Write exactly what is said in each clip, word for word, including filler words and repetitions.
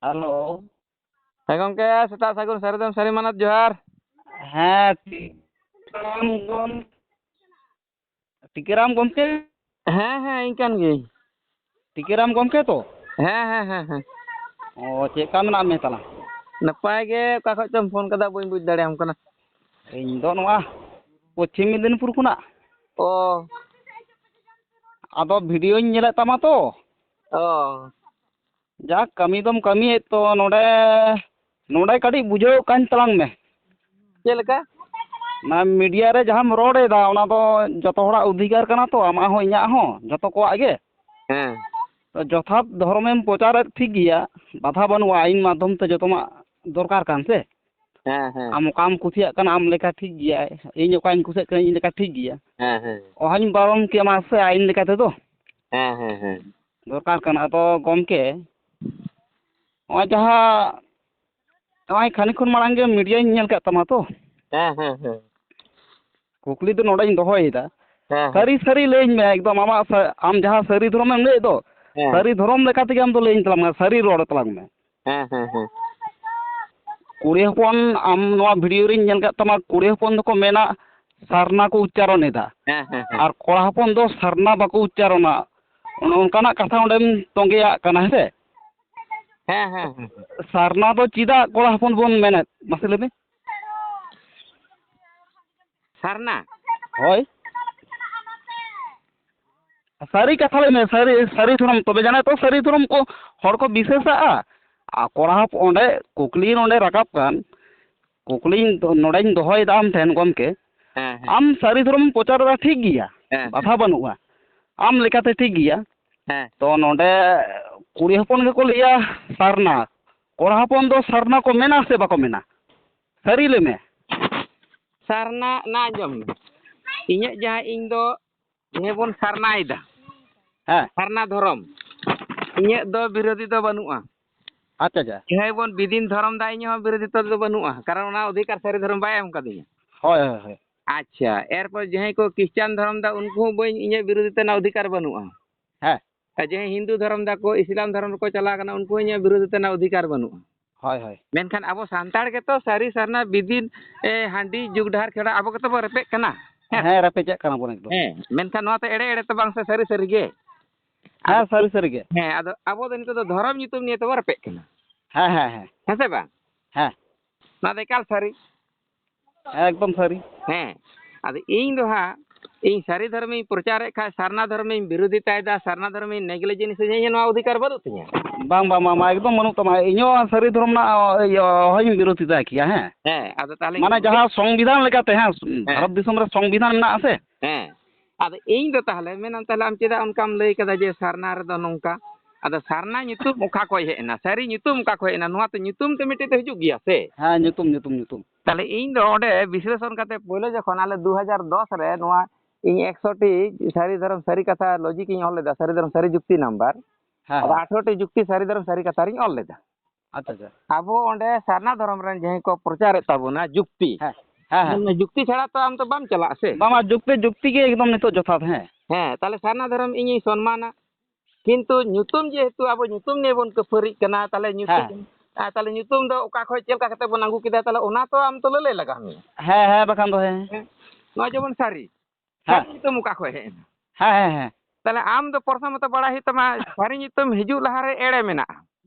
Hello. ᱦᱮᱸ ᱜᱚᱢᱠᱮ, ᱥᱮᱛᱟᱜ ᱥᱟᱹᱜᱩᱱ ᱥᱟᱹᱨᱤ ᱫᱚᱢ ᱥᱟᱹᱨᱤ ᱢᱟᱱᱚᱛ ᱡᱚᱦᱟᱨ᱾ ᱦᱮᱸ, ᱴᱷᱤᱠ᱾ ᱴᱤᱠᱟᱹᱨᱟᱢ ᱜᱚᱢ-, ᱴᱤᱠᱟᱹᱨᱟᱢ ᱜᱚᱢᱠᱮ? ᱦᱮᱸ, ᱦᱮᱸ, ᱤᱧ ᱠᱟᱱ ᱜᱤᱭᱟᱹᱧ᱾ ᱴᱤᱠᱟᱹᱨᱟᱢ ᱜᱚᱢᱠᱮ ᱛᱚ? ᱦᱮᱸ, ᱦᱮᱸ, ᱦᱮᱸ, ᱦᱮᱸ᱾ ᱚ, ᱪᱮᱫ ᱞᱮᱠᱟ ᱢᱮᱱᱟᱜ ᱢᱮ ᱛᱟᱞᱟᱝ? ᱱᱟᱯᱟᱭ ᱜᱮ, ᱚᱠᱟ ᱠᱷᱚᱡ ᱪᱚᱢ ᱯᱷᱳᱱ ᱠᱟᱫᱟ, ᱵᱟᱹᱧ ᱵᱩᱡᱽ ᱫᱟᱲᱮᱭᱟᱢ ᱠᱟᱱᱟ᱾ ᱤᱧ ᱫᱚ ᱱᱚᱣᱟ ᱯᱚᱪᱷᱤᱢ ᱢᱮᱫᱤᱱᱤᱯᱩᱨ ᱠᱷᱚᱱᱟᱜ᱾ ᱚ᱾ ᱟᱫᱚ ᱵᱷᱤᱰᱤᱭᱳᱧ ᱧᱮᱞᱮᱫ ᱛᱟᱢᱟ ᱛᱚ᱾ ᱚ᱾ ᱡᱟᱠ, ᱠᱟᱹᱢᱤ ᱫᱚᱢ ᱠᱟᱹᱢᱤᱭᱮᱫ ᱛᱚ, ᱱᱚᱰᱮ, ᱱᱚᱰᱮ ᱠᱟᱹᱴᱤᱡ ᱵᱩᱡᱷᱟᱹᱣ ᱠᱟᱹᱧ ᱛᱟᱞᱟᱝ ᱢᱮ᱾ ᱪᱮᱫ ᱞᱮᱠᱟ? ᱚᱱᱟ ᱢᱤᱰᱤᱭᱟ ᱨᱮ ᱡᱟᱦᱟᱸᱢ ᱨᱚᱲ ᱮᱫᱟ, ᱚᱱᱟ ᱫᱚ ᱡᱚᱛᱚ ᱦᱚᱲᱟᱜ ᱚᱫᱷᱤᱠᱟᱨ ᱠᱟᱱᱟ ᱛᱚ, ᱟᱢᱟᱜ ᱦᱚᱸ ᱤᱧᱟᱹᱜ ᱦᱚᱸ, ᱡᱚᱛᱚ ᱠᱚᱣᱟᱜ ᱜᱮ᱾ ᱦᱮᱸ᱾ ᱛᱚ, ᱡᱚᱛᱷᱟᱛ ᱫᱷᱚᱨᱚᱢᱮᱢ ᱯᱨᱚᱪᱟᱨᱮᱫ ᱴᱷᱤᱠ ᱜᱮᱭᱟ, ᱵᱟᱫᱷᱟ ᱵᱟᱹᱱᱩᱜᱼᱟ, ᱟᱹᱭᱤᱱ ᱢᱟᱫᱽᱫᱷᱚᱢ ᱛᱮ ᱡᱚᱛᱚᱢᱟᱜ ᱫᱚᱨᱠᱟᱨ ᱠᱟᱱ ᱥᱮ᱾ ᱦᱮᱸ, ᱦᱮᱸ᱾ ᱟᱢ ᱚᱠᱟᱢ ᱠᱩᱥᱤᱭᱟᱜ ᱠᱟᱱᱟ, ᱟᱢ ᱞᱮᱠᱟ ᱴᱷᱤᱠ ᱜᱮᱭᱟ, ᱤᱧ ᱚᱠᱟᱧ ᱠᱩᱥᱤᱭᱟᱜ ᱠᱟᱱᱟ, ᱤᱧ ᱞᱮᱠᱟ ᱴᱷᱤᱠ ᱜᱮᱭᱟ᱾ ᱦᱮᱸ, ᱦᱮᱸ᱾ ᱚᱦᱚᱧ ᱵᱟᱨᱚᱱ ᱠᱮᱢᱟ ᱥᱮ ᱟᱹᱭᱤᱱ ᱞᱮᱠᱟ ᱛᱮᱫᱚ᱾ ᱦᱮᱸ, ᱦᱮᱸ, ᱦᱮᱸ᱾ ᱫᱚᱨᱠᱟᱨ ᱠᱟᱱᱟ᱾ ᱟᱫᱚ ᱜᱚᱢᱠᱮ, ᱱᱚᱜᱼᱚᱭ ᱡᱟᱦᱟᱸ, ᱱᱚᱜᱼᱚᱭ ᱠᱷᱟᱱᱤᱠ ᱠᱷᱚᱱ ᱢᱟᱲᱟᱝ ᱜᱮ ᱢᱤᱰᱤᱭᱟᱧ ᱧᱮᱞ ᱠᱮᱫ ᱛᱟᱢᱟ ᱛᱚ᱾ ᱦᱮᱸ, ᱦᱮᱸ, ᱦᱮᱸ᱾ ᱠᱩᱠᱞᱤ ᱫᱚ ᱱᱚᱰᱮᱧ ᱫᱚᱦᱚᱭᱮᱫᱟ᱾ ᱦᱮᱸ, ᱦᱮᱸ᱾ ᱥᱟᱹᱨᱤ ᱥᱟᱹᱨᱤ ᱞᱟᱹᱭᱟᱹᱧ ᱢᱮ, ᱮᱠᱫᱚᱢ ᱟᱢᱟᱜ ᱥᱟ-, ᱟᱢ ᱡᱟᱦᱟᱸ ᱥᱟᱹᱨᱤ ᱫᱷᱚᱨᱚᱢᱮᱢ ᱞᱟᱹᱭᱮᱫ ᱫᱚ, ᱦᱮᱸ᱾ ᱥᱟᱹᱨᱤ ᱫᱷᱚᱨᱚᱢ ᱞᱮᱠᱟ ᱛᱮᱜᱮ ᱟᱢ ᱫᱚ ᱞᱟᱹᱭᱟᱹᱧ ᱛᱟᱞᱟᱝ ᱢᱮ, ᱥᱟᱹᱨᱤ ᱨᱚᱲ ᱛᱟᱞᱟᱝ ᱢᱮ᱾ ᱦᱮᱸ, ᱦᱮᱸ, ᱦᱮᱸ᱾ ᱠᱩᱲᱤ ᱦᱚᱯᱚᱱ, ᱟᱢ ᱱᱚᱣᱟ ᱵᱷᱤᱰᱤᱭᱳ ᱨᱤᱧ ᱧᱮᱞ ᱠᱮᱫ ᱛᱟᱢᱟ, ᱠᱩᱲᱤ ᱦᱚᱯᱚᱱ ᱫᱚᱠᱚ ᱢᱮᱱᱟ ᱥᱟᱨᱱᱟ ᱠᱚ ᱩᱪᱪᱟᱨᱚᱱ ᱮᱫᱟ᱾ ᱦᱮᱸ, ᱦᱮᱸ, ᱦᱮᱸ᱾ ᱟᱨ ᱠᱚᱲᱟ ᱦᱚᱯᱚᱱ ᱫᱚ ᱥᱟᱨᱱᱟ ᱵᱟᱠᱚ ᱩᱪᱪᱟᱨᱚᱱᱟ᱾ ᱚᱱᱮ ᱚᱱᱠᱟᱱᱟᱜ ᱠᱟᱛᱷᱟ ᱚᱸᱰᱮᱢ ᱛᱚᱸᱜᱮᱭᱟᱜ ᱠᱟᱱᱟ, ᱦᱮᱸ ᱥᱮ? ᱦᱮᱸ, ᱦᱮᱸ, ᱦᱮᱸ, ᱦᱮᱸ᱾ ᱥᱟᱨᱱᱟ ᱫᱚ ᱪᱮᱫᱟᱜ ᱠᱚᱲᱟ ᱦᱚᱯᱚᱱ ᱵᱚᱱ ᱢᱮᱱᱮᱫ, ᱢᱟᱥᱮ ᱞᱟᱹᱭ ᱢᱮ? ᱥᱟᱨᱱᱟ? ᱦᱳᱭ᱾ ᱥᱟᱹᱨᱤ ᱠᱟᱛᱷᱟ ᱞᱟᱹᱭ ᱢᱮ, ᱥᱟᱹᱨᱤ, ᱥᱟᱹᱨᱤ ᱫᱷᱚᱨᱚᱢ, ᱛᱚᱵᱮ ᱡᱟᱱᱟ ᱛᱚ ᱥᱟᱹᱨᱤ ᱫᱷᱚᱨᱚᱢ ᱠᱚ ᱦᱚᱲ ᱠᱚ ᱵᱤᱥᱟᱹᱥᱟᱜᱼᱟ᱾ ᱟᱨ ᱠᱚᱲᱟ ᱦᱚᱯᱚᱱ, ᱚᱸᱰᱮ ᱠᱩᱠᱞᱤ ᱱᱚᱰᱮ ᱨᱟᱠᱟᱵ ᱠᱟᱱ, ᱠᱩᱠᱞᱤᱧ ᱫᱚ-, ᱱᱚᱰᱮᱧ ᱫᱚᱦᱚᱭᱮᱫᱟ ᱟᱢ ᱴᱷᱮᱱ, ᱜᱚᱢᱠᱮ᱾ ᱦᱮᱸ, ᱦᱮᱸ᱾ ᱟᱢ ᱥᱟᱹᱨᱤ ᱫᱷᱚᱨᱚᱢ ᱯᱨᱚᱪᱟᱨ ᱮᱫᱟ, ᱴᱷᱤᱠ ᱜᱮᱭᱟ, ᱦᱮᱸ, ᱵᱟᱫᱷᱟ ᱦᱮᱸ᱾ ᱵᱟᱹᱱᱩᱜᱼᱟ, ᱟᱢ ᱞᱮᱠᱟᱛᱮ ᱴᱷᱤᱠ ᱜᱮᱭᱟ᱾ ᱦᱮᱸ᱾ ᱛᱚ ᱱᱚᱰᱮ ᱠᱩᱲᱤ ᱦᱚᱯᱚᱱ ᱜᱮᱠᱚ ᱞᱟᱹᱭᱟ ᱥᱟᱨᱱᱟ, ᱠᱚᱲᱟ ᱦᱚᱯᱚᱱ ᱫᱚ ᱥᱟᱨᱱᱟ ᱠᱚ ᱢᱮᱱᱟ ᱥᱮ ᱵᱟᱠᱚ ᱢᱮᱱᱟ? ᱥᱟᱹᱨᱤ ᱞᱟᱹᱭ ᱢᱮ᱾ ᱥᱟᱨᱱᱟ, ᱱᱟ ᱟᱸᱡᱚᱢ ᱢᱮ, ᱤᱧᱟᱹᱜ ᱡᱟᱦᱟᱸ, ᱤᱧ ᱫᱚ ᱡᱟᱦᱟᱸ ᱵᱚᱱ ᱥᱟᱨᱱᱟᱭᱮᱫᱟ, ᱦᱮᱸ᱾ ᱥᱟᱨᱱᱟ ᱫᱷᱚᱨᱚᱢ, ᱤᱧᱟᱹᱜ ᱫᱚ ᱵᱤᱨᱳᱫᱷᱤ ᱫᱚ ᱵᱟᱹᱱᱩᱜᱼᱟ᱾ ᱟᱪᱪᱷᱟ, ᱟᱪᱪᱷᱟ᱾ ᱡᱟᱦᱟᱸᱭ ᱵᱚᱱ ᱵᱤᱫᱤᱱ ᱫᱷᱚᱨᱚᱢ ᱫᱟ, ᱤᱧᱟᱹᱜ ᱦᱚᱸ ᱵᱤᱨᱳᱫᱷᱤ ᱫᱚ ᱵᱟᱹᱱᱩᱜᱼᱟ, ᱠᱟᱨᱚᱱ ᱚᱱᱟ ᱚᱫᱷᱤᱠᱟᱨ ᱥᱟᱹᱨᱤ ᱫᱷᱚᱨᱚᱢ ᱵᱟᱭ ᱮᱢ ᱠᱟᱫᱤᱧᱟ᱾ ᱦᱳᱭ, ᱦᱳᱭ, ᱦᱳᱭ᱾ ᱟᱪᱪᱷᱟ, ᱮᱨᱯᱚᱨ ᱡᱟᱦᱟᱸᱭ ᱠᱚ ᱠᱷᱨᱤᱥᱪᱟᱱ ᱫᱷᱚᱨᱚᱢ ᱫᱟ, ᱩᱱᱠᱩ ᱦᱚᱸ ᱵᱟᱹᱧ, ᱤᱧᱟᱹᱜ ᱵᱤᱨᱳᱫᱷᱤ ᱛᱮ ᱚᱱᱟ ᱚᱫᱷᱤᱠᱟᱨ ᱵᱟᱹᱱᱩᱜᱼᱟ᱾ ᱦᱮᱸ᱾ ᱟᱨ ᱡᱟᱦᱟᱸᱭ ᱦᱤᱱᱫᱩ ᱫᱷᱚᱨᱚᱢ ᱫᱟᱠᱚ, ᱤᱥᱞᱟᱢ ᱫᱷᱚᱨᱚᱢ ᱨᱮᱠᱚ ᱪᱟᱞᱟᱣ ᱠᱟᱱᱟ, ᱩᱱᱠᱩ ᱦᱚᱸ ᱤᱧᱟᱹᱜ ᱵᱤᱨᱳᱫᱷ ᱛᱮᱱᱟᱜ ᱚᱫᱷᱤᱠᱟᱨ ᱵᱟᱹᱱᱩᱜᱼᱟ᱾ ᱦᱳᱭ, ᱦᱳᱭ᱾ ᱢᱮᱱᱠᱷᱟᱱ ᱟᱵᱚ ᱥᱟᱱᱛᱟᱲ ᱜᱮᱛᱚ ᱥᱟᱹᱨᱤ ᱥᱟᱨᱱᱟ ᱵᱤᱫᱤᱱ, ᱮ, ᱦᱟᱺᱰᱤ, ᱡᱩᱜᱽ ᱰᱟᱦᱟᱨ ᱠᱷᱮᱲᱟ, ᱟᱵᱚ ᱜᱮᱛᱚ ᱵᱚ ᱨᱮᱯᱮᱡ ᱠᱟᱱᱟ᱾ ᱦᱮᱸ᱾ ᱦᱮᱸ, ᱨᱮᱯᱮᱡᱟᱜ ᱠᱟᱱᱟ ᱵᱚᱱ ᱮᱠᱫᱚᱢ᱾ ᱦᱮᱸ, ᱢᱮᱱᱠᱷᱟᱱ ᱱᱚᱣᱟ ᱛᱚ ᱮᱲᱮ ᱮᱲᱮ ᱛᱚ ᱵᱟᱝ ᱥᱮ, ᱥᱟᱹᱨᱤ ᱥᱟᱹᱨᱤ ᱜᱮ? ᱦᱮᱸ, ᱟᱫᱚ, ᱥᱟᱹᱨᱤ ᱥᱟᱹᱨᱤ ᱜᱮ᱾ ᱦᱮᱸ, ᱟᱫᱚ ᱟᱵᱚ ᱫᱚ ᱱᱤᱛᱚᱜ ᱫᱚ ᱫᱷᱚᱨᱚᱢ ᱧᱩᱛᱩᱢ ᱱᱤᱭᱮ ᱛᱮᱵᱚ ᱨᱮᱯᱮᱡ ᱠᱟᱱᱟ᱾ ᱦᱮᱸ, ᱦᱮᱸ, ᱦᱮᱸ᱾ ᱦᱮᱸ ᱥᱮ ᱵᱟᱝ? ᱦᱮᱸ᱾ ᱱᱚᱣᱟ ᱫᱚ ᱮᱠᱟᱞ ᱥᱟᱹᱨᱤ᱾ ᱦᱮᱸ, ᱮᱠᱫᱚᱢ ᱥᱟᱹᱨᱤ᱾ ᱦᱮᱸ, ᱟᱫᱚ ᱤᱧ ᱫᱚ ᱦᱟᱸᱜ, ᱤᱧ ᱥᱟᱹᱨᱤ ᱫᱷᱚᱨᱚᱢᱤᱧ ᱯᱨᱚᱪᱟᱨᱮᱫ ᱠᱷᱟᱡ, ᱥᱟᱨᱱᱟ ᱫᱷᱚᱨᱚᱢᱤᱧ ᱵᱤᱨᱳᱫᱷᱤᱛᱟᱭᱮᱫᱟ, ᱥᱟᱨᱱᱟ ᱫᱷᱚᱨᱚᱢᱤᱧ ᱱᱮᱜᱽᱞᱮᱡᱮᱱᱥ ᱤᱧ, ᱱᱚᱣᱟ ᱚᱫᱷᱤᱠᱟᱨ ᱵᱟᱹᱱᱩᱜ ᱛᱤᱧᱟ᱾ ᱵᱟᱝ, ᱵᱟᱝ, ᱵᱟᱝ, ᱵᱟᱝ, ᱮᱠᱫᱚᱢ ᱵᱟᱹᱱᱩᱜ ᱛᱟᱢᱟ᱾ ᱤᱧ ᱦᱚᱸ ᱥᱟᱹᱨᱤ ᱫᱷᱚᱨᱚᱢ ᱨᱮᱱᱟᱜ, ᱤᱭᱟᱹ, ᱦᱚᱧ ᱵᱤᱨᱳᱫᱷᱤᱛᱟ ᱠᱮᱭᱟ, ᱦᱮᱸ᱾ ᱦᱮᱸ, ᱟᱫᱚ ᱛᱟᱦᱞᱮ ᱢᱟᱱᱮ ᱜᱚᱢᱠᱮ ᱡᱟᱦᱟᱸ ᱥᱚᱝᱵᱤᱫᱷᱟᱱ ᱞᱮᱠᱟᱛᱮ, ᱦᱮᱸ, ᱦᱮᱸ᱾ ᱵᱷᱟᱨᱚᱛ ᱫᱤᱥᱚᱢ ᱨᱮ ᱥᱚᱝᱵᱤᱫᱷᱟᱱ ᱢᱮᱱᱟᱜᱼᱟ ᱥᱮ? ᱦᱮᱸ, ᱟᱫᱚ ᱤᱧ ᱫᱚ ᱛᱟᱦᱞᱮ ᱢᱮᱱᱟᱢ, ᱛᱟᱦᱞᱮ ᱟᱢ ᱪᱮᱫᱟᱜ ᱚᱱᱠᱟᱢ ᱞᱟᱹᱭ ᱠᱟᱫᱟ ᱡᱮ ᱥᱟᱨᱱᱟ ᱨᱮᱫᱚ ᱱᱚᱝᱠᱟ? ᱟᱫᱚ ᱥᱟᱨᱱᱟ ᱧᱩᱛᱩᱢ ᱚᱠᱟ ᱠᱷᱚᱡ ᱦᱮᱡ ᱮᱱᱟ? ᱥᱟᱹᱨᱤ ᱧᱩᱛᱩᱢ ᱚᱠᱟ ᱠᱷᱚᱡ ᱦᱮᱡ ᱮᱱᱟ? ᱱᱚᱣᱟ ᱛᱚ ᱧᱩᱛᱩᱢ ᱛᱮ ᱢᱤᱫᱴᱮᱡ ᱫᱚ ᱦᱤᱡᱩᱜ ᱜᱮᱭᱟ ᱥᱮ? ᱦᱮᱸ, ᱧᱩᱛᱩᱢ, ᱧᱩᱛᱩᱢ, ᱧᱩᱛᱩᱢ᱾ ᱛᱟᱦᱞᱮ ᱤᱧ ᱫᱚ ᱚᱸᱰᱮ ᱵᱤᱥᱞᱮᱥᱚᱱ ᱠᱟᱛᱮ ᱯᱳᱭᱞᱳ ᱡᱚᱠᱷᱚᱱ ᱟᱞᱮ ᱫᱩ ᱦᱟᱡᱟᱨ ᱫᱚᱥ ᱨᱮ ᱱᱚᱣᱟ ᱤᱧ ᱮᱠᱥᱚ ᱴᱤ ᱥᱟᱹᱨᱤ ᱫᱷᱚᱨᱚᱢ ᱥᱟᱹᱨᱤ ᱠᱟᱛᱷᱟ ᱞᱚᱡᱤᱠ ᱤᱧ ᱚᱞ ᱞᱮᱫᱟ, ᱥᱟᱹᱨᱤ ᱫᱷᱚᱨᱚᱢ ᱥᱟᱹᱨᱤ ᱡᱩᱠᱛᱤ ᱱᱟᱢᱵᱟᱨ, ᱦᱮᱸ, ᱟᱫᱚ ᱦᱮᱸ᱾ ᱟᱴᱷᱨᱚ ᱴᱤ ᱡᱩᱠᱛᱤ ᱥᱟᱹᱨᱤ ᱫᱷᱚᱨᱚᱢ ᱥᱟᱹᱨᱤ ᱠᱟᱛᱷᱟ ᱨᱤᱧ ᱚᱞ ᱞᱮᱫᱟ᱾ ᱟᱪᱪᱷᱟ, ᱟᱪᱪᱷᱟ᱾ ᱟᱵᱚ ᱚᱸᱰᱮ ᱥᱟᱨᱱᱟ ᱫᱷᱚᱨᱚᱢ ᱨᱮᱱ ᱡᱟᱦᱟᱸᱭ ᱠᱚ ᱯᱨᱚᱪᱟᱨᱮᱫ ᱛᱟᱵᱚᱱᱟ ᱡᱩᱠᱛᱤ, ᱦᱮᱸ, ᱦᱮᱸ, ᱦᱮᱸ᱾ ᱢᱟᱱᱮ ᱡᱩᱠᱛᱤ ᱪᱷᱟᱲᱟ ᱛᱚ ᱟᱢ ᱫᱚ ᱵᱟᱢ ᱪᱟᱞᱟᱜᱼᱟ ᱥᱮ? ᱵᱟᱝ, ᱵᱟᱝ, ᱡᱩᱠᱛᱤ, ᱡᱩᱠᱛᱤ ᱜᱮ ᱮᱠᱫᱚᱢ ᱱᱤᱛᱚᱜ ᱡᱚᱛᱷᱟᱛ, ᱦᱮᱸ᱾ ᱦᱮᱸ, ᱛᱟᱦᱞᱮ ᱥᱟᱨᱱᱟ ᱫᱷᱚᱨᱚᱢ ᱤᱧᱤᱧ ᱥᱚᱱᱢᱟᱱᱟ, ᱠᱤᱱᱛᱩ ᱧᱩᱛᱩᱢ ᱡᱮᱦᱮᱛᱩ ᱟᱵᱚ ᱧᱩᱛᱩᱢ ᱱᱤᱭᱮ ᱵᱚᱱ ᱠᱟᱹᱯᱷᱟᱹᱨᱤᱜ ᱠᱟᱱᱟ, ᱛᱟᱦᱞᱮ ᱧᱩᱛᱩᱢ, ᱦᱮᱸ᱾ ᱟᱨ ᱛᱟᱦᱞᱮ ᱧᱩᱛᱩᱢ ᱫᱚ ᱚᱠᱟ ᱠᱷᱚᱡ ᱪᱮᱫ ᱞᱮᱠᱟ ᱠᱟᱛᱮ ᱵᱚᱱ ᱟᱹᱜᱩ ᱠᱮᱫᱟ, ᱛᱟᱦᱞᱮ ᱚᱱᱟ ᱛᱚ ᱟᱢ ᱛᱚ ᱞᱟᱹᱞᱟᱹᱭ ᱞᱟᱜᱟᱣ ᱢᱮᱭᱟ᱾ ᱦᱮᱸ, ᱦᱮᱸ, ᱵᱟᱠᱷᱟᱱ ᱫᱚ ᱦᱮᱸ᱾ ᱦᱮᱸ, ᱱᱚᱣᱟ ᱡᱮᱢᱚᱱ ᱥᱟᱹᱨᱤ, ᱦᱮᱸ᱾ ᱥᱟᱹᱨᱤ ᱧᱩᱛᱩᱢ ᱚᱠᱟ ᱠᱷᱚᱡ ᱦᱮᱡ ᱮᱱᱟ? ᱦᱮᱸ, ᱦᱮᱸ, ᱦᱮᱸ᱾ ᱛᱟᱦᱞᱮ ᱟᱢ ᱫᱚ ᱯᱨᱚᱛᱷᱚᱢᱚᱛᱚ ᱵᱟᱲᱟᱭ ᱦᱩᱭᱩᱜ ᱛᱟᱢᱟ, ᱥᱟᱹᱨᱤ ᱧᱩᱛᱩᱢ ᱦᱤᱡᱩᱜ ᱞᱟᱦᱟᱨᱮ ᱮᱲᱮ ᱢᱮᱱᱟᱜᱼᱟ᱾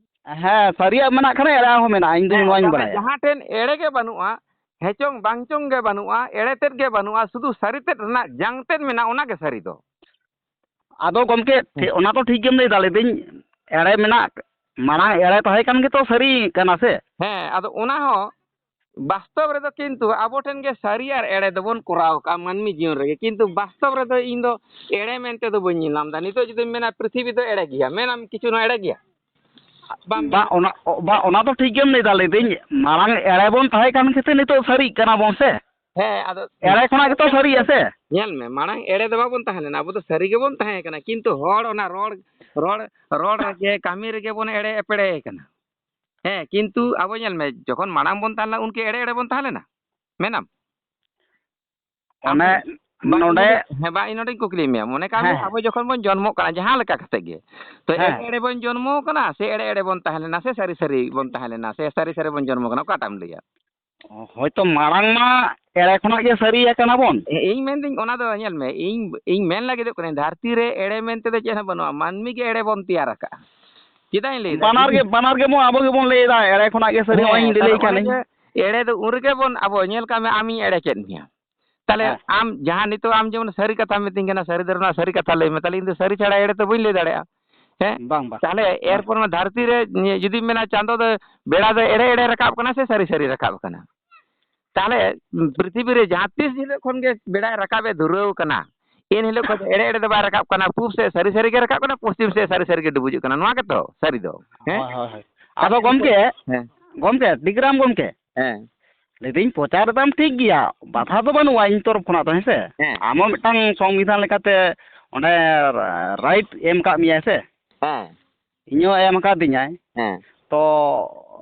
ᱦᱮᱸ, ᱥᱟᱹᱨᱤᱭᱟᱜ ᱢᱮᱱᱟᱜ ᱠᱷᱟᱱ ᱮᱲᱮᱭᱟᱜ ᱦᱚᱸ ᱢᱮᱱᱟᱜᱼᱟ, ᱤᱧ ᱫᱚ ᱦᱮᱸ, ᱱᱚᱣᱟᱧ ᱛᱟᱦᱞᱮ ᱵᱟᱲᱟᱭᱟ᱾ ᱡᱟᱦᱟᱸ ᱴᱷᱮᱱ ᱮᱲᱮ ᱜᱮ ᱵᱟᱹᱱᱩᱜᱼᱟ, ᱦᱮᱸ ᱪᱚᱝ ᱵᱟᱝ ᱪᱚᱝ ᱜᱮ ᱵᱟᱹᱱᱩᱜᱼᱟ, ᱮᱲᱮ ᱛᱮᱫ ᱜᱮ ᱵᱟᱹᱱᱩᱜᱼᱟ, ᱥᱩᱫᱷᱩ ᱥᱟᱹᱨᱤ ᱛᱮᱫ ᱨᱮᱱᱟᱜ ᱡᱟᱝ ᱛᱮᱫ ᱢᱮᱱᱟᱜᱼᱟ, ᱚᱱᱟ ᱜᱮ ᱥᱟᱹᱨᱤ ᱫᱚ᱾ ᱟᱫᱚ ᱜᱚᱢᱠᱮ, ᱦᱮᱸ᱾ ᱴᱷᱤᱠ, ᱚᱱᱟ ᱫᱚ ᱴᱷᱤᱠ ᱜᱮᱢ ᱞᱟᱹᱭᱫᱟ, ᱞᱟᱹᱭᱫᱟᱹᱧ ᱮᱲᱮ ᱢᱮᱱᱟᱜ, ᱢᱟᱲᱟᱝ ᱮᱲᱮ ᱛᱟᱦᱮᱸ ᱠᱟᱱ ᱜᱮᱛᱚ ᱥᱟᱹᱨᱤ ᱠᱟᱱᱟ ᱥᱮ? ᱦᱮᱸ, ᱟᱫᱚ ᱚᱱᱟ ᱦᱚᱸ ᱵᱟᱥᱛᱚᱵ ᱨᱮᱫᱚ ᱠᱤᱱᱛᱩ ᱟᱵᱚ ᱴᱷᱮᱱ ᱜᱮ ᱥᱟᱹᱨᱤ ᱟᱨ ᱮᱲᱮ ᱫᱚᱵᱚᱱ ᱠᱚᱨᱟᱣ ᱠᱟᱜᱼᱟ ᱢᱟᱹᱱᱢᱤ ᱡᱤᱭᱚᱱ ᱨᱮᱜᱮ, ᱠᱤᱱᱛᱩ ᱵᱟᱥᱛᱚᱵ ᱨᱮᱫᱚ ᱤᱧ ᱫᱚ ᱮᱲᱮ ᱢᱮᱱᱛᱮ ᱫᱚ ᱵᱟᱹᱧ ᱧᱮᱞ ᱧᱟᱢ ᱮᱫᱟ᱾ ᱱᱤᱛᱚᱜ ᱡᱩᱫᱤᱢ ᱢᱮᱱᱟ ᱯᱨᱤᱛᱷᱤᱵᱤ ᱫᱚ ᱮᱲᱮ ᱜᱮᱭᱟ, ᱢᱮᱱᱟᱢ ᱠᱤᱪᱷᱩ ᱱᱚᱣᱟ ᱮᱲᱮ ᱜᱮᱭᱟ? ᱵᱟᱢ ᱵᱟ, ᱢᱮᱱᱟ᱾ ᱚᱱᱟ, ᱵᱟ, ᱚᱱᱟ ᱫᱚ ᱴᱷᱤᱠ ᱜᱮᱢ ᱞᱟᱹᱭᱫᱟ, ᱞᱟᱹᱭᱫᱟᱹᱧ ᱢᱟᱲᱟᱝ ᱮᱲᱮ ᱵᱚᱱ ᱛᱟᱦᱮᱸ ᱠᱟᱱ ᱠᱷᱟᱹᱛᱤᱨ ᱱᱤᱛᱚᱜ ᱥᱟᱹᱨᱤᱜ ᱠᱟᱱᱟ ᱵᱚᱱ ᱥᱮ? ᱦᱮᱸ, ᱟᱫᱚ ᱮᱲᱮ ᱠᱷᱚᱱᱟᱜ ᱜᱮᱛᱚ ᱥᱟᱹᱨᱤᱜᱼᱟ ᱥᱮ? ᱧᱮᱞ ᱢᱮ, ᱢᱟᱲᱟᱝ ᱮᱲᱮ ᱫᱚ ᱵᱟᱵᱚᱱ ᱛᱟᱦᱮᱸ ᱞᱮᱱᱟ, ᱟᱵᱚ ᱫᱚ ᱥᱟᱹᱨᱤ ᱜᱮᱵᱚᱱ ᱛᱟᱦᱮᱸ ᱠᱟᱱᱟ, ᱠᱤᱱᱛᱩ ᱦᱚᱲ ᱚᱱᱟ ᱨᱚᱲ, ᱨᱚᱲ, ᱨᱚᱲ ᱨᱮᱜᱮ, ᱠᱟᱹᱢᱤ ᱨᱮᱜᱮ ᱵᱚᱱ ᱮᱲᱮ ᱮᱯᱮᱲᱮ ᱠᱟᱱᱟ᱾ ᱦᱮᱸ, ᱠᱤᱱᱛᱩ ᱟᱵᱚ ᱧᱮᱞ ᱢᱮ, ᱡᱚᱠᱷᱚᱱ ᱢᱟᱲᱟᱝ ᱵᱚᱱ ᱛᱟᱦᱮᱸ ᱞᱮᱱᱟ, ᱩᱱᱠᱤ ᱮᱲᱮ ᱮᱲᱮ ᱵᱚᱱ ᱛᱟᱦᱮᱸ ᱞᱮᱱᱟ? ᱢᱮᱱᱟᱢ? ᱚᱱᱮ, ᱟᱢ ᱵᱟᱝ, ᱱᱚᱰᱮ ᱤᱧ ᱱᱚᱰᱮ, ᱦᱮᱸ, ᱵᱟᱝ, ᱤᱧ ᱱᱚᱰᱮᱧ ᱠᱩᱠᱞᱤ ᱢᱮᱭᱟ, ᱢᱚᱱᱮ ᱠᱟᱜ ᱢᱮ, ᱦᱮᱸ, ᱦᱮᱸ᱾ ᱟᱵᱚ ᱡᱚᱠᱷᱚᱱ ᱵᱚᱱ ᱡᱚᱱᱢᱚᱜ ᱠᱟᱱᱟ, ᱡᱟᱦᱟᱸ ᱞᱮᱠᱟ ᱠᱟᱛᱮ ᱜᱮ, ᱛᱚ, ᱦᱮᱸ᱾ ᱮᱲᱮ ᱮᱲᱮ ᱵᱚᱱ ᱡᱚᱱᱢᱚ ᱠᱟᱱᱟ ᱥᱮ ᱮᱲᱮ ᱮᱲᱮ ᱵᱚᱱ ᱛᱟᱦᱮᱸ ᱞᱮᱱᱟ, ᱥᱮ ᱥᱟᱹᱨᱤ ᱥᱟᱹᱨᱤ ᱵᱚᱱ ᱛᱟᱦᱮᱸ ᱞᱮᱱᱟ, ᱥᱮ ᱥᱟᱹᱨᱤ ᱥᱟᱹᱨᱤ ᱵᱚᱱ ᱡᱚᱱᱢᱚ ᱠᱟᱱᱟ, ᱚᱠᱟᱴᱟᱜ ᱮᱢ ᱞᱟᱹᱭᱟ? ᱦᱳᱭᱛᱳ ᱢᱟᱲᱟᱝ ᱢᱟ ᱮᱲᱮ ᱠᱷᱚᱱᱟᱜ ᱜᱮ ᱥᱟᱹᱨᱤ ᱟᱠᱟᱱᱟ ᱵᱚᱱ᱾ ᱤᱧ ᱢᱮᱱᱫᱟᱹᱧ, ᱚᱱᱟ ᱫᱚ ᱧᱮᱞ ᱢᱮ, ᱤᱧ, ᱤᱧ ᱢᱮᱱ ᱞᱟᱹᱜᱤᱫᱚᱜ ᱠᱟᱹᱱᱟᱹᱧ, ᱫᱷᱟᱹᱨᱛᱤ ᱨᱮ ᱮᱲᱮ ᱢᱮᱱᱛᱮ ᱫᱚ ᱪᱮᱫ ᱦᱚᱸ ᱵᱟᱹᱱᱩᱜᱼᱟ, ᱢᱟᱹᱱᱢᱤ ᱜᱮ ᱮᱲᱮ ᱵᱚᱱ ᱛᱮᱭᱟᱨ ᱟᱠᱟᱜᱼᱟ᱾ ᱪᱮᱫᱟᱜ ᱤᱧ ᱞᱟᱹᱭᱫᱟ? ᱵᱟᱱᱟᱨ ᱜᱮ, ᱡᱩᱫᱤ ᱵᱟᱱᱟᱨ ᱜᱮᱵᱚᱱ, ᱟᱵᱚ ᱜᱮᱵᱚᱱ ᱞᱟᱹᱭᱫᱟ, ᱮᱲᱮ ᱠᱷᱚᱱᱟᱜ ᱜᱮ ᱥᱟᱹᱨᱤ᱾ ᱦᱮᱸ, ᱱᱚᱜᱼᱚᱭ ᱤᱧ ᱛᱟᱦᱞᱮ ᱞᱟᱹᱭ ᱚᱱᱮ ᱠᱟᱹᱱᱟᱹᱧ᱾ ᱡᱮ ᱮᱲᱮ ᱫᱚ ᱩᱱ ᱨᱮᱜᱮ ᱵᱚᱱ, ᱟᱵᱚ ᱧᱮᱞ ᱠᱟᱜ ᱢᱮ, ᱟᱢᱤᱧ ᱮᱲᱮ ᱠᱮᱫ ᱢᱮᱭᱟ᱾ ᱛᱟᱦᱞᱮ ᱦᱮᱸ᱾ ᱟᱢ ᱡᱟᱦᱟᱸ ᱱᱤᱛᱚᱜ ᱟᱢ ᱡᱮᱢᱚᱱ ᱥᱟᱹᱨᱤ ᱠᱟᱛᱷᱟᱢ ᱢᱤᱛᱟᱹᱧ ᱠᱟᱱᱟ, ᱥᱟᱹᱨᱤ ᱫᱷᱚᱨᱚᱢ ᱨᱮᱱᱟᱜ ᱥᱟᱹᱨᱤ ᱠᱟᱛᱷᱟ ᱞᱟᱹᱭ ᱢᱮ, ᱛᱟᱦᱞᱮ ᱤᱧ ᱫᱚ ᱥᱟᱹᱨᱤ ᱪᱷᱟᱲᱟ ᱮᱲᱮ ᱫᱚ ᱵᱟᱹᱧ ᱞᱟᱹᱭ ᱫᱟᱲᱮᱭᱟᱜᱼᱟ᱾ ᱦᱮᱸ? ᱵᱟᱝ, ᱵᱟᱝ᱾ ᱛᱟᱦᱞᱮ ᱵᱟᱝ᱾ ᱮᱨᱯᱚᱨ ᱢᱟ ᱫᱷᱟᱹᱨᱛᱤ ᱨᱮ ᱡᱩᱫᱤᱢ ᱢᱮᱱᱟ ᱪᱟᱸᱫᱚ ᱫᱚ, ᱵᱮᱲᱟ ᱫᱚ ᱮᱲᱮ ᱮᱲᱮ ᱨᱟᱠᱟᱵ ᱠᱟᱱᱟ ᱥᱮ ᱥᱟᱹᱨᱤ ᱥᱟᱹᱨᱤ ᱨᱟᱠᱟᱵ ᱠᱟᱱᱟ? ᱛᱟᱦᱞᱮ ᱯᱨᱤᱛᱷᱤᱵᱤ ᱨᱮ ᱡᱟᱦᱟᱸ ᱛᱤᱥ ᱦᱤᱞᱳᱜ ᱠᱷᱚᱱ ᱜᱮ ᱵᱮᱲᱟᱭ ᱨᱟᱠᱟᱵ ᱮ ᱫᱷᱩᱨᱟᱹᱣ ᱠᱟᱱᱟ, ᱮᱱ ᱦᱤᱞᱳᱜ ᱠᱷᱚᱱ ᱫᱚ ᱮᱲᱮ ᱮᱲᱮ ᱫᱚ ᱵᱟᱭ ᱨᱟᱠᱟᱵ ᱠᱟᱱᱟ, ᱯᱩᱵ ᱥᱮᱫ ᱥᱟᱹᱨᱤ ᱥᱟᱹᱨᱤ ᱜᱮ ᱨᱟᱠᱟᱵ ᱠᱟᱱᱟ, ᱯᱚᱥᱪᱤᱢ ᱥᱮᱫ ᱥᱟᱹᱨᱤ ᱥᱟᱹᱨᱤ ᱜᱮ ᱰᱩᱵᱩᱡᱚᱜ ᱠᱟᱱᱟ᱾ ᱱᱚᱣᱟ ᱜᱮᱛᱚ ᱥᱟᱹᱨᱤ ᱫᱚ, ᱦᱮᱸ? ᱦᱳᱭ, ᱦᱳᱭ, ᱦᱳᱭ᱾ ᱟᱫᱚ ᱟᱪᱪᱷᱟ, ᱜᱚᱢᱠᱮ, ᱦᱮᱸ᱾ ᱜᱚᱢᱠᱮ, ᱴᱤᱠᱨᱟᱢ ᱜᱚᱢᱠᱮ, ᱦᱮᱸ᱾ ᱞᱟᱹᱭᱫᱟᱹᱧ ᱯᱨᱚᱪᱟᱨ ᱮᱫᱟᱢ ᱴᱷᱤᱠ ᱜᱮᱭᱟ, ᱵᱟᱫᱷᱟ ᱫᱚ ᱵᱟᱹᱱᱩᱜᱼᱟ ᱤᱧ ᱛᱚᱨᱚᱯ ᱠᱷᱚᱱᱟᱜ ᱫᱚ, ᱦᱮᱸ ᱥᱮ? ᱦᱮᱸ᱾ ᱟᱢ ᱦᱚᱸ ᱢᱤᱫᱴᱟᱝ ᱥᱚᱝᱵᱤᱫᱷᱟᱱ ᱞᱮᱠᱟᱛᱮ ᱚᱸᱰᱮ ᱨᱟᱭᱤᱴ ᱮᱢ ᱟᱠᱟᱫ ᱢᱮᱭᱟᱭ ᱥᱮ? ᱦᱮᱸ᱾ ᱤᱧ ᱦᱚᱸ ᱮᱢ ᱟᱠᱟᱫᱤᱧᱟᱭ᱾ ᱦᱮᱸ᱾ ᱛᱚ,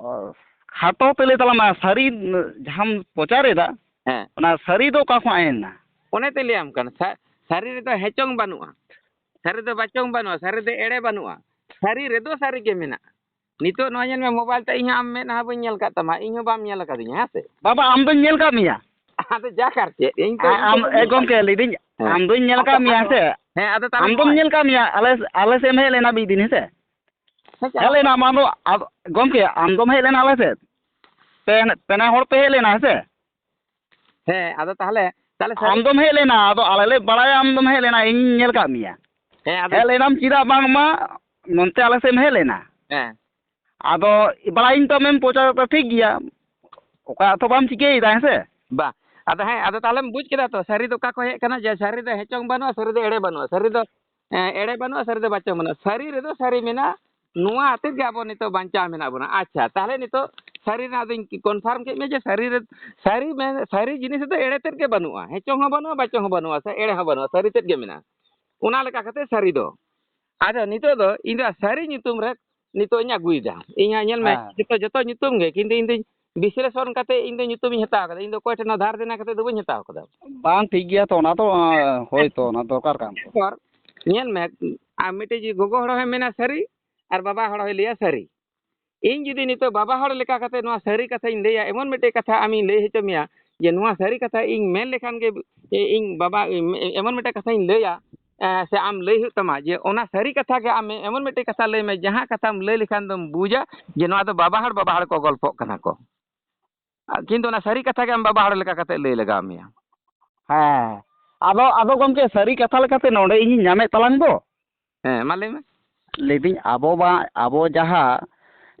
ᱠᱷᱟᱴᱚ ᱛᱮ ᱞᱟᱹᱭ ᱛᱟᱞᱟᱝ ᱢᱮ, ᱥᱟᱹᱨᱤ ᱡᱟᱦᱟᱸᱢ ᱯᱨᱚᱪᱟᱨ ᱮᱫᱟ, ᱦᱮᱸ᱾ ᱚᱱᱟ ᱥᱟᱹᱨᱤ ᱫᱚ ᱚᱠᱟ ᱠᱷᱚᱱᱟᱜ ᱦᱮᱡ ᱮᱱᱟ? ᱚᱱᱮ ᱛᱚᱧ ᱞᱟᱹᱭᱟᱢ ᱠᱟᱱ, ᱥᱟ-, ᱥᱟᱹᱨᱤ ᱨᱮᱫᱚ ᱦᱮᱪᱚᱝ ᱵᱟᱹᱱᱩᱜᱼᱟ, ᱥᱟᱹᱨᱤ ᱫᱚ ᱵᱟᱪᱚᱝ ᱵᱟᱹᱱᱩᱜᱼᱟ, ᱥᱟᱹᱨᱤ ᱫᱚ ᱮᱲᱮ ᱵᱟᱹᱱᱩᱜᱼᱟ, ᱥᱟᱹᱨᱤ ᱨᱮᱫᱚ ᱥᱟᱹᱨᱤ ᱜᱮ ᱢᱮᱱᱟᱜᱼᱟ᱾ ᱱᱤᱛᱚᱜ ᱱᱚᱣᱟ ᱧᱮᱞ ᱢᱮ, ᱢᱳᱵᱟᱭᱤᱞ ᱛᱮ ᱤᱧ ᱦᱚᱸ ᱟᱢ ᱢᱮᱫᱦᱟ ᱵᱟᱹᱧ ᱧᱮᱞ ᱠᱟᱫ ᱛᱟᱢᱟ, ᱤᱧ ᱦᱚᱸ ᱵᱟᱢ ᱧᱮᱞ ᱟᱠᱟᱫᱤᱧᱟ, ᱦᱮᱸ ᱥᱮ? ᱵᱟᱵᱟ, ᱟᱢ ᱫᱚᱧ ᱧᱮᱞ ᱟᱠᱟᱫ ᱢᱮᱭᱟ᱾ ᱟᱫᱚ ᱡᱟᱠ ᱟᱨ ᱪᱮᱫ, ᱤᱧ ᱛᱚ, ᱟ-, ᱤᱧ ᱟᱢ, ᱛᱚ ᱵᱟᱹᱧ ᱮ, ᱧᱮᱞ ᱜᱚᱢᱠᱮ, ᱟᱠᱟᱫ ᱞᱟᱹᱭᱫᱟᱹᱧ, ᱦᱮᱸ᱾ ᱟᱢ ᱫᱚᱧ ᱧᱮᱞ ᱟᱪᱪᱷᱟ, ᱟᱠᱟᱫ ᱢᱮᱭᱟ, ᱟᱫᱚ, ᱦᱮᱸ ᱥᱮ? ᱦᱮᱸ, ᱟᱫᱚ ᱛᱟᱦᱞᱮ ᱟᱢ ᱫᱚᱢ ᱱᱚᱜᱼᱚᱭ ᱧᱮᱞ ᱟᱠᱟᱫ ᱢᱮᱭᱟ, ᱟᱞᱮ, ᱟᱞᱮ ᱥᱮᱫ ᱮᱢ ᱦᱮᱡ ᱞᱮᱱᱟ ᱢᱤᱫ ᱫᱤᱱ, ᱦᱮᱸ ᱥᱮ? ᱦᱮᱸ, ᱦᱮᱡ ᱪᱟᱞᱟᱣ ᱞᱮᱱᱟᱢ ᱟᱢ ᱫᱚ, ᱟᱫᱚ, ᱜᱚᱢᱠᱮ, ᱟᱢ ᱫᱚᱢ ᱦᱮᱡ ᱞᱮᱱᱟ ᱟᱞᱮ ᱥᱮᱫ? ᱯᱮ, ᱯᱮ ᱦᱚᱲ ᱯᱮ ᱦᱮᱡ ᱞᱮᱱᱟ, ᱦᱮᱸ ᱥᱮ? ᱦᱮᱸ, ᱟᱫᱚ ᱛᱟᱦᱞᱮ, ᱛᱟᱦᱞᱮ ᱥᱟᱹᱨᱤ ᱟᱢ ᱫᱚᱢ ᱦᱮᱡ ᱞᱮᱱᱟ, ᱟᱫᱚ ᱟᱞᱮ ᱞᱮ ᱵᱟᱲᱟᱭᱟ ᱟᱢ ᱫᱚᱢ ᱦᱮᱡ ᱞᱮᱱᱟ, ᱤᱧ ᱧᱮᱞ ᱠᱟᱜ ᱢᱮᱭᱟ᱾ ᱦᱮᱸ, ᱟᱫᱚ ᱦᱮᱡ ᱞᱮᱱᱟᱢ ᱪᱮᱫᱟᱜ ᱵᱟᱝᱢᱟ ᱱᱚᱱᱛᱮ ᱟᱞᱮ ᱥᱮᱫ ᱮᱢ ᱦᱮᱡ ᱞᱮᱱᱟ᱾ ᱦᱮᱸ᱾ ᱟᱫᱚ ᱵᱟᱲᱟᱭᱟᱹᱧ ᱛᱚ ᱟᱢᱮᱢ ᱯᱨᱚᱪᱟᱨ ᱫᱟ, ᱴᱷᱤᱠ ᱜᱮᱭᱟ, ᱚᱠᱟ ᱟᱛᱷᱚ ᱵᱟᱢ ᱪᱤᱠᱟᱹᱭᱮᱫᱟ, ᱦᱮᱸ ᱥᱮ? ᱵᱟ, ᱟᱫᱚ ᱦᱮᱸ, ᱟᱫᱚ ᱛᱟᱦᱞᱮᱢ ᱵᱩᱡᱽ ᱠᱮᱫᱟ ᱛᱚ, ᱥᱟᱹᱨᱤ ᱫᱚ ᱚᱠᱟ ᱠᱷᱚᱱ ᱦᱮᱡ ᱠᱟᱱᱟ, ᱡᱮ ᱥᱟᱹᱨᱤ ᱫᱚ ᱦᱮᱪᱚᱝ ᱵᱟᱹᱱᱩᱜᱼᱟ, ᱥᱟᱹᱨᱤ ᱫᱚ ᱮᱲᱮ ᱵᱟᱹᱱᱩᱜᱼᱟ, ᱥᱟᱹᱨᱤ ᱫᱚ, ᱮᱸ, ᱮᱲᱮ ᱵᱟᱹᱱᱩᱜᱼᱟ, ᱥᱟᱹᱨᱤ ᱫᱚ ᱵᱟᱪᱚᱝ ᱵᱟᱹᱱᱩᱜᱼᱟ, ᱥᱟᱹᱨᱤ ᱨᱮᱫᱚ ᱥᱟᱹᱨᱤ ᱢᱮᱱᱟᱜᱼᱟ, ᱱᱚᱣᱟ ᱟᱛᱮᱫ ᱜᱮ ᱟᱵᱚ ᱱᱤᱛᱚᱜ ᱵᱟᱧᱪᱟᱣ ᱢᱮᱱᱟᱜ ᱵᱚᱱᱟ᱾ ᱟᱪᱪᱷᱟ, ᱛᱟᱦᱞᱮ ᱱᱤᱛᱚᱜ ᱥᱟᱹᱨᱤ ᱨᱮᱱᱟᱜ ᱫᱚᱧ confirm ᱠᱮᱫ ᱢᱮᱭᱟ ᱡᱮ ᱥᱟᱹᱨᱤ ᱨᱮ, ᱥᱟᱹᱨᱤ ᱢᱮ, ᱥᱟᱹᱨᱤ ᱡᱤᱱᱤᱥ ᱨᱮᱫᱚ ᱮᱲᱮ ᱛᱮᱫ ᱜᱮ ᱵᱟᱹᱱᱩᱜᱼᱟ, ᱦᱮᱪᱚᱝ ᱦᱚᱸ ᱵᱟᱹᱱᱩᱜᱼᱟ, ᱵᱟᱪᱚᱝ ᱦᱚᱸ ᱵᱟᱹᱱᱩᱜᱼᱟ, ᱥᱮ ᱮᱲᱮ ᱦᱚᱸ ᱵᱟᱹᱱᱩᱜᱼᱟ, ᱥᱟᱹᱨᱤ ᱛᱮᱫ ᱜᱮ ᱢᱮᱱᱟᱜᱼᱟ᱾ ᱚᱱᱟ ᱞᱮᱠᱟ ᱠᱟᱛᱮ ᱥᱟᱹᱨᱤ ᱫᱚ᱾ ᱟᱫᱚ ᱱᱤᱛᱚᱜ ᱫᱚ ᱤᱧ ᱫᱚ ᱥᱟᱹᱨᱤ ᱧᱩᱛᱩᱢ ᱨᱮ ᱱᱤᱛᱚᱜ ᱤᱧ ᱟᱹᱜᱩᱭᱮᱫᱟ᱾ ᱤᱧ ᱦᱟᱸᱜ ᱧᱮᱞ ᱢᱮ, ᱦᱮᱸ᱾ ᱡᱚᱛᱚ, ᱡᱚᱛᱚ ᱧᱩᱛᱩᱢ ᱜᱮ, ᱠᱤᱱᱛᱩ ᱤᱧ ᱫᱚᱧ ᱵᱤᱥᱞᱮᱥᱚᱱ ᱠᱟᱛᱮ ᱤᱧ ᱫᱚ ᱧᱩᱛᱩᱢᱤᱧ ᱦᱟᱛᱟᱣ ᱠᱟᱫᱟ᱾ ᱤᱧ ᱫᱚ ᱚᱠᱚᱭ ᱴᱷᱮᱱ ᱦᱚᱸ ᱫᱷᱟᱨ ᱫᱮᱱᱟ ᱠᱟᱛᱮ ᱫᱚ ᱵᱟᱹᱧ ᱦᱟᱛᱟᱣ ᱠᱟᱫᱟ᱾ ᱵᱟᱝ ᱴᱷᱤᱠ ᱜᱮᱭᱟ ᱛᱚ, ᱚᱱᱟ ᱫᱚ, ᱟᱸ, ᱦᱳᱭ ᱛᱚ, ᱚᱱᱟ ᱫᱚᱨᱠᱟᱨ ᱠᱟᱱ ᱛᱚ᱾ ᱮᱨᱯᱚᱨ ᱧᱮᱞ ᱢᱮ, ᱟᱨ ᱢᱤᱫᱴᱮᱡ ᱜᱚᱜᱚ ᱦᱚᱲ ᱦᱚᱸᱭ ᱢᱮᱱᱟ ᱥᱟᱹᱨᱤ, ᱟᱨ ᱵᱟᱵᱟ ᱦᱚᱲ ᱦᱚᱸᱭ ᱞᱟᱹᱭᱟ ᱥᱟᱹᱨᱤ᱾ ᱤᱧ ᱡᱩᱫᱤ ᱱᱤᱛᱚᱜ ᱵᱟᱵᱟ ᱦᱚᱲ ᱞᱮᱠᱟ ᱠᱟᱛᱮ ᱱᱚᱣᱟ ᱥᱟᱹᱨᱤ ᱠᱟᱛᱷᱟᱧ ᱞᱟᱹᱭᱟ, ᱮᱢᱚᱱ ᱢᱤᱫᱴᱮᱡ ᱠᱟᱛᱷᱟ ᱟᱢᱤᱧ ᱞᱟᱹᱭ ᱦᱚᱪᱚ ᱢᱮᱭᱟ ᱡᱮ ᱱᱚᱣᱟ ᱥᱟᱹᱨᱤ ᱠᱟᱛᱷᱟ ᱤᱧ ᱢᱮᱱ ᱞᱮᱠᱷᱟᱱ ᱜᱮ, ᱤᱧ ᱵᱟᱵᱟ, ᱮᱢᱚᱱ ᱢᱤᱫᱴᱮᱡ ᱠᱟᱛᱷᱟᱧ ᱞᱟᱹᱭᱟ, ᱮ, ᱥᱮ ᱟᱢ ᱞᱟᱹᱭ ᱦᱩᱭᱩᱜ ᱛᱟᱢᱟ ᱡᱮ ᱚᱱᱟ ᱥᱟᱹᱨᱤ ᱠᱟᱛᱷᱟ ᱜᱮ ᱟᱢ ᱮᱢᱚᱱ ᱢᱤᱫᱴᱮᱡ ᱠᱟᱛᱷᱟ ᱞᱟᱹᱭ ᱢᱮ, ᱡᱟᱦᱟᱸ ᱠᱟᱛᱷᱟᱢ ᱞᱟᱹᱭ ᱞᱮᱠᱷᱟᱱ ᱫᱚᱢ ᱵᱩᱡᱟ ᱡᱮ ᱱᱚᱣᱟ ᱫᱚ ᱵᱟᱵᱟ ᱦᱚᱲ, ᱵᱟᱵᱟ ᱦᱚᱲ ᱠᱚ ᱜᱚᱞᱯᱚᱜ ᱠᱟᱱᱟ ᱠᱚ᱾ ᱠᱤᱱᱛᱩ ᱚᱱᱟ ᱥᱟᱹᱨᱤ ᱠᱟᱛᱷᱟ ᱜᱮ ᱟᱢ ᱵᱟᱵᱟ ᱦᱚᱲ ᱞᱮᱠᱟ ᱠᱟᱛᱮ ᱞᱟᱹᱭ ᱞᱟᱜᱟᱣ ᱢᱮᱭᱟ᱾ ᱦᱮᱸ, ᱟᱫᱚ, ᱟᱫᱚ ᱜᱚᱢᱠᱮ, ᱥᱟᱹᱨᱤ ᱠᱟᱛᱷᱟ ᱞᱮᱠᱟᱛᱮ ᱱᱚᱰᱮ ᱤᱧᱤᱧ ᱧᱟᱢᱮᱫ ᱛᱟᱞᱟᱝ ᱫᱚ᱾ ᱦᱮᱸ, ᱢᱟ ᱞᱟᱹᱭ ᱢᱮ᱾ ᱞᱟᱹᱭᱫᱟᱹᱧ, ᱟᱵᱚ ᱢᱟ, ᱟᱵᱚ ᱡᱟᱦᱟᱸ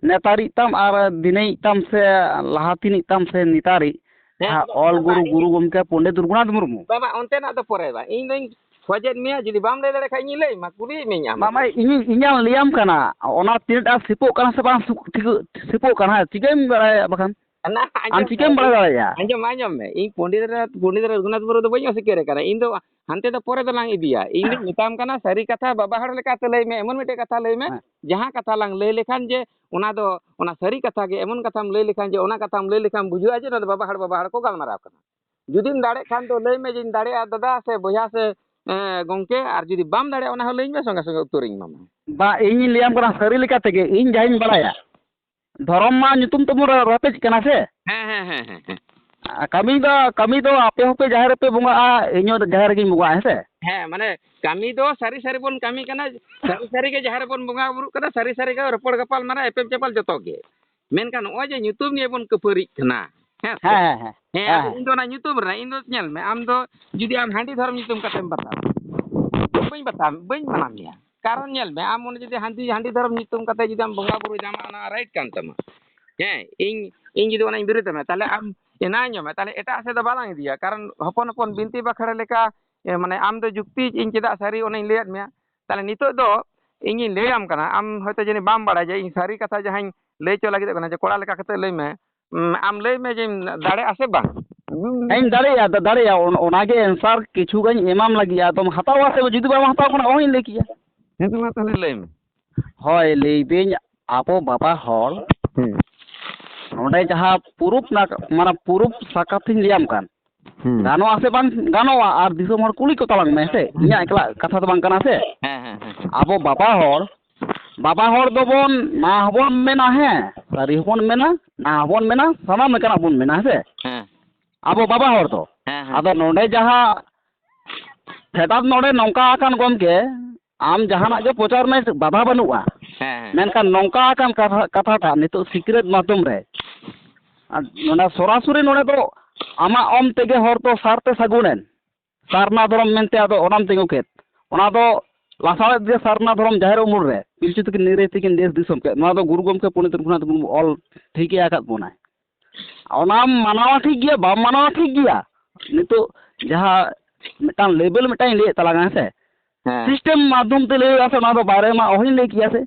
ᱱᱮᱛᱟᱨᱤᱡ ᱛᱟᱢ ᱟᱨ ᱫᱤᱱᱟᱹᱭᱤᱡ ᱛᱟᱢ ᱥᱮ ᱞᱟᱦᱟ ᱛᱤᱱᱤᱡ ᱛᱟᱢ ᱥᱮ ᱱᱮᱛᱟᱨᱤᱡ, ᱦᱮᱸ, ᱡᱟᱦᱟᱸ ᱵᱟᱵᱟ, ᱚᱞ ᱜᱩᱨᱩ, ᱵᱟᱵᱟ, ᱜᱩᱨᱩ ᱜᱚᱢᱠᱮ ᱯᱚᱱᱰᱤᱛ ᱨᱚᱜᱷᱩᱱᱟᱛᱷ ᱢᱩᱨᱢᱩ᱾ ᱵᱟᱵᱟ, ᱚᱱᱛᱮᱱᱟᱜ ᱫᱚ ᱯᱚᱨᱮ ᱵᱟ, ᱤᱧ ᱫᱚᱧ ᱠᱷᱚᱡᱮᱫ ᱢᱮᱭᱟ, ᱡᱩᱫᱤ ᱵᱟᱢ ᱞᱟᱹᱭ ᱫᱟᱲᱮᱭᱟᱜ ᱠᱷᱟᱡ ᱤᱧᱤᱧ ᱞᱟᱹᱭ ᱟᱢᱟ, ᱠᱩᱞᱤᱭᱮᱫ ᱢᱮᱭᱟᱹᱧ ᱟᱢ᱾ ᱵᱟᱵᱟ, ᱤᱧᱤᱧ, ᱤᱧᱟᱹᱜ ᱞᱟᱹᱭᱟᱢ ᱠᱟᱱᱟ, ᱚᱱᱟ ᱛᱤᱱᱟᱹᱜ ᱴᱟ ᱥᱤᱯᱚᱜ ᱠᱟᱱᱟ ᱥᱮ ᱵᱟᱝ ᱥᱩ-, ᱴᱷᱤᱠ ᱥᱤᱯᱚᱜ ᱠᱟᱱᱟ, ᱦᱮᱸ, ᱪᱤᱠᱟᱹᱧ ᱵᱟᱲᱟᱭᱟ ᱵᱟᱠᱷᱟᱱ? ᱟᱢ ᱪᱤᱠᱟᱹᱢ ᱵᱟᱲᱟᱭ ᱫᱟᱲᱮᱭᱟᱜᱼᱟ? ᱟᱸᱡᱚᱢ, ᱟᱸᱡᱚᱢ ᱢᱮ, ᱤᱧ ᱯᱚᱱᱰᱤᱛ ᱨᱚᱜᱷᱩᱱᱟᱛᱷ, ᱯᱚᱱᱰᱤᱛ ᱨᱚᱜᱷᱩᱱᱟᱛᱷ ᱢᱩᱨᱢᱩ ᱫᱚ ᱵᱟᱹᱧ ᱚᱥᱤᱠᱟᱹᱨ ᱠᱟᱱᱟ, ᱤᱧ ᱫᱚ ᱦᱟᱱᱛᱮ ᱫᱚ ᱯᱚᱨᱮ ᱫᱚᱞᱟᱝ ᱤᱫᱤᱭᱟ᱾ ᱤᱧ ᱫᱚᱧ ᱢᱮᱛᱟᱢ ᱠᱟᱱᱟ, ᱥᱟᱹᱨᱤ ᱠᱟᱛᱷᱟ ᱵᱟᱵᱟ ᱦᱚᱲ ᱞᱮᱠᱟᱛᱮ ᱞᱟᱹᱭ ᱢᱮ, ᱮᱢᱚᱱ ᱢᱤᱫᱴᱮᱡ ᱠᱟᱛᱷᱟ ᱞᱟᱹᱭ ᱢᱮ, ᱦᱮᱸ᱾ ᱡᱟᱦᱟᱸ ᱠᱟᱛᱷᱟ ᱞᱟᱝ ᱞᱟᱹᱭ ᱞᱮᱠᱷᱟᱱ ᱡᱮ ᱚᱱᱟ ᱫᱚ, ᱚᱱᱟ ᱥᱟᱹᱨᱤ ᱠᱟᱛᱷᱟ ᱜᱮ, ᱮᱢᱚᱱ ᱠᱟᱛᱷᱟᱢ ᱞᱟᱹᱭ ᱞᱮᱠᱷᱟᱱ ᱡᱮ ᱚᱱᱟ ᱠᱟᱛᱷᱟᱢ ᱞᱟᱹᱭ ᱞᱮᱠᱷᱟᱱ ᱵᱩᱡᱷᱟᱹᱜᱼᱟ ᱡᱮ ᱱᱚᱣᱟ ᱫᱚ ᱵᱟᱵᱟ ᱦᱚᱲ, ᱵᱟᱵᱟ ᱦᱚᱲ ᱠᱚ ᱜᱟᱞᱢᱟᱨᱟᱣ ᱠᱟᱱᱟ᱾ ᱡᱩᱫᱤᱢ ᱫᱟᱲᱮᱜ ᱠᱷᱟᱱ ᱫᱚ ᱞᱟᱹᱭ ᱢᱮ ᱡᱮᱧ ᱫᱟᱲᱮᱭᱟᱜᱼᱟ ᱫᱟᱫᱟ ᱥᱮ ᱵᱚᱭᱦᱟ ᱥᱮ, ᱮᱸ, ᱜᱚᱝᱠᱮ, ᱟᱨ ᱡᱩᱫᱤ ᱵᱟᱢ ᱫᱟᱲᱮᱭᱟᱜᱼᱟ ᱚᱱᱟ ᱦᱚᱸ ᱞᱟᱹᱭᱟᱹᱧ ᱢᱮ, ᱥᱚᱸᱜᱮ ᱥᱚᱸᱜᱮ ᱩᱛᱟᱹᱨᱤᱧ ᱮᱢᱟᱢᱟ᱾ ᱵᱟ, ᱤᱧᱤᱧ ᱞᱟᱹᱭᱟᱢ ᱠᱟᱱᱟ ᱥᱟᱹᱨᱤ ᱞᱮᱠᱟ ᱛᱮᱜᱮ, ᱤᱧ ᱡᱟᱦᱟᱸᱧ ᱵᱟᱲᱟᱭᱟ᱾ ᱫᱷᱚᱨᱚᱢ ᱢᱟ ᱧᱩᱛᱩᱢ ᱛᱮᱵᱚᱱ ᱨᱟ-, ᱨᱟᱯᱮᱡ ᱠᱟᱱᱟ ᱥᱮ? ᱦᱮᱸ, ᱦᱮᱸ, ᱦᱮᱸ, ᱦᱮᱸ, ᱦᱮᱸ᱾ ᱟᱨ ᱠᱟᱹᱢᱤ ᱫᱚ, ᱠᱟᱹᱢᱤ ᱫᱚ ᱟᱯᱮ ᱦᱚᱸᱯᱮ ᱡᱟᱦᱮᱨ ᱨᱮᱯᱮ ᱵᱚᱸᱜᱟᱜᱼᱟ, ᱤᱧ ᱦᱚᱸ ᱡᱟᱦᱮᱨ ᱨᱮᱜᱮᱧ ᱵᱚᱸᱜᱟᱜᱼᱟ, ᱦᱮᱸ ᱥᱮ? ᱦᱮᱸ, ᱢᱟᱱᱮ ᱠᱟᱹᱢᱤ ᱫᱚ ᱥᱟᱹᱨᱤ ᱥᱟᱹᱨᱤ ᱵᱚᱱ ᱠᱟᱹᱢᱤ ᱠᱟᱱᱟ, ᱥᱟᱹᱨᱤ ᱥᱟᱹᱨᱤ ᱜᱮ ᱡᱟᱦᱮᱨ ᱨᱮᱵᱚᱱ ᱵᱚᱸᱜᱟ ᱵᱩᱨᱩᱜ ᱠᱟᱱᱟ, ᱥᱟᱹᱨᱤ ᱥᱟᱹᱨᱤ ᱜᱮ ᱨᱚᱯᱚᱲ ᱜᱟᱯᱟᱞ ᱢᱟᱨᱟᱣ, ᱮᱯᱮᱢ ᱪᱟᱯᱟᱞ ᱡᱚᱛᱚ ᱜᱮ᱾ ᱢᱮᱱᱠᱷᱟᱱ ᱱᱚᱜᱼᱚᱭ ᱡᱮ ᱧᱩᱛᱩᱢ ᱱᱤᱭᱮ ᱵᱚᱱ ᱠᱟᱹᱯᱟᱹᱨᱤᱜ ᱠᱟᱱᱟ, ᱦᱮᱸ ᱥᱮ? ᱦᱮᱸ, ᱦᱮᱸ, ᱦᱮᱸ, ᱦᱮᱸ, ᱦᱮᱸ, ᱟᱫᱚ ᱦᱮᱸ᱾ ᱤᱧ ᱫᱚ ᱚᱱᱟ ᱧᱩᱛᱩᱢ ᱨᱮᱱᱟᱜ, ᱤᱧ ᱫᱚ ᱧᱮᱞ ᱢᱮ, ᱟᱢ ᱫᱚ ᱡᱩᱫᱤ ᱟᱢ ᱦᱟᱺᱰᱤ ᱫᱷᱚᱨᱚᱢ ᱧᱩᱛᱩᱢ ᱠᱟᱛᱮᱢ ᱵᱟᱛᱟᱣᱟ, ᱵᱟᱹᱧ ᱵᱟᱛᱟᱣ, ᱵᱟᱹᱧ ᱢᱟᱱᱟ ᱢᱮᱭᱟ᱾ ᱠᱟᱨᱚᱱ ᱧᱮᱞ ᱢᱮ, ᱟᱢ ᱚᱱᱮ ᱡᱩᱫᱤ ᱦᱟᱺᱰᱤ, ᱦᱟᱺᱰᱤ ᱫᱷᱚᱨᱚᱢ ᱧᱩᱛᱩᱢ ᱠᱟᱛᱮ ᱡᱩᱫᱤ ᱟᱢ ᱵᱚᱸᱜᱟ ᱵᱩᱨᱩᱭ ᱫᱟᱢ, ᱟᱢᱟᱜ ᱚᱱᱟ ᱨᱟᱭᱤᱴ ᱠᱟᱱ ᱛᱟᱢᱟ᱾ ᱦᱮᱸ, ᱤᱧ, ᱤᱧ ᱡᱩᱫᱤ ᱚᱱᱟᱧ ᱵᱤᱨᱳᱫᱷ ᱟᱢᱟ, ᱛᱟᱦᱞᱮ ᱟᱢ ᱮᱱᱟᱧ ᱧᱟᱢᱟ, ᱛᱟᱦᱞᱮ ᱮᱴᱟᱜ ᱥᱮᱫ ᱫᱚ ᱵᱟᱞᱟᱝ ᱤᱫᱤᱭᱟ᱾ ᱠᱟᱨᱚᱱ ᱦᱚᱯᱚᱱ ᱦᱚᱯᱚᱱ ᱵᱤᱱᱛᱤ ᱵᱟᱠᱷᱮᱲ ᱞᱮᱠᱟ, ᱮ, ᱢᱟᱱᱮ ᱟᱢ ᱫᱚ ᱡᱩᱠᱛᱤ ᱤᱧ ᱪᱮᱫᱟᱜ ᱥᱟᱹᱨᱤ ᱚᱱᱟᱧ ᱞᱟᱹᱭᱟᱫ ᱢᱮᱭᱟ᱾ ᱛᱟᱦᱞᱮ ᱱᱤᱛᱚᱜ ᱫᱚ ᱤᱧᱤᱧ ᱞᱟᱹᱭᱟᱢ ᱠᱟᱱᱟ, ᱟᱢ ᱦᱚᱭᱛᱳ ᱡᱟᱹᱱᱤᱡ ᱵᱟᱢ ᱵᱟᱲᱟᱭᱟ ᱡᱮ ᱤᱧ ᱥᱟᱹᱨᱤ ᱠᱟᱛᱷᱟ ᱡᱟᱦᱟᱸᱧ ᱞᱟᱹᱭ ᱦᱚᱪᱚ ᱞᱟᱹᱜᱤᱫᱚᱜ ᱠᱟᱱᱟ, ᱡᱮ ᱠᱚᱲᱟ ᱞᱮᱠᱟ ᱠᱟᱛᱮ ᱞᱟᱹᱭ ᱢᱮ, ᱩᱸ, ᱟᱢ ᱞᱟᱹᱭ ᱢᱮ ᱡᱮᱢ ᱫᱟᱲᱮᱭᱟᱜᱼᱟ ᱥᱮ ᱵᱟᱝ? ᱦᱮᱸ, ᱤᱧ ᱫᱟᱲᱮᱭᱟᱜᱼᱟ, ᱫᱟ-, ᱫᱟᱲᱮᱭᱟᱜᱼᱟ᱾ ᱚᱱ-, ᱚᱱᱟᱜᱮ answer ᱠᱤᱪᱷᱩ ᱜᱟᱱ ᱮᱢᱟᱢ ᱞᱟᱹᱜᱤᱫ, ᱟᱫᱚᱢ ᱦᱟᱛᱟᱣᱟ ᱥᱮ ᱡᱩᱫᱤ ᱵᱟᱢ ᱦᱟᱛᱟᱣ ᱠᱷᱟᱱ ᱚᱦᱚᱧ ᱞᱟᱹᱭ ᱠᱮᱭᱟ᱾ ᱦᱮᱸ, ᱛᱚ ᱢᱟ ᱛᱟᱦᱞᱮ ᱞᱟᱹᱭ ᱢᱮ᱾ ᱦᱳᱭ, ᱞᱟᱹᱭᱫᱟᱹᱧ ᱟᱵᱚ ᱵᱟᱵᱟ ᱦᱚᱲ ᱦᱮᱸ᱾ ᱱᱚᱰᱮ ᱡᱟᱦᱟᱸ ᱯᱩᱨᱩᱵ ᱱᱟᱜ-, ᱢᱟᱱᱮ ᱯᱩᱨᱩᱵ ᱥᱟᱠᱟᱛ ᱤᱧ ᱞᱟᱹᱭᱟᱢ ᱠᱟᱱ, ᱦᱩᱸ᱾ ᱜᱟᱱᱚᱜᱼᱟ ᱥᱮ ᱵᱟᱝ ᱜᱟᱱᱚᱜᱼᱟ, ᱟᱨ ᱫᱤᱥᱚᱢ ᱦᱚᱲ ᱠᱩᱞᱤ ᱠᱚ ᱛᱟᱞᱟᱝ ᱢᱮ, ᱦᱮᱸ ᱥᱮ? ᱤᱧᱟᱹᱜ ᱮᱠᱞᱟ ᱠᱟᱛᱷᱟ ᱫᱚ ᱵᱟᱝ ᱠᱟᱱᱟ ᱥᱮ᱾ ᱦᱮᱸ, ᱦᱮᱸ, ᱦᱮᱸ᱾ ᱟᱵᱚ ᱵᱟᱵᱟ ᱦᱚᱲ, ᱵᱟᱵᱟ ᱦᱚᱲ ᱫᱚᱵᱚᱱ ᱱᱟ ᱦᱚᱸᱵᱚᱱ ᱢᱮᱱᱟ, ᱦᱮᱸ, ᱥᱟᱹᱨᱤ ᱦᱚᱸᱵᱚᱱ ᱢᱮᱱᱟ, ᱱᱟ ᱦᱚᱸᱵᱚᱱ ᱢᱮᱱᱟ, ᱥᱟᱱᱟᱢ ᱞᱮᱠᱟᱱᱟᱜ ᱵᱚᱱ ᱢᱮᱱᱟ, ᱦᱮᱸ ᱥᱮ? ᱦᱮᱸ᱾ ᱟᱵᱚ ᱵᱟᱵᱟ ᱦᱚᱲ ᱫᱚ᱾ ᱦᱮᱸ, ᱦᱮᱸ᱾ ᱟᱫᱚ ᱱᱚᱰᱮ ᱡᱟᱦᱟᱸ ᱯᱷᱮᱰᱟᱛ ᱱᱚᱰᱮ ᱱᱚᱝᱠᱟ ᱟᱠᱟᱱ ᱜᱚᱢᱠᱮ, ᱟᱢ ᱡᱟᱦᱟᱱᱟᱜ ᱜᱮ ᱯᱨᱚᱪᱟᱨ ᱢᱮ, ᱵᱟᱫᱷᱟ ᱵᱟᱹᱱᱩᱜᱼᱟ᱾ ᱦᱮᱸ, ᱦᱮᱸ᱾ ᱢᱮᱱᱠᱷᱟᱱ ᱱᱚᱝᱠᱟ ᱟᱠᱟᱱ ᱠᱟᱛᱷᱟ, ᱠᱟᱛᱷᱟᱴᱟᱜ ᱱᱤᱛᱚᱜ ᱥᱤᱠᱨᱮᱴ ᱢᱟᱫᱽᱫᱷᱚᱢ ᱨᱮ, ᱟᱨ ᱱᱚᱰᱮ ᱥᱚᱨᱟᱥᱚᱨᱤ ᱱᱚᱰᱮ ᱫᱚ ᱟᱢᱟᱜ ᱚᱢ ᱛᱮᱜᱮ ᱦᱚᱲ ᱫᱚ ᱥᱟᱨ ᱛᱮ ᱥᱟᱹᱜᱩᱱᱮᱱ, ᱥᱟᱨᱱᱟ ᱫᱷᱚᱨᱚᱢ ᱢᱮᱱᱛᱮ ᱟᱫᱚ ᱚᱱᱟᱢ ᱛᱤᱸᱜᱩ ᱠᱮᱫ᱾ ᱚᱱᱟ ᱫᱚ ᱞᱟᱥᱟᱲᱦᱮᱫ ᱜᱮ ᱥᱟᱨᱱᱟ ᱫᱷᱚᱨᱚᱢ ᱡᱟᱦᱮᱨ ᱩᱢᱩᱞ ᱨᱮ ᱯᱤᱞᱪᱩ ᱛᱟᱹᱠᱤᱱ ᱱᱤᱨᱟᱹᱭ ᱛᱟᱹᱠᱤᱱ ᱫᱮᱥ ᱫᱤᱥᱚᱢ ᱠᱮᱫ᱾ ᱱᱚᱣᱟ ᱫᱚ ᱜᱩᱨᱩ ᱜᱚᱢᱠᱮ ᱯᱚᱱᱰᱤᱛ ᱨᱚᱜᱷᱩᱱᱟᱛᱷ ᱢᱩᱨᱢᱩ ᱚᱞ ᱴᱷᱤᱠ ᱟᱠᱟᱫ ᱵᱚᱱᱟᱭ᱾ ᱚᱱᱟᱢ ᱢᱟᱱᱟᱣᱟ ᱴᱷᱤᱠ ᱜᱮᱭᱟ, ᱵᱟᱢ ᱢᱟᱱᱟᱣᱟ ᱴᱷᱤᱠ ᱜᱮᱭᱟ᱾ ᱱᱤᱛᱚᱜ ᱡᱟᱦᱟᱸ ᱢᱤᱫᱴᱟᱝ ᱞᱮᱵᱮᱞ ᱢᱤᱫᱴᱟᱝ ᱤᱧ ᱞᱟᱹᱭᱮᱫ ᱛᱟᱞᱟᱝᱟ, ᱦᱮᱸ ᱥᱮ? ᱦᱮᱸ᱾ ᱥᱤᱥᱴᱮᱢ ᱢᱟᱫᱽᱫᱷᱚᱢ ᱛᱮ ᱞᱟᱹᱭ ᱦᱩᱭᱩᱜᱼᱟ ᱥᱮ, ᱚᱱᱟ ᱫᱚ ᱵᱟᱭᱨᱮ ᱢᱟ ᱚᱦᱚᱧ ᱞᱟᱹᱭ ᱠᱮᱭᱟ ᱥᱮ᱾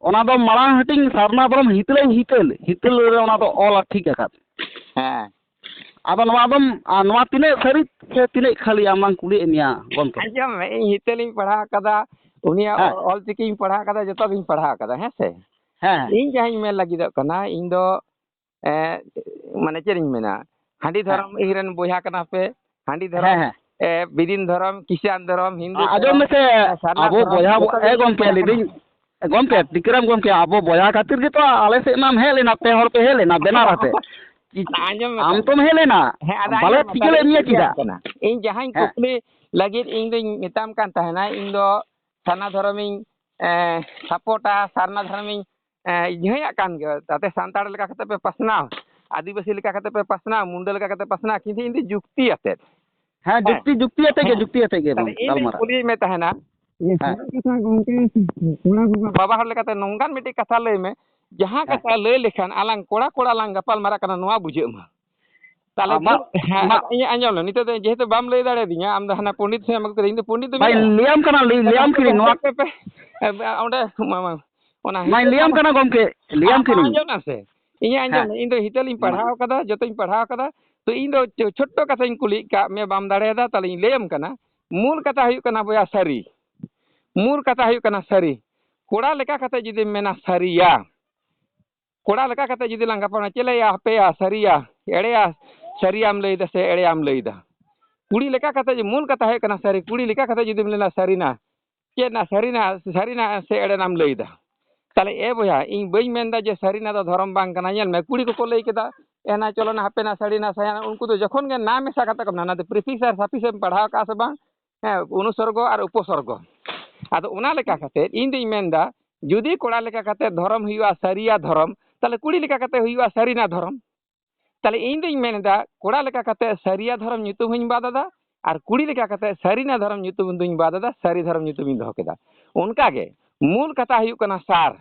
ᱚᱱᱟ ᱫᱚ ᱢᱟᱲᱟᱝ ᱦᱟᱹᱴᱤᱧ ᱥᱟᱨᱱᱟ ᱫᱷᱚᱨᱚᱢ ᱦᱤᱛᱟᱹᱞᱟᱹᱧ ᱦᱤᱛᱟᱹᱞ, ᱦᱤᱛᱟᱹᱞ ᱨᱮ ᱚᱱᱟ ᱫᱚ ᱚᱞ ᱴᱷᱤᱠ ᱟᱠᱟᱫ᱾ ᱦᱮᱸ᱾ ᱟᱫᱚ ᱱᱚᱣᱟ ᱫᱚᱢ, ᱟᱨ ᱱᱚᱣᱟ ᱛᱤᱱᱟᱹᱜ ᱥᱟᱹᱨᱤ ᱥᱮ ᱛᱤᱱᱟᱹᱜ ᱠᱷᱟᱹᱞᱤ, ᱟᱢ ᱢᱟᱧ ᱠᱩᱞᱤᱭᱮᱫ ᱢᱮᱭᱟ ᱜᱚᱢᱠᱮ᱾ ᱟᱸᱡᱚᱢ ᱢᱮ, ᱤᱧ ᱦᱤᱛᱟᱹᱞᱤᱧ ᱯᱟᱲᱦᱟᱣ ᱠᱟᱫᱟ, ᱩᱱᱤᱭᱟᱜ ᱦᱮᱸ᱾ ᱚᱞ ᱪᱤᱠᱤᱧ ᱯᱟᱲᱦᱟᱣ ᱠᱟᱫᱟ, ᱡᱚᱛᱚ ᱜᱤᱧ ᱯᱟᱲᱦᱟᱣ ᱠᱟᱫᱟ, ᱦᱮᱸ ᱥᱮ? ᱦᱮᱸ, ᱦᱮᱸ᱾ ᱤᱧ ᱡᱟᱦᱟᱸᱧ ᱢᱮᱱ ᱞᱟᱹᱜᱤᱫᱚᱜ ᱠᱟᱱᱟ, ᱤᱧ ᱫᱚ, ᱮᱸ, ᱢᱟᱱᱮ ᱪᱮᱫ ᱤᱧ ᱢᱮᱱᱟ, ᱦᱟᱺᱰᱤ ᱦᱮᱸ᱾ ᱫᱷᱚᱨᱚᱢ ᱤᱧ ᱨᱮᱱ ᱵᱚᱭᱦᱟ ᱠᱟᱱᱟ ᱯᱮ, ᱦᱟᱺᱰᱤ ᱫᱷᱚᱨᱚᱢ, ᱦᱮᱸ, ᱦᱮᱸ᱾ ᱮ, ᱵᱤᱫᱤᱱ ᱫᱷᱚᱨᱚᱢ, ᱠᱷᱤᱥᱴᱟᱱ ᱫᱷᱚᱨᱚᱢ, ᱦᱤᱱᱫᱩ ᱟ-, ᱟᱸᱡᱚᱢ ᱫᱷᱚᱨᱚᱢ, ᱢᱮᱥᱮ, ᱮ, ᱥᱟᱨᱱᱟ ᱟᱵᱚ ᱫᱷᱚᱨᱚᱢ, ᱵᱚᱭᱦᱟ ᱵᱚ-, ᱡᱚᱛᱚ ᱜᱮ ᱮ ᱤᱧ ᱜᱚᱢᱠᱮ, ᱯᱟᱲᱦᱟᱣ ᱞᱟᱹᱭᱫᱟᱹᱧ, ᱠᱟᱱᱟ᱾ ᱜᱚᱢᱠᱮ, ᱦᱮᱸ᱾ ᱴᱤᱠᱟᱹᱨᱟᱢ ᱜᱚᱢᱠᱮ, ᱟᱵᱚ ᱵᱚᱭᱦᱟ ᱠᱷᱟᱹᱛᱤᱨ ᱜᱮᱛᱚ ᱟᱞᱮ ᱥᱮᱫ ᱢᱟᱢ ᱦᱮᱡ ᱞᱮᱱᱟ, ᱯᱮ ᱦᱚᱲ ᱯᱮ ᱦᱮᱡ ᱞᱮᱱᱟ ᱵᱮᱱᱟᱨ ᱟᱛᱮ᱾ ᱟᱫᱚ ᱟᱸᱡᱚᱢ ᱢᱮ ᱟᱢ ᱛᱟᱦᱞᱮ᱾ ᱛᱚᱢ ᱦᱮᱡ ᱞᱮᱱᱟ, ᱦᱮᱸ, ᱟᱫᱚ ᱵᱟᱞᱮ ᱟᱸᱡᱚᱢ ᱢᱮ ᱴᱷᱤᱠᱟᱹ ᱛᱟᱦᱞᱮ, ᱞᱮᱫ ᱤᱧ ᱢᱮᱭᱟ ᱠᱩᱞᱤᱭᱟᱢ ᱪᱮᱫᱟᱜ? ᱠᱟᱱᱟ᱾ ᱤᱧ ᱡᱟᱦᱟᱸᱧ ᱦᱮᱸ᱾ ᱠᱩᱠᱞᱤ ᱞᱟᱹᱜᱤᱫ ᱤᱧ ᱫᱩᱧ ᱢᱮᱛᱟᱢ ᱠᱟᱱ ᱛᱟᱦᱮᱱᱟ, ᱤᱧ ᱫᱚ ᱥᱟᱨᱱᱟ ᱫᱷᱚᱨᱚᱢᱤᱧ, ᱮ, ᱥᱟᱯᱳᱨᱴᱟ, ᱥᱟᱨᱱᱟ ᱫᱷᱚᱨᱚᱢᱤᱧ, ᱮ, ᱤᱭᱟᱹᱭᱟᱜ ᱠᱟᱱ ᱜᱮᱭᱟ, ᱛᱟᱛᱮ ᱥᱟᱱᱛᱟᱲ ᱞᱮᱠᱟ ᱠᱟᱛᱮ ᱯᱮ ᱯᱟᱥᱱᱟᱣ, ᱟᱹᱫᱤᱵᱟᱹᱥᱤ ᱞᱮᱠᱟ ᱠᱟᱛᱮ ᱯᱮ ᱯᱟᱥᱱᱟᱣ, ᱢᱩᱱᱰᱟᱹ ᱞᱮᱠᱟ ᱠᱟᱛᱮ ᱯᱟᱥᱱᱟᱣ, ᱠᱤᱱᱛᱩ ᱤᱧ ᱫᱚ ᱡᱩᱠᱛᱤ ᱟᱛᱮᱫ᱾ ᱦᱮᱸ, ᱦᱮᱸ᱾ ᱡᱩᱠᱛᱤ, ᱡᱩᱠᱛᱤ ᱟᱛᱮ ᱜᱮ, ᱦᱮᱸ᱾ ᱡᱩᱠᱛᱤ ᱟᱛᱮ ᱜᱮ ᱛᱟᱦᱞᱮ ᱵᱚᱱ ᱤᱧ ᱫᱚᱧ ᱜᱟᱞᱢᱟᱨᱟᱜᱼᱟ᱾ ᱠᱩᱞᱤᱭᱮᱫ ᱢᱮ ᱛᱟᱦᱮᱱᱟ, ᱦᱮᱸ᱾ ᱥᱟᱹᱨᱤ ᱠᱟᱛᱷᱟ ᱜᱚᱢᱠᱮ, ᱠᱚᱲᱟ ᱠᱚ ᱵᱟᱵᱟ ᱦᱚᱲ ᱞᱮᱠᱟᱛᱮ ᱱᱚᱝᱠᱟᱱ ᱢᱤᱫᱴᱤᱡ ᱠᱟᱛᱷᱟ ᱞᱟᱹᱭ ᱢᱮ, ᱡᱟᱦᱟᱸ ᱦᱮᱸ᱾ ᱠᱟᱛᱷᱟ ᱞᱟᱹᱭ ᱞᱮᱠᱷᱟᱱ ᱟᱞᱟᱝ ᱠᱚᱲᱟ ᱠᱚᱲᱟ ᱞᱟᱝ ᱜᱟᱯᱟᱞ ᱢᱟᱨᱟᱜ ᱠᱟᱱᱟ, ᱱᱚᱣᱟ ᱵᱩᱡᱷᱟᱹᱜ ᱢᱟ᱾ ᱛᱟᱦᱞᱮ ᱟᱢᱟᱜ, ᱡᱩ-, ᱦᱮᱸ, ᱟᱢᱟᱜ ᱟᱫᱚ ᱤᱧ ᱟᱸᱡᱚᱢ ᱞᱮᱢ, ᱱᱤᱛᱚᱜ ᱫᱚ ᱡᱮᱦᱮᱛᱩ ᱵᱟᱢ ᱞᱟᱹᱭ ᱫᱟᱲᱮᱭᱟᱫᱤᱧᱟ, ᱟᱢ ᱫᱚ ᱦᱟᱱᱟ ᱯᱚᱱᱰᱤᱛ ᱥᱮᱫ ᱮᱢ ᱟᱹᱜᱩ ᱠᱮᱫᱟ, ᱤᱧ ᱫᱚ ᱯᱚᱱᱰᱤᱛ ᱫᱚ ᱵᱟᱭ ᱢᱮᱱᱟᱭᱟ᱾ ᱞᱟᱹᱭᱟᱢ ᱠᱟᱱᱟ, ᱞᱟᱹᱭ, ᱛᱟᱦᱞᱮ ᱞᱟᱹᱭᱟᱢ ᱦᱟᱯᱮ ᱠᱟᱹᱱᱟᱹᱧ ᱱᱚᱣᱟ᱾ ᱜᱚᱢᱠᱮ ᱯᱮ, ᱮ, ᱚᱸᱰᱮ, ᱢᱟ, ᱢᱟ, ᱚᱱᱟ ᱢᱟᱧ ᱦᱤᱛᱟᱹᱞ ᱞᱟᱹᱭᱟᱢ ᱢᱟ-, ᱠᱟᱱᱟ ᱜᱚᱢᱠᱮ, ᱞᱟᱹᱭᱟᱢ ᱟᱢ ᱢᱟ ᱠᱟᱹᱱᱟᱹᱧ᱾ ᱟᱸᱡᱚᱢ ᱞᱮᱢ ᱥᱮ, ᱤᱧ ᱟᱸᱡᱚᱢ ᱦᱮᱸ᱾ ᱞᱮᱢ, ᱤᱧ ᱫᱚ ᱦᱤᱛᱟᱹᱞ ᱤᱧ ᱢᱟ᱾ ᱯᱟᱲᱦᱟᱣ ᱠᱟᱫᱟ, ᱡᱚᱛᱚᱧ ᱯᱟᱲᱦᱟᱣ ᱠᱟᱫᱟ, ᱛᱚ ᱤᱧ ᱫᱚ ᱪᱷᱳ-, ᱪᱷᱳᱴᱳ ᱠᱟᱛᱷᱟᱧ ᱠᱩᱞᱤᱭᱮᱫ ᱠᱟᱜ ᱢᱮᱭᱟ, ᱵᱟᱢ ᱫᱟᱲᱮᱭᱟᱫᱟ, ᱛᱟᱦᱞᱮᱧ ᱞᱟᱹᱭᱟᱢ ᱠᱟᱱᱟ᱾ ᱢᱩᱞ ᱠᱟᱛᱷᱟ ᱦᱩᱭᱩᱜ ᱠᱟᱱᱟ ᱵᱚᱭᱦᱟ ᱥᱟᱹᱨᱤ, ᱢᱩᱞ ᱠᱟᱛᱷᱟ ᱦᱩᱭᱩᱜ ᱠᱟᱱᱟ ᱥᱟᱹᱨᱤ᱾ ᱠᱚᱲᱟ ᱞᱮᱠᱟ ᱠᱟᱛᱮ ᱡᱩᱫᱤᱢ ᱢᱮᱱᱟ ᱥᱟᱹᱨᱤᱭᱟ, ᱠᱚᱲᱟ ᱞᱮᱠᱟ ᱠᱟᱛᱮ ᱡᱩᱫᱤ ᱞᱟᱝ ᱜᱟᱯᱟᱞ ᱢᱟᱨᱟᱣᱟ, ᱪᱮᱫ ᱞᱮ ᱭᱟ, ᱦᱟᱯᱮᱭᱟ, ᱥᱟᱹᱨᱤᱭᱟ, ᱮᱲᱮᱭᱟ, ᱥᱟᱹᱨᱤᱭᱟᱢ ᱞᱟᱹᱭᱫᱟ ᱥᱮ ᱮᱲᱮᱭᱟᱢ ᱞᱟᱹᱭᱫᱟ? ᱠᱩᱲᱤ ᱞᱮᱠᱟ ᱠᱟᱛᱮ ᱡᱮ, ᱢᱩᱞ ᱠᱟᱛᱷᱟ ᱦᱩᱭᱩᱜ ᱠᱟᱱᱟ ᱥᱟᱹᱨᱤ᱾ ᱠᱩᱲᱤ ᱞᱮᱠᱟ ᱠᱟᱛᱮ ᱡᱩᱫᱤᱢ ᱞᱟᱹᱭᱟ ᱥᱟᱹᱨᱤᱱᱟ, ᱪᱮᱫ ᱱᱟ ᱥᱟᱹᱨᱤᱱᱟ, ᱥᱟᱹᱨᱤᱱᱟ ᱥᱮ ᱮᱲᱮᱱᱟᱢ ᱞᱟᱹᱭᱫᱟ? ᱛᱟᱦᱞᱮ ᱮ ᱵᱚᱭᱦᱟ, ᱤᱧ ᱵᱟᱹᱧ ᱢᱮᱱᱫᱟ ᱡᱮ ᱥᱟᱹᱨᱤᱱᱟ ᱫᱚ ᱫᱷᱚᱨᱚᱢ ᱵᱟᱝ ᱠᱟᱱᱟ᱾ ᱧᱮᱞ ᱢᱮ, ᱠᱩᱲᱤ ᱠᱚᱠᱚ ᱞᱟᱹᱭ ᱠᱮᱫᱟ, ᱮᱱᱟ ᱪᱚᱞᱚ ᱱᱟ ᱦᱟᱯᱮ ᱱᱟ ᱥᱟᱹᱨᱤᱱᱟ ᱥᱟᱭᱟᱱᱟ, ᱩᱱᱠᱩ ᱫᱚ ᱡᱚᱠᱷᱚᱱ ᱜᱮ ᱱᱟ ᱢᱮᱥᱟ ᱠᱟᱛᱮ ᱠᱚ ᱢᱮᱱᱟ, ᱚᱱᱟ ᱫᱚ prefix ᱟᱨ suffix ᱮᱢ ᱯᱟᱲᱦᱟᱣ ᱠᱟᱜᱼᱟ ᱥᱮ ᱵᱟᱝ? ᱦᱮᱸ, ᱚᱱᱩᱥᱚᱨᱜᱚ ᱟᱨ ᱩᱯᱚᱥᱚᱨᱜᱚ᱾ ᱟᱫᱚ ᱚᱱᱟ ᱞᱮᱠᱟ ᱠᱟᱛᱮ ᱤᱧ ᱫᱩᱧ ᱢᱮᱱᱫᱟ, ᱡᱩᱫᱤ ᱠᱚᱲᱟ ᱞᱮᱠᱟ ᱠᱟᱛᱮ ᱫᱷᱚᱨᱚᱢ ᱦᱩᱭᱩᱜᱼᱟ ᱥᱟᱹᱨᱤᱭᱟ ᱫᱷᱚᱨᱚᱢ, ᱛᱟᱦᱞᱮ ᱠᱩᱲᱤ ᱞᱮᱠᱟ ᱠᱟᱛᱮ ᱦᱩᱭᱩᱜᱼᱟ ᱥᱟᱹᱨᱤᱱᱟ ᱫᱷᱚᱨᱚᱢ᱾ ᱛᱟᱦᱞᱮ ᱤᱧ ᱫᱩᱧ ᱢᱮᱱᱫᱟ, ᱠᱚᱲᱟ ᱞᱮᱠᱟ ᱠᱟᱛᱮ ᱥᱟᱹᱨᱤᱭᱟ ᱫᱷᱚᱨᱚᱢ ᱧᱩᱛᱩᱢ ᱦᱚᱸᱧ ᱵᱟᱫ ᱟᱫᱟ, ᱟᱨ ᱠᱩᱲᱤ ᱞᱮᱠᱟ ᱠᱟᱛᱮ ᱥᱟᱹᱨᱤᱱᱟ ᱫᱷᱚᱨᱚᱢ ᱧᱩᱛᱩᱢ ᱫᱩᱧ ᱵᱟᱫ ᱟᱫᱟ, ᱥᱟᱹᱨᱤ ᱫᱷᱚᱨᱚᱢ ᱧᱩᱛᱩᱢᱤᱧ ᱫᱚᱦᱚ ᱠᱮᱫᱟ᱾ ᱚᱱᱠᱟᱜᱮ ᱢᱩᱞ ᱠᱟᱛᱷᱟ ᱦᱩᱭᱩᱜ ᱠᱟᱱᱟ ᱥᱟᱨ᱾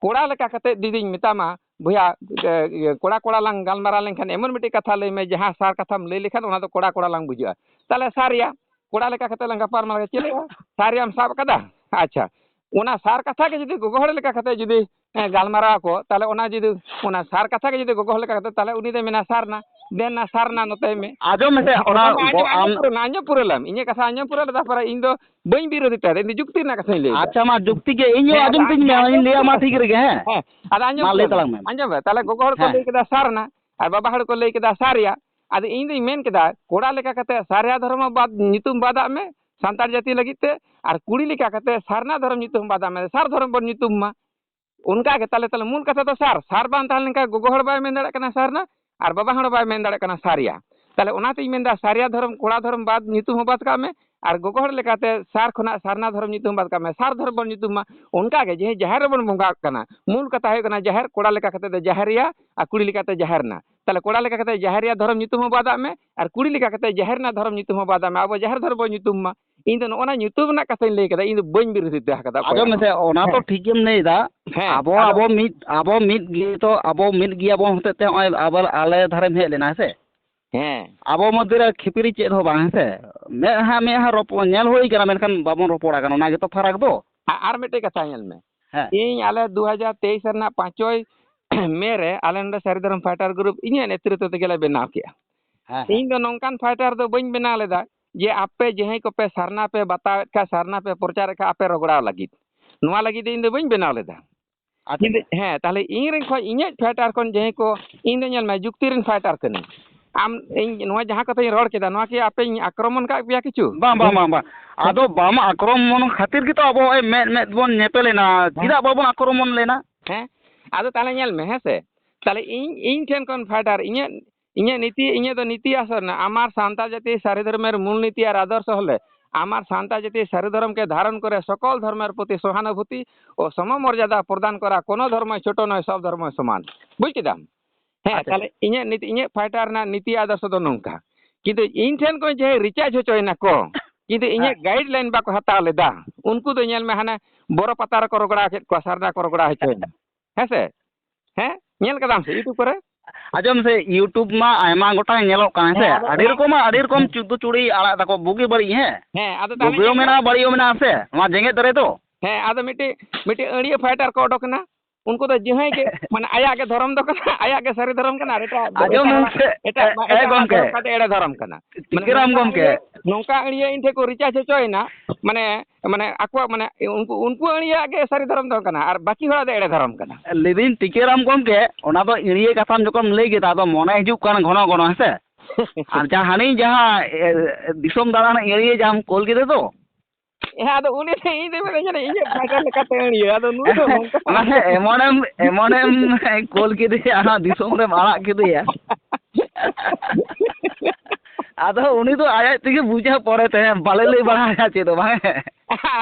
ᱠᱚᱲᱟ ᱞᱮᱠᱟ ᱠᱟᱛᱮ ᱡᱩᱫᱤᱧ ᱢᱮᱛᱟᱢᱟ, ᱵᱚᱭᱦᱟ, ᱮ, ᱤᱭᱟᱹ, ᱠᱚᱲᱟ ᱠᱚᱲᱟ ᱞᱟᱝ ᱜᱟᱞᱢᱟᱨᱟᱣ ᱞᱮᱱᱠᱷᱟᱱ ᱮᱢᱚᱱ ᱢᱤᱫᱴᱤᱡ ᱠᱟᱛᱷᱟ ᱞᱟᱹᱭ ᱢᱮ, ᱡᱟᱦᱟᱸ ᱥᱟᱨ ᱠᱟᱛᱷᱟᱢ ᱞᱟᱹᱭ ᱞᱮᱠᱷᱟᱱ ᱚᱱᱟ ᱫᱚ ᱠᱚᱲᱟ ᱠᱚᱲᱟ ᱞᱟᱝ ᱵᱩᱡᱷᱟᱹᱜᱼᱟ᱾ ᱛᱟᱦᱞᱮ ᱥᱟᱨᱭᱟ, ᱠᱚᱲᱟ ᱞᱮᱠᱟ ᱠᱟᱛᱮ ᱞᱟᱝ ᱜᱟᱯᱟᱞ ᱢᱟᱨᱟᱣ, ᱪᱮᱫ ᱞᱮᱠᱟ? ᱥᱟᱨᱭᱟᱢ ᱥᱟᱵ ᱠᱟᱫᱟ? ᱟᱪᱪᱷᱟ, ᱚᱱᱟ ᱥᱟᱨ ᱠᱟᱛᱷᱟ ᱜᱮ ᱡᱩᱫᱤ ᱜᱚᱜᱚ ᱦᱚᱲ ᱞᱮᱠᱟ ᱠᱟᱛᱮ ᱡᱩᱫᱤ, ᱮ, ᱜᱟᱞᱢᱟᱨᱟᱣ ᱠᱚ, ᱛᱟᱦᱞᱮ ᱚᱱᱟ ᱡᱩᱫᱤ, ᱚᱱᱟ ᱥᱟᱨ ᱠᱟᱛᱷᱟ ᱜᱮ ᱡᱩᱫᱤ ᱜᱚᱜᱚ ᱦᱚᱲ ᱞᱮᱠᱟ ᱠᱟᱛᱮ, ᱛᱟᱦᱞᱮ ᱩᱱᱤ ᱫᱚᱭ ᱢᱮᱱᱟ, "ᱥᱟᱨᱱᱟ, ᱫᱮᱱ ᱱᱟ ᱥᱟᱨᱱᱟ ᱱᱚᱛᱮ ᱢᱮ᱾" ᱟᱸᱡᱚᱢ ᱢᱮᱥᱮ, ᱚᱱᱟ ᱵᱟᱵᱟ, ᱜᱚ-, ᱟᱸᱡᱚᱢ, ᱟᱢ ᱟᱸᱡᱚᱢ ᱯᱩᱨᱟᱹᱣ ᱞᱮᱢ, ᱟᱸᱡᱚᱢ ᱯᱩᱨᱟᱹᱣ ᱞᱮᱢ᱾ ᱤᱧᱟᱹᱜ ᱠᱟᱛᱷᱟ ᱟᱸᱡᱚᱢ ᱯᱩᱨᱟᱹᱣ ᱞᱮ, ᱛᱟᱨᱯᱚᱨᱮ ᱤᱧ ᱫᱚ ᱵᱟᱹᱧ ᱵᱤᱨᱳᱫᱷᱤ ᱛᱟᱭᱟ, ᱤᱧ ᱫᱚ ᱡᱩᱠᱛᱤ ᱨᱮᱱᱟᱜ ᱠᱟᱛᱷᱟᱧ ᱞᱟᱹᱭ ᱮᱫᱟ᱾ ᱟᱪᱪᱷᱟ, ᱢᱟ ᱡᱩᱠᱛᱤ ᱜᱮ, ᱤᱧ ᱦᱚᱸ ᱦᱮᱸ, ᱟᱸᱡᱚᱢ ᱟᱫᱚ ᱛᱤᱧ ᱢᱮ, ᱟᱸᱡᱚᱢ ᱤᱧ ᱞᱟᱹᱭᱟ, ᱢᱟ ᱯᱩᱨᱟᱹᱣ ᱴᱷᱤᱠ ᱨᱮᱜᱮ, ᱦᱮᱸ᱾ ᱦᱮᱸ, ᱟᱫᱚ ᱟᱸᱡᱚᱢ ᱢᱟ ᱞᱟᱹᱭ ᱯᱩᱨᱟᱹᱣ ᱛᱟᱞᱟᱝ ᱞᱮᱢ᱾ ᱢᱮ᱾ ᱟᱸᱡᱚᱢ ᱢᱮ, ᱛᱟᱦᱞᱮ ᱜᱚᱜᱚ ᱦᱚᱲ ᱠᱚ ᱦᱮᱸ᱾ ᱞᱟᱹᱭ ᱠᱮᱫᱟ ᱥᱟᱨᱱᱟ, ᱟᱨ ᱵᱟᱵᱟ ᱦᱚᱲ ᱠᱚ ᱞᱟᱹᱭ ᱠᱮᱫᱟ ᱥᱟᱨᱭᱟ᱾ ᱟᱫᱚ ᱤᱧ ᱫᱩᱧ ᱢᱮᱱ ᱠᱮᱫᱟ, ᱠᱚᱲᱟ ᱞᱮᱠᱟ ᱠᱟᱛᱮ ᱥᱟᱨᱭᱟ ᱫᱷᱚᱨᱚᱢ ᱦᱚᱸ ᱵᱟᱫ, ᱧᱩᱛᱩᱢ ᱵᱟᱫᱟᱜ ᱢᱮ ᱥᱟᱱᱛᱟᱲ ᱡᱟᱹᱛᱤ ᱞᱟᱹᱜᱤᱫ ᱛᱮ, ᱟᱨ ᱠᱩᱲᱤ ᱞᱮᱠᱟ ᱠᱟᱛᱮ ᱥᱟᱨᱱᱟ ᱫᱷᱚᱨᱚᱢ ᱧᱩᱛᱩᱢ ᱵᱟᱫᱟᱜ ᱢᱮ, ᱥᱟᱨ ᱫᱷᱚᱨᱚᱢ ᱵᱚᱱ ᱧᱩᱛᱩᱢ ᱢᱟ᱾ ᱚᱱᱠᱟ ᱜᱮ ᱛᱟᱦᱞᱮ, ᱛᱟᱦᱞᱮ ᱢᱩᱞ ᱠᱟᱛᱷᱟ ᱫᱚ ᱥᱟᱨ, ᱥᱟᱨ ᱵᱟᱝ ᱛᱟᱦᱮᱸ ᱞᱮᱱᱠᱷᱟᱱ ᱜᱚᱜᱚ ᱦᱚᱲ ᱵᱟᱭ ᱢᱮᱱ ᱫᱟᱲᱮᱭᱟᱜ ᱠᱟᱱᱟ ᱥᱟᱨᱱᱟ, ᱟᱨ ᱵᱟᱵᱟ ᱦᱚᱲ ᱵᱟᱭ ᱢᱮᱱ ᱫᱟᱲᱮᱭᱟᱜ ᱠᱟᱱᱟ ᱥᱟᱨᱭᱟ᱾ ᱛᱟᱦᱞᱮ ᱚᱱᱟᱛᱤᱧ ᱢᱮᱱᱫᱟ, ᱥᱟᱨᱭᱟ ᱫᱷᱚᱨᱚᱢ ᱠᱚᱲᱟ ᱫᱷᱚᱨᱚᱢ ᱵᱟᱫ, ᱧᱩᱛᱩᱢ ᱦᱚᱸ ᱵᱟᱫ ᱠᱟᱜ ᱢᱮ, ᱟᱨ ᱜᱚᱜᱚ ᱦᱚᱲ ᱞᱮᱠᱟᱛᱮ ᱥᱟᱨ ᱠᱷᱚᱱᱟᱜ ᱥᱟᱨᱱᱟ ᱫᱷᱚᱨᱚᱢ ᱧᱩᱛᱩᱢ ᱵᱟᱫ ᱠᱟᱜ ᱢᱮ, ᱥᱟᱨ ᱫᱷᱚᱨᱚᱢ ᱵᱚᱱ ᱧᱩᱛᱩᱢ ᱢᱟ᱾ ᱚᱱᱠᱟ ᱜᱮ ᱡᱮ ᱡᱟᱦᱮᱨ ᱨᱮᱵᱚᱱ ᱵᱚᱸᱜᱟᱜ ᱠᱟᱱᱟ, ᱢᱩᱞ ᱠᱟᱛᱷᱟ ᱦᱩᱭᱩᱜ ᱠᱟᱱᱟ ᱡᱟᱦᱮᱨ, ᱠᱚᱲᱟ ᱞᱮᱠᱟ ᱠᱟᱛᱮ ᱫᱚ ᱡᱟᱦᱮᱨᱭᱟ ᱟᱨ ᱠᱩᱲᱤ ᱞᱮᱠᱟᱛᱮ ᱡᱟᱦᱮᱨᱱᱟ᱾ ᱛᱟᱦᱞᱮ ᱠᱚᱲᱟ ᱞᱮᱠᱟ ᱠᱟᱛᱮ ᱡᱟᱦᱮᱨᱭᱟ ᱫᱷᱚᱨᱚᱢ ᱧᱩᱛᱩᱢ ᱦᱚᱸ ᱵᱟᱫᱟᱜ ᱢᱮ, ᱟᱨ ᱠᱩᱲᱤ ᱞᱮᱠᱟ ᱠᱟᱛᱮ ᱡᱟᱦᱮᱨᱱᱟ ᱫᱷᱚᱨᱚᱢ ᱧᱩᱛᱩᱢ ᱦᱚᱸ ᱵᱟᱫᱟᱜ ᱢᱮ, ᱟᱵᱚ ᱡᱟᱦᱮᱨ ᱫᱷᱚᱨᱚᱢ ᱵᱚᱱ ᱧᱩᱛᱩᱢ ᱢᱟ᱾ ᱤᱧ ᱫᱚ ᱱᱚᱜᱼᱚ ᱱᱟ ᱧᱩᱛᱩᱢ ᱨᱮᱱᱟᱜ ᱠᱟᱛᱷᱟᱧ ᱞᱟᱹᱭ ᱠᱮᱫᱟ, ᱤᱧ ᱫᱚ ᱵᱟᱹᱧ ᱵᱤᱨᱳᱫᱷᱤᱛᱟ ᱟᱠᱟᱫᱟ ᱚᱠᱚᱭᱟᱜ ᱟᱸᱡᱚᱢ ᱦᱚᱸ᱾ ᱢᱮᱥᱮ, ᱚᱱᱟ ᱛᱚ ᱦᱮᱸ᱾ ᱴᱷᱤᱠ ᱜᱮᱢ ᱞᱟᱹᱭ ᱮᱫᱟ᱾ ᱦᱮᱸ, ᱟᱵᱚ, ᱟᱫᱚ ᱟᱵᱚ ᱢᱤᱫ, ᱟᱵᱚ ᱢᱤᱫ ᱜᱮ ᱛᱚ, ᱟᱵᱚ ᱢᱤᱫ ᱜᱮᱭᱟᱵᱚᱱ ᱦᱚᱛᱮᱡ ᱛᱮ ᱱᱚᱜᱼᱚᱭ ᱟᱵᱚ, ᱟᱞᱮ ᱫᱷᱟᱨᱮᱢ ᱦᱮᱡ ᱞᱮᱱᱟ, ᱦᱮᱸ ᱥᱮ? ᱦᱮᱸ᱾ ᱟᱵᱚ ᱢᱚᱫᱽᱫᱷᱮ ᱨᱮ ᱠᱷᱤᱯᱤᱨᱤ ᱪᱮᱫ ᱦᱚᱸ ᱵᱟᱝ, ᱦᱮᱸ ᱥᱮ? ᱢᱮᱫᱦᱟ, ᱢᱮᱫᱦᱟ ᱨᱚᱯᱚᱲ ᱧᱮᱞ ᱦᱩᱭ ᱠᱟᱱᱟ, ᱢᱮᱱᱠᱷᱟᱱ ᱵᱟᱵᱚᱱ ᱨᱚᱯᱚᱲ ᱟᱠᱟᱱᱟ, ᱚᱱᱟ ᱜᱮᱛᱚ ᱯᱷᱟᱨᱟᱠ ᱫᱚ᱾ ᱟ-, ᱟᱨ ᱢᱤᱫᱴᱮᱡ ᱠᱟᱛᱷᱟ ᱧᱮᱞ ᱢᱮ᱾ ᱦᱮᱸ᱾ ᱤᱧ ᱟᱞᱮ ᱫᱩ ᱦᱟᱡᱟᱨ ᱛᱮᱭᱤᱥ ᱨᱮᱱᱟᱜ ᱯᱟᱸᱪᱚᱭ ᱢᱮ ᱨᱮ ᱟᱞᱮ ᱱᱚᱰᱮ ᱥᱟᱹᱨᱤ ᱫᱷᱚᱨᱚᱢ ᱯᱷᱟᱭᱴᱟᱨ ᱜᱨᱩᱯ ᱤᱧᱟᱹᱜ ᱱᱮᱛᱨᱤᱛᱵ ᱛᱮᱜᱮ ᱞᱮ ᱵᱮᱱᱟᱣ ᱠᱮᱜᱼᱟ᱾ ᱦᱮᱸ, ᱦᱮᱸ᱾ ᱤᱧ ᱫᱚ ᱱᱚᱝᱠᱟᱱ ᱯᱷᱟᱭᱴᱟᱨ ᱫᱚ ᱵᱟᱹᱧ ᱵᱮᱱᱟᱣ ᱞᱮᱫᱟ ᱡᱮ ᱟᱯᱮ ᱡᱟᱦᱟᱸᱭ ᱠᱚᱯᱮ ᱥᱟᱨᱱᱟ ᱯᱮ ᱵᱟᱛᱟᱣᱮᱫ ᱠᱷᱟᱱ, ᱥᱟᱨᱱᱟ ᱯᱮ ᱯᱨᱚᱪᱟᱨᱮᱫ ᱠᱷᱟᱱ, ᱟᱯᱮ ᱨᱚᱜᱽᱲᱟᱣ ᱞᱟᱹᱜᱤᱫ᱾ ᱱᱚᱣᱟ ᱞᱟᱹᱜᱤᱫ ᱫᱚ ᱤᱧ ᱫᱚ ᱵᱟᱹᱧ ᱵᱮᱱᱟᱣ ᱞᱮᱫᱟ᱾ ᱟᱪᱪᱷᱟ᱾ ᱠᱤᱱᱛᱩ ᱦᱮᱸ, ᱛᱟᱦᱞᱮ ᱤᱧ ᱨᱮᱱ ᱠᱷᱚᱱ ᱤᱧᱟᱹᱜ ᱯᱷᱟᱭᱴᱟᱨ ᱠᱷᱚᱱ ᱡᱟᱦᱟᱸᱭ ᱠᱚ, ᱤᱧ ᱫᱚ ᱧᱮᱞ ᱢᱮ, ᱡᱩᱠᱛᱤ ᱨᱮᱱ ᱯᱷᱟᱭᱴᱟᱨ ᱠᱟᱹᱱᱟᱹᱧ᱾ ᱟᱢ, ᱤᱧ ᱱᱚᱣᱟ ᱡᱟᱦᱟᱸ ᱠᱟᱛᱷᱟᱧ ᱨᱚᱲ ᱠᱮᱫᱟ, ᱱᱚᱣᱟ ᱠᱤ ᱟᱯᱮᱧ ᱟᱠᱨᱚᱢᱚᱱ ᱠᱟᱜ ᱯᱮᱭᱟ ᱠᱤᱪᱷᱩ? ᱵᱟᱝ, ᱵᱟᱝ, ᱵᱟᱝ, ᱵᱟᱝ᱾ ᱟᱫᱚ ᱵᱟᱢ ᱟᱠᱨᱚᱢᱚᱱ ᱠᱷᱟᱹᱛᱤᱨ ᱜᱮᱛᱚ ᱟᱵᱚ ᱱᱚᱜᱼᱚᱭ ᱢᱮᱫ ᱢᱮᱫ ᱵᱚᱱ ᱧᱮᱯᱮᱞᱮᱱᱟ᱾ ᱦᱮᱸ᱾ ᱪᱮᱫᱟᱜ ᱵᱟᱵᱚᱱ ᱟᱠᱨᱚᱢᱚᱱ ᱞᱮᱱᱟ? ᱦᱮᱸ, ᱟᱫᱚ ᱛᱟᱦᱞᱮ ᱧᱮᱞ ᱢᱮ, ᱦᱮᱸ ᱥᱮ? ᱛᱟᱦᱞᱮ ᱤᱧ, ᱤᱧ ᱴᱷᱮᱱ ᱠᱷᱚᱱ ᱯᱷᱟᱭᱴᱟᱨ, ᱤᱧᱟᱹᱜ, ᱤᱧᱟᱹᱜ ᱱᱤᱛᱤ, ᱤᱧᱟᱹᱜ ᱫᱚ ᱱᱤᱛᱤ ᱟᱥᱚᱨ ᱨᱮᱱᱟᱜ, আমার সাঁওতাল জাতি সারি ধর্মের মূল নীতি আর আদর্শ হলে আমার সাঁওতাল জাতি সারি ধর্মকে ধারণ করে সকল ধর্মের প্রতি সহানুভূতি ও সমমর্যাদা প্রদান করা। কোনো ধর্মই ছোট নয়, সব ধর্মই সমান। ᱵᱩᱡᱽ ᱠᱮᱫᱟᱢ? ᱦᱮᱸ, ᱟᱪᱪᱷᱟ᱾ ᱛᱟᱦᱞᱮ ᱤᱧᱟᱹᱜ ᱱᱤᱛ, ᱤᱧᱟᱹᱜ ᱯᱷᱟᱭᱴᱟᱨ ᱨᱮᱱᱟᱜ ᱱᱤᱛᱤ ᱟᱫᱚᱨᱥᱚ ᱫᱚ ᱱᱚᱝᱠᱟ, ᱠᱤᱱᱛᱩ ᱤᱧ ᱴᱷᱮᱱ ᱠᱷᱚᱱ ᱡᱟᱦᱟᱸᱭ ᱨᱤᱪᱟᱨᱡᱽ ᱦᱚᱪᱚᱭᱮᱱᱟ ᱠᱚ, ᱠᱤᱱᱛᱩ ᱤᱧᱟᱹᱜ ᱦᱮᱸ᱾ ᱜᱟᱭᱤᱰ ᱞᱟᱭᱤᱱ ᱵᱟᱠᱚ ᱦᱟᱛᱟᱣ ᱞᱮᱫᱟ, ᱩᱱᱠᱩ ᱫᱚ ᱧᱮᱞ ᱢᱮ, ᱦᱟᱱᱮ ᱵᱚᱨᱚ ᱯᱟᱛᱟ ᱨᱮᱠᱚ ᱨᱚᱜᱽᱲᱟ ᱦᱚᱪᱚᱭᱮᱫ ᱠᱚᱣᱟ, ᱥᱟᱨᱱᱟ ᱠᱚ ᱨᱚᱜᱽᱲᱟ ᱦᱚᱪᱚᱭᱮᱫᱟ᱾ ᱦᱮᱸ ᱥᱮ? ᱦᱮᱸ? ᱧᱮᱞ ᱠᱟᱫᱟᱢ ᱥᱮ YouTube ᱠᱚᱨᱮ? ᱟᱸᱡᱚᱢ ᱥᱮ, YouTube ᱢᱟ ᱟᱭᱢᱟ ᱜᱚᱴᱟᱝ ᱧᱮᱞᱚᱜ ᱠᱟᱱᱟ, ᱦᱮᱸ ᱥᱮ? ᱦᱮᱸ, ᱟᱫᱚ ᱟᱹᱰᱤ ᱚᱱᱟ ᱨᱚᱠᱚᱢᱟᱜ, ᱟᱹᱰᱤ ᱨᱚᱠᱚᱢ ᱦᱮᱸ᱾ ᱪᱩᱫᱫᱩ ᱪᱩᱲᱤ ᱟᱲᱟᱜ ᱫᱟᱠᱚ, ᱵᱩᱜᱤ ᱵᱟᱹᱲᱤᱡ, ᱦᱮᱸ? ᱦᱮᱸ, ᱟᱫᱚ ᱛᱟᱦᱞᱮ ᱵᱩᱜᱤ ᱦᱚᱸ ᱧᱮᱞ ᱢᱮ᱾ ᱢᱮᱱᱟᱜᱼᱟ, ᱵᱟᱹᱲᱤᱡ ᱦᱚᱸ ᱢᱮᱱᱟᱜᱼᱟ, ᱥᱮ? ᱱᱚᱣᱟ ᱡᱮᱜᱮᱛ ᱨᱮᱫᱚ᱾ ᱦᱮᱸ, ᱟᱫᱚ ᱢᱤᱫᱴᱤᱡ, ᱢᱤᱫᱴᱤᱡ ᱟᱹᱲᱤᱭᱟᱹ ᱯᱷᱟᱭᱴᱟᱨ ᱠᱚ ᱚᱰᱚᱠ ᱮᱱᱟ᱾ ᱩᱱᱠᱩ ᱫᱚ ᱡᱟᱦᱟᱸᱭ ᱜᱮ, ᱢᱟᱱᱮ, ᱟᱭᱟᱜ ᱜᱮ ᱫᱷᱚᱨᱚᱢ ᱫᱚ ᱠᱟᱱᱟ, ᱟᱭᱟᱜ ᱜᱮ ᱥᱟᱹᱨᱤ ᱫᱷᱚᱨᱚᱢ ᱠᱟᱱᱟ, ᱟᱨ ᱮᱴᱟᱜ, ᱟᱸᱡᱚᱢ ᱮᱴᱟᱜ ᱦᱚᱲᱟᱜ, ᱢᱮᱥᱮ, ᱮᱴᱟᱜ, ᱮ, ᱮ, ᱮᱴᱟᱜ ᱦᱚᱲᱟᱜ ᱜᱚᱢᱠᱮ᱾ ᱫᱷᱚᱨᱚᱢ ᱠᱟᱛᱮ ᱮᱲᱮ ᱫᱷᱚᱨᱚᱢ ᱠᱟᱱᱟ᱾ ᱢᱟᱱᱮ, ᱴᱤᱠᱟᱹᱨᱟᱢ ᱱᱚᱝᱠᱟ ᱜᱚᱢᱠᱮ᱾ ᱟᱹᱲᱤᱭᱟᱹ, ᱱᱚᱝᱠᱟ ᱟᱹᱲᱤᱭᱟᱹ ᱤᱧ ᱴᱷᱮᱱ ᱠᱚ ᱨᱤᱪᱟᱨᱡᱽ ᱦᱚᱪᱚᱭᱮᱱᱟ, ᱢᱟᱱᱮ, ᱢᱟᱱᱮ, ᱟᱠᱚᱣᱟᱜ, ᱢᱟᱱᱮ, ᱩᱱᱠᱩ, ᱩᱱᱠᱩ ᱟᱹᱲᱤᱭᱟᱹᱣᱟᱜ ᱜᱮ ᱥᱟᱹᱨᱤ ᱫᱷᱚᱨᱚᱢ ᱫᱚ ᱠᱟᱱᱟ, ᱟᱨ ᱵᱟᱹᱠᱤ ᱦᱚᱲᱟᱜ ᱫᱚ ᱮᱲᱮ ᱫᱷᱚᱨᱚᱢ ᱠᱟᱱᱟ᱾ ᱞᱟᱹᱭᱫᱟᱹᱧ, ᱴᱤᱠᱟᱹᱨᱟᱢ ᱜᱚᱢᱠᱮ, ᱚᱱᱟ ᱫᱚ ᱟᱹᱲᱤᱭᱟᱹ ᱠᱟᱛᱷᱟᱢ ᱡᱚᱠᱷᱚᱱ ᱞᱟᱹᱭ ᱠᱮᱫᱟ, ᱟᱫᱚ ᱢᱚᱱᱮ ᱦᱤᱡᱩᱜ ᱠᱟᱱ ᱜᱷᱚᱱᱚ ᱜᱷᱚᱱᱚ, ᱦᱮᱸ ᱥᱮ? ᱟᱨ ᱡᱟᱦᱟᱸ ᱦᱟᱹᱱᱤ ᱡᱟᱦᱟᱸ, ᱮ, ᱮ, ᱫᱤᱥᱚᱢ ᱫᱟᱬᱟᱱ ᱟᱹᱲᱤᱭᱟᱹ ᱡᱟᱦᱟᱸᱢ ᱠᱳᱞ ᱠᱮᱫᱮ ᱫᱚ, ᱦᱮᱸ, ᱟᱫᱚ ᱩᱱᱤ ᱫᱚ, ᱤᱧ ᱫᱚ ᱢᱮᱱᱟ, ᱡᱟᱹᱱᱤᱡ ᱤᱧᱟᱹᱜ ᱯᱷᱟᱭᱴᱟᱨ ᱞᱮᱠᱟᱛᱮ ᱟᱹᱲᱤᱭᱟᱹ᱾ ᱟᱫᱚ ᱱᱩᱭ ᱫᱚ ᱱᱚᱝᱠᱟ ᱢᱟᱱᱮ ᱮᱢᱚᱱᱮᱢ, ᱮᱢᱚᱱᱮᱢ ᱠᱳᱞ ᱠᱮᱫᱮᱭᱟ, ᱟᱨᱦᱚᱸ ᱫᱤᱥᱚᱢ ᱨᱮᱢ ᱟᱲᱟᱜ ᱠᱮᱫᱮᱭᱟ᱾ ᱟᱫᱚ ᱩᱱᱤ ᱫᱚ ᱟᱡ ᱟᱡ ᱛᱮᱜᱮ ᱵᱩᱡᱟ ᱯᱚᱨᱮᱛᱮ, ᱵᱟᱞᱮ ᱞᱟᱹᱭ ᱵᱟᱲᱟ ᱟᱭᱟ ᱪᱮᱫ ᱦᱚᱸ ᱵᱟᱝ᱾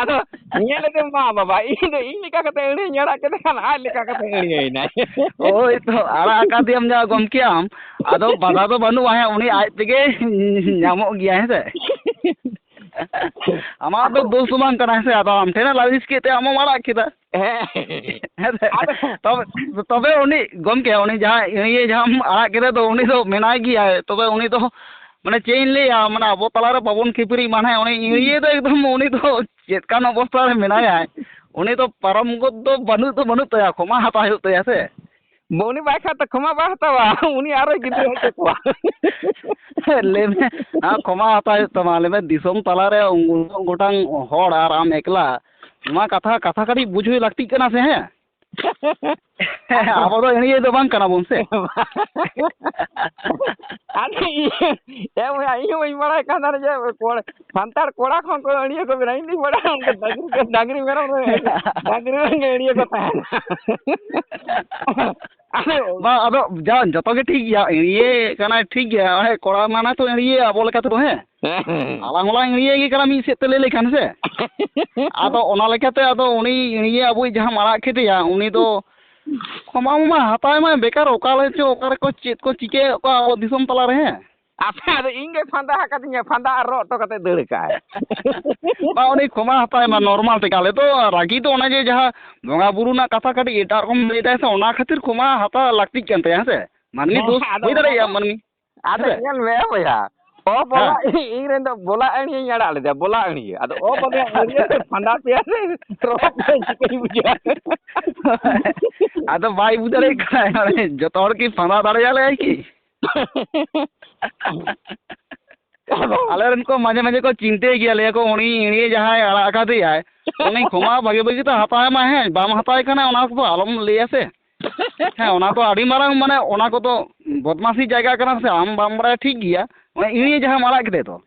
ᱟᱫᱚ ᱧᱮᱞ ᱞᱮᱫᱮ ᱢᱟ ᱵᱟᱵᱟ, ᱤᱧ ᱫᱚ ᱤᱧ ᱞᱮᱠᱟ ᱠᱟᱛᱮ ᱟᱹᱲᱤᱭᱟᱹᱧ ᱟᱲᱟᱜ ᱠᱮᱫᱮ ᱠᱷᱟᱱ ᱟᱡ ᱞᱮᱠᱟ ᱠᱟᱛᱮ ᱟᱹᱲᱤᱭᱟᱹᱭᱮᱱᱟᱭ᱾ ᱳᱭ ᱛᱚ, ᱟᱲᱟᱜ ᱟᱠᱟᱫᱮᱭᱟᱢ ᱡᱟ ᱜᱚᱢᱠᱮ ᱟᱢ, ᱟᱫᱚ ᱵᱟᱫᱷᱟ ᱫᱚ ᱵᱟᱹᱱᱩᱜᱼᱟ, ᱦᱮᱸ, ᱩᱱᱤ ᱟᱡ ᱛᱮᱜᱮ ᱧᱟᱢᱚᱜ ᱜᱮᱭᱟ, ᱦᱮᱸ ᱥᱮ? ᱟᱢᱟᱜ ᱫᱚ ᱫᱳᱥ ᱫᱚ ᱵᱟᱝ ᱠᱟᱱᱟ, ᱦᱮᱸ ᱥᱮ? ᱟᱫᱚ ᱟᱢ ᱴᱷᱮᱱᱮ ᱞᱟᱹᱞᱤᱥ ᱠᱮᱫ ᱛᱮ ᱟᱢ ᱦᱚᱸᱢ ᱟᱲᱟᱜ ᱠᱮᱫᱟ᱾ ᱦᱮᱸ᱾ ᱦᱮᱸ ᱥᱮ? ᱟᱫᱚ ᱛᱚᱵᱮ, ᱛᱚᱵᱮ ᱩᱱᱤ ᱜᱚᱢᱠᱮ, ᱩᱱᱤ ᱡᱟᱦᱟᱸ ᱤᱭᱟᱹ ᱡᱟᱦᱟᱸᱢ ᱟᱲᱟᱜ ᱠᱮᱫᱮ ᱫᱚ, ᱩᱱᱤ ᱫᱚ ᱢᱮᱱᱟᱭ ᱜᱮᱭᱟᱭ᱾ ᱛᱚᱵᱮ ᱩᱱᱤ ᱫᱚ, ᱢᱟᱱᱮ, ᱪᱮᱫ ᱤᱧ ᱞᱟᱹᱭᱟ, ᱢᱟᱱᱮ, ᱟᱵᱚ ᱛᱟᱞᱟᱨᱮ ᱵᱟᱵᱚᱱ ᱠᱷᱤᱯᱟᱹᱨᱤᱜ ᱢᱟ, ᱦᱮᱸ, ᱩᱱᱤ ᱤᱭᱟᱹ ᱫᱚ ᱮᱠᱫᱚᱢ, ᱩᱱᱤ ᱫᱚ ᱪᱮᱫ ᱠᱟᱱ ᱚᱵᱚᱥᱛᱟ ᱨᱮ ᱢᱮᱱᱟᱭᱟ, ᱩᱱᱤ ᱫᱚ ᱯᱟᱨᱚᱢ ᱜᱚᱫ ᱫᱚ ᱵᱟᱹᱱᱩᱜ ᱫᱚ ᱵᱟᱹᱱᱩᱜ ᱛᱟᱭᱟ, ᱠᱷᱚᱢᱟ ᱦᱟᱛᱟᱣ ᱦᱩᱭᱩᱜ ᱛᱟᱭᱟ ᱥᱮ᱾ ᱩᱱᱤ ᱵᱟᱭ ᱠᱷᱟᱡ ᱫᱚ ᱠᱷᱚᱢᱟ ᱵᱟᱭ ᱦᱟᱛᱟᱣᱟ, ᱩᱱᱤ ᱟᱨᱚᱭ ᱜᱤᱫᱽᱨᱟᱹ ᱦᱚᱪᱚ ᱠᱚᱣᱟ᱾ ᱞᱟᱹᱭ ᱢᱮ, ᱟᱢ ᱠᱷᱚᱢᱟ ᱦᱟᱛᱟᱣ ᱦᱩᱭᱩᱜ ᱛᱟᱢᱟ᱾ ᱞᱟᱹᱭ ᱢᱮ, ᱫᱤᱥᱚᱢ ᱛᱟᱞᱟᱨᱮ ᱩᱱᱟᱹᱜ ᱜᱚᱴᱟᱝ ᱦᱚᱲ ᱟᱨ ᱟᱢ ᱮᱠᱞᱟ, ᱱᱚᱣᱟ ᱠᱟᱛᱷᱟ, ᱠᱟᱛᱷᱟ ᱠᱟᱹᱴᱤᱡ ᱵᱩᱡᱽ ᱦᱩᱭ ᱞᱟᱹᱠᱛᱤᱜ ᱠᱟᱱᱟ ᱥᱮ, ᱦᱮᱸ? ᱟᱵᱚ ᱫᱚ ᱮᱲᱤᱭᱟᱹ ᱫᱚ ᱵᱟᱝ ᱠᱟᱱᱟ ᱵᱚᱱ ᱥᱮ᱾ ᱟᱫᱚ ᱤᱧ, ᱮ ᱵᱚᱭᱦᱟ, ᱤᱧ ᱦᱚᱸ ᱵᱟᱹᱧ ᱵᱟᱲᱟᱭ ᱠᱟᱱ ᱛᱟᱦᱮᱱᱟ ᱡᱮ ᱠᱚᱲ-, ᱥᱟᱱᱛᱟᱲ ᱠᱚᱲᱟ ᱠᱷᱚᱱ ᱠᱚ ᱟᱹᱲᱤᱭᱟᱹ ᱠᱚ ᱵᱮᱱᱟᱣᱟ᱾ ᱤᱧ ᱫᱩᱧ ᱵᱟᱲᱟᱭᱟ ᱚᱱᱠᱟ ᱰᱟᱝᱨᱤ, ᱰᱟᱝᱨᱤ ᱢᱮᱨᱚᱢ ᱨᱮ, ᱰᱟᱝᱨᱤ ᱨᱮᱱ ᱜᱮ ᱟᱹᱲᱤᱭᱟᱹ ᱠᱚ ᱛᱟᱦᱮᱱᱟ᱾ ᱟᱫᱚ ᱵᱟᱝ, ᱟᱫᱚ ᱡᱟ, ᱡᱚᱛᱚ ᱜᱮ ᱴᱷᱤᱠ ᱜᱮᱭᱟ, ᱟᱹᱲᱤᱭᱟᱹ ᱠᱟᱱᱟᱭ ᱴᱷᱤᱠ ᱜᱮᱭᱟ, ᱦᱮᱸ, ᱠᱚᱲᱟ ᱢᱟᱱᱟ ᱛᱚ ᱟᱹᱲᱤᱭᱟᱹ ᱟᱵᱚ ᱞᱮᱠᱟ ᱛᱮᱫᱚ, ᱦᱮᱸ᱾ ᱦᱮᱸ, ᱦᱮᱸ, ᱦᱮᱸ᱾ ᱟᱞᱟᱝ ᱦᱚᱸᱞᱟᱝ ᱟᱹᱲᱤᱭᱟᱹ ᱜᱮ ᱠᱟᱱᱟ ᱢᱤᱫ ᱥᱮᱫ ᱛᱮ ᱞᱟᱹᱭ ᱞᱮᱠᱷᱟᱱ, ᱥᱮ? ᱟᱫᱚ ᱚᱱᱟ ᱞᱮᱠᱟᱛᱮ ᱟᱫᱚ ᱩᱱᱤ ᱟᱹᱲᱤᱭᱟᱹ ᱟᱵᱚᱭᱤᱡ ᱡᱟᱦᱟᱸᱢ ᱟᱲᱟᱜ ᱠᱮᱫᱮᱭᱟ, ᱩᱱᱤ ᱫᱚ ᱠᱷᱚᱢᱟ ᱢᱟ ᱦᱟᱛᱟᱣ ᱢᱟᱭ ᱵᱮᱠᱟᱨ, ᱚᱠᱟ ᱨᱮ ᱪᱚ, ᱚᱠᱟ ᱨᱮᱠᱚ ᱪᱮᱫ ᱠᱚ ᱪᱤᱠᱟᱹᱭᱮᱫ ᱠᱚᱣᱟ ᱟᱵᱚ ᱫᱤᱥᱚᱢ ᱛᱟᱞᱟ ᱨᱮ, ᱦᱮᱸ? ᱟᱯᱮ ᱟᱫᱚ ᱤᱧ ᱜᱮ ᱯᱷᱟᱸᱫᱟ ᱟᱠᱟᱫᱤᱧᱟ, ᱯᱷᱟᱸᱫᱟ ᱟᱨ ᱨᱚᱜ ᱦᱚᱴᱚ ᱠᱟᱛᱮ ᱫᱟᱹᱲ ᱠᱟᱜᱼᱟᱭ᱾ ᱵᱟ, ᱩᱱᱤ ᱠᱷᱚᱢᱟ ᱦᱟᱛᱟᱣ ᱢᱟ ᱱᱚᱨᱢᱟᱞ ᱛᱮᱜᱮ᱾ ᱟᱞᱮ ᱫᱚ ᱨᱟᱹᱜᱤ ᱫᱚ ᱚᱱᱟ ᱡᱮ ᱡᱟᱦᱟᱸ ᱵᱚᱸᱜᱟ ᱵᱩᱨᱩ ᱨᱮᱱᱟᱜ ᱠᱟᱛᱷᱟ ᱠᱟᱹᱴᱤᱡ ᱮᱴᱟᱜ ᱨᱚᱠᱚᱢ ᱞᱟᱹᱭ ᱫᱟᱭ ᱥᱮ, ᱚᱱᱟ ᱠᱷᱟᱹᱛᱤᱨ ᱠᱷᱚᱢᱟ ᱦᱟᱛᱟᱣ ᱞᱟᱹᱠᱛᱤᱜ ᱠᱟᱱ ᱛᱟᱭᱟ, ᱦᱮᱸ ᱥᱮ? ᱢᱟᱹᱱᱢᱤ ᱦᱮᱸ, ᱫᱳᱥ ᱟᱫᱚ ᱦᱩᱭ ᱚᱱᱟ ᱫᱟᱲᱮᱭᱟᱜᱼᱟ, ᱫᱚ ᱢᱟᱹᱱᱢᱤ᱾ ᱟᱫᱚ ᱦᱮᱸ ᱥᱮ? ᱧᱮᱞ ᱢᱮ ᱵᱚᱭᱦᱟ, ᱚ ᱵᱚᱞᱟ, ᱦᱮᱸ᱾ ᱤᱧ ᱨᱮᱱ ᱫᱚ ᱵᱚᱞᱟ ᱟᱹᱲᱤᱭᱟᱹᱧ ᱟᱲᱟᱜ ᱞᱮᱫᱟ, ᱵᱚᱞᱟ ᱟᱹᱲᱤᱭᱟᱹ᱾ ᱟᱫᱚ ᱚ ᱵᱚᱞᱟ ᱟᱹᱲᱤᱭᱟᱹ ᱛᱮ ᱯᱷᱟᱸᱫᱟ ᱯᱮᱭᱟ ᱥᱮ ᱨᱚᱲ ᱯᱮᱭᱟ, ᱪᱤᱠᱟᱹᱧ ᱵᱩᱡᱷᱟᱹᱣᱟ? ᱟᱫᱚ ᱵᱟᱭ ᱵᱩᱡᱽ ᱫᱟᱲᱮᱭᱟᱜ ᱠᱟᱱᱟ, ᱢᱟᱱᱮ ᱡᱚᱛᱚ ᱦᱚᱲ ᱠᱤ ᱯᱷᱟᱸᱫᱟ ᱫᱟᱲᱮᱭᱟᱞᱮᱭᱟᱭ ᱠᱤ? ᱟᱞᱮ ᱨᱮᱱ ᱠᱚ ᱢᱟᱡᱷᱮ ᱢᱟᱡᱷᱮ ᱠᱚ ᱪᱤᱱᱛᱟᱹᱭ ᱜᱮᱭᱟ, ᱞᱟᱹᱭᱟ ᱠᱚ, "ᱩᱱᱤ ᱮᱲᱤᱭᱟᱹ ᱡᱟᱦᱟᱸᱭ ᱟᱲᱟᱜ ᱟᱠᱟᱫᱮᱭᱟᱭ, ᱩᱱᱤ ᱠᱷᱚᱢᱟ ᱵᱷᱟᱜᱮ ᱵᱷᱟᱜᱮ ᱛᱮ ᱦᱟᱛᱟᱣ ᱢᱟᱭ, ᱦᱮᱸ, ᱵᱟᱢ ᱦᱟᱛᱟᱣ ᱠᱷᱟᱱ ᱚᱱᱟ ᱠᱚᱫᱚ ᱟᱞᱚᱢ ᱞᱟᱹᱭᱟ ᱥᱮ᱾" ᱦᱮᱸ, ᱚᱱᱟ ᱫᱚ ᱟᱹᱰᱤ ᱢᱟᱨᱟᱝ, ᱢᱟᱱᱮ, ᱚᱱᱟ ᱠᱚᱫᱚ ᱵᱚᱫᱢᱟᱥᱤ ᱡᱟᱭᱜᱟ ᱠᱟᱱᱟ ᱥᱮ, ᱟᱢ ᱵᱟᱢ ᱵᱟᱲᱟᱭᱟ ᱴᱷᱤᱠ ᱜᱮᱭᱟ, ᱚᱱᱟ ᱤᱭᱟᱹ ᱡᱟᱦᱟᱸᱢ ᱟᱲᱟᱜ ᱠᱮᱫᱮ ᱫᱚ᱾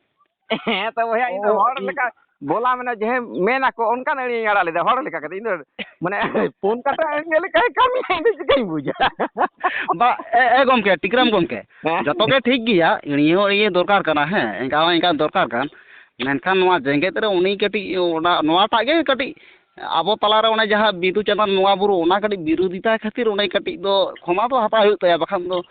ᱦᱮᱸ ᱛᱚ ᱵᱚᱭᱦᱟ, ᱤᱧ ᱫᱚ ᱚ, ᱦᱚᱲ ᱤᱧ ᱞᱮᱠᱟ ᱵᱚᱞᱟ, ᱢᱟᱱᱮ, ᱡᱟᱦᱟᱸ ᱢᱮᱱ ᱟᱠᱚ ᱚᱱᱠᱟᱱ ᱟᱹᱲᱤᱭᱟᱹᱧ ᱟᱲᱟᱜ ᱞᱮᱫᱟ ᱦᱚᱲ ᱞᱮᱠᱟ ᱠᱟᱛᱮ᱾ ᱤᱧ ᱫᱚ, ᱢᱟᱱᱮ, ᱯᱩᱱ ᱠᱟᱴᱟ ᱟᱹᱲᱤᱭᱟᱹ ᱞᱮᱠᱟᱭ ᱠᱟᱹᱢᱤᱭᱟ, ᱤᱧ ᱫᱚ ᱪᱤᱠᱟᱹᱧ ᱵᱩᱡᱟ? ᱵᱟ, ᱮ, ᱮ ᱜᱚᱢᱠᱮ, ᱴᱤᱠᱨᱟᱢ ᱜᱚᱢᱠᱮ, ᱦᱮᱸ? ᱡᱚᱛᱚ ᱜᱮ ᱴᱷᱤᱠ ᱜᱮᱭᱟ, ᱟᱹᱲᱤᱭᱟᱹ ᱦᱚᱸ ᱟᱹᱲᱤᱭᱟᱹ ᱫᱚᱨᱠᱟᱨ ᱠᱟᱱᱟ, ᱦᱮᱸ, ᱮᱱᱠᱟ ᱦᱚᱸ ᱮᱱᱠᱟ ᱫᱚᱨᱠᱟᱨ ᱠᱟᱱ, ᱢᱮᱱᱠᱷᱟᱱ ᱱᱚᱣᱟ ᱡᱮᱜᱮᱛ ᱨᱮ ᱩᱱᱤ ᱠᱟᱹᱴᱤᱡ ᱚᱱᱟ, ᱱᱚᱣᱟᱴᱟᱜ ᱜᱮ ᱠᱟᱹᱴᱤᱡ ᱟᱵᱚ ᱛᱟᱞᱟᱨᱮ ᱚᱱᱮ ᱡᱟᱦᱟᱸ ᱵᱤᱫᱩ ᱪᱟᱸᱫᱟᱱ ᱵᱚᱸᱜᱟ ᱵᱩᱨᱩ, ᱚᱱᱟ ᱠᱟᱹᱴᱤᱡ ᱵᱤᱨᱳᱫᱷᱤᱛᱟ ᱠᱷᱟᱹᱛᱤᱨ ᱚᱱᱮ ᱠᱟᱹᱴᱤᱡ ᱫᱚ ᱠᱷᱚᱢᱟ ᱫᱚ ᱦᱟᱛᱟᱣ ᱦᱩᱭᱩᱜ ᱛᱟᱭᱟ, ᱵᱟᱠᱷᱟᱱ ᱫᱚ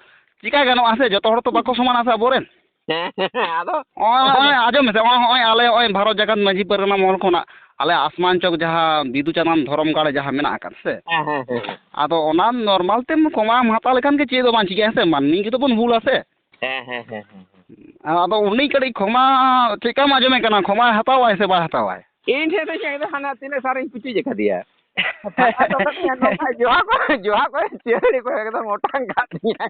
ᱪᱤᱠᱟ ᱜᱟᱱᱚᱜᱼᱟ ᱥᱮ? ᱡᱚᱛᱚ ᱦᱚᱲ ᱛᱚ ᱵᱟᱠᱚ ᱥᱚᱢᱟᱱᱟ ᱥᱮ ᱟᱵᱚᱨᱮᱱ᱾ ᱦᱮᱸ, ᱦᱮᱸ, ᱟᱫᱚ ᱱᱚᱜᱼᱚᱭ, ᱱᱚᱜᱼᱚᱭ ᱟᱸᱡᱚᱢ ᱢᱮᱥᱮ, ᱱᱚᱜᱼᱚᱭ, ᱱᱚᱜᱼᱚᱭ ᱟᱞᱮ ᱱᱚᱜᱼᱚᱭ ᱵᱷᱟᱨᱚᱛ ᱡᱟᱠᱟᱛ ᱢᱟᱹᱡᱷᱤ ᱯᱟᱨᱜᱟᱱᱟ ᱢᱚᱦᱚᱞ ᱠᱷᱚᱱᱟᱜ ᱟᱞᱮ ᱟᱥᱢᱟᱱ ᱪᱚᱠ ᱡᱟᱦᱟᱸ ᱵᱤᱫᱩ ᱪᱟᱸᱫᱟᱱ ᱫᱷᱚᱨᱚᱢ ᱜᱟᱲ ᱡᱟᱦᱟᱸ ᱢᱮᱱᱟᱜ ᱟᱠᱟᱫ ᱥᱮ, ᱦᱮᱸ, ᱦᱮᱸ, ᱦᱮᱸ, ᱦᱮᱸ᱾ ᱟᱫᱚ ᱚᱱᱟ ᱱᱚᱨᱢᱟᱞ ᱛᱮᱢ ᱠᱷᱚᱢᱟᱢ ᱦᱟᱛᱟᱣ ᱞᱮᱠᱷᱟᱱ ᱜᱮ ᱪᱮᱫ ᱦᱚᱸ ᱵᱟᱝ ᱪᱤᱠᱟᱹᱜᱼᱟ ᱥᱮ, ᱢᱟᱹᱱᱢᱤ ᱜᱮᱛᱚ ᱵᱚᱱ ᱵᱷᱩᱞᱟ ᱥᱮ᱾ ᱦᱮᱸ, ᱦᱮᱸ, ᱦᱮᱸ, ᱦᱮᱸ, ᱦᱮᱸ᱾ ᱟᱫᱚ ᱩᱱᱤ ᱠᱟᱹᱴᱤᱡ ᱠᱷᱚᱢᱟ ᱪᱮᱫ ᱞᱮᱠᱟᱢ ᱟᱸᱡᱚᱢᱮ ᱠᱟᱱᱟ, ᱠᱷᱚᱢᱟᱭ ᱦᱟᱛᱟᱣᱟᱭ ᱥᱮ ᱵᱟᱭ ᱦᱟᱛᱟᱣᱟᱭ? ᱤᱧ ᱴᱷᱮᱱ ᱫᱚ ᱪᱮᱫ ᱫᱚ ᱦᱟᱱᱟ ᱛᱤᱱᱟᱹᱜ ᱥᱟᱨᱤᱧ ᱯᱩᱪᱩᱡ ᱟᱠᱟᱫᱮᱭᱟ᱾ ᱡᱚᱦᱟ ᱠᱚ, ᱡᱚᱦᱟ ᱠᱚ ᱪᱤᱭᱟᱹᱲᱤ ᱠᱚ ᱮᱠᱫᱚᱢ ᱚᱴᱟᱝ ᱠᱟᱜ ᱛᱤᱧᱟ᱾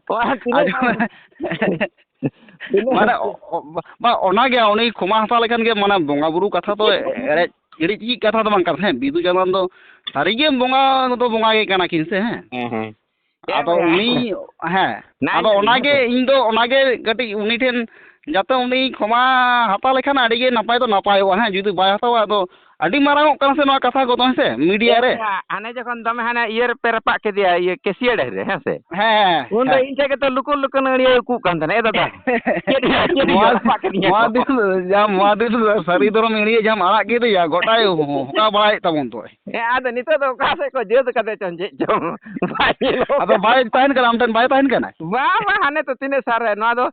ᱚᱱᱟ ᱛᱤᱱᱟᱹᱜ ᱟᱸᱡᱚᱢ ᱢᱮ᱾ ᱛᱤᱱᱟᱹᱜ ᱢᱟᱱᱮ, ᱚ-, ᱚ-, ᱵᱟ, ᱚᱱᱟᱜᱮ, ᱩᱱᱤ ᱠᱷᱚᱢᱟ ᱦᱟᱛᱟᱣ ᱞᱮᱠᱷᱟᱱ ᱜᱮ, ᱢᱟᱱᱮ, ᱵᱚᱸᱜᱟ ᱵᱩᱨᱩ ᱠᱟᱛᱷᱟ ᱫᱚ ᱮᱲᱮᱡ ᱪᱤᱲᱤᱡ ᱪᱤᱲᱤᱡ ᱠᱟᱛᱷᱟ ᱫᱚ ᱵᱟᱝ ᱠᱟᱱᱟ᱾ ᱦᱮᱸ, ᱵᱤᱫᱩ ᱪᱟᱸᱫᱟᱱ ᱫᱚ ᱥᱟᱹᱨᱤᱜᱮ ᱵᱚᱸᱜᱟ ᱫᱚ ᱵᱚᱸᱜᱟ ᱜᱮ ᱠᱟᱱᱟ ᱠᱤᱱ ᱥᱮ, ᱦᱮᱸ᱾ ᱦᱮᱸ, ᱦᱮᱸ᱾ ᱟᱫᱚ ᱦᱮᱸ, ᱩᱱᱤ, ᱦᱮᱸ᱾ ᱦᱮᱸ, ᱱᱟ ᱟᱫᱚ ᱤᱧ ᱚᱱᱟᱜᱮ ᱦᱮᱸ᱾ ᱤᱧ ᱫᱚ ᱚᱱᱟᱜᱮ ᱠᱟᱹᱴᱤᱡ ᱩᱱᱤ ᱴᱷᱮᱱ ᱡᱟᱛᱮ ᱩᱱᱤ ᱠᱷᱚᱢᱟ ᱦᱟᱛᱟᱣ ᱞᱮᱠᱷᱟᱱ ᱟᱹᱰᱤ ᱜᱮ ᱱᱟᱯᱟᱭ ᱫᱚ ᱱᱟᱯᱟᱭᱚᱜᱼᱟ, ᱦᱮᱸ, ᱡᱩᱫᱤ ᱵᱟᱭ ᱦᱟᱛᱟᱣᱟ, ᱟᱫᱚ ᱟᱹᱰᱤ ᱢᱟᱨᱟᱝᱚᱜ ᱠᱟᱱᱟ ᱥᱮ ᱱᱚᱣᱟ ᱠᱟᱛᱷᱟ ᱠᱚᱫᱚ, ᱦᱮᱸ ᱥᱮ, ᱢᱤᱰᱤᱭᱟ ᱨᱮ᱾ ᱦᱮᱸ, ᱦᱟᱱᱮ ᱡᱚᱠᱷᱚᱱ ᱫᱚᱢᱮ ᱦᱟᱱᱮ ᱤᱭᱟᱹ ᱨᱮᱯᱮ ᱨᱟᱯᱟᱜ ᱠᱮᱫᱮᱭᱟ, ᱤᱭᱟᱹ ᱠᱮᱥᱤᱭᱟᱹ ᱰᱟᱹᱦᱤ ᱨᱮ, ᱦᱮᱸ ᱥᱮ? ᱦᱮᱸ, ᱩᱱᱨᱮ ᱦᱮᱸ᱾ ᱤᱧ ᱴᱷᱮᱱ ᱜᱮᱛᱚ ᱞᱩᱠᱩ ᱞᱩᱠᱩ ᱟᱹᱲᱤᱭᱟᱹ ᱩᱠᱩᱜ ᱠᱟᱱ ᱛᱟᱦᱮᱱᱟ, "ᱮ ᱫᱟᱫᱟ, ᱪᱮᱫ ᱭᱟ, ᱪᱮᱫ ᱭᱟ, ᱢᱚᱦᱟᱫᱮᱵ, ᱨᱟᱯᱟᱜ ᱠᱤᱫᱤᱧᱟ ᱠᱚ?" ᱢᱚᱦᱟᱫᱮᱵ, ᱡᱟᱦᱟᱸ ᱢᱚᱦᱟᱫᱮᱵ ᱥᱟᱹᱨᱤ ᱫᱷᱚᱨᱚᱢ ᱮᱲᱤᱭᱟᱹ ᱡᱟᱦᱟᱸᱢ ᱟᱲᱟᱜ ᱠᱮᱫᱮᱭᱟ, ᱜᱚᱴᱟᱭ ᱦᱚᱸᱠᱟ ᱵᱟᱲᱟᱭᱮᱫ ᱛᱟᱵᱚᱱ ᱫᱚᱭ᱾ ᱦᱮᱸ, ᱟᱫᱚ ᱱᱤᱛᱚᱜ ᱫᱚ ᱚᱠᱟ ᱥᱮᱫ ᱠᱚ ᱡᱟᱹᱛ ᱠᱟᱫᱮ ᱪᱚᱝ, ᱪᱮᱫ ᱪᱚᱝ? ᱵᱟᱭ ᱧᱮᱞᱚᱜ ᱟᱫᱚ ᱠᱟᱱᱟ᱾ ᱵᱟᱭ ᱛᱟᱦᱮᱱ ᱠᱟᱱᱟ, ᱟᱢ ᱴᱷᱮᱱ ᱵᱟᱭ ᱛᱟᱦᱮᱱ ᱠᱟᱱᱟ? ᱵᱟᱝ, ᱵᱟᱝ, ᱦᱟᱱᱮ ᱛᱚ ᱛᱤᱱᱟᱹᱜ ᱥᱟᱞ ᱨᱮ, ᱱᱚᱣᱟ ᱫᱚ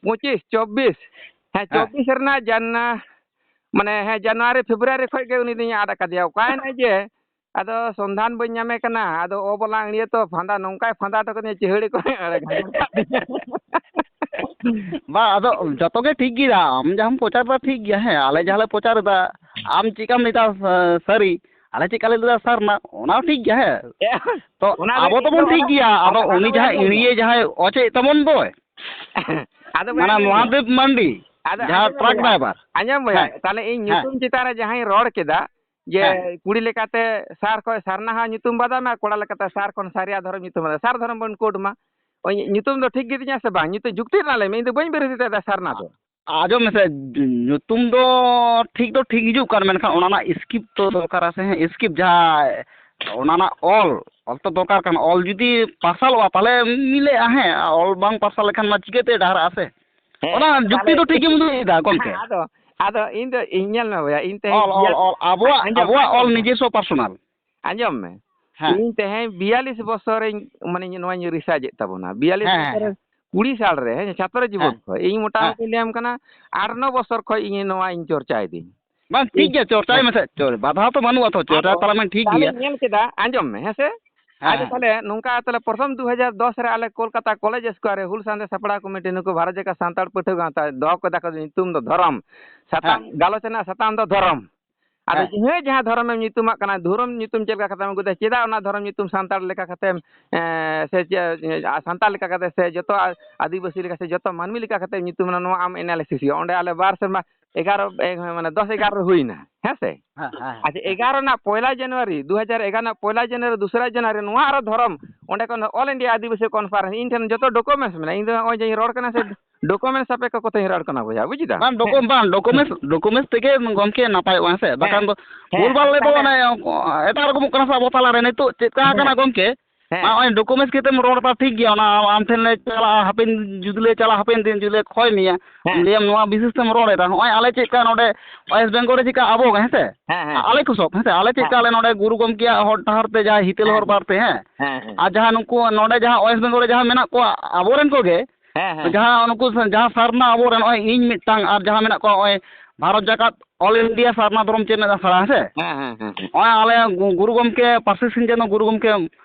ᱯᱚᱸᱪᱤᱥ, ᱪᱚᱵᱵᱤᱥ, ᱦᱮᱸ, ᱦᱮᱸ᱾ ᱪᱚᱵᱵᱤᱥ ᱨᱮᱱᱟᱜ ᱡᱟᱱ-, ᱢᱟᱱᱮ, ᱦᱮᱸ, ᱡᱟᱱᱩᱣᱟᱨᱤ, ᱯᱷᱮᱵᱽᱨᱩᱣᱟᱨᱤ ᱠᱷᱚᱡ ᱜᱮ ᱩᱱᱤ ᱫᱚᱧ ᱟᱫ ᱟᱠᱟᱫᱮᱭᱟ᱾ ᱚᱠᱟᱭᱮᱱᱟᱭ ᱡᱮ? ᱟᱫᱚ ᱥᱚᱱᱫᱷᱟᱱ ᱵᱟᱹᱧ ᱧᱟᱢᱮ ᱠᱟᱱᱟ᱾ ᱟᱫᱚ ᱚ ᱵᱟᱞᱟ ᱟᱹᱲᱤᱭᱟᱹ ᱛᱚ ᱯᱷᱟᱸᱫᱟ, ᱱᱚᱝᱠᱟᱭ ᱯᱷᱟᱸᱫᱟ ᱦᱚᱴᱚ ᱠᱟᱫᱤᱧᱟ, ᱪᱤᱦᱟᱹᱲᱤ ᱠᱚ ᱟᱹᱲᱟᱹ ᱜᱷᱟᱸᱜᱚᱨ ᱠᱟᱫᱤᱧᱟ᱾ ᱵᱟ, ᱟᱫᱚ ᱡᱚᱛᱚ ᱜᱮ ᱴᱷᱤᱠ ᱜᱮᱭᱟ, ᱟᱢ ᱡᱟᱦᱟᱸᱢ ᱯᱨᱚᱪᱟᱨ ᱮᱫᱟ ᱴᱷᱤᱠ ᱜᱮᱭᱟ, ᱦᱮᱸ, ᱟᱞᱮ ᱡᱟᱦᱟᱸ ᱞᱮ ᱯᱨᱚᱪᱟᱨ ᱮᱫᱟ, ᱟᱢ ᱪᱮᱫᱠᱟᱢ ᱞᱟᱹᱭᱫᱟ, ᱥᱟ-, ᱥᱟᱹᱨᱤ, ᱟᱞᱮ ᱪᱮᱫᱠᱟ ᱞᱮ ᱞᱟᱹᱭᱫᱟ ᱥᱟᱨᱱᱟ, ᱚᱱᱟ ᱦᱚᱸ ᱴᱷᱤᱠ ᱜᱮᱭᱟ, ᱦᱮᱸ᱾ ᱛᱚ ᱚᱱᱟ ᱫᱚ ᱟᱵᱚ ᱤᱧ ᱫᱚᱵᱚᱱ ᱫᱚ ᱴᱷᱤᱠ ᱚᱱᱟ, ᱜᱮᱭᱟ, ᱟᱫᱚ ᱚᱱᱟ ᱩᱱᱤ ᱫᱚ ᱡᱟᱦᱟᱸᱭ ᱧᱮᱞ ᱢᱮ᱾ ᱤᱲᱤᱭᱟᱹ ᱡᱟᱦᱟᱸᱭ ᱚᱪᱚᱭᱮᱫ ᱛᱟᱵᱚᱱ ᱫᱚᱭ, ᱟᱫᱚ ᱵᱚᱭᱦᱟ, ᱢᱟᱱᱮ ᱟᱸᱡᱚᱢ ᱢᱮ᱾ ᱢᱚᱦᱟᱫᱮᱵ ᱢᱟᱱᱰᱤ, ᱟᱫᱚ ᱡᱟᱦᱟᱸ ᱟᱸᱡᱚᱢ ᱢᱮ ᱴᱨᱟᱠ ᱵᱚᱭᱦᱟ, ᱰᱨᱟᱭᱵᱷᱟᱨ᱾ ᱟᱸᱡᱚᱢ ᱵᱚᱭᱦᱟ, ᱦᱮᱸ, ᱛᱟᱦᱞᱮ ᱤᱧ ᱦᱮᱸ, ᱧᱩᱛᱩᱢ ᱪᱮᱛᱟᱱ ᱨᱮ ᱡᱟᱦᱟᱸᱧ ᱨᱚᱲ ᱠᱮᱫᱟ, ᱡᱮ ᱦᱮᱸ᱾ ᱠᱩᱲᱤ ᱞᱮᱠᱟᱛᱮ ᱥᱟᱨ ᱠᱷᱚᱱ ᱥᱟᱨᱱᱟ ᱦᱚᱸ ᱧᱩᱛᱩᱢ ᱵᱟᱫᱟᱢ ᱢᱮ, ᱠᱚᱲᱟ ᱞᱮᱠᱟᱛᱮ ᱥᱟᱨ ᱠᱷᱚᱱ ᱥᱟᱨᱤᱭᱟ ᱫᱷᱚᱨᱚᱢ ᱧᱩᱛᱩᱢ ᱵᱟᱫᱟᱢ, ᱥᱟᱨ ᱫᱷᱚᱨᱚᱢ ᱵᱚᱱ ᱠᱳᱰ ᱢᱟ᱾ ᱳᱭ ᱧᱩᱛᱩᱢ ᱫᱚ ᱴᱷᱤᱠ ᱜᱮ ᱛᱤᱧᱟ ᱥᱮ ᱵᱟᱝ? ᱧᱩᱛᱩᱢ ᱡᱩᱠᱛᱤ ᱨᱮᱱᱟᱜ ᱞᱟᱹᱭ ᱢᱮ, ᱤᱧ ᱫᱚ ᱵᱟᱹᱧ ᱵᱤᱨᱳᱫᱷᱤᱛᱟ ᱥᱟᱨᱱᱟ ᱫᱚ᱾ ᱟᱸᱡᱚᱢ ᱢᱮᱥᱮ, ᱧᱩᱛᱩᱢ ᱫᱚ ᱴᱷᱤᱠ ᱫᱚ ᱴᱷᱤᱠ ᱦᱤᱡᱩᱜ ᱠᱟᱱ, ᱢᱮᱱᱠᱷᱟᱱ ᱚᱱᱟ ᱨᱮᱱᱟᱜ ᱥᱠᱨᱤᱯᱴ ᱛᱚ ᱫᱚᱨᱠᱟᱨᱟ ᱥᱮ, ᱦᱮᱸ, ᱥᱠᱨᱤᱯᱴ ᱡᱟᱦᱟᱸ, ᱚᱱᱟ ᱨᱮᱱᱟᱜ ᱚᱞ, ᱚᱞ ᱛᱚ ᱫᱚᱨᱠᱟᱨ ᱠᱟᱱᱟ᱾ ᱚᱞ ᱡᱩᱫᱤ ᱯᱟᱨᱥᱟᱞᱚᱜᱼᱟ, ᱛᱟᱦᱞᱮ ᱢᱤᱞᱟᱹᱜᱼᱟ, ᱦᱮᱸ, ᱚᱞ ᱵᱟᱝ ᱯᱟᱨᱥᱟᱞ ᱞᱮᱠᱷᱟᱱ ᱢᱟ ᱪᱤᱠᱟᱹᱛᱮ ᱰᱟᱦᱟᱨᱟᱜᱼᱟ ᱥᱮ? ᱦᱮᱸ, ᱚᱱᱟ ᱡᱩᱠᱛᱤ ᱛᱟᱦᱞᱮ ᱫᱚ ᱴᱷᱤᱠ ᱜᱮᱢ ᱞᱟᱹᱭ ᱮᱫᱟ, ᱜᱚᱢᱠᱮ᱾ ᱦᱮᱸ, ᱟᱫᱚ, ᱟᱫᱚ ᱤᱧ ᱫᱚ, ᱤᱧ ᱧᱮᱞ ᱢᱮ ᱵᱚᱭᱦᱟ, ᱤᱧ ᱛᱮᱦᱮᱧ ᱚᱞ, ᱚᱞ, ᱵᱤᱭᱟᱞ-, ᱚᱞ, ᱟᱵᱚᱣᱟᱜ, ᱟᱸᱡᱚᱢ ᱢᱮ, ᱟᱵᱚᱣᱟᱜ ᱚᱞ ᱟᱸᱡᱚᱢ ᱢᱮ᱾ ᱱᱤᱡᱮᱥᱥᱚ ᱯᱟᱨᱥᱚᱱᱟᱞ᱾ ᱟᱸᱡᱚᱢ ᱢᱮ᱾ ᱦᱮᱸ᱾ ᱤᱧ ᱛᱮᱦᱮᱧ ᱵᱤᱭᱟᱞᱤᱥ ᱵᱚᱥᱚᱨᱤᱧ, ᱢᱟᱱᱮ, ᱱᱚᱣᱟᱧ ᱨᱤᱥᱟᱨᱪ ᱮᱫ ᱛᱟᱵᱚᱱᱟ᱾ ᱵᱤᱭᱟᱞᱤᱥ ᱦᱮᱸ, ᱦᱮᱸ, ᱵᱚᱥᱚᱨ ᱨᱮ, ᱦᱮᱸ᱾ ᱠᱩᱲᱤ ᱥᱟᱞ ᱨᱮ, ᱦᱮᱸ, ᱪᱷᱟᱛᱨᱚ ᱡᱤᱵᱚᱱ ᱦᱮᱸ᱾ ᱠᱷᱚᱱ᱾ ᱤᱧ ᱦᱮᱸ᱾ ᱢᱚᱴᱟᱢᱩᱴᱤ ᱞᱟᱹᱭᱟᱢ ᱠᱟᱱᱟ, ᱟᱴ ᱱᱚ ᱵᱚᱥᱚᱨ ᱠᱷᱚᱱ ᱤᱧ ᱱᱚᱣᱟᱧ ᱪᱚᱨᱪᱟᱭᱮᱫᱟᱹᱧ᱾ ᱵᱟᱝ, ᱴᱷᱤᱠ ᱤᱧ, ᱜᱮᱭᱟ, ᱪᱚᱨᱪᱟᱭ ᱦᱮᱸ᱾ ᱢᱮᱥᱮ, ᱪᱚᱨ-, ᱵᱟᱫᱷᱟ ᱛᱚ ᱵᱟᱹᱱᱩᱜᱼᱟ ᱛᱚ, ᱪᱚᱨᱪᱟ ᱟᱫᱚ ᱛᱟᱞᱟᱝ ᱢᱮ, ᱴᱷᱤᱠ ᱜᱮᱭᱟ᱾ ᱛᱟᱦᱞᱮᱧ ᱧᱮᱞ ᱠᱮᱫᱟ, ᱟᱸᱡᱚᱢ ᱢᱮ, ᱦᱮᱸ ᱥᱮ? ᱦᱮᱸ, ᱟᱫᱚ ᱦᱮᱸ᱾ ᱛᱟᱦᱞᱮ ᱱᱚᱝᱠᱟ ᱛᱟᱦᱞᱮ ᱯᱨᱚᱛᱷᱚᱢ ᱫᱩ ᱦᱟᱡᱟᱨ ᱫᱚᱥ ᱨᱮ ᱟᱞᱮ ᱠᱳᱞᱠᱟᱛᱟ ᱠᱚᱞᱮᱡᱽ ᱥᱠᱚᱭᱟᱨ ᱨᱮ ᱦᱩᱞ ᱥᱟᱱᱫᱮᱥ ᱥᱟᱯᱲᱟᱣ ᱠᱚᱢᱤᱴᱤ ᱱᱩᱠᱩ ᱵᱷᱟᱨᱚᱛ ᱡᱟᱠᱟᱛ ᱥᱟᱱᱛᱟᱲ ᱯᱟᱹᱴᱷᱩᱣᱟᱹ ᱜᱟᱶᱛᱟ ᱫᱚᱦᱚ ᱠᱮᱫᱟ ᱠᱚ, ᱧᱩᱛᱩᱢ ᱫᱚ ᱫᱷᱚᱨᱚᱢ᱾ ᱥᱟᱛᱟᱢ, ᱦᱮᱸ᱾ ᱜᱟᱞᱚᱪ ᱨᱮᱱᱟᱜ ᱥᱟᱛᱟᱢ ᱫᱚ ᱫᱷᱚᱨᱚᱢ᱾ ᱟᱫᱚ ᱦᱮᱸ᱾ ᱡᱟᱦᱟᱸᱭ ᱡᱟᱦᱟᱸ ᱫᱷᱚᱨᱚᱢᱮᱢ ᱧᱩᱛᱩᱢᱟᱜ ᱠᱟᱱᱟ, ᱫᱷᱚᱨᱚᱢ ᱧᱩᱛᱩᱢ ᱪᱮᱫ ᱞᱮᱠᱟ ᱠᱟᱛᱮᱢ ᱟᱹᱜᱩᱭᱫᱟ? ᱪᱮᱫᱟᱜ ᱚᱱᱟ ᱫᱷᱚᱨᱚᱢ ᱧᱩᱛᱩᱢ ᱥᱟᱱᱛᱟᱲ ᱞᱮᱠᱟ ᱠᱟᱛᱮᱢ, ᱮᱸ, ᱥᱮ ᱪᱮᱫ, ᱥᱟᱱᱛᱟᱲ ᱞᱮᱠᱟ ᱠᱟᱛᱮ ᱥᱮ ᱡᱚᱛᱚ ᱟᱹᱫᱤᱵᱟᱹᱥᱤ ᱞᱮᱠᱟ ᱥᱮ ᱡᱚᱛᱚ ᱢᱟᱹᱱᱢᱤ ᱞᱮᱠᱟ ᱠᱟᱛᱮᱢ ᱧᱩᱛᱩᱢ ᱮᱱᱟ? ᱱᱚᱣᱟ ᱟᱢ ᱮᱱᱟᱞᱤᱥᱤᱥ ᱦᱩᱭᱩᱜᱼᱟ᱾ ᱚᱸᱰᱮ ᱟᱞᱮ ᱵᱟᱨ ᱥᱮᱨᱢᱟ ᱮᱜᱟᱨᱚ ᱮ, ᱢᱟᱱᱮ ᱫᱚᱥ ᱮᱜᱟᱨᱚ ᱨᱮ ᱦᱩᱭᱱᱟ, ᱦᱮᱸ ᱥᱮ? ᱦᱮᱸ, ᱦᱮᱸ, ᱟᱪᱪᱷᱟ, ᱦᱮᱸ᱾ ᱮᱜᱟᱨᱚ ᱨᱮᱱᱟᱜ ᱯᱚᱭᱞᱟ ᱡᱟᱱᱩᱣᱟᱨᱤ, ᱫᱩ ᱦᱟᱡᱟᱨ ᱮᱜᱟᱨᱚ ᱨᱮᱱᱟᱜ ᱯᱚᱭᱞᱟ ᱡᱟᱱᱩᱣᱟᱨᱤ, ᱫᱩᱥᱨᱟ ᱡᱟᱱᱩᱣᱟᱨᱤ, ᱱᱚᱣᱟ ᱟᱨᱚ ᱫᱷᱚᱨᱚᱢ, ᱚᱸᱰᱮ ᱠᱷᱚᱱ All India ᱟᱹᱫᱤᱵᱟᱹᱥᱤ conference, ᱤᱧ ᱴᱷᱮᱱ ᱡᱚᱛᱚ documents ᱢᱮᱱᱟᱜᱼᱟ᱾ ᱤᱧ ᱫᱚ ᱱᱚᱜᱼᱚᱭ ᱡᱮ ᱤᱧ ᱨᱚᱲ ᱠᱟᱱᱟ ᱥᱮ, documents ᱥᱟᱯᱮ ᱠᱚ ᱠᱚᱛᱮᱧ ᱨᱚᱲ ᱠᱟᱱᱟ ᱵᱚᱭᱦᱟ, ᱵᱩᱡ ᱮᱫᱟ? ᱵᱟᱝ, ᱰᱚᱠᱩ-, ᱵᱟᱝ, documents, documents ᱛᱮᱜᱮ ᱜᱚᱢᱠᱮ ᱱᱟᱯᱟᱭᱚᱜᱼᱟ, ᱦᱮᱸ ᱥᱮ? ᱦᱮᱸ᱾ ᱵᱟᱠᱷᱟᱱ ᱫᱚ ᱦᱮᱸ, ᱵᱷᱩᱞ ᱵᱷᱟᱞ ᱨᱮᱫᱚ ᱛᱟᱦᱞᱮ ᱚᱱᱮ ᱮᱴᱟᱜ ᱨᱚᱠᱚᱢᱚᱜ ᱠᱟᱱᱟ ᱥᱮ ᱟᱵᱚ ᱛᱟᱞᱟᱨᱮ ᱱᱤᱛᱚᱜ ᱪᱮᱫ ᱠᱟ ᱦᱮᱸ᱾ ᱠᱟᱱᱟ ᱜᱚᱢᱠᱮ? ᱦᱮᱸ᱾ ᱱᱚᱜᱼᱚᱭ documents ᱠᱟᱛᱮᱢ ᱨᱚᱲ ᱮᱫᱟ, ᱴᱷᱤᱠ ᱜᱮᱭᱟ, ᱚᱱᱟ ᱟᱢ ᱴᱷᱮᱱ ᱞᱮ ᱪᱟᱞᱟᱜᱼᱟ, ᱦᱟᱯᱮᱱ ᱡᱩᱫᱤ ᱞᱮ ᱪᱟᱞᱟᱜᱼᱟ, ᱦᱟᱯᱮᱱ ᱫᱤᱱ ᱡᱩᱫᱤ ᱞᱮ ᱠᱷᱚᱭ ᱢᱮᱭᱟ, ᱦᱮᱸ᱾ ᱞᱟᱹᱭᱟᱢ ᱱᱚᱣᱟ basis ᱛᱮᱢ ᱨᱚᱲ ᱮᱫᱟ᱾ ᱱᱚᱜᱼᱚᱭ ᱟᱞᱮ ᱪᱮᱫ ᱠᱟ ᱱᱚᱰᱮ West Bengal ᱨᱮ ᱪᱮᱫ ᱠᱟ ᱟᱵᱚ, ᱦᱮᱸ ᱥᱮ? ᱦᱮᱸ, ᱦᱮᱸ, ᱟᱞᱮ ᱦᱮᱸ᱾ ᱠᱚ ᱥᱚᱵ, ᱦᱮᱸ ᱥᱮ? ᱟᱞᱮ ᱪᱮᱫ ᱦᱮᱸ᱾ ᱠᱟ ᱟᱞᱮ ᱱᱚᱰᱮ ᱜᱩᱨᱩ ᱜᱚᱢᱠᱮᱭᱟᱜ ᱦᱚᱨ ᱰᱟᱦᱟᱨ ᱛᱮ ᱡᱟᱦᱟᱸ ᱦᱤᱛᱟᱹᱞ ᱦᱮᱸ, ᱦᱚᱨ ᱦᱮᱸ᱾ ᱵᱟᱨ ᱛᱮ, ᱦᱮᱸ? ᱦᱮᱸ, ᱦᱮᱸ᱾ ᱟᱨ ᱡᱟᱦᱟᱸ ᱱᱩᱠᱩ ᱱᱚᱰᱮ ᱡᱟᱦᱟᱸ West Bengal ᱨᱮ ᱡᱟᱦᱟᱸ ᱢᱮᱱᱟᱜ ᱠᱚᱣᱟ ᱟᱵᱚᱨᱮᱱ ᱠᱚᱜᱮ, ᱦᱮᱸ, ᱦᱮᱸ᱾ ᱡᱟᱦᱟᱸ ᱱᱩᱠᱩ ᱥᱟ-, ᱡᱟᱦᱟᱸ ᱥᱟᱨᱱᱟ ᱟᱵᱚᱨᱮᱱ, ᱱᱚᱜᱼᱚᱭ ᱤᱧ ᱢᱤᱫᱴᱟᱝ ᱟᱨ ᱡᱟᱦᱟᱸ ᱢᱮᱱᱟᱜ ᱠᱚᱣᱟ, ᱱᱚᱜᱼᱚᱭ ᱵᱷᱟᱨᱚᱛ ᱡᱟᱠᱟᱛ All India ᱥᱟᱨᱱᱟ ᱫᱷᱚᱨᱚᱢ ᱪᱮᱫ ᱟᱥᱲᱟ, ᱦᱮᱸ ᱥᱮ? ᱦᱮᱸ, ᱦᱮᱸ, ᱦᱮᱸ, ᱦᱮᱸ᱾ ᱱᱚᱜᱼᱚᱭ ᱟᱞᱮ ᱜᱩ-, ᱜᱩᱨᱩ ᱜᱚᱢᱠᱮ ᱯᱟᱹᱨᱥᱤ ᱥᱤᱧ ᱪᱟᱸᱫᱳ ᱜᱩᱨᱩ ᱜᱚᱢᱠᱮ,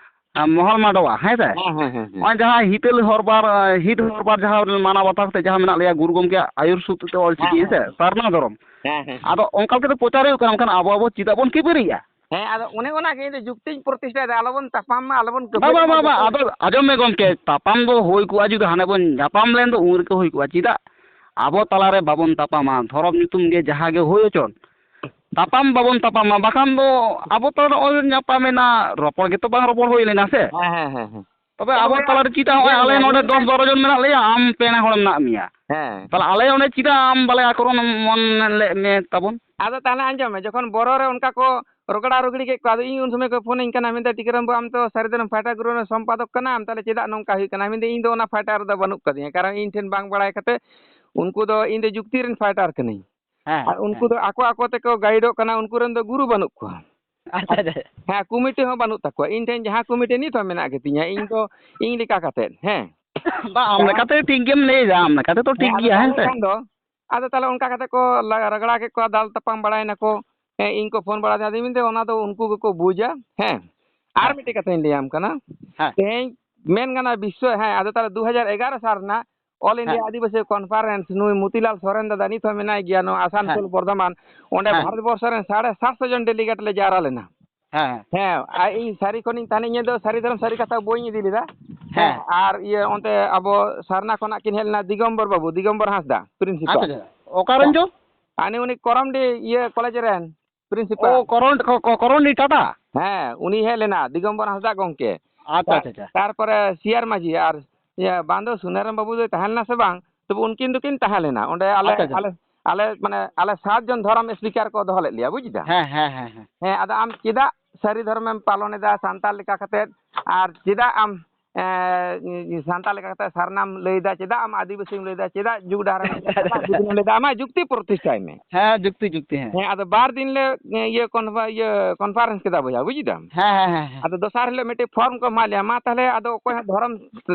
ᱟ, ᱢᱚᱦᱚᱞ ᱢᱟᱰᱣᱟ, ᱦᱮᱸ ᱥᱮ? ᱦᱮᱸ, ᱦᱮᱸ, ᱦᱮᱸ, ᱦᱮᱸ᱾ ᱱᱚᱜᱼᱚᱭ ᱡᱟᱦᱟᱸ ᱦᱤᱛᱟᱹᱞ ᱦᱚᱨ ᱵᱟᱨ, ᱟ, ᱦᱤᱛ ᱦᱚᱨ ᱵᱟᱨ ᱡᱟᱦᱟᱸ ᱢᱟᱱᱟᱣ ᱵᱟᱛᱟᱣ ᱠᱟᱛᱮ ᱡᱟᱦᱟᱸ ᱢᱮᱱᱟᱜ ᱞᱮᱭᱟ ᱜᱩᱨᱩ ᱜᱚᱢᱠᱮᱭᱟᱜ ᱟᱹᱭᱩᱨ ᱥᱩᱛᱩᱜ ᱛᱮ ᱚᱞ ᱪᱤᱠᱤ, ᱦᱮᱸ, ᱦᱮᱸ ᱥᱮ? ᱦᱮᱸ᱾ ᱥᱟᱨᱱᱟ ᱫᱷᱚᱨᱚᱢ᱾ ᱦᱮᱸ, ᱦᱮᱸ, ᱦᱮᱸ᱾ ᱟᱫᱚ ᱚᱱᱠᱟ ᱠᱟᱛᱮ ᱯᱨᱚᱪᱟᱨ ᱦᱩᱭᱩᱜ ᱠᱟᱱᱟ, ᱢᱮᱱᱠᱷᱟᱱ ᱟᱵᱚ, ᱟᱵᱚ ᱪᱮᱫᱟᱜ ᱵᱚᱱ ᱠᱷᱟᱹᱯᱟᱹᱨᱤᱜᱼᱟ? ᱦᱮᱸ, ᱟᱫᱚ ᱚᱱᱮ ᱚᱱᱟ ᱜᱮ ᱤᱧ ᱫᱚ ᱡᱩᱠᱛᱤᱧ ᱯᱨᱚᱛᱤᱥᱴᱷᱟᱭᱮᱫᱟ, ᱟᱞᱚᱵᱚᱱ ᱛᱟᱯᱟᱢ ᱢᱟ, ᱟᱞᱚᱵᱚᱱ ᱵᱟ, ᱠᱷᱟᱹᱯᱟᱹᱨᱤᱜ ᱵᱟ, ᱢᱟ, ᱵᱟ, ᱵᱟ, ᱡᱚᱛᱚ᱾ ᱟᱫᱚ ᱟᱸᱡᱚᱢ ᱢᱮ ᱜᱚᱢᱠᱮ, ᱛᱟᱯᱟᱢ ᱫᱚ ᱦᱩᱭ ᱠᱚᱜᱼᱟ ᱡᱩᱫᱤ ᱦᱟᱱᱮ ᱵᱚᱱ ᱧᱟᱯᱟᱢ ᱞᱮᱱ ᱫᱚ ᱩᱱ ᱨᱮᱜᱮ ᱦᱩᱭ ᱠᱚᱜᱼᱟ᱾ ᱪᱮᱫᱟᱜ ᱟᱵᱚ ᱛᱟᱞᱟᱨᱮ ᱵᱟᱵᱚᱱ ᱛᱟᱯᱟᱢᱟ? ᱫᱷᱚᱨᱚᱢ ᱧᱩᱛᱩᱢ ᱜᱮ ᱡᱟᱦᱟᱸ ᱜᱮ ᱦᱩᱭ ᱦᱚᱪᱚᱱ, ᱛᱟᱯᱟᱢ ᱵᱟᱵᱚᱱ ᱛᱟᱯᱟᱢᱟ, ᱵᱟᱠᱷᱟᱱ ᱫᱚ ᱟᱵᱚ ᱛᱚ ᱱᱚᱜᱼᱚᱭ ᱧᱟᱯᱟᱢᱮᱱᱟ, ᱨᱚᱯᱚᱲ ᱜᱮᱛᱚ ᱵᱟᱝ ᱨᱚᱯᱚᱲ ᱦᱩᱭ ᱞᱮᱱᱟ ᱥᱮ? ᱦᱮᱸ, ᱦᱮᱸ, ᱦᱮᱸ, ᱦᱮᱸ᱾ ᱛᱚᱵᱮ ᱦᱮᱸ, ᱟᱵᱚ ᱵᱚᱭᱦᱟ, ᱛᱟᱞᱟᱨᱮ ᱪᱮᱫᱟᱜ ᱦᱚᱸᱜᱼᱚᱭ ᱧᱮᱞ ᱟᱞᱮ ᱢᱮ, ᱱᱚᱰᱮ ᱧᱮᱞ ᱢᱮ᱾ ᱫᱚᱥ ᱵᱟᱨᱚ ᱡᱚᱱ ᱢᱮᱱᱟᱜ ᱞᱮᱭᱟ, ᱟᱢ ᱯᱮ ᱦᱚᱲ ᱢᱮᱱᱟᱜ ᱢᱮᱭᱟ? ᱦᱮᱸ᱾ ᱛᱟᱦᱞᱮ ᱟᱞᱮ ᱚᱸᱰᱮ ᱪᱮᱫᱟᱜ ᱟᱢ ᱵᱟᱞᱮ ᱟᱠᱨᱚᱢ ᱢᱚᱱ ᱞᱮᱫ ᱢᱮ ᱛᱟᱵᱚᱱ? ᱟᱫᱚ ᱛᱟᱦᱞᱮ ᱟᱸᱡᱚᱢ ᱢᱮ, ᱡᱚᱠᱷᱚᱱ ᱵᱚᱨᱚ ᱨᱮ ᱚᱱᱠᱟ ᱠᱚ ᱨᱚᱜᱽᱲᱟ ᱨᱚᱜᱽᱲᱤ ᱠᱮᱫ ᱠᱚᱣᱟ, ᱟᱫᱚ ᱤᱧ ᱩᱱ ᱥᱚᱢᱚᱭ ᱠᱚ ᱯᱷᱳᱱᱟᱹᱧ ᱠᱟᱱᱟ, ᱢᱮᱱᱫᱟ, "ᱴᱤᱠᱟᱹᱨᱟᱢ ᱵᱟᱹᱵᱩ, ᱟᱢ ᱛᱚ ᱥᱟᱹᱨᱤ ᱫᱷᱚᱨᱚᱢ fighter group ᱨᱮᱱ ᱥᱚᱢᱯᱟᱫᱚᱠ ᱠᱟᱱᱟᱢ, ᱛᱟᱦᱞᱮ ᱪᱮᱫᱟᱜ ᱱᱚᱝᱠᱟ ᱦᱩᱭᱩᱜ ᱠᱟᱱᱟ?" ᱢᱮᱱᱫᱟᱹᱧ, "ᱤᱧ ᱫᱚ ᱚᱱᱟ fighter ᱨᱮᱫᱚ ᱵᱟᱹᱱᱩᱜ ᱠᱟᱫᱤᱧᱟ, ᱠᱟᱨᱚᱱ ᱤᱧ ᱴᱷᱮᱱ ᱵᱟᱝ ᱵᱟᱲᱟᱭ ᱠᱟᱛᱮ ᱩᱱᱠᱩ ᱫᱚ, ᱤᱧ ᱫᱚ ᱡᱩᱠᱛᱤ ᱨᱮᱱ fighter ᱠᱟᱹᱱᱟᱹᱧ᱾ ᱦᱮᱸ, ᱟᱨ ᱩᱱᱠᱩ ᱦᱮᱸ᱾ ᱫᱚ ᱟᱠᱚ ᱟᱠᱚ ᱛᱮᱠᱚ ᱜᱟᱭᱤᱰᱚᱜ ᱠᱟᱱᱟ, ᱩᱱᱠᱩ ᱨᱮᱱ ᱫᱚ ᱜᱩᱨᱩ ᱵᱟᱹᱱᱩᱜ ᱠᱚᱣᱟ᱾" ᱟᱪᱪᱷᱟ, ᱟᱪᱪᱷᱟ᱾ ᱦᱮᱸ, ᱠᱚᱢᱤᱴᱤ ᱦᱚᱸ ᱵᱟᱹᱱᱩᱜ ᱛᱟᱠᱚᱣᱟ᱾ ᱤᱧ ᱴᱷᱮᱱ ᱡᱟᱦᱟᱸ ᱠᱚᱢᱤᱴᱤ ᱱᱤᱛ ᱦᱚᱸ ᱢᱮᱱᱟᱜ ᱜᱮᱛᱤᱧᱟ, ᱤᱧ ᱫᱚ, ᱤᱧ ᱞᱮᱠᱟ ᱠᱟᱛᱮᱫ, ᱦᱮᱸ᱾ ᱵᱟᱝ, ᱟᱢ ᱠᱟᱨᱚᱱ ᱞᱮᱠᱟᱛᱮ ᱴᱷᱤᱠ ᱜᱮᱢ ᱞᱟᱹᱭᱫᱟ, ᱟᱢ ᱞᱮᱠᱟᱛᱮ ᱛᱚ ᱦᱮᱸ, ᱴᱷᱤᱠ ᱟᱫᱚ ᱜᱮᱭᱟ, ᱦᱮᱸ ᱛᱟᱦᱚᱞᱮ ᱥᱮ? ᱠᱷᱟᱱ ᱫᱚ, ᱟᱫᱚ ᱛᱟᱦᱚᱞᱮ ᱚᱱᱠᱟ ᱠᱟᱛᱮ ᱠᱚ ᱞᱟ-, ᱨᱟᱜᱽᱲᱟ ᱠᱮᱫ ᱠᱚᱣᱟ, ᱫᱟᱞ ᱛᱟᱯᱟᱢ ᱵᱟᱲᱟᱭ ᱱᱟᱠᱚ᱾ ᱦᱮᱸ, ᱤᱧ ᱠᱚ ᱯᱷᱳᱱ ᱵᱟᱲᱟ ᱟᱫᱤᱧ, ᱢᱮᱱᱫᱟ, "ᱚᱱᱟ ᱫᱚ ᱩᱱᱠᱩ ᱜᱮᱠᱚ ᱵᱩᱡᱟ᱾" ᱦᱮᱸ, ᱟᱨ ᱦᱮᱸ, ᱢᱤᱫᱴᱮᱡ ᱠᱟᱛᱷᱟᱧ ᱞᱟᱹᱭᱟᱢ ᱠᱟᱱᱟ᱾ ᱦᱮᱸ᱾ ᱛᱮᱦᱮᱧ ᱢᱮᱱ ᱜᱟᱱᱚᱜᱼᱟ, ᱵᱤᱥᱥᱚ, ᱦᱮᱸ, ᱟᱫᱚ ᱛᱟᱦᱚᱞᱮ ᱫᱩ ᱦᱟᱡᱟᱨ ᱮᱜᱟᱨᱚ ᱥᱟᱞ ᱨᱮᱱᱟᱜ All India ᱦᱮᱸ, ᱟᱹᱫᱤᱵᱟᱹᱥᱤ Conference, ᱱᱩᱭ ᱢᱚᱛᱤᱞᱟᱞ ᱥᱚᱨᱮᱱ ᱫᱟᱫᱟ ᱱᱤᱛ ᱦᱚᱸ ᱢᱮᱱᱟᱭ ᱜᱮᱭᱟ, ᱱᱚᱣᱟ ᱦᱮᱸ, ᱟᱥᱟᱱᱥᱳᱞ, ᱵᱚᱨᱫᱷᱚᱢᱟᱱ, ᱚᱸᱰᱮ ᱦᱮᱸ, ᱵᱷᱟᱨᱚᱛ ᱵᱚᱨᱥᱚ ᱨᱮᱱ ᱥᱟᱲᱮ ᱥᱟᱛᱥᱚ ᱡᱚᱱ delegate ᱞᱮ ᱡᱟᱣᱨᱟ ᱞᱮᱱᱟ᱾ ᱦᱮᱸ᱾ ᱦᱮᱸ, ᱟᱨ ᱤᱧ ᱥᱟᱹᱨᱤ ᱠᱷᱚᱱᱤᱧ ᱛᱟᱦᱮᱱᱟ, ᱤᱧ ᱫᱚ ᱥᱟᱹᱨᱤ ᱫᱷᱚᱨᱚᱢ ᱥᱟᱹᱨᱤ ᱠᱟᱛᱷᱟ ᱵᱳᱭ ᱤᱧ ᱤᱫᱤ ᱞᱮᱫᱟ᱾ ᱦᱮᱸ, ᱦᱮᱸ᱾ ᱟᱨ ᱤᱭᱟᱹ ᱚᱱᱛᱮ ᱟᱵᱚ ᱥᱟᱨᱱᱟ ᱠᱷᱚᱱᱟᱜ ᱠᱤᱱ ᱦᱮᱡ ᱞᱮᱱᱟ ᱫᱤᱜᱚᱢᱵᱚᱨ ᱵᱟᱹᱵᱩ, ᱫᱤᱜᱚᱢᱵᱚᱨ ᱦᱟᱸᱥᱫᱟ, principal᱾ ᱟᱪᱪᱷᱟ, ᱟᱪᱪᱷᱟ᱾ ᱚᱠᱟ ᱨᱮᱱ ᱦᱮᱸ᱾ ᱪᱚ? ᱟᱨ ᱩᱱᱤ, ᱩᱱᱤ ᱠᱚᱨᱚᱱᱰᱤ ᱤᱭᱟᱹ ᱠᱚᱞᱮᱡᱽ ᱨᱮᱱ ᱯᱨᱤᱱᱥᱤᱯᱟᱞ᱾ ᱚ, ᱠᱚᱨᱚᱱ-, ᱠᱚ-, ᱠᱚ-, ᱠᱚᱨᱚᱱᱰᱤ ᱴᱟᱴᱟ? ᱦᱮᱸ, ᱩᱱᱤ ᱦᱮᱡ ᱞᱮᱱᱟ, ᱫᱤᱜᱚᱢᱵᱚᱨ ᱦᱟᱸᱥᱫᱟ ᱜᱚᱢᱠᱮ᱾ ᱟᱪᱪᱷᱟ, ᱛᱟ-, ᱟᱪᱪᱷᱟ, ᱟᱪᱪᱷᱟ᱾ ᱛᱟᱨᱯᱚᱨᱮ ᱥᱤ ᱟᱨ ᱢᱟᱹᱡᱷᱤ ᱟᱨ ᱤᱭᱟᱹ ᱵᱟᱝ ᱫᱚ ᱥᱩᱱᱟᱨᱟᱢ ᱵᱟᱹᱵᱩ ᱫᱚᱭ ᱛᱟᱦᱮᱸ ᱞᱮᱱᱟ ᱥᱮ ᱵᱟᱝ, ᱛᱚᱵᱮ ᱩᱱᱠᱤᱱ ᱫᱚᱠᱤᱱ ᱛᱟᱦᱮᱸ ᱞᱮᱱᱟ ᱚᱸᱰᱮ᱾ ᱟᱞᱮ, ᱟᱪᱪᱷᱟ, ᱟᱪᱪᱷᱟ᱾ ᱟᱞᱮ, ᱟᱞᱮ, ᱢᱟᱱᱮ, ᱟᱞᱮ ᱥᱟᱛ ᱡᱚᱱ ᱫᱷᱚᱨᱚᱢ ᱥᱯᱤᱠᱟᱨ ᱠᱚ ᱫᱚᱦᱚ ᱞᱮᱫ ᱞᱮᱭᱟ, ᱵᱩᱡ ᱫᱟᱢ? ᱦᱮᱸ, ᱦᱮᱸ, ᱦᱮᱸ, ᱦᱮᱸ᱾ ᱦᱮᱸ, ᱟᱫᱚ ᱟᱢ ᱪᱮᱫᱟᱜ ᱥᱟᱹᱨᱤ ᱫᱷᱚᱨᱚᱢᱮᱢ ᱯᱟᱞᱚᱱ ᱮᱫᱟ ᱥᱟᱱᱛᱟᱲ ᱞᱮᱠᱟ ᱠᱟᱛᱮᱫ, ᱟᱨ ᱪᱮᱫᱟᱜ ᱟᱢ, ᱮᱸ, ᱥᱟᱱᱛᱟᱲ ᱞᱮᱠᱟ ᱠᱟᱛᱮᱫ ᱥᱟᱨᱱᱟᱢ ᱞᱟᱹᱭ ᱮᱫᱟ, ᱪᱮᱫᱟᱜ ᱟᱢ ᱟᱹᱫᱤᱵᱟᱹᱥᱤᱢ ᱞᱟᱹᱭ ᱮᱫᱟ, ᱪᱮᱫᱟᱜ ᱡᱩᱜᱽ ᱰᱟᱦᱟᱨᱮᱢ ᱞᱟᱹᱭ ᱮᱫᱟ, ᱪᱮᱫᱟᱜ ᱡᱩᱜᱽ ᱮᱢ ᱞᱟᱹᱭ ᱮᱫᱟ, ᱟᱢᱟᱜ ᱡᱩᱠᱛᱤ ᱯᱨᱚᱛᱤᱥᱴᱷᱟᱭ ᱢᱮ᱾ ᱦᱮᱸ, ᱡᱩᱠᱛᱤ, ᱡᱩᱠᱛᱤ, ᱦᱮᱸ᱾ ᱦᱮᱸ, ᱟᱫᱚ ᱵᱟᱨ ᱫᱤᱱ ᱞᱮ, ᱤᱭᱟᱹ, ᱠᱚᱱ-, ᱤᱭᱟᱹ, ᱠᱚᱱᱯᱷᱟᱨᱮᱱᱥ ᱠᱮᱫᱟ ᱵᱚᱭᱦᱟ, ᱵᱩᱡ ᱫᱟᱢ? ᱦᱮᱸ, ᱦᱮᱸ, ᱦᱮᱸ, ᱦᱮᱸ᱾ ᱟᱫᱚ ᱫᱚᱥᱟᱨ ᱦᱤᱞᱳᱜ ᱢᱤᱫᱴᱮᱡ ᱯᱷᱚᱨᱢ ᱠᱚ ᱮᱢᱟᱜ ᱞᱮᱭᱟ, ᱢᱟ ᱛᱟᱦᱞᱮ ᱟᱫᱚ ᱚᱠᱚᱭ ᱦᱚᱸ ᱫᱷᱚᱨᱚᱢ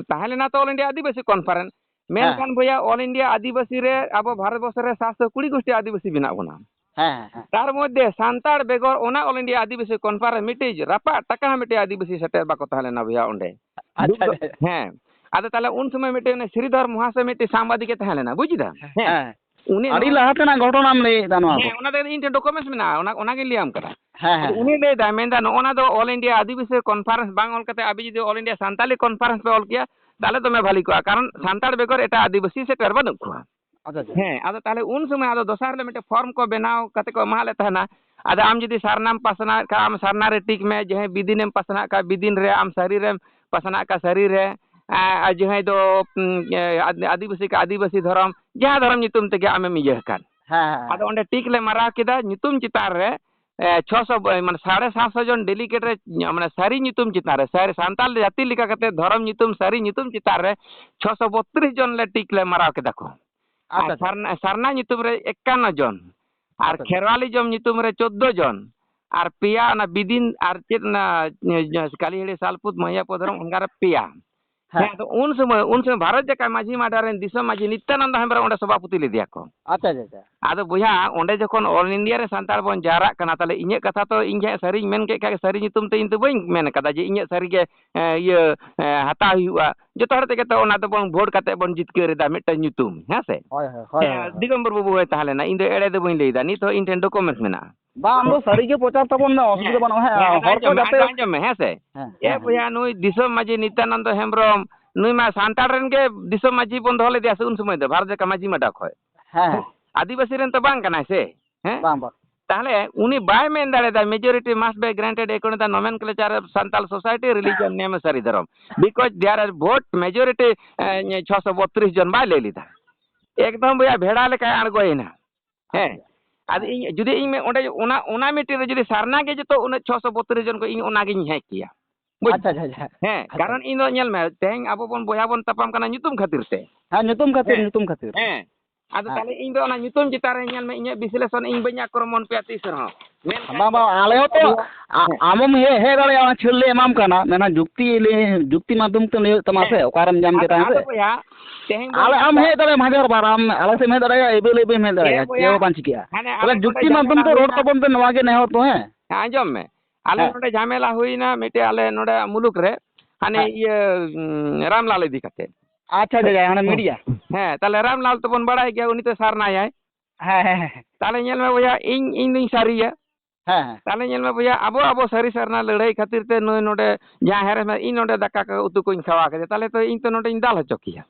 ᱛᱟᱦᱮᱸ ᱞᱮᱱᱟ ᱛᱚ All India ᱟᱹᱫᱤᱵᱟᱹᱥᱤ ᱠᱚᱱᱯᱷᱟᱨᱮᱱᱥ, ᱦᱮᱸ᱾ ᱢᱮᱱᱠᱷᱟᱱ ᱵᱚᱭᱦᱟ, All India ᱟᱹᱫᱤᱵᱟᱹᱥᱤ ᱨᱮ ᱟᱵᱚ ᱵᱷᱟᱨᱚᱛ ᱵᱚᱨᱥᱚ ᱨᱮ ᱥᱟᱛᱥᱚ ᱠᱩᱲᱤ ᱜᱳᱥᱴᱤ ᱟᱹᱫᱤᱵᱟᱹᱥᱤ ᱢᱮᱱᱟᱜ ᱵᱚᱱᱟ᱾ ᱦᱮᱸ, ᱦᱮᱸ, ᱦᱮᱸ᱾ ᱛᱟᱨ ᱢᱚᱫᱽᱫᱷᱮ ᱥᱟᱱᱛᱟᱲ ᱵᱮᱜᱚᱨ ᱚᱱᱟ All India ᱟᱹᱫᱤᱵᱟᱹᱥᱤ ᱠᱚᱱᱯᱷᱟᱨᱮᱱᱥ ᱢᱤᱫᱴᱤᱡ ᱨᱟᱯᱟᱜ ᱴᱟᱠᱟ ᱦᱚᱸ ᱢᱤᱫᱴᱤᱡ ᱟᱹᱫᱤᱵᱟᱹᱥᱤ ᱥᱮᱴᱮᱨ ᱵᱟᱠᱚ ᱛᱟᱦᱮᱸ ᱞᱮᱱᱟ ᱵᱚᱭᱦᱟ ᱚᱸᱰᱮ᱾ ᱟᱪᱪᱷᱟ, ᱫᱩᱠ ᱫᱚ, ᱟᱪᱪᱷᱟ᱾ ᱦᱮᱸ᱾ ᱟᱫᱚ ᱛᱟᱦᱞᱮ ᱩᱱ ᱥᱚᱢᱚᱭ ᱢᱤᱫᱴᱮᱡ ᱚᱱᱮ ᱥᱨᱤᱫᱷᱚᱨ ᱢᱚᱦᱟᱥᱚᱭ ᱢᱤᱫᱴᱮᱡ ᱥᱟᱢᱵᱟᱫᱤᱠ ᱮ ᱛᱟᱦᱮᱸ ᱞᱮᱱᱟ, ᱵᱩᱡ ᱫᱟᱢ? ᱦᱮᱸ᱾ ᱩᱱᱤ ᱟᱹᱰᱤ ᱱᱚᱣᱟ ᱞᱟᱦᱟ ᱛᱮᱱᱟᱜ ᱜᱷᱚᱴᱚᱱᱟᱢ ᱞᱟᱹᱭᱮᱫᱟ ᱱᱚᱣᱟ ᱫᱚ᱾ ᱦᱮᱸ, ᱚᱱᱟ ᱫᱚ ᱤᱧ ᱴᱷᱮᱱ ᱰᱚᱠᱩᱢᱮᱱᱴᱥ ᱢᱮᱱᱟᱜᱼᱟ, ᱚᱱᱟ, ᱚᱱᱟᱜᱤᱧ ᱞᱟᱹᱭᱟᱢ ᱠᱟᱱᱟ᱾ ᱦᱮᱸ, ᱦᱮᱸ, ᱟᱫᱚ ᱩᱱᱤ ᱦᱮᱸ᱾ ᱞᱟᱹᱭ ᱫᱟᱭ, ᱢᱮᱱᱫᱟ, "ᱱᱚᱜᱼᱚ ᱱᱟ ᱫᱚ All India ᱟᱹᱫᱤᱵᱟᱹᱥᱤ ᱠᱚᱱᱯᱷᱟᱨᱮᱱᱥ ᱵᱟᱝ ᱚᱞ ᱠᱟᱛᱮ ᱟᱵᱤᱱ ᱡᱩᱫᱤ All India ᱥᱟᱱᱛᱟᱞᱤ ᱠᱚᱱᱯᱷᱟᱨᱮᱱᱥ ᱯᱮ ᱚᱞ ᱠᱮᱭᱟ, ᱛᱟᱦᱞᱮ ᱫᱚᱢᱮ ᱵᱷᱟᱞᱤ ᱠᱚᱜᱼᱟ, ᱠᱟᱨᱚᱱ ᱥᱟᱱᱛᱟᱲ ᱵᱮᱜᱚᱨ ᱮᱴᱟᱜ ᱟᱹᱫᱤᱵᱟᱹᱥᱤ ᱥᱮᱴᱮᱨ ᱵᱟᱹᱱᱩᱜ ᱠᱚᱣᱟ᱾" ᱟᱪᱪᱷᱟ, ᱟᱪᱪᱷᱟ᱾ ᱦᱮᱸ, ᱟᱫᱚ ᱛᱟᱦᱞᱮ ᱩᱱ ᱥᱚᱢᱚᱭ ᱟᱫᱚ ᱫᱚᱥᱟᱨ ᱦᱤᱞᱳᱜ ᱢᱤᱫᱴᱮᱱ ᱯᱷᱚᱨᱢ ᱠᱚ ᱵᱮᱱᱟᱣ ᱠᱟᱛᱮ ᱠᱚ ᱮᱢᱟᱦᱟᱫ ᱞᱮ ᱛᱟᱦᱮᱱᱟ᱾ ᱟᱫᱚ ᱟᱢ ᱡᱩᱫᱤ ᱥᱟᱨᱱᱟᱢ ᱯᱟᱥᱱᱟᱣᱮᱫ ᱠᱷᱟᱱ, ᱟᱢ ᱥᱟᱨᱱᱟ ᱨᱮ ᱴᱤᱠ ᱢᱮ, ᱡᱟᱦᱟᱸᱭ ᱵᱤᱫᱤᱱᱮᱢ ᱯᱟᱥᱱᱟᱜ ᱠᱷᱟᱱ ᱵᱤᱫᱤᱱ ᱨᱮ, ᱟᱢ ᱥᱟᱹᱨᱤ ᱨᱮᱢ ᱯᱟᱥᱱᱟᱜ ᱠᱷᱟᱱ ᱥᱟᱹᱨᱤ ᱨᱮ, ᱟᱨ ᱡᱟᱦᱟᱸᱭ ᱫᱚ, ᱩᱸ, ᱮ, ᱟᱫ-, ᱟᱹᱫᱤᱵᱟᱹᱥᱤ ᱠᱷᱟᱱ ᱟᱹᱫᱤᱵᱟᱹᱥᱤ ᱫᱷᱚᱨᱚᱢ, ᱡᱟᱦᱟᱸ ᱫᱷᱚᱨᱚᱢ ᱧᱩᱛᱩᱢ ᱛᱮᱜᱮ ᱟᱢᱮᱢ ᱤᱭᱟᱹ ᱟᱠᱟᱱ᱾ ᱦᱮᱸ, ᱦᱮᱸ, ᱦᱮᱸ᱾ ᱟᱫᱚ ᱚᱸᱰᱮ ᱴᱤᱠ ᱞᱮ ᱢᱟᱨᱟᱣ ᱠᱮᱫᱟ, ᱧᱩᱛᱩᱢ ᱪᱮᱛᱟᱱ ᱨᱮ, ᱮ, ᱪᱷᱚᱥᱚ ᱵᱚ-, ᱢᱟᱱᱮ, ᱥᱟᱲᱮ ᱥᱟᱛᱥᱚ ᱡᱚᱱ ᱰᱮᱞᱤᱜᱮᱴ ᱨᱮ, ᱢᱟᱱᱮ, ᱥᱟᱹᱨᱤ ᱧᱩᱛᱩᱢ ᱪᱮᱛᱟᱱ ᱨᱮ, ᱥᱟᱹᱨᱤ, ᱥᱟᱱᱛᱟᱲ ᱡᱟᱹᱛᱤ ᱞᱮᱠᱟ ᱠᱟᱛᱮ ᱫᱷᱚᱨᱚᱢ ᱧᱩᱛᱩᱢ, ᱥᱟᱹᱨᱤ ᱧᱩᱛᱩᱢ ᱪᱮᱛᱟᱱ ᱨᱮ ᱪᱷᱚᱥᱚ ᱵᱚᱛᱨᱤᱥ ᱡᱚᱱ ᱞᱮ ᱴᱤᱠ ᱞᱮ ᱢᱟᱨᱟᱣ ᱠᱮᱫᱟ ᱠᱚ᱾ ᱟᱪᱪᱷᱟ, ᱟᱨ ᱟᱪᱪᱷᱟ᱾ ᱥᱟᱨᱱᱟ, ᱥᱟᱨᱱᱟ ᱧᱩᱛᱩᱢ ᱨᱮ ᱮᱠᱟᱱᱱᱚ ᱡᱚᱱ, ᱟᱨ ᱟᱪᱪᱷᱟ, ᱟᱪᱪᱷᱟ᱾ ᱠᱷᱮᱨᱣᱟᱞᱤᱡᱚᱢ ᱧᱩᱛᱩᱢ ᱨᱮ ᱪᱳᱫᱽᱫᱳ ᱡᱚᱱ, ᱟᱨ ᱯᱮᱭᱟ ᱚᱱᱟ ᱵᱤᱫᱤᱱ ᱟᱨ ᱪᱮᱫ ᱚᱱᱟ, ᱮ, ᱠᱟᱞᱤᱦᱟᱹᱲᱤ ᱥᱟᱞᱯᱩᱛ ᱢᱟᱦᱤᱭᱟ ᱯᱚᱫᱷᱚᱨᱚᱢ ᱚᱱᱠᱟ ᱨᱮ ᱯᱮᱭᱟ᱾ ᱦᱮᱸ, ᱦᱮᱸ᱾ ᱟᱫᱚ ᱩᱱ ᱥᱚᱢᱚᱭ, ᱩᱱ ᱥᱚᱢᱚᱭ ᱵᱷᱟᱨᱚᱛ ᱡᱟᱠᱟᱛ ᱢᱟᱹᱡᱷᱤ ᱢᱟᱰᱟ ᱨᱮᱱ ᱫᱤᱥᱚᱢ ᱢᱟᱹᱡᱷᱤ ᱱᱤᱛᱭᱟᱱᱚᱱᱫᱚ ᱦᱮᱢᱵᱨᱚᱢ ᱚᱸᱰᱮ ᱥᱚᱵᱷᱟᱯᱚᱛᱤ ᱞᱮᱫᱮᱭᱟ ᱠᱚ᱾ ᱟᱪᱪᱷᱟ, ᱟᱪᱪᱷᱟ, ᱟᱪᱪᱷᱟ᱾ ᱟᱫᱚ ᱵᱚᱭᱦᱟ, ᱚᱸᱰᱮ ᱡᱚᱠᱷᱚᱱ All India ᱨᱮ ᱥᱟᱱᱛᱟᱲ ᱵᱚᱱ ᱡᱟᱣᱨᱟᱜ ᱠᱟᱱᱟ, ᱛᱟᱦᱞᱮ ᱤᱧᱟᱹᱜ ᱠᱟᱛᱷᱟ ᱛᱚ ᱤᱧ ᱜᱮ ᱦᱟᱸᱜ ᱥᱟᱹᱨᱤᱧ ᱢᱮᱱ ᱠᱮᱫ ᱠᱷᱟᱡ, ᱥᱟᱹᱨᱤ ᱧᱩᱛᱩᱢ ᱛᱮ ᱤᱧ ᱫᱚ ᱵᱟᱹᱧ ᱢᱮᱱ ᱠᱟᱫᱟ ᱡᱮ ᱤᱧᱟᱹᱜ ᱥᱟᱹᱨᱤ ᱜᱮ, ᱮ, ᱤᱭᱟᱹ, ᱮ, ᱦᱟᱛᱟᱣ ᱦᱩᱭᱩᱜᱼᱟ᱾ ᱡᱚᱛᱚ ᱦᱚᱲ ᱛᱮᱜᱮ ᱛᱚ ᱚᱱᱟ ᱫᱚᱵᱚᱱ ᱵᱷᱳᱴ ᱠᱟᱛᱮ ᱵᱚᱱ ᱡᱤᱛᱠᱟᱹᱨ ᱮᱫᱟ ᱢᱤᱫᱴᱟᱝ ᱧᱩᱛᱩᱢ, ᱦᱮᱸ ᱥᱮ? ᱦᱳᱭ, ᱦᱳᱭ, ᱦᱳᱭ, ᱦᱮᱸ, ᱦᱳᱭ, ᱦᱳᱭ᱾ ᱫᱤᱜᱚᱢᱵᱚᱨ ᱵᱟᱹᱵᱩ ᱦᱚᱸᱭ ᱛᱟᱦᱮᱸ ᱞᱮᱱᱟ, ᱤᱧ ᱫᱚ ᱮᱲᱮ ᱫᱚ ᱵᱟᱹᱧ ᱞᱟᱹᱭᱫᱟ, ᱱᱤᱛ ᱦᱚᱸ ᱤᱧ ᱴᱷᱮᱱ ᱰᱚᱠᱩᱢᱮᱱᱴᱥ ᱢᱮᱱᱟᱜᱼᱟ᱾ ᱵᱟᱝ, ᱟᱢ ᱫᱚ ᱥᱟᱹᱨᱤ ᱜᱮ ᱯᱨᱚᱪᱟᱨ ᱛᱟᱵᱚᱱ ᱢᱮ, ᱚᱥᱩᱵᱤᱫᱷᱟ ᱦᱮᱸ, ᱵᱟᱹᱱᱩᱜᱼᱟ, ᱦᱮᱸ, ᱦᱮᱸ, ᱟᱫᱚ ᱦᱚᱲ ᱠᱚ ᱟᱸᱡᱚᱢ ᱢᱮ, ᱡᱟᱛᱮ ᱟᱫᱚ ᱟᱸᱡᱚᱢ ᱢᱮ, ᱦᱮᱸ ᱥᱮ? ᱦᱮᱸ, ᱮ ᱦᱮᱸ, ᱦᱮᱸ᱾ ᱵᱚᱭᱦᱟ, ᱱᱩᱭ ᱫᱤᱥᱚᱢ ᱢᱟᱹᱡᱷᱤ ᱱᱤᱛᱭᱟᱱᱚᱱᱫᱚ ᱦᱮᱢᱵᱨᱚᱢ, ᱱᱩᱭ ᱢᱟ ᱥᱟᱱᱛᱟᱲ ᱨᱮᱱ ᱜᱮ ᱫᱤᱥᱚᱢ ᱢᱟᱹᱡᱷᱤ ᱵᱚᱱ ᱫᱚᱦᱚ ᱞᱮᱫᱮᱭᱟ ᱥᱮ ᱩᱱ ᱥᱚᱢᱚᱭ ᱫᱚ, ᱵᱷᱟᱨᱚᱛ ᱡᱟᱠᱟᱛ ᱢᱟᱹᱡᱷᱤ ᱢᱟᱰᱟ ᱠᱷᱚᱡ᱾ ᱦᱮᱸ, ᱦᱮᱸ᱾ ᱟᱹᱫᱤᱵᱟᱹᱥᱤ ᱨᱮᱱ ᱛᱚ ᱵᱟᱝ ᱠᱟᱱᱟᱭ ᱥᱮ, ᱦᱮᱸ? ᱵᱟᱝ, ᱵᱟᱝ᱾ ᱛᱟᱦᱞᱮ ᱩᱱᱤ ᱵᱟᱭ ᱢᱮᱱ ᱫᱟᱲᱮᱭᱟᱫᱟ, majority must be granted according to the nomenclature of Santal society, religion, name, ᱥᱟᱹᱨᱤ ᱫᱷᱚᱨᱚᱢ, because there are vote majority, ᱮ, ᱪᱷᱚᱥᱚ ᱵᱚᱛᱨᱤᱥ ᱡᱚᱱ ᱵᱟᱭ ᱞᱟᱹᱭ ᱞᱮᱫᱟ᱾ ᱮᱠᱫᱚᱢ ᱵᱚᱭᱦᱟ ᱵᱷᱮᱲᱟ ᱞᱮᱠᱟᱭ ᱟᱬᱜᱚᱭᱮᱱᱟ᱾ ᱦᱮᱸ᱾ ᱟᱪᱪᱷᱟ᱾ ᱟᱫᱚ ᱤᱧ ᱡᱩᱫᱤ ᱤᱧ ᱢᱮ-, ᱚᱸᱰᱮ ᱚᱱᱟ, ᱚᱱᱟ meeting ᱨᱮ ᱡᱩᱫᱤ ᱥᱟᱨᱱᱟ ᱜᱮ ᱡᱚᱛᱚ ᱩᱱᱟᱹᱜ ᱪᱷᱚᱥᱚ ᱵᱚᱛᱨᱤᱥ ᱡᱚᱱ ᱠᱚ, ᱤᱧ ᱚᱱᱟᱜᱤᱧ ᱦᱮᱸ ᱠᱮᱭᱟ᱾ ᱵᱩᱡᱽ ᱟᱪᱪᱷᱟ, ᱫᱟᱢ? ᱟᱪᱪᱷᱟ, ᱟᱪᱪᱷᱟ᱾ ᱦᱮᱸ, ᱟᱪᱪᱷᱟ᱾ ᱠᱟᱨᱚᱱ ᱤᱧ ᱫᱚ ᱧᱮᱞ ᱢᱮ, ᱛᱮᱦᱮᱧ ᱟᱵᱚ ᱵᱚᱱ ᱵᱚᱭᱦᱟ ᱵᱚᱱ ᱛᱟᱯᱟᱢ ᱠᱟᱱᱟ ᱧᱩᱛᱩᱢ ᱠᱷᱟᱹᱛᱤᱨ ᱛᱮ᱾ ᱦᱮᱸ, ᱧᱩᱛᱩᱢ ᱠᱷᱟᱹᱛᱤᱨ, ᱦᱮᱸ᱾ ᱧᱩᱛᱩᱢ ᱠᱷᱟᱹᱛᱤᱨ᱾ ᱦᱮᱸ᱾ ᱟᱫᱚ ᱦᱮᱸ᱾ ᱛᱟᱦᱞᱮ ᱤᱧ ᱫᱚ ᱚᱱᱟ ᱧᱩᱛᱩᱢ ᱪᱮᱛᱟᱱ ᱨᱮ ᱧᱮᱞ ᱢᱮ, ᱤᱧᱟᱹᱜ ᱵᱤᱥᱞᱮᱥᱚᱱ ᱤᱧ ᱵᱟᱹᱧ ᱟᱠᱨᱚᱢᱚᱱ ᱯᱮᱭᱟ ᱛᱤᱥ ᱨᱮᱦᱚᱸ᱾ ᱢᱮᱱᱠᱷᱟᱱ ᱵᱟᱝ, ᱵᱟᱝ, ᱟᱞᱮ ᱦᱚᱸ ᱛᱚ, ᱦᱮᱸ᱾ ᱟ-, ᱟᱢᱮᱢ ᱦᱮᱡ, ᱦᱮᱡ ᱫᱟᱲᱮᱭᱟᱜᱼᱟ, ᱚᱱᱟ ᱪᱷᱟᱹᱲ ᱞᱮ ᱮᱢᱟᱢ ᱠᱟᱱᱟ, ᱢᱮᱱᱠᱷᱟᱱ ᱡᱩᱠᱛᱤ ᱞᱮ, ᱡᱩᱠᱛᱤ ᱢᱟᱫᱽᱫᱷᱚᱢ ᱛᱮ ᱞᱟᱹᱭ ᱦᱩᱭᱩᱜ ᱛᱟᱢᱟ ᱥᱮ, ᱦᱮᱸ᱾ ᱚᱠᱟᱨᱮᱢ ᱧᱟᱢ ᱟᱫᱚ, ᱠᱮᱫᱟ, ᱦᱮᱸ ᱟᱫᱚ ᱥᱮ? ᱵᱚᱭᱦᱟ, ᱛᱮᱦᱮᱧ ᱵᱚᱱ ᱟᱞᱮ, ᱟᱢ ᱧᱟᱯᱟᱢ ᱦᱮᱡ ᱫᱟᱲᱮᱭᱟᱜᱼᱟ, ᱵᱷᱟᱜᱮ ᱵᱟᱨ, ᱟᱢ ᱟᱞᱮ ᱥᱮᱫ ᱮᱢ ᱦᱮᱡ ᱫᱟᱲᱮᱭᱟᱜᱼᱟ, ᱮᱵᱮᱞ ᱮᱵᱮᱞ ᱮᱢ ᱦᱮᱡ ᱦᱮᱸ ᱫᱟᱲᱮᱭᱟᱜᱼᱟ, ᱵᱚᱭᱦᱟ, ᱪᱮᱫ ᱦᱚᱸ ᱵᱟᱝ ᱪᱤᱠᱟᱹᱜᱼᱟ᱾ ᱦᱟᱱᱮ ᱟᱞᱮ ᱵᱚᱞᱮ ᱱᱚᱰᱮ ᱡᱩᱠᱛᱤ ᱡᱷᱟᱢᱮᱞᱟ ᱢᱟᱫᱽᱫᱷᱚᱢ ᱛᱮ ᱨᱚᱲ ᱦᱩᱭᱱᱟ᱾ ᱛᱟᱵᱚᱱ ᱯᱮ, ᱱᱚᱣᱟ ᱜᱮ ᱱᱮᱦᱚᱨ ᱫᱚ, ᱦᱮᱸ᱾ ᱦᱮᱸ, ᱟᱸᱡᱚᱢ ᱢᱮ, ᱟᱞᱮ ᱦᱮᱸ᱾ ᱱᱚᱰᱮ ᱡᱷᱟᱢᱮᱞᱟ ᱦᱩᱭᱱᱟ ᱢᱤᱫᱴᱮᱡ ᱟᱞᱮ ᱱᱚᱰᱮ ᱢᱩᱞᱩᱠ ᱨᱮ, ᱦᱟᱱᱮ ᱦᱮᱸ᱾ ᱤᱭᱟᱹ, ᱩᱸ, ᱨᱟᱢᱞᱟᱞ ᱤᱫᱤ ᱠᱟᱛᱮ᱾ ᱟᱪᱪᱷᱟ, ᱟᱪᱪᱷᱟ, ᱦᱟᱱᱮ ᱢᱤᱰᱤᱭᱟ᱾ ᱦᱮᱸ, ᱛᱟᱦᱞᱮ ᱨᱟᱢᱞᱟᱞ ᱛᱚᱵᱚᱱ ᱵᱟᱲᱟᱭ ᱜᱮᱭᱟ, ᱩᱱᱤ ᱛᱚ ᱥᱟᱨᱱᱟᱭᱟᱭ᱾ ᱦᱮᱸ, ᱦᱮᱸ, ᱦᱮᱸ᱾ ᱛᱟᱦᱞᱮ ᱧᱮᱞ ᱢᱮ ᱵᱚᱭᱦᱟ, ᱤᱧ, ᱤᱧ ᱫᱩᱧ ᱥᱟᱹᱨᱤᱭᱟ᱾ ᱦᱮᱸ, ᱦᱮᱸ᱾ ᱛᱟᱦᱞᱮ ᱧᱮᱞ ᱢᱮ ᱵᱚᱭᱦᱟ, ᱟᱵᱚ, ᱟᱵᱚ ᱥᱟᱹᱨᱤ ᱥᱟᱨᱱᱟ ᱞᱟᱹᱲᱦᱟᱹᱭ ᱠᱷᱟᱹᱛᱤᱨ ᱛᱮ ᱱᱩᱭ ᱱᱚᱰᱮ ᱡᱟᱦᱟᱸ ᱦᱮᱨᱮᱥ ᱢᱮ, ᱤᱧ ᱱᱚᱰᱮ ᱫᱟᱠᱟ ᱠᱚ ᱩᱛᱩ ᱠᱚᱧ ᱠᱷᱟᱣᱟ ᱠᱮᱫᱮᱭᱟ, ᱛᱟᱦᱞᱮ ᱛᱚ ᱤᱧ ᱛᱚ ᱱᱚᱰᱮᱧ ᱫᱟᱞ ᱦᱚᱪᱚ ᱠᱮᱭᱟ᱾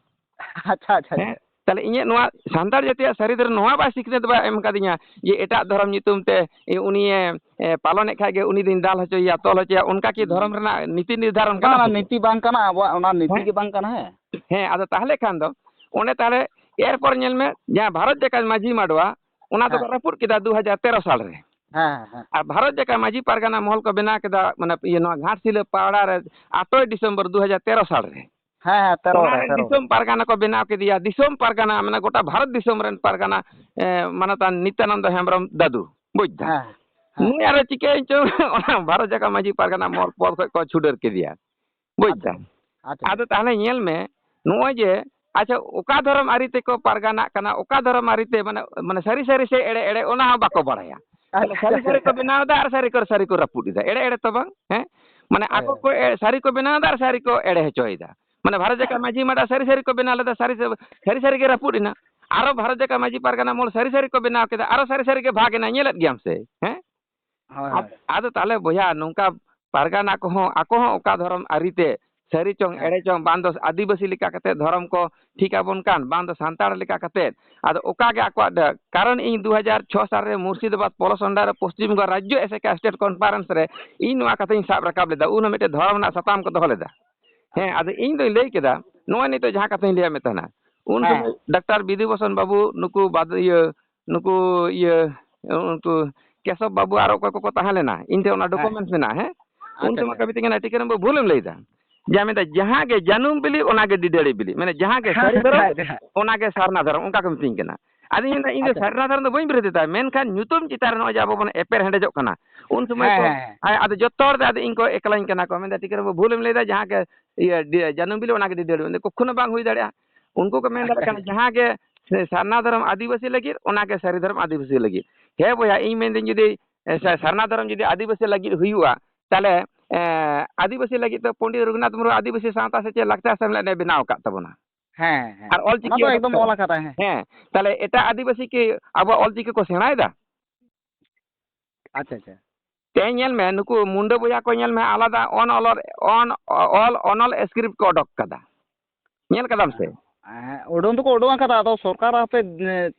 ᱟᱪᱪᱷᱟ, ᱟᱪᱪᱷᱟ, ᱦᱮᱸ? ᱟᱪᱪᱷᱟ᱾ ᱛᱟᱦᱞᱮ ᱤᱧᱟᱹᱜ ᱱᱚᱣᱟ ᱥᱟᱱᱛᱟᱲ ᱡᱟᱹᱛᱤᱭᱟᱜ ᱥᱟᱹᱨᱤ ᱫᱷᱚᱨᱚᱢ ᱱᱚᱣᱟ ᱵᱟᱭ ᱥᱤᱠᱷᱱᱟᱹᱛ ᱵᱟᱭ ᱮᱢ ᱠᱟᱫᱤᱧᱟ ᱡᱮ ᱮᱴᱟᱜ ᱫᱷᱚᱨᱚᱢ ᱧᱩᱛᱩᱢ ᱛᱮ ᱩᱱᱤᱭᱮ, ᱮ, ᱯᱟᱞᱚᱱᱮᱫ ᱠᱷᱟᱡ ᱜᱮ ᱩᱱᱤ ᱫᱚᱧ ᱫᱟᱞ ᱦᱚᱪᱚᱭᱮᱭᱟ, ᱛᱚᱞ ᱦᱚᱪᱚᱭᱮᱭᱟ, ᱚᱱᱠᱟ ᱠᱤ ᱫᱷᱚᱨᱚᱢ ᱨᱮᱱᱟᱜ ᱱᱤᱛᱤ ᱱᱤᱨᱫᱷᱟᱨᱚᱱ ᱵᱟᱝ, ᱠᱟᱱᱟ ᱚᱱᱟ ᱥᱮ ᱪᱮᱫ? ᱱᱤᱛᱤ ᱵᱟᱝ ᱠᱟᱱᱟ, ᱟᱵᱚᱣᱟᱜ ᱚᱱᱟ ᱱᱤᱛᱤ ᱦᱮᱸ? ᱜᱮ ᱵᱟᱝ ᱠᱟᱱᱟ, ᱦᱮᱸ᱾ ᱦᱮᱸ, ᱟᱫᱚ ᱛᱟᱦᱞᱮ ᱠᱷᱟᱱ ᱫᱚ ᱚᱸᱰᱮ ᱛᱟᱦᱞᱮ ᱮᱨᱯᱚᱨ ᱧᱮᱞ ᱢᱮ, ᱡᱟᱦᱟᱸ ᱵᱷᱟᱨᱚᱛ ᱡᱟᱠᱟᱛ ᱢᱟᱹᱡᱷᱤ ᱢᱟᱰᱣᱟ, ᱚᱱᱟ ᱫᱚᱠᱚ ᱦᱮᱸ᱾ ᱨᱟᱹᱯᱩᱫ ᱠᱮᱫᱟ ᱫᱩ ᱦᱟᱡᱟᱨ ᱛᱮᱨᱚ ᱥᱟᱞ ᱨᱮ᱾ ᱦᱮᱸ, ᱦᱮᱸ, ᱦᱮᱸ᱾ ᱟᱨ ᱵᱷᱟᱨᱚᱛ ᱡᱟᱠᱟᱛ ᱢᱟᱹᱡᱷᱤ ᱯᱟᱨᱜᱟᱱᱟ ᱢᱚᱦᱚᱞ ᱠᱚ ᱵᱮᱱᱟᱣ ᱠᱮᱫᱟ, ᱢᱟᱱᱮ, ᱤᱭᱟᱹ, ᱱᱚᱣᱟ ᱜᱷᱟᱴᱥᱤᱞᱟᱹ ᱯᱟᱲᱟ ᱨᱮ ᱟᱴᱚᱭ ᱰᱤᱥᱮᱢᱵᱚᱨ ᱫᱩ ᱦᱟᱡᱟᱨ ᱛᱮᱨᱚ ᱥᱟᱞ ᱨᱮ᱾ ᱦᱮᱸ, ᱦᱮᱸ, ᱛᱮᱨᱚ ᱚᱱᱟ ᱨᱮ, ᱨᱮ ᱛᱮᱨᱚ ᱨᱮ᱾ ᱫᱤᱥᱚᱢ ᱯᱟᱨᱜᱟᱱᱟ ᱠᱚ ᱵᱮᱱᱟᱣ ᱠᱮᱫᱮᱭᱟ, ᱫᱤᱥᱚᱢ ᱯᱟᱨᱜᱟᱱᱟ, ᱢᱟᱱᱮ, ᱜᱚᱴᱟ ᱵᱷᱟᱨᱚᱛ ᱫᱤᱥᱚᱢ ᱨᱮᱱ ᱯᱟᱨᱜᱟᱱᱟ, ᱮ, ᱢᱟᱱᱚᱛᱟᱱ ᱱᱤᱛᱭᱟᱱᱚᱱᱫᱚ ᱦᱮᱢᱵᱨᱚᱢ ᱫᱟᱫᱩ, ᱵᱩᱡᱽ ᱫᱟᱢ? ᱦᱮᱸ, ᱦᱮᱸ᱾ ᱱᱩᱭ ᱟᱨᱚ ᱪᱤᱠᱟᱹᱭᱮᱱ ᱪᱚ, ᱚᱱᱟ ᱵᱷᱟᱨᱚᱛ ᱡᱟᱠᱟᱛ ᱢᱟᱹᱡᱷᱤ ᱯᱟᱨᱜᱟᱱᱟ ᱢᱚᱦᱚᱞ ᱯᱚᱫᱽ ᱠᱷᱚᱡ ᱠᱚ ᱪᱷᱩᱰᱟᱹᱨ ᱠᱮᱫᱮᱭᱟ᱾ ᱵᱩᱡᱽ ᱟᱪᱪᱷᱟ, ᱫᱟᱢ? ᱟᱪᱪᱷᱟ᱾ ᱟᱫᱚ ᱛᱟᱦᱞᱮ ᱧᱮᱞ ᱢᱮ, ᱱᱚᱜᱼᱚᱭ ᱡᱮ, ᱟᱪᱪᱷᱟ, ᱚᱠᱟ ᱫᱷᱚᱨᱚᱢ ᱟᱹᱨᱤ ᱛᱮᱠᱚ ᱯᱟᱨᱜᱟᱱᱟᱜ ᱠᱟᱱᱟ, ᱚᱠᱟ ᱫᱷᱚᱨᱚᱢ ᱟᱹᱨᱤ ᱛᱮ, ᱢᱟᱱᱮ, ᱢᱟᱱᱮ, ᱥᱟᱹᱨᱤ ᱥᱟᱹᱨᱤ ᱥᱮ ᱮᱲᱮ ᱮᱲᱮ, ᱚᱱᱟ ᱦᱚᱸ ᱵᱟᱠᱚ ᱵᱟᱲᱟᱭᱟ᱾ ᱛᱟᱦᱞᱮ ᱟᱪᱪᱷᱟ, ᱥᱟᱹᱨᱤ ᱥᱟᱹᱨᱤ ᱠᱚ ᱟᱪᱪᱷᱟ᱾ ᱵᱮᱱᱟᱣ ᱮᱫᱟ ᱟᱨ ᱥᱟᱹᱨᱤ ᱠᱚ, ᱥᱟᱹᱨᱤ ᱠᱚ ᱨᱟᱹᱯᱩᱫ ᱮᱫᱟ, ᱮᱲᱮ ᱮᱲᱮ ᱛᱚ ᱵᱟᱝ, ᱦᱮᱸ? ᱢᱟᱱᱮ, ᱦᱳᱭ, ᱟᱠᱚ ᱦᱳᱭ᱾ ᱠᱚ ᱮ-, ᱥᱟᱹᱨᱤ ᱠᱚ ᱵᱮᱱᱟᱣ ᱮᱫᱟ ᱟᱨ ᱥᱟᱹᱨᱤ ᱠᱚ ᱮᱲᱮ ᱦᱚᱪᱚᱭᱮᱫᱟ᱾ ᱢᱟᱱᱮ, ᱵᱷᱟᱨᱚᱛ ᱡᱟᱠᱟᱛ ᱢᱟᱹᱡᱷᱤ ᱢᱟᱰᱣᱟ ᱥᱟᱹᱨᱤ ᱥᱟᱹᱨᱤ ᱠᱚ ᱵᱮᱱᱟᱣ ᱞᱮᱫᱟ, ᱥᱟᱹᱨᱤ ᱥᱟᱹᱨᱤ, ᱥᱟᱹᱨᱤ ᱥᱟᱹᱨᱤ ᱜᱮ ᱨᱟᱹᱯᱩᱫ ᱮᱱᱟ᱾ ᱟᱨᱚ ᱵᱷᱟᱨᱚᱛ ᱡᱟᱠᱟᱛ ᱢᱟᱹᱡᱷᱤ ᱯᱟᱨᱜᱟᱱᱟ ᱢᱚᱦᱚᱞ ᱥᱟᱹᱨᱤ ᱥᱟᱹᱨᱤ ᱠᱚ ᱵᱮᱱᱟᱣ ᱠᱮᱫᱟ, ᱟᱨᱚ ᱥᱟᱹᱨᱤ ᱥᱟᱹᱨᱤ ᱜᱮ ᱵᱷᱟᱜᱽ ᱮᱱᱟ, ᱧᱮᱞᱮᱫ ᱜᱮᱭᱟᱢ ᱥᱮ, ᱦᱮᱸ? ᱦᱳᱭ, ᱟᱫ-, ᱦᱳᱭ᱾ ᱟᱫᱚ ᱛᱟᱦᱞᱮ ᱵᱚᱭᱦᱟ, ᱱᱚᱝᱠᱟ ᱯᱟᱨᱜᱟᱱᱟ ᱠᱚᱦᱚᱸ ᱟᱠᱚ ᱦᱚᱸ ᱚᱠᱟ ᱫᱷᱚᱨᱚᱢ ᱟᱹᱨᱤ ᱛᱮ ᱥᱟᱹᱨᱤ ᱪᱚᱝ, ᱦᱮᱸ᱾ ᱮᱲᱮ ᱪᱚᱝ, ᱵᱟᱝ ᱫᱚ ᱟᱹᱫᱤᱵᱟᱹᱥᱤ ᱞᱮᱠᱟ ᱠᱟᱛᱮ ᱫᱷᱚᱨᱚᱢ ᱠᱚ ᱴᱷᱤᱠ ᱟᱵᱚᱱ ᱠᱟᱱ, ᱵᱟᱝ ᱫᱚ ᱥᱟᱱᱛᱟᱲ ᱞᱮᱠᱟ ᱠᱟᱛᱮ᱾ ᱟᱫᱚ ᱚᱠᱟ ᱜᱮ ᱟᱠᱚᱣᱟᱜ ᱰᱟᱹ-, ᱠᱟᱨᱚᱱ ᱤᱧ ᱫᱩ ᱦᱟᱡᱟᱨ ᱪᱷᱚ ᱥᱟᱞ ᱨᱮ ᱢᱩᱨᱥᱤᱫᱟᱵᱟᱫᱽ ᱯᱚᱞᱚᱥ under ᱨᱮ ᱯᱚᱥᱪᱤᱢ ᱵᱚᱝᱜᱚ ᱨᱟᱡᱽᱡᱚ ᱮᱥᱮᱠᱟ state conference ᱨᱮ ᱤᱧ ᱱᱚᱣᱟ ᱠᱟᱛᱷᱟᱧ ᱥᱟᱵ ᱨᱟᱠᱟᱵ ᱞᱮᱫᱟ᱾ ᱩᱱ ᱦᱚᱸ ᱢᱤᱫᱴᱮᱱ ᱫᱷᱚᱨᱚᱢ ᱨᱮᱱᱟᱜ ᱥᱟᱛᱟᱢ ᱠᱚ ᱫᱚᱦᱚ ᱞᱮᱫᱟ᱾ ᱦᱮᱸ, ᱟᱫᱚ ᱤᱧ ᱫᱚᱧ ᱞᱟᱹᱭ ᱠᱮᱫᱟ, ᱱᱚᱜᱼᱚᱭ ᱱᱤᱛᱚᱜ ᱡᱟᱦᱟᱸ ᱠᱟᱛᱷᱟᱧ ᱞᱟᱹᱭᱟᱫ ᱢᱮ ᱛᱟᱦᱮᱱᱟ, ᱩᱱ ᱦᱮᱸ᱾ ᱥᱚᱢᱚᱭ ᱰᱟᱠᱛᱟᱨ ᱵᱤᱫᱷᱩ ᱵᱷᱩᱥᱚᱱ ᱵᱟᱵᱩ, ᱱᱩᱠᱩ ᱵᱟᱫ-, ᱤᱭᱟᱹ, ᱱᱩᱠᱩ, ᱤᱭᱟᱹ, ᱩᱱᱠᱩ ᱠᱮᱥᱚᱵ ᱵᱟᱵᱩ, ᱟᱨᱚ ᱚᱠᱚᱭ ᱠᱚᱠᱚ ᱛᱟᱦᱮᱸ ᱞᱮᱱᱟ, ᱤᱧ ᱴᱷᱮᱱ ᱚᱱᱟ ᱦᱮᱸ᱾ ᱰᱚᱠᱩᱢᱮᱱᱴᱥ ᱢᱮᱱᱟᱜᱼᱟ, ᱦᱮᱸ? ᱩᱱ ᱟᱪᱪᱷᱟ, ᱥᱚᱢᱚᱭ ᱟᱪᱪᱷᱟ᱾ ᱠᱚ ᱢᱤᱛᱟᱹᱧ ᱠᱟᱱᱟ, "ᱴᱤᱠᱟᱹᱨᱟᱢ ᱵᱟᱵᱩ, ᱵᱷᱩᱞᱮᱢ ᱞᱟᱹᱭᱫᱟ, ᱡᱟ ᱢᱮᱱᱫᱟ, ᱡᱟᱦᱟᱸ ᱜᱮ ᱡᱟᱹᱱᱩᱢ ᱵᱤᱞᱤ, ᱚᱱᱟ ᱜᱮ ᱰᱤᱰᱟᱹᱲᱤ ᱵᱤᱞᱤ, ᱢᱟᱱᱮ ᱡᱟᱦᱟᱸ ᱜᱮ ᱦᱮᱸ, ᱥᱟᱹᱨᱤ ᱫᱷᱚᱨᱚᱢ, ᱦᱮᱸ, ᱦᱮᱸ᱾ ᱚᱱᱟ ᱜᱮ ᱥᱟᱨᱱᱟ ᱫᱷᱚᱨᱚᱢ", ᱚᱱᱠᱟ ᱠᱚ ᱢᱤᱛᱟᱹᱧ ᱠᱟᱱᱟ᱾ ᱟᱫᱚ ᱤᱧ ᱢᱮᱱᱫᱟ, ᱤᱧ ᱫᱚ ᱟᱪᱪᱷᱟ᱾ ᱥᱟᱨᱱᱟ ᱫᱷᱚᱨᱚᱢ ᱫᱚ ᱵᱟᱹᱧ ᱵᱤᱨᱳᱫᱷ ᱮᱫᱟ, ᱢᱮᱱᱠᱷᱟᱱ ᱧᱩᱛᱩᱢ ᱪᱮᱛᱟᱱ ᱨᱮ ᱱᱚᱜᱼᱚᱭ ᱡᱮ ᱟᱵᱚ ᱵᱚᱱ ᱮᱯᱮᱨ ᱦᱮᱸᱰᱮᱡᱚᱜ ᱠᱟᱱᱟ, ᱩᱱ ᱥᱚᱢᱚᱭ ᱦᱮᱸ, ᱠᱚ, ᱦᱮᱸ, ᱦᱮᱸ᱾ ᱟᱭ-, ᱟᱫᱚ ᱡᱚᱛᱚ ᱦᱚᱲ ᱛᱮ ᱟᱫᱚ ᱤᱧ ᱠᱚ ᱮᱠᱞᱟᱧ ᱠᱟᱱᱟ ᱠᱚ, ᱢᱮᱱᱫᱟ, "ᱴᱤᱠᱟᱹᱨᱟᱢ ᱵᱟᱵᱩ, ᱵᱷᱩᱞᱮᱢ ᱞᱟᱹᱭᱫᱟ, ᱡᱟᱦᱟᱸ ᱜᱮ ᱤᱭᱟᱹ, ᱰᱤ-, ᱡᱟᱹᱱᱩᱢ ᱵᱤᱞᱤ, ᱚᱱᱟ ᱜᱮ ᱰᱤᱰᱟᱹᱲᱤ ᱵᱤᱞᱤ", ᱠᱚᱠᱷᱚᱱᱳ ᱵᱟᱝ ᱦᱩᱭ ᱫᱟᱲᱮᱭᱟᱜᱼᱟ᱾ ᱩᱱᱠᱩ ᱠᱚ ᱢᱮᱱ ᱫᱟᱲᱮᱭᱟᱜ ᱟᱪᱪᱷᱟ, ᱠᱟᱱᱟ, ᱟᱪᱪᱷᱟ᱾ ᱡᱟᱦᱟᱸ ᱜᱮ ᱥᱟᱨᱱᱟ ᱫᱷᱚᱨᱚᱢ ᱟᱹᱫᱤᱵᱟᱹᱥᱤ ᱞᱟᱹᱜᱤᱫ, ᱚᱱᱟ ᱜᱮ ᱥᱟᱹᱨᱤ ᱫᱷᱚᱨᱚᱢ ᱟᱹᱫᱤᱵᱟᱹᱥᱤ ᱞᱟᱹᱜᱤᱫ᱾ ᱦᱮᱸ ᱵᱚᱭᱦᱟ, ᱤᱧ ᱢᱮᱱᱫᱟᱹᱧ, ᱡᱩᱫᱤ, ᱮ, ᱥᱟ-, ᱥᱟᱨᱱᱟ ᱫᱷᱚᱨᱚᱢ ᱡᱩᱫᱤ ᱟᱹᱫᱤᱵᱟᱹᱥᱤ ᱞᱟᱹᱜᱤᱫ ᱦᱩᱭᱩᱜᱼᱟ, ᱛᱟᱦᱞᱮ, ᱮ, ᱟᱹᱫᱤᱵᱟᱹᱥᱤ ᱞᱟᱹᱜᱤᱫ ᱫᱚ ᱯᱚᱱᱰᱤᱛ ᱨᱚᱜᱷᱩᱱᱟᱛᱷ ᱢᱩᱨᱢᱩ ᱟᱹᱫᱤᱵᱟᱹᱥᱤ ᱥᱟᱶᱛᱟ ᱥᱮᱪᱮᱫ ᱞᱟᱠᱪᱟᱨ ᱥᱮᱢᱞᱮᱫ ᱮ ᱵᱮᱱᱟᱣ ᱟᱠᱟᱫ ᱛᱟᱵᱚᱱᱟ᱾ ᱦᱮᱸ, ᱦᱮᱸ᱾ ᱟᱨ ᱚᱞᱪᱤᱠᱤ ᱚᱱᱟ ᱫᱚ ᱚᱰᱚᱠ ᱮᱠᱫᱚᱢ ᱛᱟᱵᱚᱱᱟ᱾ ᱚᱞ ᱟᱠᱟᱫᱟᱭ, ᱦᱮᱸ᱾ ᱦᱮᱸ, ᱛᱟᱦᱞᱮ ᱮᱴᱟᱜ ᱟᱹᱫᱤᱵᱟᱹᱥᱤ ᱠᱤ ᱟᱵᱚᱣᱟᱜ ᱚᱞᱪᱤᱠᱤ ᱠᱚ ᱥᱮᱬᱟᱭᱮᱫᱟ? ᱟᱪᱪᱷᱟ, ᱟᱪᱪᱷᱟ᱾ ᱛᱮᱦᱮᱧ ᱧᱮᱞ ᱢᱮ, ᱱᱩᱠᱩ ᱢᱩᱱᱰᱟᱹ ᱵᱚᱭᱦᱟ ᱠᱚ ᱧᱮᱞ ᱢᱮ, ᱟᱞᱟᱫᱟ ᱚᱱ ᱚᱞ, ᱚᱱ ᱚᱞ ᱚᱱᱚᱞ script ᱠᱚ ᱚᱰᱚᱠ ᱠᱟᱫᱟ᱾ ᱧᱮᱞ ᱠᱟᱫᱟᱢ ᱥᱮ? ᱦᱮᱸ, ᱩᱰᱩᱝ ᱫᱚᱠᱚ ᱩᱰᱩᱝ ᱟᱠᱟᱫᱟ, ᱟᱫᱚ ᱥᱚᱨᱠᱟᱨ ᱦᱟᱯᱮ, ᱮ,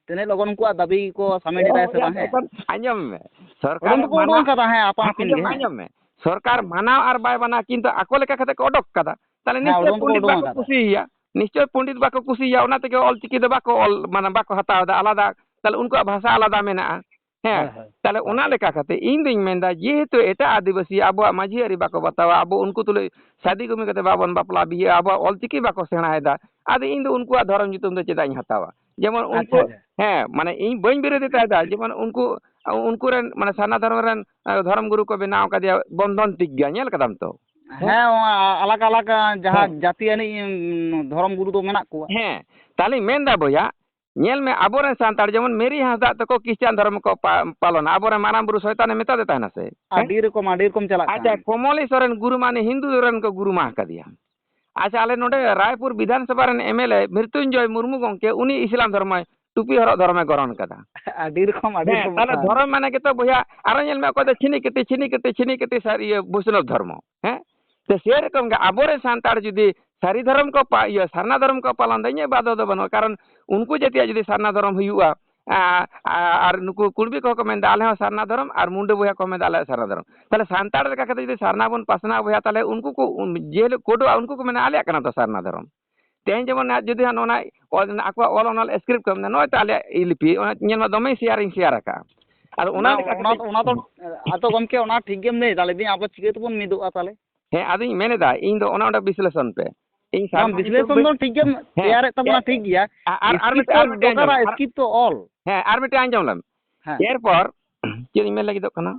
ᱛᱤᱱᱟᱹᱜ ᱞᱚᱜᱚᱱ ᱩᱱᱠᱩᱣᱟᱜ ᱫᱟᱹᱵᱤ ᱠᱚ ᱥᱟᱵᱢᱤᱴ ᱮᱫᱟᱭ ᱥᱮ ᱵᱟᱝ, ᱦᱮᱸ? ᱮᱠᱷᱚᱱ ᱟᱸᱡᱚᱢ ᱢᱮ, ᱥᱚᱨᱠᱟᱨ ᱩᱰᱩᱝ ᱫᱚᱠᱚ ᱢᱟᱱᱟᱣ, ᱩᱰᱩᱝ ᱟᱠᱟᱫᱟ, ᱦᱮᱸ, ᱟᱯᱟᱱ ᱦᱮᱸ, ᱟᱹᱯᱤᱱ ᱜᱮ, ᱟᱸᱡᱚᱢ ᱢᱮ, ᱦᱮᱸ᱾ ᱟᱸᱡᱚᱢ ᱢᱮ, ᱥᱚᱨᱠᱟᱨ ᱦᱮᱸ᱾ ᱢᱟᱱᱟᱣ ᱟᱨ ᱵᱟᱭ ᱢᱟᱱᱟᱣ, ᱠᱤᱱᱛᱩ ᱟᱠᱚ ᱞᱮᱠᱟ ᱠᱟᱛᱮ ᱠᱚ ᱚᱰᱚᱠ ᱠᱟᱫᱟ᱾ ᱛᱟᱦᱞᱮ ᱦᱮᱸ, ᱱᱤᱥᱪᱚᱭ ᱩᱰᱩᱝ ᱫᱚᱠᱚ ᱯᱚᱱᱰᱤᱛ ᱩᱰᱩᱝ ᱵᱟᱠᱚ ᱟᱠᱟᱫᱟ᱾ ᱠᱩᱥᱤᱭᱟᱭᱟ, ᱱᱤᱥᱪᱚᱭ ᱯᱚᱱᱰᱤᱛ ᱵᱟᱠᱚ ᱠᱩᱥᱤᱭᱟᱭᱟ, ᱚᱱᱟ ᱛᱮᱜᱮ ᱚᱞ ᱪᱤᱠᱤ ᱫᱚ ᱵᱟᱠᱚ ᱚᱞ, ᱢᱟᱱᱮ, ᱵᱟᱠᱚ ᱦᱟᱛᱟᱣ ᱮᱫᱟ, ᱟᱞᱟᱫᱟ, ᱛᱟᱦᱞᱮ ᱩᱱᱠᱩᱣᱟᱜ ᱵᱷᱟᱥᱟ ᱟᱞᱟᱫᱟ ᱢᱮᱱᱟᱜᱼᱟ᱾ ᱦᱮᱸ, ᱦᱳᱭ, ᱦᱳᱭ, ᱛᱟᱦᱞᱮ ᱦᱳᱭ᱾ ᱚᱱᱟ ᱞᱮᱠᱟ ᱠᱟᱛᱮ ᱤᱧ ᱫᱩᱧ ᱢᱮᱱᱫᱟ, ᱡᱮᱦᱮᱛᱩ ᱮᱴᱟᱜ ᱟᱹᱫᱤᱵᱟᱹᱥᱤ ᱟᱵᱚᱣᱟᱜ ᱢᱟᱹᱡᱷᱤ ᱟᱹᱨᱤ ᱵᱟᱠᱚ ᱵᱟᱛᱟᱣᱟ, ᱟᱵᱚ ᱩᱱᱠᱩ ᱛᱩᱞᱩᱡ ᱥᱟᱫᱤ ᱜᱩᱢᱤ ᱠᱟᱛᱮ ᱵᱟᱵᱚᱱ ᱵᱟᱯᱞᱟ ᱵᱤᱦᱟᱹᱜᱼᱟ, ᱟᱵᱚᱣᱟᱜ ᱚᱞᱪᱤᱠᱤ ᱵᱟᱠᱚ ᱥᱮᱬᱟᱭᱮᱫᱟ, ᱟᱫᱚ ᱤᱧ ᱫᱚ ᱩᱱᱠᱩᱣᱟᱜ ᱫᱷᱚᱨᱚᱢ ᱧᱩᱛᱩᱢ ᱫᱚ ᱪᱮᱫᱟᱜ ᱤᱧ ᱦᱟᱛᱟᱣᱟ? ᱡᱮᱢᱚᱱ ᱩᱱᱠᱩ, ᱟᱪᱪᱷᱟ, ᱟᱪᱪᱷᱟ᱾ ᱦᱮᱸ, ᱢᱟᱱᱮ ᱤᱧ ᱵᱟᱹᱧ ᱵᱤᱨᱳᱫᱷᱤᱛᱟᱭᱮᱫᱟ, ᱡᱮᱢᱚᱱ ᱩᱱᱠᱩ, ᱩᱱᱠᱩ ᱨᱮᱱ, ᱢᱟᱱᱮ, ᱥᱟᱨᱱᱟ ᱫᱷᱚᱨᱚᱢ ᱨᱮᱱ, ᱮ, ᱫᱷᱚᱨᱚᱢ ᱜᱩᱨᱩ ᱠᱚ ᱵᱮᱱᱟᱣ ᱟᱠᱟᱫᱮᱭᱟ ᱵᱚᱱᱫᱷᱚᱱ ᱴᱤᱠ ᱜᱮᱭᱟ, ᱧᱮᱞ ᱠᱟᱫᱟᱢ ᱛᱚ? ᱦᱮᱸ, ᱚᱱᱟ ᱟᱞᱟᱜᱽ ᱟᱞᱟᱜᱽ, ᱟ, ᱡᱟᱦᱟᱸ ᱦᱮᱸ᱾ ᱡᱟᱹᱛᱤ ᱟᱹᱱᱤᱡ, ᱩᱢ, ᱫᱷᱚᱨᱚᱢ ᱜᱩᱨᱩ ᱫᱚ ᱢᱮᱱᱟᱜ ᱠᱚᱣᱟ᱾ ᱦᱮᱸ, ᱛᱟᱦᱞᱮᱧ ᱢᱮᱱᱫᱟ ᱵᱚᱭᱦᱟ, ᱧᱮᱞ ᱢᱮ, ᱟᱵᱚᱨᱮᱱ ᱥᱟᱱᱛᱟᱲ ᱡᱮᱢᱚᱱ ᱢᱮᱨᱤ ᱦᱟᱸᱥᱫᱟᱜ ᱛᱟᱠᱚ ᱠᱷᱨᱤᱥᱴᱟᱱ ᱫᱷᱚᱨᱚᱢ ᱠᱚ ᱯᱟ-, ᱯᱟᱞᱚᱱᱟ, ᱟᱵᱚᱨᱮᱱ ᱢᱟᱨᱟᱝ ᱵᱩᱨᱩ ᱥᱚᱭᱛᱟᱱᱮ ᱢᱮᱛᱟ ᱫᱮ ᱛᱟᱦᱮᱱᱟ ᱥᱮ? ᱦᱮᱸ? ᱟᱹᱰᱤ ᱨᱚᱠᱚᱢ, ᱟᱹᱰᱤ ᱨᱚᱠᱚᱢ ᱪᱟᱞᱟᱜ ᱟᱪᱪᱷᱟ, ᱠᱟᱱ᱾ ᱠᱚᱢᱚᱞᱤ ᱥᱚᱨᱮᱱ ᱜᱩᱨᱩ ᱢᱟᱱᱮ ᱦᱤᱱᱫᱩ ᱨᱮᱱ ᱠᱚ ᱜᱩᱨᱩ ᱢᱟ ᱟᱠᱟᱫᱮᱭᱟ᱾ ᱟᱪᱪᱷᱟ, ᱟᱞᱮ ᱱᱚᱰᱮ ᱨᱟᱭᱯᱩᱨ ᱵᱤᱫᱷᱟᱱ ᱥᱚᱵᱷᱟ ᱨᱮᱱ MLA ᱢᱨᱤᱛᱩᱧᱡᱚᱭ ᱢᱩᱨᱢᱩ ᱜᱚᱢᱠᱮ, ᱩᱱᱤ ᱤᱥᱞᱟᱢ ᱫᱷᱚᱨᱢᱚᱭ, ᱴᱩᱯᱤ ᱦᱚᱨᱚᱜ ᱫᱷᱚᱨᱚᱢᱮ ᱜᱨᱚᱦᱚᱱ ᱠᱟᱫᱟ᱾ ᱟᱹᱰᱤ ᱨᱚᱠᱚᱢ, ᱟᱹᱰᱤ ᱦᱮᱸ, ᱨᱚᱠᱚᱢ ᱛᱟᱦᱞᱮ ᱠᱟᱛᱷᱟ᱾ ᱫᱷᱚᱨᱚᱢ ᱢᱟᱱᱮ ᱜᱮᱛᱚ ᱵᱚᱭᱦᱟ, ᱟᱨᱚ ᱧᱮᱞ ᱢᱮ, ᱚᱠᱚᱭ ᱫᱚ ᱪᱷᱤᱱᱤ ᱠᱟᱹᱴᱤ, ᱪᱷᱤᱱᱤ ᱠᱟᱹᱴᱤ, ᱪᱷᱤᱱᱤ ᱠᱟᱹᱴᱤ ᱥᱟᱨ ᱤᱭᱟᱹ ᱵᱳᱭᱥᱱᱚᱵ ᱫᱷᱚᱨᱢᱚ, ᱦᱮᱸ? ᱛᱚ ᱥᱮᱨᱚᱠᱚᱢ ᱜᱮ ᱟᱵᱚᱨᱮᱱ ᱥᱟᱱᱛᱟᱲ ᱡᱩᱫᱤ ᱥᱟᱹᱨᱤ ᱫᱷᱚᱨᱚᱢ ᱠᱚ ᱯᱟ-, ᱤᱭᱟᱹ, ᱥᱟᱨᱱᱟ ᱫᱷᱚᱨᱚᱢ ᱠᱚ ᱯᱟᱞᱚᱱ ᱫᱟ, ᱤᱧᱟᱹᱜ ᱵᱟᱫᱷᱟ ᱫᱚ ᱵᱟᱹᱱᱩᱜᱼᱟ᱾ ᱠᱟᱨᱚᱱ ᱩᱱᱠᱩ ᱡᱟᱹᱛᱤᱭᱟᱜ ᱡᱩᱫᱤ ᱥᱟᱨᱱᱟ ᱫᱷᱚᱨᱚᱢ ᱦᱩᱭᱩᱜᱼᱟ, ᱟ-, ᱟ-, ᱟᱨ ᱱᱩᱠᱩ ᱠᱩᱲᱵᱤ ᱠᱚᱦᱚᱸ ᱠᱚ ᱢᱮᱱᱫᱟ, "ᱟᱞᱮ ᱦᱚᱸ ᱥᱟᱨᱱᱟ ᱫᱷᱚᱨᱚᱢ," ᱟᱨ ᱢᱩᱱᱰᱟᱹ ᱵᱚᱭᱦᱟ ᱠᱚ ᱢᱮᱱᱫᱟ, "ᱟᱞᱮᱭᱟᱜ ᱥᱟᱨᱱᱟ ᱫᱷᱚᱨᱚᱢ᱾" ᱛᱟᱦᱞᱮ ᱥᱟᱱᱛᱟᱲ ᱞᱮᱠᱟ ᱠᱟᱛᱮ ᱡᱩᱫᱤ ᱥᱟᱨᱱᱟ ᱵᱚᱱ ᱯᱟᱥᱱᱟᱣ ᱵᱚᱭᱦᱟ, ᱛᱟᱦᱞᱮ ᱩᱱᱠᱩ ᱠᱚ, ᱩᱱ-, ᱡᱮ ᱦᱤᱞᱳᱜ ᱠᱳᱰᱚᱜᱼᱟ, ᱩᱱᱠᱩ ᱠᱚ ᱢᱮᱱᱟ, "ᱟᱞᱮᱭᱟᱜ ᱠᱟᱱᱟ ᱛᱚ ᱥᱟᱨᱱᱟ ᱫᱷᱚᱨᱚᱢ᱾" ᱛᱮᱦᱮᱧ ᱡᱮᱢᱚᱱ ᱱᱟᱜ ᱡᱩᱫᱤ ᱦᱟᱸᱜ ᱱᱚᱜᱼᱚ ᱱᱟ ᱚᱞ, ᱟᱠᱚᱣᱟᱜ ᱚᱞ ᱚᱱᱚᱞ script ᱠᱚ ᱢᱮᱱᱟ, "ᱱᱚᱜᱼᱚᱭ ᱛᱚ ᱟᱞᱮᱭᱟᱜ ᱞᱤᱯᱤ, ᱚᱱᱟ ᱧᱮᱞ ᱢᱮ, ᱫᱚᱢᱮ share ᱤᱧ share ᱟᱠᱟᱜᱼᱟ᱾" ᱟᱫᱚ ᱚᱱᱟ ᱵᱟᱝ, ᱞᱮᱠᱟ ᱚᱱᱟ, ᱠᱟᱛᱮ ᱚᱱᱟ ᱫᱚ, ᱟᱫᱚ ᱜᱚᱢᱠᱮ, ᱚᱱᱟ ᱴᱷᱤᱠ ᱜᱮᱢ ᱞᱟᱹᱭᱫᱟ᱾ ᱞᱟᱹᱭᱫᱟᱹᱧ, ᱟᱵᱚ ᱪᱤᱠᱟᱹ ᱛᱮᱵᱚᱱ ᱢᱤᱫᱚᱜᱼᱟ ᱛᱟᱦᱞᱮ? ᱦᱮᱸ, ᱟᱫᱚᱧ ᱢᱮᱱᱮᱫᱟ, ᱤᱧ ᱫᱚ ᱚᱱᱟ ᱚᱸᱰᱮ ᱵᱤᱥᱞᱮᱥᱚᱱ ᱯᱮ᱾ ᱤᱧ ᱵᱟᱝ, ᱥᱟᱨᱱᱟ ᱵᱤᱥᱞᱮᱥᱚᱱ ᱧᱩᱛᱩᱢ ᱫᱚ ᱴᱷᱤᱠ ᱜᱮᱢ ᱦᱮᱸ, ᱛᱮᱭᱟᱨᱮᱫ ᱛᱟᱵᱚᱱᱟ, ᱦᱮᱸ, ᱴᱷᱤᱠ ᱜᱮᱭᱟ᱾ ᱟᱨ, ᱟᱨ, ᱟᱨ skip ᱢᱤᱫᱴᱮᱱ, ᱛᱚ ᱟᱨ ᱢᱤᱫᱴᱮᱱ ᱟᱸᱡᱚᱢ ᱫᱚᱨᱠᱟᱨᱟ, ᱞᱮᱢ, ᱟᱨ, skip ᱛᱚ ᱚᱞ᱾ ᱦᱮᱸ, ᱟᱨ ᱢᱤᱫᱴᱮᱱ ᱟᱸᱡᱚᱢ ᱞᱮᱢ᱾ ᱦᱮᱸ᱾ ᱮᱨᱯᱚᱨ ᱪᱮᱫ ᱤᱧ ᱢᱮᱱ ᱞᱟᱹᱜᱤᱫᱚᱜ ᱠᱟᱱᱟ?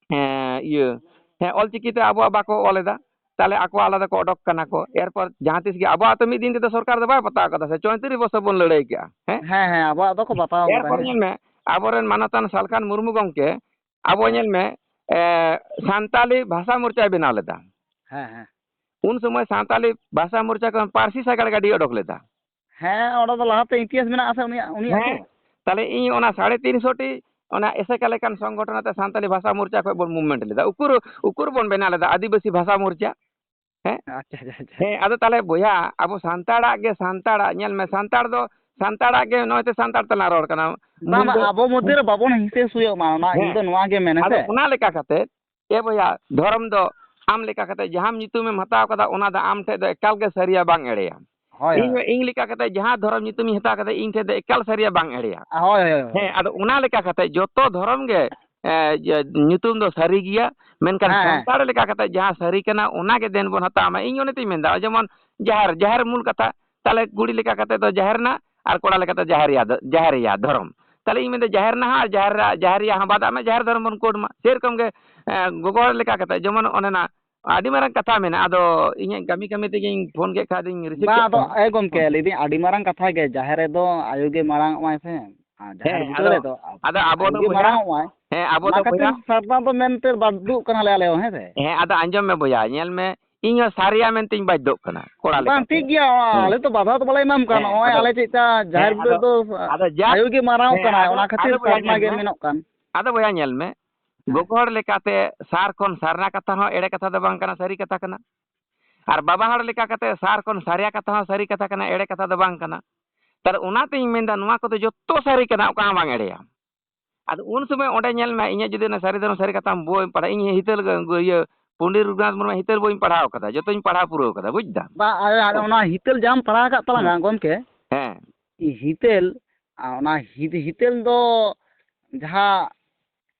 ᱦᱮᱸ, ᱤᱭᱟᱹ, ᱦᱮᱸ, ᱚᱞᱪᱤᱠᱤ ᱛᱮ ᱟᱵᱚᱣᱟᱜ ᱵᱟᱠᱚ ᱚᱞ ᱮᱫᱟ, ᱛᱟᱦᱞᱮ ᱟᱠᱚ ᱟᱞᱟᱫᱟ ᱠᱚ ᱚᱰᱚᱠ ᱠᱟᱱᱟ ᱠᱚ᱾ ᱮᱨᱯᱚᱨ ᱡᱟᱦᱟᱸ ᱛᱤᱥ ᱜᱮ ᱟᱵᱚᱣᱟᱜ ᱛᱚ ᱢᱤᱫ ᱫᱤᱱ ᱛᱮᱫᱚ ᱥᱚᱨᱠᱟᱨ ᱫᱚ ᱵᱟᱭ ᱯᱟᱛᱟᱣ ᱠᱟᱫᱟ ᱥᱮ, ᱪᱚᱭᱛᱨᱤᱥ ᱵᱚᱪᱷᱚᱨ ᱵᱚᱱ ᱞᱟᱹᱲᱦᱟᱹᱭ ᱠᱮᱜᱼᱟ, ᱦᱮᱸ? ᱦᱮᱸ, ᱦᱮᱸ, ᱟᱵᱚᱣᱟᱜ ᱫᱚᱠᱚ ᱵᱟᱛᱟᱣ ᱠᱟᱫᱟ, ᱮᱨᱯᱚᱨ ᱦᱮᱸ᱾ ᱧᱮᱞ ᱢᱮ, ᱟᱵᱚᱨᱮᱱ ᱢᱟᱱᱚᱛᱟᱱ ᱥᱟᱞᱠᱷᱟᱱ ᱢᱩᱨᱢᱩ ᱜᱚᱢᱠᱮ, ᱟᱵᱚ ᱦᱮᱸ᱾ ᱧᱮᱞ ᱢᱮ, ᱮ, ᱥᱟᱱᱛᱟᱞᱤ ᱵᱷᱟᱥᱟ ᱢᱳᱨᱪᱟᱭ ᱵᱮᱱᱟᱣ ᱞᱮᱫᱟ᱾ ᱦᱮᱸ, ᱦᱮᱸ᱾ ᱩᱱ ᱥᱚᱢᱚᱭ ᱥᱟᱱᱛᱟᱞᱤ ᱵᱷᱟᱥᱟ ᱢᱳᱨᱪᱟ ᱠᱷᱚᱱ ᱯᱟᱹᱨᱥᱤ ᱥᱟᱜᱟᱲ ᱜᱟᱹᱰᱤ ᱚᱰᱚᱠ ᱞᱮᱫᱟ᱾ ᱦᱮᱸ, ᱚᱸᱰᱮ ᱫᱚ ᱞᱟᱦᱟᱛᱮ ᱤᱛᱤᱦᱟᱥ ᱢᱮᱱᱟᱜᱼᱟ ᱥᱮ ᱩᱱᱤᱭᱟᱜ, ᱩᱱᱤᱭᱟᱜ ᱦᱮᱸ, ᱛᱚ? ᱛᱟᱦᱞᱮ ᱤᱧ ᱚᱱᱟ ᱥᱟᱲᱮ ᱛᱤᱱ ᱥᱚ ᱴᱤ ᱚᱱᱟ ᱮᱥᱮᱠᱟ ᱞᱮᱠᱟᱱ ᱥᱚᱝᱜᱚᱴᱷᱚᱱ ᱟᱛᱮ ᱥᱟᱱᱛᱟᱞᱤ ᱵᱷᱟᱥᱟ ᱢᱳᱨᱪᱟ ᱠᱷᱚᱱ ᱵᱚᱱ movement ᱞᱮᱫᱟ᱾ ᱩᱠᱩᱨ, ᱩᱠᱩᱨ ᱵᱚᱱ ᱵᱮᱱᱟᱣ ᱞᱮᱫᱟ ᱟᱹᱫᱤᱵᱟᱹᱥᱤ ᱵᱷᱟᱥᱟ ᱢᱳᱨᱪᱟ? ᱦᱮᱸ? ᱟᱪᱪᱷᱟ, ᱟᱪᱪᱷᱟ, ᱟᱪᱪᱷᱟ᱾ ᱦᱮᱸ, ᱟᱫᱚ ᱛᱟᱦᱞᱮ ᱵᱚᱭᱦᱟ, ᱟᱵᱚ ᱥᱟᱱᱛᱟᱲᱟᱜ ᱜᱮ ᱥᱟᱱᱛᱟᱲᱟᱜ, ᱧᱮᱞ ᱢᱮ, ᱥᱟᱱᱛᱟᱲ ᱫᱚ ᱥᱟᱱᱛᱟᱲᱟᱜ ᱜᱮ ᱱᱚᱜᱼᱚᱭ ᱛᱚ ᱥᱟᱱᱛᱟᱲ ᱛᱮᱞᱟᱝ ᱨᱚᱲ ᱠᱟᱱᱟ᱾ ᱵᱟᱝ, ᱵᱟᱝ, ᱢᱩᱱᱰᱟᱹ-, ᱟᱵᱚ ᱢᱚᱫᱽᱫᱷᱮ ᱨᱮ ᱵᱟᱵᱚᱱ ᱦᱤᱸᱥᱟᱹ ᱥᱩᱭᱚᱜ ᱢᱟ, ᱚᱱᱟ ᱤᱧ ᱦᱮᱸ᱾ ᱫᱚ ᱱᱚᱣᱟ ᱜᱮ ᱢᱮᱱᱟ ᱟᱫᱚ ᱥᱮ᱾ ᱚᱱᱟ ᱞᱮᱠᱟ ᱠᱟᱛᱮ, ᱮ ᱵᱚᱭᱦᱟ, ᱫᱷᱚᱨᱚᱢ ᱫᱚ ᱟᱢ ᱞᱮᱠᱟ ᱠᱟᱛᱮ ᱡᱟᱦᱟᱸ ᱧᱩᱛᱩᱢᱮᱢ ᱦᱟᱛᱟᱣ ᱠᱟᱫᱟ, ᱚᱱᱟ ᱫᱚ ᱟᱢ ᱴᱷᱮᱡ ᱫᱚ ᱮᱠᱟᱞ ᱜᱮ ᱥᱟᱹᱨᱤᱭᱟ, ᱵᱟᱝ ᱮᱲᱮᱭᱟ᱾ ᱦᱳᱭ, ᱤᱧ ᱦᱳᱭ᱾ ᱦᱚᱸ ᱤᱧ ᱞᱮᱠᱟ ᱠᱟᱛᱮ ᱡᱟᱦᱟᱸ ᱫᱷᱚᱨᱚᱢ ᱧᱩᱛᱩᱢᱤᱧ ᱦᱟᱛᱟᱣ ᱠᱟᱫᱟ, ᱤᱧ ᱴᱷᱮᱡ ᱫᱚ ᱮᱠᱟᱞ ᱥᱟᱹᱨᱤᱭᱟ, ᱵᱟᱝ ᱮᱲᱮᱭᱟ᱾ ᱦᱳᱭ, ᱦᱳᱭ, ᱦᱳᱭ᱾ ᱦᱮᱸ, ᱟᱫᱚ ᱚᱱᱟ ᱞᱮᱠᱟ ᱠᱟᱛᱮ ᱡᱚᱛᱚ ᱫᱷᱚᱨᱚᱢ ᱜᱮ, ᱮ, ᱡᱮ, ᱧᱩᱛᱩᱢ ᱫᱚ ᱥᱟᱹᱨᱤ ᱜᱮᱭᱟ, ᱢᱮᱱᱠᱷᱟᱱ ᱦᱮᱸ, ᱦᱮᱸ᱾ ᱥᱟᱱᱛᱟᱲ ᱞᱮᱠᱟ ᱠᱟᱛᱮ ᱡᱟᱦᱟᱸ ᱥᱟᱹᱨᱤ ᱠᱟᱱᱟ, ᱚᱱᱟ ᱜᱮ ᱫᱮᱱ ᱵᱚᱱ ᱦᱟᱛᱟᱣ ᱢᱟ᱾ ᱤᱧ ᱚᱱᱮ ᱛᱚᱧ ᱢᱮᱱᱫᱟ, ᱡᱮᱢᱚᱱ ᱡᱟᱦᱮᱨ, ᱡᱟᱦᱮᱨ ᱢᱩᱞ ᱠᱟᱛᱷᱟ, ᱛᱟᱦᱞᱮ ᱠᱩᱲᱤ ᱞᱮᱠᱟ ᱠᱟᱛᱮ ᱫᱚ ᱡᱟᱦᱮᱨ ᱨᱮᱱᱟᱜ ᱟᱨ ᱠᱚᱲᱟ ᱞᱮᱠᱟᱛᱮ ᱡᱟᱦᱮᱨ ᱟᱭᱟ ᱫᱚ, ᱡᱟᱦᱮᱨ ᱟᱭᱟ ᱫᱷᱚᱨᱚᱢ᱾ ᱛᱟᱦᱞᱮ ᱤᱧ ᱢᱮᱱᱫᱟ, ᱡᱟᱦᱮᱨ ᱨᱮᱱᱟᱜ ᱦᱚᱸ ᱟᱨ ᱡᱟᱦᱮᱨ ᱨᱮ-, ᱡᱟᱦᱮᱨ ᱟᱭᱟ ᱦᱚᱸ ᱵᱟᱫᱟᱜ ᱢᱮ, ᱡᱟᱦᱮᱨ ᱫᱷᱚᱨᱚᱢ ᱵᱚᱱ code ᱢᱟ᱾ ᱥᱮᱨᱚᱠᱚᱢ ᱜᱮ, ᱮᱸ, ᱜᱚᱜᱚ ᱦᱚᱲ ᱞᱮᱠᱟ ᱠᱟᱛᱮ ᱡᱮᱢᱚᱱ ᱚᱱᱮ ᱱᱟ ᱟᱹᱰᱤ ᱢᱟᱨᱟᱝ ᱠᱟᱛᱷᱟ ᱢᱮᱱᱟᱜᱼᱟ, ᱟᱫᱚ ᱤᱧᱟᱹᱜ ᱠᱟᱹᱢᱤ ᱠᱟᱹᱢᱤ ᱛᱮᱜᱮᱧ ᱯᱷᱳᱱ ᱠᱮᱫ ᱠᱷᱟᱡ ᱟᱫᱚᱧ ᱨᱤᱥᱤᱵᱷ ᱵᱟᱝ, ᱠᱮᱫ ᱟᱫᱚ, ᱛᱟᱢᱟ᱾ ᱮ ᱜᱚᱢᱠᱮ, ᱦᱮᱸ᱾ ᱞᱟᱹᱭᱫᱟᱹᱧ ᱟᱹᱰᱤ ᱢᱟᱨᱟᱝ ᱠᱟᱛᱷᱟ ᱜᱮ, ᱡᱟᱦᱮᱨ ᱨᱮᱫᱚ ᱟᱭᱳ ᱜᱮ ᱢᱟᱨᱟᱝ ᱚᱜ ᱢᱟᱭ ᱥᱮ᱾ ᱟᱨ ᱡᱟᱦᱮᱨ ᱦᱮᱸ, ᱵᱩᱴᱟᱹ ᱟᱫᱚ, ᱨᱮᱫᱚ ᱟᱫᱚ ᱟᱵᱚ ᱫᱚ ᱵᱚᱭᱦᱟ, ᱦᱮᱸ, ᱟᱵᱚ ᱚᱱᱟ ᱫᱚ ᱠᱷᱟᱹᱛᱤᱨ ᱵᱚᱭᱦᱟ᱾ ᱥᱟᱨᱱᱟ ᱫᱚ ᱢᱮᱱᱛᱮ ᱵᱟᱫᱽᱫᱷᱚᱜ ᱠᱟᱱᱟᱞᱮ ᱟᱞᱮ ᱦᱚᱸ, ᱦᱮᱸ ᱥᱮ? ᱦᱮᱸ, ᱟᱫᱚ ᱟᱸᱡᱚᱢ ᱢᱮ ᱵᱚᱭᱦᱟ, ᱧᱮᱞ ᱢᱮ, ᱤᱧ ᱦᱚᱸ ᱥᱟᱹᱨᱤᱭᱟ ᱢᱮᱱᱛᱮᱧ ᱵᱟᱫᱽᱫᱷᱚᱜ ᱠᱟᱱᱟ, ᱠᱚᱲᱟ ᱵᱟᱝ, ᱞᱮᱠᱟᱛᱮ᱾ ᱴᱷᱤᱠ ᱜᱮᱭᱟ, ᱦᱮᱸ᱾ ᱟᱞᱮ ᱛᱚ ᱵᱟᱫᱷᱟ ᱫᱚ ᱵᱟᱞᱮ ᱮᱢᱟᱢ ᱠᱟᱱ, ᱦᱮᱸ, ᱱᱚᱜᱼᱚᱭ ᱟᱫᱚ, ᱟᱞᱮ ᱪᱮᱫᱠᱟ ᱦᱮᱸ, ᱡᱟᱦᱮᱨ ᱵᱩᱴᱟᱹ ᱟᱫᱚ, ᱫᱚ ᱟᱫᱚ ᱡᱟᱠ, ᱟᱭᱳ ᱜᱮ ᱢᱟᱨᱟᱝ ᱚᱜ ᱦᱮᱸ, ᱠᱟᱱᱟᱭ, ᱟᱫᱚ, ᱚᱱᱟ ᱠᱷᱟᱹᱛᱤᱨ ᱟᱫᱚ ᱵᱚᱭᱦᱟ ᱥᱟᱨᱱᱟ ᱧᱮᱞ ᱜᱮ ᱢᱮ, ᱢᱮᱱᱚᱜ ᱠᱟᱱ᱾ ᱟᱫᱚ ᱵᱚᱭᱦᱟ ᱧᱮᱞ ᱢᱮ, ᱜᱚᱜᱚ ᱦᱚᱲ ᱞᱮᱠᱟᱛᱮ ᱥᱟᱨ ᱠᱷᱚᱱ ᱥᱟᱨᱱᱟ ᱠᱟᱛᱷᱟ ᱦᱚᱸ ᱮᱲᱮ ᱠᱟᱛᱷᱟ ᱫᱚ ᱵᱟᱝ ᱠᱟᱱᱟ, ᱥᱟᱹᱨᱤ ᱠᱟᱛᱷᱟ ᱠᱟᱱᱟ᱾ ᱟᱨ ᱵᱟᱵᱟ ᱦᱚᱲ ᱞᱮᱠᱟ ᱠᱟᱛᱮ ᱥᱟᱨ ᱠᱷᱚᱱ ᱥᱟᱨᱭᱟ ᱠᱟᱛᱷᱟ ᱦᱚᱸ ᱥᱟᱹᱨᱤ ᱠᱟᱛᱷᱟ ᱠᱟᱱᱟ, ᱮᱲᱮ ᱠᱟᱛᱷᱟ ᱫᱚ ᱵᱟᱝ ᱠᱟᱱᱟ᱾ ᱛᱟᱦᱞᱮ ᱚᱱᱟᱛᱤᱧ ᱢᱮᱱᱫᱟ, ᱱᱚᱣᱟ ᱠᱚᱫᱚ ᱡᱚᱛᱚ ᱥᱟᱹᱨᱤ ᱠᱟᱱᱟ, ᱚᱠᱟ ᱦᱚᱸ ᱵᱟᱝ ᱮᱲᱮᱭᱟ᱾ ᱟᱫᱚ ᱩᱱ ᱥᱚᱢᱚᱭ ᱚᱸᱰᱮ ᱧᱮᱞ ᱢᱮ, ᱤᱧᱟᱹᱜ ᱡᱩᱫᱤ ᱚᱱᱟ ᱥᱟᱹᱨᱤ ᱫᱷᱚᱨᱚᱢ ᱥᱟᱹᱨᱤ ᱠᱟᱛᱷᱟᱢ ᱵᱳᱭ ᱯᱟᱲᱦᱟᱜ, ᱤᱧ ᱦᱤᱛᱟᱹᱞ ᱜᱮ, ᱤᱭᱟᱹ, ᱯᱚᱱᱰᱤᱛ ᱨᱚᱜᱷᱩᱱᱟᱛᱷ ᱢᱩᱨᱢᱩ ᱦᱤᱛᱟᱹᱞ ᱵᱳᱭᱤᱧ ᱯᱟᱲᱦᱟᱣ ᱠᱟᱫᱟ, ᱡᱚᱛᱚᱧ ᱯᱟᱲᱦᱟᱣ ᱯᱩᱨᱟᱹᱣ ᱠᱟᱫᱟ, ᱵᱩᱡᱽ ᱫᱟᱢ? ᱵᱟ, ᱟᱨ, ᱟᱨ ᱚᱱᱟ ᱦᱤᱛᱟᱹᱞ ᱡᱟᱦᱟᱸᱢ ᱯᱟᱲᱦᱟᱣ ᱟᱠᱟᱫ ᱛᱟᱞᱟᱝᱟ, ᱦᱮᱸ᱾ ᱜᱚᱢᱠᱮ, ᱦᱮᱸ᱾ ᱦᱤᱛᱟᱹᱞ, ᱟᱨ ᱚᱱᱟ ᱦᱤᱛ-, ᱦᱤᱛᱟᱹᱞ ᱫᱚ ᱡᱟᱦᱟᱸ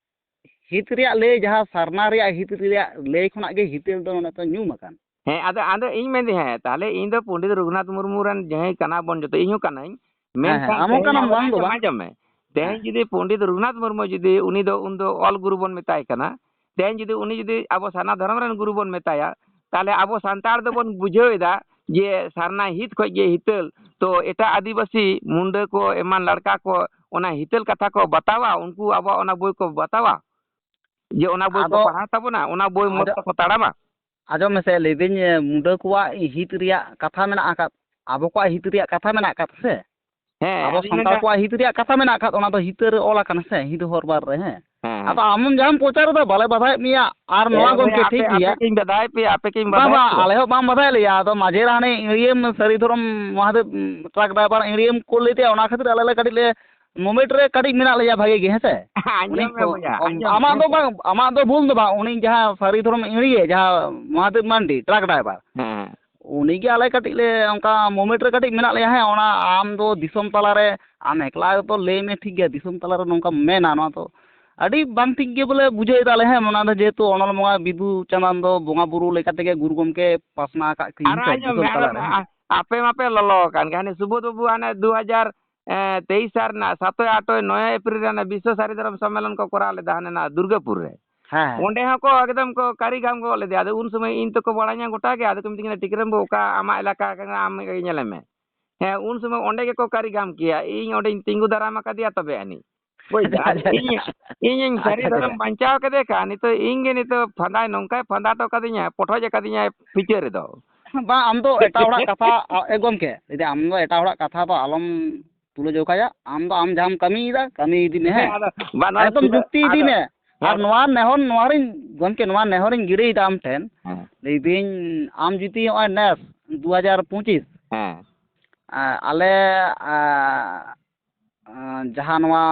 ᱦᱤᱛ ᱨᱮᱭᱟᱜ ᱞᱟᱹᱭ, ᱡᱟᱦᱟᱸ ᱥᱟᱨᱱᱟ ᱨᱮᱭᱟᱜ ᱦᱤᱛ ᱨᱮᱭᱟᱜ ᱞᱟᱹᱭ ᱠᱷᱚᱱᱟᱜ ᱜᱮ ᱦᱤᱛᱟᱹᱞ ᱫᱚ ᱱᱚᱰᱮ ᱫᱚ ᱧᱩᱢ ᱟᱠᱟᱱ᱾ ᱦᱮᱸ, ᱟᱫᱚ, ᱟᱫᱚ ᱤᱧ ᱢᱮᱱᱫᱟᱹᱧ, ᱦᱮᱸ, ᱛᱟᱦᱞᱮ ᱤᱧ ᱫᱚ ᱯᱚᱱᱰᱤᱛ ᱨᱚᱜᱷᱩᱱᱟᱛᱷ ᱢᱩᱨᱢᱩ ᱨᱮᱱ ᱡᱟᱦᱟᱸᱭ ᱠᱟᱱᱟ ᱵᱚᱱ ᱡᱚᱛᱚ, ᱤᱧ ᱦᱚᱸ ᱠᱟᱹᱱᱟᱹᱧ᱾ ᱦᱮᱸ, ᱦᱮᱸ, ᱢᱮᱱᱠᱷᱟᱱ ᱟᱢ ᱦᱚᱸ ᱛᱮᱦᱮᱧ ᱠᱟᱱᱟᱢ, ᱟᱵᱚ ᱵᱟᱝ ᱫᱚ ᱟᱸᱡᱚᱢ, ᱵᱟᱝ᱾ ᱟᱸᱡᱚᱢ ᱢᱮ, ᱛᱮᱦᱮᱧ ᱦᱮᱸ᱾ ᱡᱩᱫᱤ ᱯᱚᱱᱰᱤᱛ ᱨᱚᱜᱷᱩᱱᱟᱛᱷ ᱢᱩᱨᱢᱩ ᱡᱩᱫᱤ, ᱩᱱᱤ ᱫᱚ ᱩᱱᱫᱚ ᱚᱞ ᱜᱩᱨᱩ ᱵᱚᱱ ᱢᱮᱛᱟᱭ ᱠᱟᱱᱟ, ᱛᱮᱦᱮᱧ ᱡᱩᱫᱤ ᱩᱱᱤ ᱡᱩᱫᱤ ᱟᱵᱚ ᱥᱟᱨᱱᱟ ᱫᱷᱚᱨᱚᱢ ᱨᱮᱱ ᱜᱩᱨᱩ ᱵᱚᱱ ᱢᱮᱛᱟᱭᱟ, ᱛᱟᱦᱞᱮ ᱟᱵᱚ ᱥᱟᱱᱛᱟᱲ ᱫᱚᱵᱚᱱ ᱵᱩᱡᱷᱟᱹᱣ ᱮᱫᱟ ᱡᱮ ᱥᱟᱨᱱᱟ ᱦᱤᱛ ᱠᱷᱚᱡ ᱜᱮ ᱦᱤᱛᱟᱹᱞ᱾ ᱛᱚ ᱮᱴᱟᱜ ᱟᱹᱫᱤᱵᱟᱹᱥᱤ, ᱢᱩᱱᱰᱟᱹ ᱠᱚ, ᱮᱢᱟᱱ ᱞᱟᱲᱠᱟ ᱠᱚ ᱚᱱᱟ ᱦᱤᱛᱟᱹᱞ ᱠᱟᱛᱷᱟ ᱠᱚ ᱵᱟᱛᱟᱣᱟ, ᱩᱱᱠᱩ ᱟᱵᱚᱣᱟᱜ ᱚᱱᱟ ᱵᱳᱭ ᱠᱚ ᱵᱟᱛᱟᱣᱟ, ᱡᱮ ᱚᱱᱟ ᱵᱳᱭ ᱠᱚ ᱟᱫᱚ ᱯᱟᱲᱦᱟᱣ ᱛᱟᱵᱚᱱᱟ, ᱚᱱᱟ ᱵᱳᱭ ᱢᱚᱛ ᱟᱫᱚ ᱛᱮᱠᱚ ᱛᱟᱲᱟᱢᱟ᱾ ᱟᱸᱡᱚᱢ ᱢᱮᱥᱮ, ᱞᱟᱹᱭᱫᱟᱹᱧ, ᱢᱩᱱᱰᱟᱹ ᱠᱚᱣᱟᱜ ᱦᱤᱛ ᱨᱮᱭᱟᱜ ᱠᱟᱛᱷᱟ ᱢᱮᱱᱟᱜ ᱟᱠᱟᱫ, ᱟᱵᱚ ᱠᱚᱣᱟᱜ ᱦᱤᱛ ᱨᱮᱭᱟᱜ ᱠᱟᱛᱷᱟ ᱢᱮᱱᱟᱜ ᱟᱠᱟᱫ ᱥᱮ? ᱦᱮᱸ, ᱟᱵᱚ ᱟᱫᱚᱧ ᱥᱟᱱᱛᱟᱲ ᱢᱮᱱᱫᱟ ᱠᱚᱣᱟᱜ ᱦᱤᱛ ᱨᱮᱭᱟᱜ ᱠᱟᱛᱷᱟ ᱢᱮᱱᱟᱜ ᱟᱠᱟᱫ, ᱚᱱᱟ ᱫᱚ ᱦᱤᱛᱟᱹ ᱨᱮ ᱚᱞ ᱟᱠᱟᱱᱟ ᱥᱮ, ᱦᱤᱛᱟᱹ ᱦᱚᱨ ᱵᱟᱨ ᱨᱮ, ᱦᱮᱸ᱾ ᱦᱮᱸ, ᱦᱮᱸ᱾ ᱟᱫᱚ ᱟᱢ ᱡᱟᱦᱟᱸᱢ ᱯᱨᱚᱪᱟᱨ ᱮᱫᱟ, ᱵᱟᱞᱮ ᱵᱟᱫᱷᱟᱭᱮᱫ ᱢᱮᱭᱟ, ᱟᱨ ᱱᱚᱣᱟ ᱦᱮᱸ, ᱜᱚᱢᱠᱮ ᱵᱚᱭᱦᱟ, ᱴᱷᱤᱠ ᱟᱯᱮ, ᱜᱮᱭᱟ᱾ ᱟᱯᱮ ᱠᱤᱧ ᱵᱟᱫᱷᱟᱭᱮᱫ ᱵᱟᱝ, ᱯᱮᱭᱟ᱾ ᱵᱟᱝ, ᱟᱞᱮ ᱦᱚᱸ ᱵᱟᱢ ᱵᱟᱫᱷᱟᱭᱮᱫ ᱞᱮᱭᱟ᱾ ᱟᱫᱚ ᱢᱟᱡᱷᱮ ᱨᱮ ᱦᱟᱱᱮ ᱤᱲᱤᱭᱟᱹᱢ ᱥᱟᱹᱨᱤ ᱫᱷᱚᱨᱚᱢ ᱢᱚᱦᱟᱫᱮᱵ, ᱩᱸ, ᱴᱨᱟᱠ ᱰᱨᱟᱭᱵᱷᱟᱨ ᱤᱲᱤᱭᱟᱹᱢ ᱠᱳᱞ ᱞᱮᱫᱮᱭᱟ, ᱚᱱᱟ ᱠᱷᱟᱹᱛᱤᱨ ᱟᱞᱮ ᱞᱮ ᱠᱟᱹᱴᱤᱡ ᱞᱮ ᱢᱚᱢᱮᱱᱴ ᱨᱮ ᱠᱟᱹᱴᱤᱡ ᱢᱮᱱᱟᱜ ᱞᱮᱭᱟ ᱵᱷᱟᱜᱮ ᱜᱮ, ᱦᱮᱸ ᱥᱮ? ᱟᱸᱡᱚᱢ ᱩᱱᱤ ᱢᱮ ᱠᱚ-, ᱵᱚᱭᱦᱟ, ᱟᱢ-, ᱟᱸᱡᱚᱢ ᱟᱢᱟᱜ ᱢᱮ᱾ ᱫᱚ ᱵᱟᱝ, ᱟᱢᱟᱜ ᱫᱚ ᱵᱷᱩᱞ ᱫᱚ ᱵᱟᱝ, ᱩᱱᱤ ᱡᱟᱦᱟᱸ ᱥᱟᱹᱨᱤ ᱫᱷᱚᱨᱚᱢ ᱤᱲᱤᱭᱟᱹ, ᱡᱟᱦᱟᱸ ᱢᱚᱦᱟᱫᱮᱵ ᱢᱟᱱᱰᱤ, ᱴᱨᱟᱠ ᱰᱨᱟᱭᱵᱷᱟᱨ, ᱦᱮᱸ᱾ ᱩᱱᱤ ᱜᱮ ᱟᱞᱮ ᱠᱟᱹᱴᱤᱡ ᱞᱮ ᱚᱱᱠᱟ ᱢᱚᱢᱮᱱᱴ ᱨᱮ ᱠᱟᱹᱴᱤᱡ ᱢᱮᱱᱟᱜ ᱞᱮᱭᱟ, ᱦᱮᱸ, ᱚᱱᱟ ᱟᱢ ᱫᱚ ᱫᱤᱥᱚᱢ ᱛᱟᱞᱟ ᱨᱮ ᱟᱢ ᱮᱠᱞᱟ ᱜᱮᱛᱚ ᱞᱟᱹᱭ ᱢᱮ, ᱴᱷᱤᱠ ᱜᱮᱭᱟ, ᱫᱤᱥᱚᱢ ᱛᱟᱞᱟ ᱨᱮ ᱱᱚᱝᱠᱟ ᱢᱮᱱᱟ, ᱱᱚᱣᱟ ᱫᱚ ᱟᱹᱰᱤ ᱵᱟᱝ ᱴᱷᱤᱠ ᱜᱮ ᱵᱚᱞᱮ ᱵᱩᱡᱷᱟᱹᱣ ᱮᱫᱟ ᱞᱮ, ᱦᱮᱸ, ᱚᱱᱟ ᱫᱚ ᱡᱮᱦᱮᱛᱩ ᱚᱱᱚᱞ ᱵᱚᱸᱜᱟ ᱵᱤᱫᱩ ᱪᱟᱸᱫᱟᱱ ᱫᱚ ᱵᱚᱸᱜᱟ ᱵᱩᱨᱩ ᱞᱮᱠᱟ ᱛᱮᱜᱮ ᱜᱩᱨᱩ ᱜᱚᱢᱠᱮ ᱯᱟᱥᱱᱟᱣ ᱟᱠᱟᱫ ᱠᱤᱱ, ᱟᱨ ᱦᱮᱸ ᱥᱮ, ᱟᱸᱡᱚᱢ ᱫᱤᱥᱚᱢ ᱢᱮ, ᱛᱟᱞᱟ ᱟᱸᱡᱚᱢ ᱨᱮ, ᱢᱮ, ᱦᱮᱸ᱾ ᱟ-, ᱟᱯᱮ ᱢᱟᱯᱮ ᱞᱚᱞᱚ ᱟᱠᱟᱱ ᱜᱮ, ᱦᱟᱱᱮ ᱥᱩᱵᱳᱫᱷ ᱵᱟᱹᱵᱩ ᱦᱟᱱᱮ ᱫᱩ ᱦᱟᱡᱟᱨ ᱮ, ᱛᱮᱭᱤᱥ ᱥᱟᱞ ᱨᱮᱱᱟᱜ ᱥᱟᱛᱚᱭ ᱟᱴᱚᱭ ᱱᱚᱭᱚᱭ ᱮᱯᱨᱤᱞ ᱨᱮ ᱦᱟᱱᱮ ᱵᱤᱥᱥᱚ ᱥᱟᱹᱨᱤ ᱫᱷᱚᱨᱚᱢ ᱥᱚᱢᱢᱮᱞᱚᱱ ᱠᱚ ᱠᱚᱨᱟᱣ ᱞᱮᱫᱟ ᱦᱟᱱᱮ ᱱᱟ ᱫᱩᱨᱜᱟᱹᱯᱩᱨ ᱨᱮ᱾ ᱦᱮᱸ, ᱦᱮᱸ᱾ ᱚᱸᱰᱮ ᱦᱚᱸᱠᱚ ᱮᱠᱫᱚᱢ ᱠᱚ ᱠᱟᱹᱨᱤ ᱜᱟᱢ ᱜᱚᱫ ᱞᱮᱫᱮᱭᱟ᱾ ᱟᱫᱚ ᱩᱱ ᱥᱚᱢᱚᱭ ᱤᱧ ᱛᱚᱠᱚ ᱵᱟᱲᱟᱭ ᱧᱟᱢ ᱜᱚᱴᱟ ᱜᱮ᱾ ᱟᱫᱚ ᱠᱚ ᱢᱤᱛᱟᱹᱧ ᱠᱟᱱᱟ, "ᱴᱤᱠᱨᱟᱢ ᱵᱟᱹᱵᱩ, ᱚᱠᱟ ᱟᱢᱟᱜ ᱮᱞᱟᱠᱟ ᱠᱟᱱᱟ, ᱟᱢ ᱜᱮ ᱧᱮᱞᱮ ᱢᱮ?" ᱦᱮᱸ, ᱩᱱ ᱥᱚᱢᱚᱭ ᱚᱸᱰᱮ ᱜᱮᱠᱚ ᱠᱟᱹᱨᱤ ᱜᱟᱢ ᱠᱮᱭᱟ᱾ ᱤᱧ ᱚᱸᱰᱮᱧ ᱛᱤᱸᱜᱩ ᱫᱟᱨᱟᱢ ᱟᱠᱟᱫᱮᱭᱟ ᱛᱚᱵᱮ ᱟᱹᱱᱤᱡ᱾ ᱵᱩᱡᱽ ᱫᱟ? ᱟᱪᱪᱷᱟ, ᱟᱪᱪᱷᱟ, ᱤᱧ, ᱟᱪᱪᱷᱟ᱾ ᱤᱧᱤᱧ ᱥᱟᱹᱨᱤ ᱟᱪᱪᱷᱟ, ᱟᱪᱪᱷᱟ᱾ ᱫᱷᱚᱨᱚᱢ ᱵᱟᱧᱪᱟᱣ ᱠᱮᱫᱮ ᱠᱷᱟᱱ, ᱱᱤᱛᱚᱜ ᱤᱧ ᱜᱮ ᱱᱤᱛᱚᱜ ᱯᱷᱟᱸᱫᱟᱭ ᱱᱚᱝᱠᱟᱭ ᱯᱷᱟᱸᱫᱟ ᱦᱚᱴᱚ ᱠᱟᱫᱤᱧᱟ, ᱯᱚᱴᱷᱚᱡ ᱟᱠᱟᱫᱤᱧᱟᱭ ᱯᱷᱤᱪᱟᱹ ᱨᱮᱫᱚ᱾ ᱵᱟᱝ, ᱟᱢ ᱫᱚ ᱮᱴᱟᱜ ᱦᱚᱲᱟᱜ ᱠᱟᱛᱷᱟ, ᱟ, ᱮ ᱜᱚᱢᱠᱮ, ᱞᱟᱹᱭ ᱫᱟᱹᱧ, ᱟᱢ ᱫᱚ ᱮᱴᱟᱜ ᱦᱚᱲᱟᱜ ᱠᱟᱛᱷᱟ ᱫᱚ ᱟᱞᱚᱢ ᱛᱩᱞᱟᱹ ᱡᱚᱠᱷᱟᱭᱟ᱾ ᱟᱢ ᱫᱚ ᱟᱢ ᱡᱟᱦᱟᱸᱢ ᱠᱟᱹᱢᱤᱭᱮᱫᱟ, ᱠᱟᱹᱢᱤ ᱤᱫᱤ ᱢᱮ, ᱦᱮᱸ? ᱦᱮᱸ, ᱟᱫᱚ ᱵᱟᱝ, ᱱᱚᱣᱟ ᱮᱠᱫᱚᱢ ᱛᱩᱞᱟᱹ-, ᱡᱩᱠᱛᱤ ᱤᱫᱤ ᱟᱫᱚ ᱢᱮ᱾ ᱟᱨ ᱦᱮᱸ᱾ ᱱᱚᱣᱟ ᱱᱮᱦᱚᱨ, ᱱᱚᱣᱟ ᱨᱤᱧ, ᱜᱚᱢᱠᱮ, ᱱᱚᱣᱟ ᱱᱮᱦᱚᱨᱤᱧ ᱜᱤᱰᱤᱭᱮᱫᱟ ᱟᱢ ᱴᱷᱮᱱ᱾ ᱦᱮᱸ᱾ ᱞᱟᱹᱭᱫᱟᱹᱧ, ᱟᱢ ᱡᱩᱫᱤ ᱱᱚᱜᱼᱚᱭ ᱱᱮᱥ ᱫᱩ ᱦᱟᱡᱟᱨ ᱯᱚᱸᱪᱤᱥ, ᱦᱮᱸ᱾ ᱟ, ᱟᱞᱮ, ᱟ, ᱟ, ᱡᱟᱦᱟᱸ ᱱᱚᱣᱟ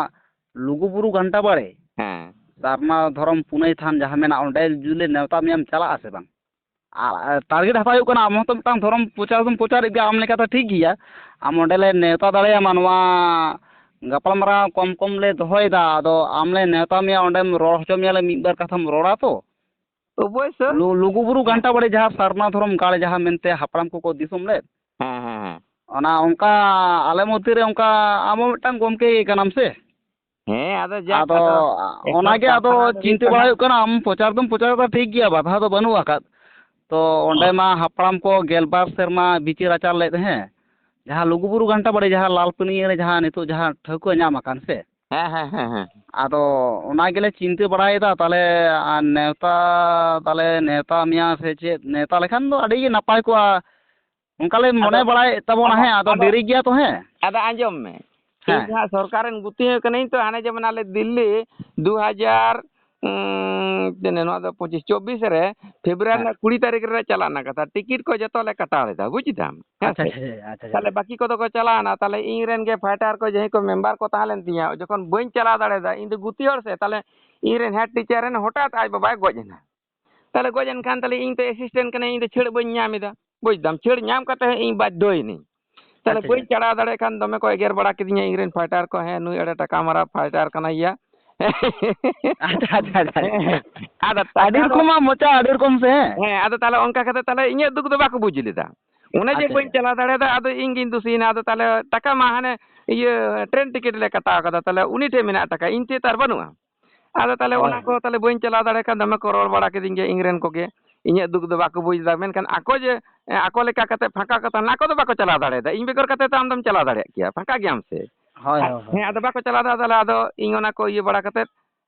ᱞᱩᱜᱩᱵᱩᱨᱩ ᱜᱷᱟᱱᱴᱟ ᱵᱟᱲᱮ, ᱦᱮᱸ᱾ ᱥᱟᱨᱱᱟ ᱫᱷᱚᱨᱚᱢ ᱯᱩᱱᱟᱹᱭ ᱛᱷᱟᱱ ᱡᱟᱦᱟᱸ ᱢᱮᱱᱟᱜᱼᱟ, ᱚᱸᱰᱮ ᱡᱩᱫᱤ ᱞᱮ ᱱᱮᱣᱛᱟ ᱢᱮᱭᱟᱢ, ᱪᱟᱞᱟᱜ ᱟᱥᱮ ᱵᱟᱝ? ᱟᱨ, ᱟᱨ target ᱦᱟᱛᱟᱣ ᱦᱩᱭᱩᱜ ᱠᱟᱱᱟ, ᱟᱢ ᱦᱚᱸᱛᱚ ᱢᱤᱫᱴᱟᱝ ᱫᱷᱚᱨᱚᱢ ᱯᱨᱚᱪᱟᱨ ᱫᱚᱢ ᱯᱨᱚᱪᱟᱨᱮᱫ ᱜᱮᱭᱟ, ᱟᱢ ᱞᱮᱠᱟᱛᱮ ᱴᱷᱤᱠ ᱜᱮᱭᱟ᱾ ᱟᱢ ᱚᱸᱰᱮ ᱞᱮ ᱱᱮᱣᱛᱟ ᱫᱟᱲᱮᱭᱟᱢᱟ, ᱱᱚᱣᱟ ᱜᱟᱯᱟᱞᱢᱟᱨᱟᱣ ᱠᱚᱢ ᱠᱚᱢ ᱞᱮ ᱫᱚᱦᱚᱭᱮᱫᱟ, ᱟᱫᱚ ᱟᱢ ᱞᱮ ᱱᱮᱣᱛᱟ ᱢᱮᱭᱟ, ᱚᱸᱰᱮᱢ ᱨᱚᱲ ᱦᱚᱪᱚ ᱢᱮᱭᱟ ᱞᱮ, ᱢᱤᱫ ᱵᱟᱨ ᱠᱟᱛᱷᱟᱢ ᱨᱚᱲᱟ ᱛᱚ᱾ ᱚᱵᱚᱥᱥᱳᱭ᱾ ᱞᱩ-, ᱞᱩᱜᱩᱵᱩᱨᱩ ᱜᱷᱟᱱᱴᱟ ᱵᱟᱲᱮ ᱡᱟᱦᱟᱸ ᱥᱟᱨᱱᱟ ᱫᱷᱚᱨᱚᱢ ᱜᱟᱲ ᱡᱟᱦᱟᱸ ᱢᱮᱱᱛᱮ ᱦᱟᱯᱲᱟᱢ ᱠᱚᱠᱚ ᱫᱤᱥᱚᱢ ᱞᱮᱫ, ᱦᱮᱸ, ᱦᱮᱸ, ᱦᱮᱸ᱾ ᱚᱱᱟ ᱚᱱᱠᱟ ᱟᱞᱮ ᱢᱚᱫᱽᱫᱷᱮ ᱨᱮ ᱚᱱᱠᱟ ᱟᱢ ᱦᱚᱸ ᱢᱤᱫᱴᱟᱝ ᱜᱚᱢᱠᱮ ᱜᱮ ᱠᱟᱱᱟᱢ ᱥᱮ? ᱦᱮᱸ, ᱟᱫᱚ ᱡᱟᱠ, ᱟᱫᱚ ᱟᱫᱚ ᱮᱠᱟᱞ ᱚᱱᱟᱜᱮ ᱟᱫᱚ ᱯᱟᱨᱥᱚᱱᱟᱞ ᱫᱚ ᱪᱤᱱᱛᱟᱹ ᱦᱩᱭᱩᱜ ᱵᱟᱲᱟ ᱠᱟᱱᱟ᱾ ᱦᱩᱭᱩᱜ ᱠᱟᱱᱟ, ᱟᱢ ᱯᱨᱚᱪᱟᱨ ᱫᱚᱢ ᱯᱨᱚᱪᱟᱨ ᱮᱫᱟ ᱴᱷᱤᱠ ᱜᱮᱭᱟ, ᱵᱟᱫᱷᱟ ᱫᱚ ᱵᱟᱹᱱᱩᱜ ᱟᱠᱟᱫ᱾ ᱛᱚ ᱚᱸᱰᱮ ᱦᱮᱸ᱾ ᱢᱟ ᱦᱟᱯᱲᱟᱢ ᱠᱚ ᱜᱮᱞᱵᱟᱨ ᱥᱮᱨᱢᱟ ᱵᱤᱪᱟᱹᱨ ᱟᱪᱟᱨ ᱞᱮᱫ, ᱦᱮᱸ, ᱡᱟᱦᱟᱸ ᱞᱩᱜᱩᱵᱩᱨᱩ ᱜᱷᱟᱱᱴᱟ ᱵᱟᱲᱮ ᱡᱟᱦᱟᱸ ᱞᱟᱞ ᱯᱟᱹᱱᱤᱭᱟᱹ ᱨᱮ ᱡᱟᱦᱟᱸ ᱱᱤᱛᱚᱜ ᱡᱟᱦᱟᱸ ᱴᱷᱟᱹᱣᱠᱟᱹ ᱧᱟᱢ ᱟᱠᱟᱱ ᱥᱮ, ᱦᱮᱸ, ᱦᱮᱸ, ᱦᱮᱸ, ᱦᱮᱸ᱾ ᱟᱫᱚ ᱚᱱᱟ ᱜᱮᱞᱮ ᱪᱤᱱᱛᱟᱹ ᱵᱟᱲᱟᱭᱮᱫᱟ, ᱛᱟᱦᱞᱮ ᱟᱨ ᱱᱮᱣᱛᱟ, ᱛᱟᱦᱞᱮ ᱱᱮᱣᱛᱟ ᱢᱮᱭᱟ ᱥᱮ ᱪᱮᱫ? ᱱᱮᱣᱛᱟ ᱞᱮᱠᱷᱟᱱ ᱫᱚ ᱟᱹᱰᱤ ᱜᱮ ᱱᱟᱯᱟᱭ ᱠᱚᱜᱼᱟ, ᱚᱱᱠᱟ ᱞᱮ ᱟᱫᱚ, ᱢᱚᱱᱮ ᱵᱟᱲᱟᱭᱮᱫ ᱛᱟᱵᱚᱱᱟ᱾ ᱟᱫᱚ, ᱦᱮᱸ, ᱟᱫᱚ ᱟᱫᱚ, ᱫᱮᱨᱤ ᱜᱮᱭᱟ ᱛᱚ᱾ ᱦᱮᱸ᱾ ᱟᱫᱚ ᱟᱸᱡᱚᱢ ᱢᱮ, ᱤᱧ ᱦᱮᱸ᱾ ᱫᱚ ᱦᱟᱸᱜ ᱥᱚᱨᱠᱟᱨ ᱨᱮᱱ ᱜᱩᱛᱤ ᱦᱚᱸ ᱠᱟᱹᱱᱟᱹᱧ ᱛᱚ, ᱦᱟᱱᱮ ᱡᱮ ᱢᱮᱱᱟᱜ ᱞᱮ ᱫᱤᱞᱞᱤ ᱫᱩ ᱦᱟᱡᱟᱨ, ᱩᱸ, ᱛᱤᱱᱟᱹᱜ, ᱱᱚᱣᱟ ᱫᱚ ᱯᱚᱸᱪᱤᱥ, ᱪᱚᱵᱵᱤᱥ ᱨᱮ, ᱯᱷᱮᱵᱽᱨᱩᱣᱟᱨᱤ ᱦᱮᱸ᱾ ᱨᱮᱱᱟᱜ ᱠᱩᱲᱤ ᱛᱟᱹᱨᱤᱠᱷ ᱨᱮ ᱪᱟᱞᱟᱜ ᱨᱮᱱᱟᱜ ᱠᱟᱛᱷᱟ, ᱴᱤᱠᱤᱴ ᱠᱚ ᱡᱚᱛᱚ ᱞᱮ ᱠᱟᱴᱟᱣ ᱞᱮᱫᱟ, ᱵᱩᱡ ᱫᱟᱢ, ᱦᱮᱸ ᱟᱪᱪᱷᱟ, ᱥᱮ? ᱟᱪᱪᱷᱟ, ᱟᱪᱪᱷᱟ, ᱟᱪᱪᱷᱟ᱾ ᱛᱟᱦᱞᱮ ᱵᱟᱹᱠᱤ ᱠᱚᱫᱚ ᱠᱚ ᱪᱟᱞᱟᱣᱱᱟ, ᱛᱟᱦᱞᱮ ᱤᱧ ᱨᱮᱱ ᱜᱮ ᱯᱷᱟᱭᱴᱟᱨ ᱠᱚ ᱡᱟᱦᱟᱸᱭ ᱠᱚ ᱢᱮᱢᱵᱟᱨ ᱠᱚ ᱛᱟᱦᱮᱸ ᱞᱮᱱ ᱛᱤᱧᱟ, ᱡᱚᱠᱷᱚᱱ ᱵᱟᱹᱧ ᱪᱟᱞᱟᱣ ᱫᱟᱲᱮᱭᱟᱫᱟ, ᱤᱧ ᱫᱚ ᱜᱩᱛᱤ ᱦᱚᱲ ᱥᱮ, ᱛᱟᱦᱞᱮ ᱤᱧ ᱨᱮᱱ ᱦᱮᱰ ᱴᱤᱪᱟᱨ ᱨᱮᱱ ᱦᱚᱴᱟᱛ ᱟᱡ ᱵᱟᱵᱟᱭ ᱜᱚᱡ ᱮᱱᱟ᱾ ᱛᱟᱦᱞᱮ ᱜᱚᱡ ᱮᱱ ᱠᱷᱟᱱ, ᱛᱟᱦᱞᱮ ᱤᱧ ᱛᱚ ᱮᱥᱤᱥᱴᱮᱱᱴ ᱠᱟᱹᱱᱟᱹᱧ, ᱤᱧ ᱫᱚ ᱪᱷᱟᱹᱲ ᱵᱟᱹᱧ ᱧᱟᱢ ᱮᱫᱟ, ᱵᱩᱡ ᱫᱟᱢ, ᱪᱷᱟᱹᱲ ᱧᱟᱢ ᱠᱟᱛᱮ ᱦᱚᱸ ᱤᱧ ᱵᱟᱫᱽᱫᱷᱚᱭᱮᱱᱟᱹᱧ᱾ ᱛᱟᱦᱞᱮ ᱟᱪᱪᱷᱟ, ᱵᱟᱹᱧ ᱟᱪᱪᱷᱟ᱾ ᱪᱟᱞᱟᱣ ᱫᱟᱲᱮᱭᱟᱜ ᱠᱷᱟᱱ ᱫᱚᱢᱮ ᱠᱚ ᱮᱜᱮᱨ ᱵᱟᱲᱟ ᱠᱤᱫᱤᱧᱟ ᱤᱧ ᱨᱮᱱ ᱯᱷᱟᱭᱴᱟᱨ ᱠᱚ, "ᱦᱮᱸ, ᱱᱩᱭ ᱟᱹᱰᱤ ᱴᱟᱠᱟ ᱢᱟᱨᱟ ᱯᱷᱟᱭᱴᱟᱨ ᱠᱟᱱᱟᱭ ᱭᱟ᱾" ᱟᱪᱪᱷᱟ, ᱟᱪᱪᱷᱟ, ᱟᱪᱪᱷᱟ, ᱟᱪᱪᱷᱟ᱾ ᱦᱮᱸ, ᱟᱫᱚ ᱟᱹᱰᱤ ᱴᱟᱠᱟ ᱫᱚ, ᱨᱚᱠᱚᱢᱟᱜ ᱢᱚᱪᱟ, ᱟᱹᱰᱤ ᱨᱚᱠᱚᱢ ᱥᱮ, ᱦᱮᱸ? ᱦᱮᱸ, ᱟᱫᱚ ᱛᱟᱦᱞᱮ ᱚᱱᱠᱟ ᱠᱟᱛᱮ ᱛᱟᱦᱞᱮ ᱤᱧᱟᱹᱜ ᱫᱩᱠ ᱫᱚ ᱵᱟᱠᱚ ᱵᱩᱡᱽ ᱞᱮᱫᱟ᱾ ᱚᱱᱮ ᱡᱮ ᱟᱪᱪᱷᱟ, ᱵᱟᱹᱧ ᱟᱪᱪᱷᱟ᱾ ᱪᱟᱞᱟᱣ ᱫᱟᱲᱮᱭᱟᱫᱟ, ᱟᱫᱚ ᱤᱧ ᱜᱤᱧ ᱫᱩᱥᱤᱭᱮᱱᱟ᱾ ᱟᱫᱚ ᱛᱟᱦᱞᱮ ᱴᱟᱠᱟ ᱢᱟ ᱦᱟᱱᱮ ᱤᱭᱟᱹ ᱴᱨᱮᱱ ᱴᱤᱠᱤᱴ ᱞᱮ ᱠᱟᱴᱟᱣ ᱠᱟᱫᱟ, ᱛᱟᱦᱞᱮ ᱩᱱᱤ ᱴᱷᱮᱱ ᱢᱮᱱᱟᱜ ᱴᱟᱠᱟ, ᱤᱧ ᱴᱷᱮᱱ ᱛᱚ ᱟᱨ ᱵᱟᱹᱱᱩᱜᱼᱟ᱾ ᱟᱫᱚ ᱛᱟᱦᱞᱮ ᱦᱳᱭ, ᱚᱱᱟ ᱦᱳᱭ᱾ ᱠᱚ ᱛᱟᱦᱞᱮ ᱵᱟᱹᱧ ᱪᱟᱞᱟᱣ ᱫᱟᱲᱮ ᱠᱷᱟᱱ ᱫᱚᱢᱮ ᱠᱚ ᱨᱚᱲ ᱵᱟᱲᱟ ᱠᱤᱫᱤᱧ ᱜᱮᱭᱟ ᱤᱧ ᱨᱮᱱ ᱠᱚᱜᱮ᱾ ᱤᱧᱟᱹᱜ ᱫᱩᱠ ᱫᱚ ᱵᱟᱠᱚ ᱵᱩᱡᱽ ᱮᱫᱟ, ᱢᱮᱱᱠᱷᱟᱱ ᱟᱠᱚ ᱡᱮ, ᱮ, ᱟᱠᱚ ᱞᱮᱠᱟ ᱠᱟᱛᱮ ᱯᱷᱟᱸᱠᱟ ᱠᱚ ᱛᱟᱦᱮᱱᱟ, ᱟᱠᱚ ᱫᱚ ᱵᱟᱠᱚ ᱪᱟᱞᱟᱣ ᱫᱟᱲᱮᱭᱟᱫᱟ᱾ ᱤᱧ ᱵᱮᱜᱚᱨ ᱠᱟᱛᱮ ᱛᱚ ᱟᱢ ᱫᱚᱢ ᱪᱟᱞᱟᱣ ᱫᱟᱲᱮᱭᱟᱜ ᱜᱮᱭᱟ, ᱯᱷᱟᱸᱠᱟ ᱜᱮᱭᱟᱢ ᱥᱮ᱾ ᱦᱳᱭ, ᱟ-, ᱦᱳᱭ, ᱦᱳᱭ, ᱦᱮᱸ, ᱦᱳᱭ᱾ ᱟᱫᱚ ᱵᱟᱠᱚ ᱪᱟᱞᱟᱣ ᱫᱟᱲᱮᱭᱟᱫᱟ, ᱛᱟᱦᱞᱮ ᱟᱫᱚ ᱤᱧ ᱚᱱᱟ ᱠᱚ ᱤᱭᱟᱹ ᱵᱟᱲᱟ ᱠᱟᱛᱮ,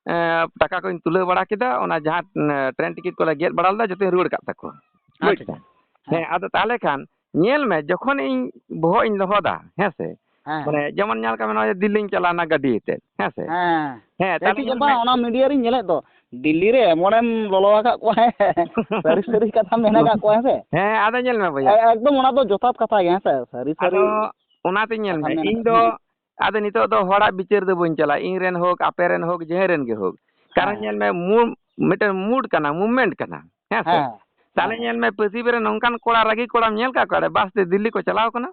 ᱮ, ᱴᱟᱠᱟ ᱠᱚᱧ ᱛᱩᱞᱟᱹᱣ ᱵᱟᱲᱟ ᱠᱮᱫᱟ, ᱚᱱᱟ ᱡᱟᱦᱟᱸ, ᱮ, ᱴᱨᱮᱱ ᱴᱤᱠᱤᱴ ᱠᱚᱞᱮ ᱜᱮᱫ ᱵᱟᱲᱟ ᱞᱮᱫᱟ, ᱡᱚᱛᱚᱧ ᱨᱩᱣᱟᱹᱲ ᱠᱟᱜ ᱛᱟᱠᱚᱣᱟ᱾ ᱵᱩᱡᱽ ᱟᱪᱪᱷᱟ, ᱫᱟᱢ? ᱟᱪᱪᱷᱟ᱾ ᱦᱮᱸ᱾ ᱦᱮᱸ, ᱟᱫᱚ ᱛᱟᱦᱞᱮ ᱠᱷᱟᱱ ᱧᱮᱞ ᱢᱮ, ᱡᱚᱠᱷᱚᱱ ᱤᱧ ᱵᱚᱦᱚᱜ ᱤᱧ ᱞᱚᱦᱚᱫᱟ, ᱦᱮᱸ ᱥᱮ, ᱦᱮᱸ᱾ ᱢᱟᱱᱮ ᱡᱮᱢᱚᱱ ᱧᱮᱞ ᱠᱟᱜ ᱢᱮ, ᱱᱚᱜᱼᱚᱭ ᱫᱤᱞᱞᱤᱧ ᱪᱟᱞᱟᱣᱱᱟ ᱜᱟᱹᱰᱤ ᱛᱮ, ᱦᱮᱸ ᱥᱮ? ᱦᱮᱸ᱾ ᱦᱮᱸ, ᱦᱮᱸ, ᱛᱟᱦᱞᱮ ᱴᱷᱤᱠ ᱧᱮᱞ ᱵᱟᱝ, ᱢᱮ᱾ ᱚᱱᱟ ᱢᱤᱰᱤᱭᱟ ᱨᱤᱧ ᱧᱮᱞᱮᱫ ᱫᱚ, ᱫᱤᱞᱞᱤ ᱨᱮ ᱮᱢᱚᱱᱮᱢ ᱞᱚᱞᱚ ᱟᱠᱟᱫ ᱠᱚᱣᱟ, ᱦᱮᱸ᱾ ᱥᱟᱹᱨᱤ ᱥᱟᱹᱨᱤ ᱠᱟᱛᱷᱟᱢ ᱢᱮᱱ ᱟᱠᱟᱫ ᱠᱚᱣᱟ, ᱦᱮᱸ ᱥᱮ? ᱦᱮᱸ, ᱟᱫᱚ ᱧᱮᱞ ᱢᱮ ᱵᱚᱭᱦᱟ᱾ ᱮ-, ᱮᱠᱫᱚᱢ ᱚᱱᱟ ᱫᱚ ᱡᱚᱛᱷᱟᱛ ᱠᱟᱛᱷᱟ ᱜᱮ, ᱦᱮᱸ ᱥᱮ? ᱥᱟᱹᱨᱤ ᱥᱟᱹᱨᱤ ᱟᱫᱚ ᱚᱱᱟᱛᱤᱧ ᱧᱮᱞ ᱠᱟᱛᱷᱟᱢ ᱢᱮ, ᱢᱮᱱ ᱤᱧ ᱟᱠᱟᱫ ᱫᱚ ᱠᱚᱣᱟ᱾ ᱟᱫᱚ ᱱᱤᱛᱚᱜ ᱫᱚ ᱦᱚᱲᱟᱜ ᱵᱤᱪᱟᱹᱨ ᱫᱚ ᱵᱟᱹᱧ ᱪᱟᱞᱟᱜᱼᱟ, ᱤᱧ ᱨᱮᱱ ᱦᱳᱠ, ᱟᱯᱮ ᱨᱮᱱ ᱦᱳᱠ, ᱡᱟᱦᱟᱸᱭ ᱨᱮᱱ ᱜᱮ ᱦᱳᱠ᱾ ᱠᱟᱨᱚᱱ ᱦᱮᱸ᱾ ᱧᱮᱞ ᱢᱮ, ᱢᱩ-, ᱢᱤᱫᱴᱮᱱ mood ᱠᱟᱱᱟ, movement ᱠᱟᱱᱟ, ᱦᱮᱸ ᱥᱮ? ᱦᱮᱸ, ᱛᱟᱦᱞᱮ ᱦᱮᱸ᱾ ᱧᱮᱞ ᱢᱮ, ᱯᱟᱹᱥᱤᱵ ᱨᱮ ᱱᱚᱝᱠᱟᱱ ᱠᱚᱲᱟ, ᱨᱟᱹᱜᱤ ᱠᱚᱲᱟᱢ ᱧᱮᱞ ᱠᱟᱜ ᱠᱚᱣᱟ ᱚᱸᱰᱮ ᱵᱟᱥ ᱛᱮ ᱫᱤᱞᱞᱤ ᱠᱚ ᱪᱟᱞᱟᱣ ᱠᱟᱱᱟ?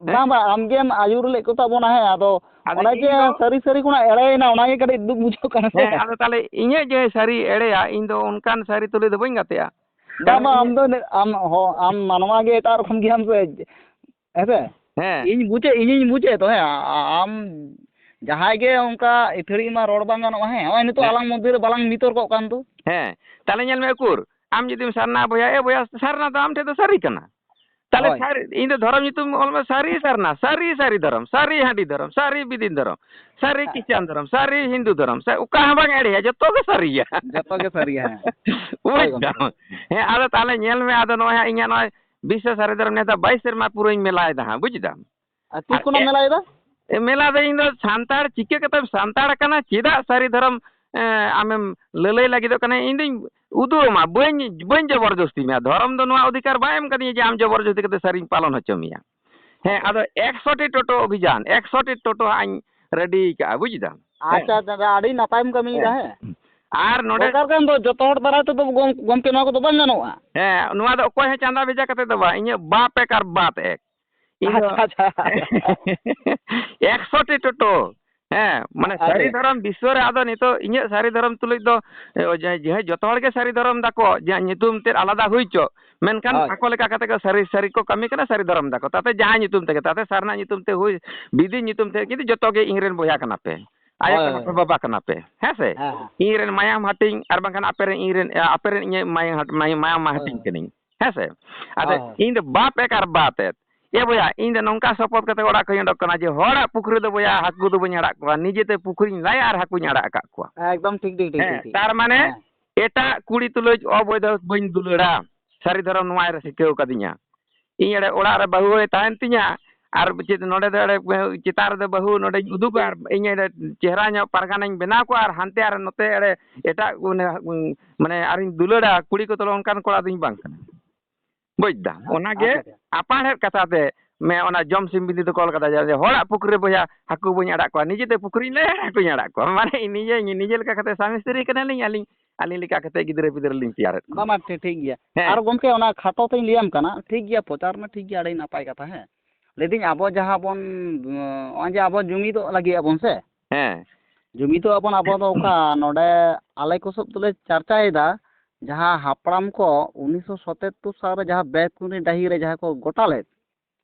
ᱦᱮᱸ? ᱵᱟᱝ, ᱵᱟᱝ, ᱟᱢᱜᱮᱢ ᱟᱹᱭᱩᱨ ᱞᱮᱫ ᱠᱚ ᱛᱟᱵᱚᱱᱟ, ᱦᱮᱸ, ᱟᱫᱚ ᱟᱫᱚ ᱚᱱᱮ ᱤᱧ ᱡᱮ ᱫᱚ ᱥᱟᱹᱨᱤ ᱥᱟᱹᱨᱤ ᱠᱷᱚᱱᱟᱜ ᱮᱲᱮᱭᱮᱱᱟ, ᱚᱱᱟᱜᱮ ᱠᱟᱹᱴᱤᱡ ᱫᱩᱠ ᱵᱩᱡᱷᱟᱹᱜ ᱠᱟᱱᱟ ᱥᱮ? ᱦᱮᱸ, ᱟᱫᱚ ᱛᱟᱦᱞᱮ ᱤᱧᱟᱹᱜ ᱡᱮ ᱥᱟᱹᱨᱤ ᱮᱲᱮᱭᱟ, ᱤᱧ ᱫᱚ ᱚᱱᱠᱟᱱ ᱥᱟᱹᱨᱤ ᱛᱩᱞᱩᱡ ᱫᱚ ᱵᱟᱹᱧ ᱜᱟᱛᱮᱜᱼᱟ᱾ ᱵᱟᱝ, ᱦᱮᱸ, ᱵᱟᱝ, ᱟᱢ ᱤᱧ ᱫᱚ ᱱᱤ-, ᱟᱢ ᱦᱚ-, ᱟᱢ ᱢᱟᱱᱣᱟ ᱜᱮ ᱮᱴᱟᱜ ᱨᱚᱠᱚᱢ ᱜᱮᱭᱟᱢ ᱥᱮ, ᱦᱮᱸ ᱥᱮ? ᱦᱮᱸ᱾ ᱤᱧ ᱵᱩᱡᱮ, ᱤᱧᱤᱧ ᱵᱩᱡᱮᱫ ᱫᱚ, ᱦᱮᱸ, ᱟ-, ᱟᱢ ᱡᱟᱦᱟᱸᱭ ᱜᱮ ᱚᱱᱠᱟ ᱟᱹᱛᱷᱟᱹᱲᱤ ᱢᱟ ᱨᱚᱲ ᱵᱟᱝ ᱜᱟᱱᱚᱜᱼᱟ, ᱦᱮᱸ, ᱱᱚᱜᱼᱚᱭ ᱱᱤᱛᱚᱜ ᱦᱮᱸ᱾ ᱟᱞᱟᱝ ᱢᱚᱫᱽᱫᱷᱮ ᱨᱮ ᱵᱟᱞᱟᱝ ᱵᱤᱛᱚᱨᱠᱚᱜ ᱠᱟᱱ ᱫᱚ᱾ ᱦᱮᱸ, ᱛᱟᱦᱞᱮ ᱧᱮᱞ ᱢᱮ ᱩᱠᱩᱨ, ᱟᱢ ᱡᱩᱫᱤᱢ ᱥᱟᱨᱱᱟ ᱵᱚᱭᱦᱟ, ᱮ ᱵᱚᱭᱦᱟ, ᱥᱟᱨᱱᱟ ᱫᱚ ᱟᱢ ᱴᱷᱮᱱ ᱫᱚ ᱥᱟᱹᱨᱤ ᱠᱟᱱᱟ᱾ ᱛᱟᱦᱞᱮ ᱦᱳᱭ᱾ ᱥᱟᱹᱨᱤ, ᱤᱧ ᱫᱚ ᱫᱷᱚᱨᱚᱢ ᱧᱩᱛᱩᱢ ᱚᱞ ᱢᱮ, ᱥᱟᱹᱨᱤ ᱥᱟᱨᱱᱟ, ᱥᱟᱹᱨᱤ ᱥᱟᱹᱨᱤ ᱫᱷᱚᱨᱚᱢ, ᱥᱟᱹᱨᱤ ᱦᱟᱺᱰᱤ ᱫᱷᱚᱨᱚᱢ, ᱥᱟᱹᱨᱤ ᱵᱤᱫᱤᱱ ᱫᱷᱚᱨᱚᱢ, ᱥᱟᱹᱨᱤ ᱦᱮᱸ᱾ ᱠᱷᱨᱤᱥᱪᱟᱱ ᱫᱷᱚᱨᱚᱢ, ᱥᱟᱹᱨᱤ ᱦᱤᱱᱫᱩ ᱫᱷᱚᱨᱚᱢ, ᱥᱮ ᱚᱠᱟ ᱦᱚᱸ ᱵᱟᱝ ᱮᱲᱮᱭᱟ, ᱡᱚᱛᱚ ᱜᱮ ᱥᱟᱹᱨᱤᱭᱟ᱾ ᱡᱚᱛᱚ ᱜᱮ ᱥᱟᱹᱨᱤᱭᱟ, ᱦᱮᱸ᱾ ᱵᱩᱡᱽ ᱦᱳᱭ ᱜᱚᱢᱠᱮ᱾ ᱫᱟᱢ? ᱦᱮᱸ, ᱟᱫᱚ ᱛᱟᱦᱞᱮ ᱧᱮᱞ ᱢᱮ, ᱟᱫᱚ ᱱᱚᱜᱼᱚᱭ ᱦᱟᱸᱜ ᱤᱧᱟᱹᱜ ᱱᱚᱜᱼᱚᱭ ᱵᱤᱥᱥᱚ ᱥᱟᱹᱨᱤ ᱫᱷᱚᱨᱚᱢ ᱱᱮᱛᱟ ᱵᱟᱭᱤᱥ ᱥᱮᱨᱢᱟ ᱯᱩᱨᱟᱹᱧ ᱢᱮᱞᱟᱭ ᱫᱟ ᱦᱟᱸᱜ, ᱵᱩᱡᱽ ᱫᱟᱢ? ᱟᱨ ᱛᱤᱥ ᱟᱨ ᱠᱷᱚᱱᱟᱜ ᱮ-, ᱢᱮᱞᱟᱭ ᱫᱟ? ᱮ, ᱢᱮᱞᱟ ᱫᱚ ᱤᱧ ᱫᱚ ᱥᱟᱱᱛᱟᱲ ᱪᱤᱠᱟᱹ ᱠᱟᱛᱮᱢ ᱥᱟᱱᱛᱟᱲ ᱠᱟᱱᱟ, ᱪᱮᱫᱟᱜ ᱥᱟᱹᱨᱤ ᱫᱷᱚᱨᱚᱢ, ᱮ, ᱟᱢᱮᱢ ᱞᱟᱹᱞᱟᱹᱭ ᱞᱟᱹᱜᱤᱫᱚᱜ ᱠᱟᱱᱟ, ᱤᱧ ᱫᱩᱧ ᱩᱫᱩᱜ ᱟᱢᱟ, ᱵᱟᱹᱧ, ᱵᱟᱹᱧ ᱡᱚᱵᱚᱨ ᱡᱚᱥᱛᱤ ᱢᱮᱭᱟ᱾ ᱫᱷᱚᱨᱚᱢ ᱫᱚ ᱱᱚᱣᱟ ᱚᱫᱷᱤᱠᱟᱨ ᱵᱟᱭ ᱮᱢ ᱠᱟᱫᱤᱧᱟ ᱡᱮ ᱟᱢ ᱡᱚᱵᱚᱨ ᱡᱚᱥᱛᱤ ᱠᱟᱛᱮ ᱥᱟᱹᱨᱤᱧ ᱯᱟᱞᱚᱱ ᱦᱚᱪᱚ ᱢᱮᱭᱟ᱾ ᱦᱮᱸ, ᱟᱪᱪᱷᱟ᱾ ᱟᱫᱚ ᱮᱠᱥᱚ ᱴᱤ ᱴᱳᱴᱳ ᱚᱵᱷᱤᱡᱟᱱ, ᱮᱠᱥᱚ ᱴᱤ ᱴᱳᱴᱳ ᱦᱟᱸᱜ ᱤᱧ ᱨᱮᱰᱤ ᱠᱟᱜᱼᱟ, ᱵᱩᱡᱽ ᱫᱟᱢ? ᱦᱮᱸ᱾ ᱟᱪᱪᱷᱟ, ᱟᱪᱪᱷᱟ, ᱟᱪᱪᱷᱟ, ᱟᱹᱰᱤ ᱱᱟᱯᱟᱭᱮᱢ ᱠᱟᱹᱢᱤᱭᱮᱫᱟ, ᱦᱮᱸ᱾ ᱦᱮᱸ᱾ ᱟᱨ ᱱᱚᱰᱮ ᱫᱚᱨᱠᱟᱨ ᱠᱟᱱ ᱫᱚ, ᱡᱚᱛᱚ ᱦᱚᱲ ᱫᱟᱨᱟᱭ ᱛᱮᱫᱚ ᱜᱚᱢ-, ᱜᱚᱢᱠᱮ, ᱱᱚᱣᱟ ᱠᱚᱫᱚ ᱵᱟᱝ ᱜᱟᱱᱚᱜᱼᱟ᱾ ᱦᱮᱸ, ᱱᱚᱣᱟ ᱫᱚ ᱚᱠᱚᱭ ᱦᱚᱸ ᱪᱟᱸᱫᱟ ᱵᱷᱮᱡᱟ ᱠᱟᱛᱮ ᱫᱚ ᱵᱟᱝ, ᱤᱧᱟᱹᱜ ᱵᱟᱯ ᱮᱠ ᱟᱨ ᱵᱟᱛ ᱮᱠ᱾ ᱤᱧ ᱫᱚ ᱟᱪᱪᱷᱟ, ᱟᱪᱪᱷᱟ᱾ ᱮᱠᱥᱚ ᱴᱤ ᱴᱳᱴᱳ᱾ ᱦᱮᱸ, ᱢᱟᱱᱮ ᱟᱨᱮ᱾ ᱥᱟᱹᱨᱤ ᱫᱷᱚᱨᱚᱢ ᱵᱤᱥᱥᱚ ᱨᱮ ᱟᱫᱚ ᱱᱤᱛᱚᱜ ᱤᱧᱟᱹᱜ ᱥᱟᱹᱨᱤ ᱫᱷᱚᱨᱚᱢ ᱛᱩᱞᱩᱡ ᱫᱚ, ᱮ, ᱡᱮ, ᱡᱮ ᱡᱚᱛᱚ ᱦᱚᱲ ᱜᱮ ᱥᱟᱹᱨᱤ ᱫᱷᱚᱨᱚᱢ ᱫᱟᱠᱚ, ᱡᱮ ᱧᱩᱛᱩᱢ ᱛᱮᱫ ᱟᱞᱟᱫᱟ ᱦᱩᱭ ᱪᱚ, ᱢᱮᱱᱠᱷᱟᱱ ᱦᱳᱭ᱾ ᱟᱠᱚ ᱞᱮᱠᱟ ᱠᱟᱛᱮ ᱠᱚ ᱥᱟᱹᱨᱤ, ᱥᱟᱹᱨᱤ ᱠᱚ ᱠᱟᱹᱢᱤ ᱠᱟᱱᱟ, ᱥᱟᱹᱨᱤ ᱫᱷᱚᱨᱚᱢ ᱫᱟᱠᱚ᱾ ᱛᱟᱛᱮ ᱡᱟᱦᱟᱸ ᱧᱩᱛᱩᱢ ᱛᱮᱜᱮ, ᱛᱟᱛᱮ ᱥᱟᱨᱱᱟ ᱧᱩᱛᱩᱢ ᱛᱮ ᱦᱩᱭ, ᱵᱤᱫᱤ ᱧᱩᱛᱩᱢ ᱛᱮ, ᱠᱤᱱᱛᱩ ᱡᱚᱛᱚ ᱜᱮ ᱤᱧ ᱨᱮᱱ ᱵᱚᱭᱦᱟ ᱠᱟᱱᱟ ᱯᱮ, ᱟᱭᱳ ᱦᱳᱭ, ᱠᱟᱱᱟ ᱦᱳᱭ, ᱯᱮ, ᱦᱳᱭ᱾ ᱵᱟᱵᱟ ᱠᱟᱱᱟ ᱯᱮ, ᱦᱮᱸ ᱥᱮ? ᱦᱮᱸ, ᱦᱮᱸ᱾ ᱤᱧ ᱨᱮᱱ ᱢᱟᱭᱟᱢ ᱦᱟᱹᱴᱤᱧ, ᱟᱨ ᱵᱟᱝᱠᱷᱟᱱ ᱟᱯᱮ ᱨᱮᱱ, ᱤᱧ ᱨᱮᱱ, ᱮ, ᱟᱯᱮ ᱨᱮᱱ ᱤᱧᱟᱹᱜ ᱢᱟᱭᱟᱢ ᱦᱟᱹᱴ-, ᱢᱟᱭᱟᱢ, ᱢᱟᱭᱟᱢ ᱦᱳᱭ, ᱦᱟᱹᱴᱤᱧ ᱦᱳᱭ᱾ ᱠᱟᱹᱱᱟᱹᱧ, ᱦᱮᱸ ᱥᱮ? ᱟᱫᱚ ᱦᱳᱭ, ᱦᱳᱭ᱾ ᱤᱧ ᱫᱚ ᱵᱟᱯ ᱮᱠ ᱟᱨ ᱵᱟᱛ ᱮᱫ᱾ ᱮ ᱵᱚᱭᱦᱟ, ᱤᱧ ᱫᱚ ᱱᱚᱝᱠᱟ ᱥᱚᱯᱚᱛ ᱠᱟᱛᱮ ᱚᱲᱟᱜ ᱠᱷᱚᱱᱤᱧ ᱚᱰᱚᱠ ᱠᱟᱱᱟ ᱡᱮ ᱦᱚᱲᱟᱜ ᱯᱩᱠᱷᱨᱤ ᱫᱚ ᱵᱚᱭᱦᱟ ᱦᱟᱹᱠᱩ ᱫᱚ ᱵᱟᱹᱧ ᱟᱲᱟᱜ ᱠᱚᱣᱟ, ᱱᱤᱡᱮᱛᱮ ᱯᱩᱠᱷᱨᱤᱧ ᱞᱟᱭᱟ ᱟᱨ ᱦᱟᱹᱠᱩᱧ ᱟᱲᱟᱜ ᱟᱠᱟᱫ ᱠᱚᱣᱟ᱾ ᱮᱠᱫᱚᱢ ᱴᱷᱤᱠ, ᱴᱷᱤᱠ, ᱴᱷᱤᱠ, ᱦᱮᱸ, ᱴᱷᱤᱠ, ᱴᱷᱤᱠ᱾ ᱛᱟᱨ ᱢᱟᱱᱮ ᱦᱮᱸ᱾ ᱮᱴᱟᱜ ᱠᱩᱲᱤ ᱛᱩᱞᱩᱡ ᱚᱵᱚᱭᱫᱷᱚ ᱵᱟᱹᱧ ᱫᱩᱞᱟᱹᱲᱟ᱾ ᱥᱟᱹᱨᱤ ᱫᱷᱚᱨᱚᱢ ᱱᱚᱣᱟᱭ ᱥᱤᱠᱷᱟᱹᱣ ᱠᱟᱫᱤᱧᱟ᱾ ᱤᱧ ᱮᱲᱮ ᱚᱲᱟᱜ ᱨᱮ ᱵᱟᱹᱦᱩ ᱦᱚᱸᱭ ᱛᱟᱦᱮᱱ ᱛᱤᱧᱟ, ᱟᱨ ᱪᱮᱫ ᱱᱚᱰᱮ ᱫᱚ ᱮᱲᱮ ᱪᱮᱛᱟᱱ ᱨᱮᱫᱚ ᱵᱟᱹᱦᱩ ᱱᱚᱰᱮᱧ ᱩᱫᱩᱜᱟ ᱟᱨ ᱤᱧ ᱮᱲᱮ ᱪᱮᱦᱨᱟ ᱧᱚᱜ ᱯᱟᱨᱜᱟᱱᱟᱧ ᱵᱮᱱᱟᱣ ᱠᱚᱣᱟ ᱟᱨ ᱦᱟᱱᱛᱮ ᱟᱨ ᱱᱚᱛᱮ ᱮᱲᱮ ᱮᱴᱟᱜ ᱢᱟᱱᱮ ᱟᱨᱤᱧ ᱫᱩᱞᱟᱹᱲᱟ ᱠᱩᱲᱤ ᱠᱚ, ᱛᱚᱞᱚ ᱚᱱᱠᱟᱱ ᱠᱚᱲᱟ ᱫᱚᱧ ᱵᱟᱝ ᱠᱟᱱᱟ᱾ ᱵᱩᱡᱽ ᱫᱟᱢ? ᱚᱱᱟᱜᱮ ᱟᱪᱪᱷᱟ, ᱟᱪᱪᱷᱟ᱾ ᱟᱯᱟᱬᱦᱮᱫ ᱠᱟᱛᱷᱟ ᱛᱮ ᱢᱮ ᱚᱱᱟ ᱡᱚᱢ ᱥᱤᱢ ᱵᱤᱱᱫᱤ ᱫᱚ ᱠᱚᱞ ᱠᱟᱫᱟ ᱡᱮ ᱦᱚᱲᱟᱜ ᱯᱩᱠᱷᱨᱤ ᱨᱮ ᱵᱚᱭᱦᱟ ᱦᱟᱹᱠᱩ ᱵᱟᱹᱧ ᱟᱲᱟᱜ ᱠᱚᱣᱟ, ᱱᱤᱡᱮᱛᱮ ᱯᱩᱠᱷᱨᱤᱧ ᱞᱟᱹᱭᱟ ᱦᱟᱹᱠᱩᱧ ᱟᱲᱟᱜ ᱠᱚᱣᱟ᱾ ᱢᱟᱱᱮ ᱱᱤᱡᱮ, ᱱᱤᱡᱮ ᱞᱮᱠᱟ ᱠᱟᱛᱮ ᱥᱟᱢᱤ ᱥᱛᱨᱤ ᱠᱟᱱᱟᱞᱤᱧ ᱟᱹᱞᱤᱧ, ᱟᱹᱞᱤᱧ ᱞᱮᱠᱟ ᱠᱟᱛᱮ ᱜᱤᱫᱽᱨᱟᱹ ᱯᱤᱫᱽᱨᱟᱹ ᱞᱤᱧ ᱛᱮᱭᱟᱨᱮᱫ ᱠᱚᱣᱟ᱾ ᱵᱟᱝ, ᱵᱟᱝ, ᱴᱷᱤᱠ, ᱴᱷᱤᱠ ᱜᱮᱭᱟ᱾ ᱦᱮᱸ᱾ ᱟᱨ ᱜᱚᱢᱠᱮ, ᱚᱱᱟ ᱠᱷᱟᱴᱚ ᱛᱮᱧ ᱞᱟᱹᱭᱟᱢ ᱠᱟᱱᱟ, ᱴᱷᱤᱠ ᱜᱮᱭᱟ, ᱯᱨᱚᱪᱟᱨ ᱢᱟ ᱴᱷᱤᱠ ᱜᱮᱭᱟ, ᱟᱹᱰᱤ ᱱᱟᱯᱟᱭ ᱠᱟᱛᱷᱟ, ᱦᱮᱸ᱾ ᱞᱟᱹᱭᱫᱟᱹᱧ, ᱟᱵᱚ ᱡᱟᱦᱟᱸ ᱵᱚᱱ, ᱱᱚᱜᱼᱚᱭ ᱡᱮ ᱟᱵᱚ ᱡᱩᱢᱤᱫᱚᱜ ᱞᱟᱹᱜᱤᱫ ᱟᱵᱚᱱ ᱥᱮ, ᱦᱮᱸ᱾ ᱡᱩᱢᱤᱫᱚᱜ ᱟᱵᱚᱱ ᱟᱵᱚ ᱫᱚ ᱚᱠᱟ, ᱱᱚᱰᱮ ᱟᱞᱮ ᱠᱚ ᱥᱚᱵ ᱫᱚᱞᱮ ᱪᱟᱨᱪᱟᱭᱮᱫᱟ, ᱡᱟᱦᱟᱸ ᱦᱟᱯᱲᱟᱢ ᱠᱚ ᱩᱱᱤᱥᱥᱚ ᱥᱟᱛᱟᱛᱛᱳᱨ ᱥᱟᱞ ᱨᱮ ᱡᱟᱦᱟᱸ ᱵᱮᱠᱩᱱᱤ ᱰᱟᱹᱦᱤ ᱨᱮ ᱡᱟᱦᱟᱸ ᱠᱚ ᱜᱚᱴᱟ ᱞᱮᱫ,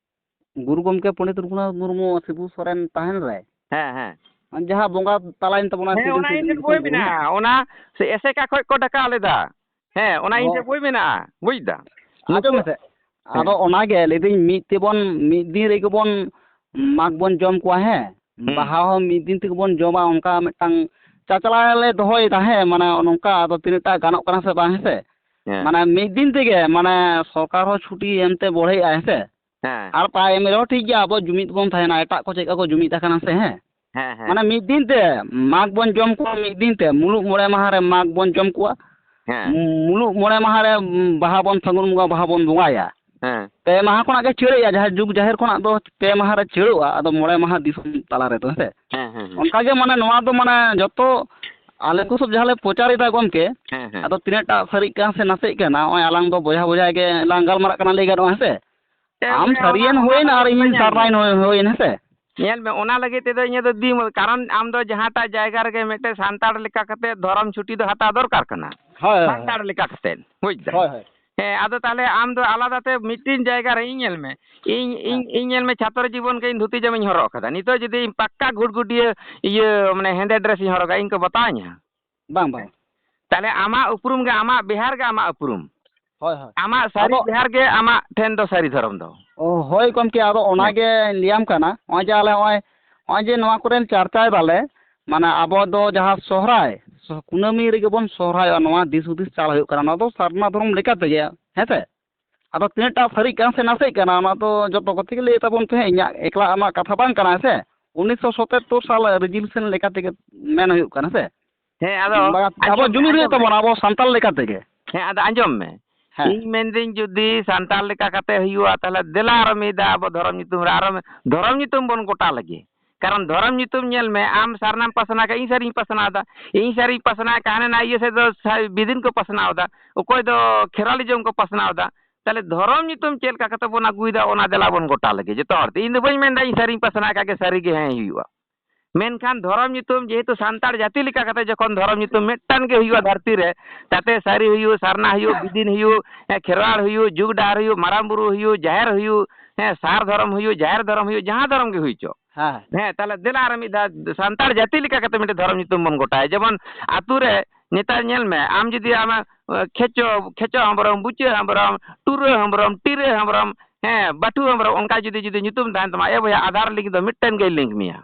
ᱜᱩᱨᱩ ᱜᱚᱢᱠᱮ ᱯᱚᱱᱰᱤᱛ ᱨᱚᱜᱷᱩᱱᱟᱛᱷ ᱢᱩᱨᱢᱩ ᱥᱤᱵᱩ ᱥᱚᱨᱮᱱ ᱛᱟᱦᱮᱱ ᱨᱮ, ᱦᱮᱸ, ᱦᱮᱸ᱾ ᱡᱟᱦᱟᱸ ᱵᱚᱸᱜᱟ ᱛᱟᱞᱟᱭᱮᱱ ᱛᱟᱵᱚᱱᱟ ᱦᱮᱸ, ᱥᱤᱞᱫᱟᱹ ᱚᱱᱟ ᱥᱤᱞᱫᱟᱹ ᱤᱧ ᱴᱷᱮᱱ ᱥᱤᱞᱫᱟᱹ ᱵᱳᱭ ᱥᱤᱞᱫᱟᱹ, ᱦᱮᱸ᱾ ᱢᱮᱱᱟᱜᱼᱟ, ᱚᱱᱟ ᱥᱮ ᱮᱥᱮᱠᱟ ᱠᱷᱚᱡ ᱠᱚ ᱰᱟᱠᱟᱣ ᱞᱮᱫᱟ᱾ ᱦᱮᱸ, ᱚᱱᱟ ᱤᱧ ᱦᱚᱸ᱾ ᱴᱷᱮᱱ ᱵᱳᱭ ᱢᱮᱱᱟᱜᱼᱟ, ᱵᱩᱡᱽ ᱫᱟ? ᱟᱸᱡᱚᱢ ᱢᱮᱥᱮ, ᱦᱮᱸ᱾ ᱟᱫᱚ ᱚᱱᱟᱜᱮ ᱞᱟᱹᱭᱫᱟᱹᱧ, ᱢᱤᱫ ᱛᱮᱵᱚᱱ, ᱢᱤᱫ ᱫᱤᱱ ᱨᱮᱜᱮ ᱵᱚᱱ ᱢᱟᱜᱽ ᱵᱚᱱ ᱡᱚᱢ ᱠᱚᱣᱟ, ᱦᱮᱸ? ᱦᱩᱸ᱾ ᱵᱟᱦᱟ ᱦᱚᱸ ᱢᱤᱫ ᱫᱤᱱ ᱛᱮᱜᱮ ᱵᱚᱱ ᱡᱚᱢᱟ, ᱚᱱᱠᱟ ᱢᱤᱫᱴᱟᱝ ᱪᱟᱪᱞᱟᱣ ᱞᱮ ᱫᱚᱦᱚᱭᱮᱫᱟ, ᱦᱮᱸ? ᱢᱟᱱᱮ ᱱᱚᱝᱠᱟ ᱟᱫᱚ ᱛᱤᱱᱟᱹᱜ ᱴᱟ ᱜᱟᱱᱚᱜ ᱠᱟᱱᱟ ᱥᱮ ᱵᱟᱝ, ᱦᱮᱸ ᱥᱮ? ᱦᱮᱸ᱾ ᱢᱟᱱᱮ ᱢᱤᱫ ᱫᱤᱱ ᱛᱮᱜᱮ, ᱢᱟᱱᱮ ᱥᱚᱨᱠᱟᱨ ᱦᱚᱸ ᱪᱷᱩᱴᱤ ᱮᱢᱛᱮ ᱵᱚᱲᱦᱮᱜᱼᱟᱭ, ᱦᱮᱸ ᱥᱮ? ᱦᱮᱸ᱾ ᱟᱨ ᱵᱟᱭ ᱮᱢ ᱨᱮᱦᱚᱸ ᱴᱷᱤᱠ ᱜᱮᱭᱟ, ᱟᱵᱚ ᱡᱩᱢᱤᱫ ᱵᱚᱱ ᱛᱟᱦᱮᱱᱟ, ᱮᱴᱟᱜ ᱠᱚ ᱪᱮᱫ ᱞᱮᱠᱟ ᱠᱚ ᱡᱩᱢᱤᱫ ᱟᱠᱟᱱᱟ ᱥᱮ, ᱦᱮᱸ? ᱦᱮᱸ, ᱦᱮᱸ᱾ ᱢᱟᱱᱮ ᱢᱤᱫ ᱫᱤᱱ ᱛᱮ ᱢᱟᱜᱽ ᱵᱚᱱ ᱡᱚᱢ ᱠᱚᱣᱟ, ᱢᱤᱫ ᱫᱤᱱ ᱛᱮ ᱢᱩᱞᱩᱜ ᱢᱚᱬᱮ ᱢᱟᱦᱟ ᱨᱮ ᱢᱟᱜᱽ ᱵᱚᱱ ᱡᱚᱢ ᱠᱚᱣᱟ᱾ ᱦᱮᱸ᱾ ᱢᱩᱞᱩᱜ ᱢᱚᱬᱮ ᱢᱟᱦᱟ ᱨᱮ ᱵᱟᱦᱟ ᱵᱚᱱ, ᱯᱷᱟᱹᱜᱩᱱ ᱵᱚᱸᱜᱟ ᱵᱟᱦᱟ ᱵᱚᱱ ᱵᱚᱸᱜᱟᱭᱟ᱾ ᱦᱮᱸ᱾ ᱯᱮ ᱢᱟᱦᱟ ᱠᱷᱚᱱᱟᱜ ᱜᱮ ᱪᱷᱟᱹᱲᱮᱜᱼᱟ, ᱡᱟᱦᱮᱨ, ᱡᱩᱜᱽ ᱡᱟᱦᱮᱨ ᱠᱷᱚᱱᱟᱜ ᱫᱚ ᱯᱮ ᱢᱟᱦᱟ ᱨᱮ ᱪᱷᱟᱹᱲᱚᱜᱼᱟ, ᱟᱫᱚ ᱢᱚᱬᱮ ᱢᱟᱦᱟ ᱫᱤᱥᱚᱢ ᱛᱟᱞᱟ ᱨᱮᱫᱚ, ᱦᱮᱸ ᱥᱮ? ᱦᱮᱸ, ᱦᱮᱸ, ᱦᱮᱸ᱾ ᱚᱱᱠᱟ ᱜᱮ ᱢᱟᱱᱮ ᱱᱚᱣᱟ ᱫᱚ ᱢᱟᱱᱮ ᱡᱚᱛᱚ ᱟᱞᱮ ᱠᱚ ᱥᱚᱵ ᱡᱟᱦᱟᱸ ᱞᱮ ᱯᱨᱚᱪᱟᱨᱮᱫᱟ ᱜᱚᱢᱠᱮ, ᱦᱮᱸ, ᱦᱮᱸ᱾ ᱟᱫᱚ ᱛᱤᱱᱟᱹᱜ ᱴᱟ ᱥᱟᱹᱨᱤᱜ ᱠᱟᱱᱟ ᱥᱮ ᱱᱟᱥᱮᱜ ᱠᱟᱱᱟ, ᱱᱚᱜᱼᱚᱭ ᱟᱞᱟᱝ ᱫᱚ ᱵᱚᱭᱦᱟ ᱵᱚᱭᱦᱟ ᱜᱮ ᱞᱟᱝ ᱜᱟᱞᱢᱟᱨᱟᱜ ᱠᱟᱱᱟ, ᱞᱟᱹᱭ ᱜᱟᱱᱚᱜᱼᱟ, ᱦᱮᱸ ᱥᱮ? ᱦᱮᱸ, ᱟᱢ ᱚᱱᱟ, ᱥᱟᱹᱨᱤᱭᱮᱱ ᱚᱱᱟ ᱦᱩᱭᱮᱱ ᱫᱚ ᱟᱨ ᱤᱧ ᱧᱮᱞ ᱢᱮ᱾ ᱥᱟᱨᱱᱟᱭᱮᱱ ᱦᱩᱭ-, ᱦᱩᱭᱮᱱ, ᱦᱮᱸ ᱥᱮ? ᱧᱮᱞ ᱢᱮ, ᱚᱱᱟ ᱞᱟᱹᱜᱤᱫ ᱛᱮᱫᱚ ᱤᱧᱟᱹᱜ ᱫᱚ ᱫᱤᱱ, ᱠᱟᱨᱚᱱ ᱟᱢ ᱫᱚ ᱡᱟᱦᱟᱸᱴᱟᱜ ᱡᱟᱭᱜᱟ ᱨᱮᱜᱮ ᱢᱤᱫᱴᱮᱱ ᱥᱟᱱᱛᱟᱲ ᱞᱮᱠᱟ ᱠᱟᱛᱮ ᱫᱷᱚᱨᱚᱢ ᱪᱷᱩᱴᱤ ᱫᱚ ᱦᱟᱛᱟᱣ ᱫᱚᱨᱠᱟᱨ ᱠᱟᱱᱟ᱾ ᱦᱳᱭ, ᱦᱳᱭ, ᱦᱳᱭ᱾ ᱥᱟᱱᱛᱟᱲ ᱞᱮᱠᱟ ᱠᱟᱛᱮ, ᱵᱩᱡᱽ ᱫᱟ? ᱦᱳᱭ, ᱦᱳᱭ᱾ ᱦᱮᱸ, ᱟᱫᱚ ᱛᱟᱦᱞᱮ ᱟᱢ ᱫᱚ ᱟᱞᱟᱫᱟ ᱛᱮ ᱢᱤᱫᱴᱤᱱ ᱡᱟᱭᱜᱟ ᱨᱮ ᱤᱧ ᱧᱮᱞ ᱢᱮ, ᱤᱧ, ᱤᱧ, ᱦᱮᱸ᱾ ᱤᱧ ᱧᱮᱞ ᱢᱮ, ᱪᱷᱟᱛᱨᱚ ᱡᱤᱵᱚᱱ ᱜᱮ ᱤᱧ ᱫᱷᱩᱛᱤ ᱡᱟᱢᱟᱧ ᱦᱚᱨᱚᱜ ᱠᱟᱫᱟ, ᱱᱤᱛᱚᱜ ᱡᱩᱫᱤ ᱤᱧ ᱯᱟᱠᱠᱟ ᱜᱷᱩᱴᱜᱷᱩᱴᱤᱭᱟᱹ ᱤᱭᱟᱹ, ᱢᱟᱱᱮ, ᱦᱮᱸᱫᱮ dress ᱤᱧ ᱦᱚᱨᱚᱜᱟ, ᱤᱧ ᱠᱚ ᱵᱟᱛᱟᱣᱤᱧᱟ? ᱵᱟᱝ, ᱵᱟᱝ᱾ ᱛᱟᱦᱞᱮ ᱟᱢᱟᱜ ᱩᱯᱨᱩᱢ ᱜᱮ, ᱟᱢᱟᱜ ᱵᱮᱦᱟᱨ ᱜᱮ ᱟᱢᱟᱜ ᱩᱯᱨᱩᱢ᱾ ᱦᱳᱭ, ᱦᱳᱭ᱾ ᱟᱢᱟᱜ ᱥᱟᱹᱨᱤ ᱟᱫᱚ ᱵᱮᱦᱟᱨ ᱜᱮ ᱟᱢᱟᱜ ᱴᱷᱮᱱ ᱫᱚ ᱥᱟᱹᱨᱤ ᱫᱷᱚᱨᱚᱢ ᱫᱚ᱾ ᱚ, ᱦᱳᱭ ᱜᱚᱢᱠᱮ, ᱟᱫᱚ ᱦᱮᱸ᱾ ᱚᱱᱟᱜᱮ ᱞᱟᱹᱭᱟᱢ ᱠᱟᱱᱟ, ᱱᱚᱜᱼᱚᱭ ᱡᱮ ᱟᱞᱮ ᱱᱚᱜᱼᱚᱭ, ᱱᱚᱜᱼᱚᱭ ᱡᱮ ᱱᱚᱣᱟ ᱠᱚᱨᱮᱱ ᱪᱟᱨᱪᱟᱭ ᱫᱟᱞᱮ, ᱢᱟᱱᱮ ᱟᱵᱚ ᱫᱚ ᱡᱟᱦᱟᱸ ᱥᱚᱦᱨᱟᱭ, ᱥᱚ-, ᱠᱩᱱᱟᱹᱢᱤ ᱨᱮᱜᱮ ᱵᱚᱱ ᱥᱚᱦᱨᱟᱭᱚᱜᱼᱟ, ᱱᱚᱣᱟ ᱫᱤᱥ ᱦᱩᱫᱤᱥ ᱪᱟᱞ ᱦᱩᱭᱩᱜ ᱠᱟᱱᱟ, ᱱᱚᱣᱟ ᱫᱚ ᱥᱟᱨᱱᱟ ᱫᱷᱚᱨᱚᱢ ᱞᱮᱠᱟ ᱛᱮᱜᱮ, ᱦᱮᱸ ᱥᱮ? ᱟᱫᱚ ᱛᱤᱱᱟᱹᱜ ᱴᱟ ᱥᱟᱹᱨᱤᱜ ᱠᱟᱱᱟ ᱥᱮ ᱱᱟᱥᱮᱜ ᱠᱟᱱᱟ, ᱚᱱᱟ ᱫᱚ ᱡᱚᱛᱚ ᱠᱚᱛᱮ ᱜᱮ ᱞᱟᱹᱭ ᱛᱟᱵᱚᱱ ᱯᱮ ᱦᱟᱸᱜ, ᱤᱧᱟᱹᱜ ᱮᱠᱞᱟ ᱟᱢᱟᱜ ᱠᱟᱛᱷᱟ ᱵᱟᱝ ᱠᱟᱱᱟ ᱥᱮ᱾ ᱩᱱᱤᱥᱥᱚ ᱥᱚᱛᱛᱚᱨ ᱥᱟᱞ ᱨᱮᱡᱩᱞᱮᱥᱚᱱ ᱞᱮᱠᱟ ᱛᱮᱜᱮ ᱢᱮᱱ ᱦᱩᱭᱩᱜ ᱠᱟᱱᱟ ᱥᱮ᱾ ᱦᱮᱸ, ᱟᱫᱚ ᱵᱟᱝ, ᱟᱵᱚ ᱟᱸᱡᱚᱢ ᱢᱮ, ᱡᱩᱢᱤᱫ ᱦᱩᱭᱩᱜ ᱟᱸᱡᱚᱢ ᱢᱮ᱾ ᱛᱟᱵᱚᱱᱟ, ᱟᱵᱚ ᱥᱟᱱᱛᱟᱲ ᱞᱮᱠᱟ ᱛᱮᱜᱮ᱾ ᱦᱮᱸ, ᱟᱫᱚ ᱟᱸᱡᱚᱢ ᱢᱮ᱾ ᱦᱮᱸ᱾ ᱤᱧ ᱢᱮᱱᱫᱟᱹᱧ, ᱡᱩᱫᱤ ᱥᱟᱱᱛᱟᱲ ᱞᱮᱠᱟ ᱠᱟᱛᱮ ᱦᱩᱭᱩᱜᱼᱟ, ᱛᱟᱦᱚᱞᱮ ᱫᱮᱞᱟ ᱟᱨᱚ ᱢᱤᱫ ᱫᱷᱟᱣ ᱟᱵᱚ ᱫᱷᱚᱨᱚᱢ ᱧᱩᱛᱩᱢ ᱨᱮ ᱟᱨᱚ ᱫᱷᱚᱨᱚᱢ ᱧᱩᱛᱩᱢ ᱵᱚᱱ ᱜᱚᱴᱟ ᱞᱮᱜᱮ᱾ ᱠᱟᱨᱚᱱ ᱫᱷᱚᱨᱚᱢ ᱧᱩᱛᱩᱢ ᱧᱮᱞ ᱢᱮ, ᱟᱢ ᱥᱟᱨᱱᱟᱢ ᱯᱟᱥᱱᱟᱣ ᱠᱮᱫᱟ, ᱤᱧ ᱥᱟᱹᱨᱤᱧ ᱯᱟᱥᱱᱟᱣ ᱮᱫᱟ, ᱤᱧ ᱥᱟᱹᱨᱤᱧ ᱯᱟᱥᱱᱟᱣ ᱠᱮᱫᱟ, ᱦᱟᱱᱮ ᱱᱟ ᱤᱭᱟᱹ ᱥᱮᱫ ᱫᱚ ᱥᱟ-, ᱵᱤᱫᱤᱱ ᱠᱚ ᱯᱟᱥᱱᱟᱣ ᱮᱫᱟ, ᱚᱠᱚᱭ ᱫᱚ ᱠᱷᱮᱨᱣᱟᱞᱤᱡᱚᱢ ᱠᱚ ᱯᱟᱥᱱᱟᱣ ᱮᱫᱟ᱾ ᱛᱟᱦᱚᱞᱮ ᱫᱷᱚᱨᱚᱢ ᱧᱩᱛᱩᱢ ᱪᱮᱫ ᱞᱮᱠᱟ ᱠᱟᱛᱮ ᱵᱚᱱ ᱟᱹᱜᱩᱭᱮᱫᱟ, ᱚᱱᱟ ᱫᱮᱞᱟ ᱵᱚᱱ ᱜᱚᱴᱟ ᱞᱮᱜᱮ ᱡᱚᱛᱚ ᱦᱚᱲ ᱛᱮ᱾ ᱤᱧ ᱫᱚ ᱵᱟᱹᱧ ᱢᱮᱱᱫᱟ ᱤᱧ ᱥᱟᱹᱨᱤᱧ ᱯᱟᱥᱱᱟᱣ ᱠᱟᱜ ᱜᱮ ᱥᱟᱹᱨᱤ ᱜᱮ ᱦᱮᱸ ᱦᱩᱭᱩᱜᱼᱟ, ᱢᱮᱱᱠᱷᱟᱱ ᱫᱷᱚᱨᱚᱢ ᱧᱩᱛᱩᱢ ᱡᱮᱦᱮᱛᱩ ᱥᱟᱱᱛᱟᱲ ᱡᱟᱹᱛᱤ ᱞᱮᱠᱟ ᱠᱟᱛᱮ ᱡᱚᱠᱷᱚᱱ ᱫᱷᱚᱨᱚᱢ ᱧᱩᱛᱩᱢ ᱢᱤᱫᱴᱟᱝ ᱜᱮ ᱦᱩᱭᱩᱜᱼᱟ ᱫᱷᱟᱹᱨᱛᱤ ᱨᱮ, ᱛᱟᱛᱮ ᱥᱟᱹᱨᱤ ᱦᱩᱭᱩᱜ, ᱥᱟᱨᱱᱟ ᱦᱩᱭᱩᱜ, ᱵᱤᱫᱤᱱ ᱦᱩᱭᱩᱜ, ᱦᱮᱸ, ᱠᱷᱮᱨᱣᱟᱲ ᱦᱩᱭᱩᱜ, ᱡᱩᱜᱽ ᱰᱟᱦᱟᱨ ᱦᱩᱭᱩᱜ, ᱢᱟᱨᱟᱝ ᱵᱩᱨᱩ ᱦᱩᱭᱩᱜ, ᱡᱟᱦᱮᱨ ᱦᱩᱭᱩᱜ, ᱦᱮᱸ, ᱥᱟᱨ ᱫᱷᱚᱨᱚᱢ ᱦᱩᱭᱩᱜ, ᱡᱟᱦᱮᱨ ᱫᱷᱚᱨᱚᱢ ᱦᱩᱭᱩᱜ, ᱡᱟᱦᱟᱸ ᱫᱷᱚᱨᱚᱢ ᱜᱮ ᱦᱩᱭ ᱪᱚ᱾ ᱦᱮᱸ᱾ ᱦᱮᱸ, ᱛᱟᱦᱚᱞᱮ ᱫᱮᱞᱟ ᱟᱨ ᱢᱤᱫ ᱫᱷᱟᱣ ᱥᱟᱱᱛᱟᱲ ᱡᱟᱹᱛᱤ ᱞᱮᱠᱟ ᱠᱟᱛᱮ ᱢᱤᱫᱴᱮᱱ ᱫᱷᱚᱨᱚᱢ ᱧᱩᱛᱩᱢ ᱵᱚᱱ ᱜᱚᱴᱟᱭᱟ᱾ ᱡᱮᱢᱚᱱ ᱟᱛᱳ ᱨᱮ ᱱᱮᱛᱟᱨ ᱧᱮᱞ ᱢᱮ, ᱟᱢ ᱡᱩᱫᱤ ᱟᱢ, ᱮ, ᱠᱷᱮᱪᱚ, ᱠᱷᱮᱪᱚ ᱦᱮᱢᱵᱨᱚᱢ, ᱵᱩᱪᱟᱹ ᱦᱮᱢᱵᱨᱚᱢ, ᱴᱩᱨᱟᱹ ᱦᱮᱢᱵᱨᱚᱢ, ᱴᱤᱨᱟᱹ ᱦᱮᱢᱵᱨᱚᱢ, ᱦᱮᱸ, ᱵᱟᱹᱴᱷᱩ ᱦᱮᱢᱵᱨᱚᱢ, ᱚᱱᱠᱟ ᱡᱩᱫᱤ, ᱡᱩᱫᱤ ᱧᱩᱛᱩᱢ ᱛᱟᱦᱮᱱ ᱛᱟᱢᱟ, ᱮ ᱵᱚᱭᱦᱟ, ᱟᱫᱷᱟᱨ ᱞᱤᱝᱠ ᱫᱚ ᱢᱤᱫᱴᱮᱱ ᱜᱮᱭ ᱞᱤᱝᱠ ᱢᱮᱭᱟ᱾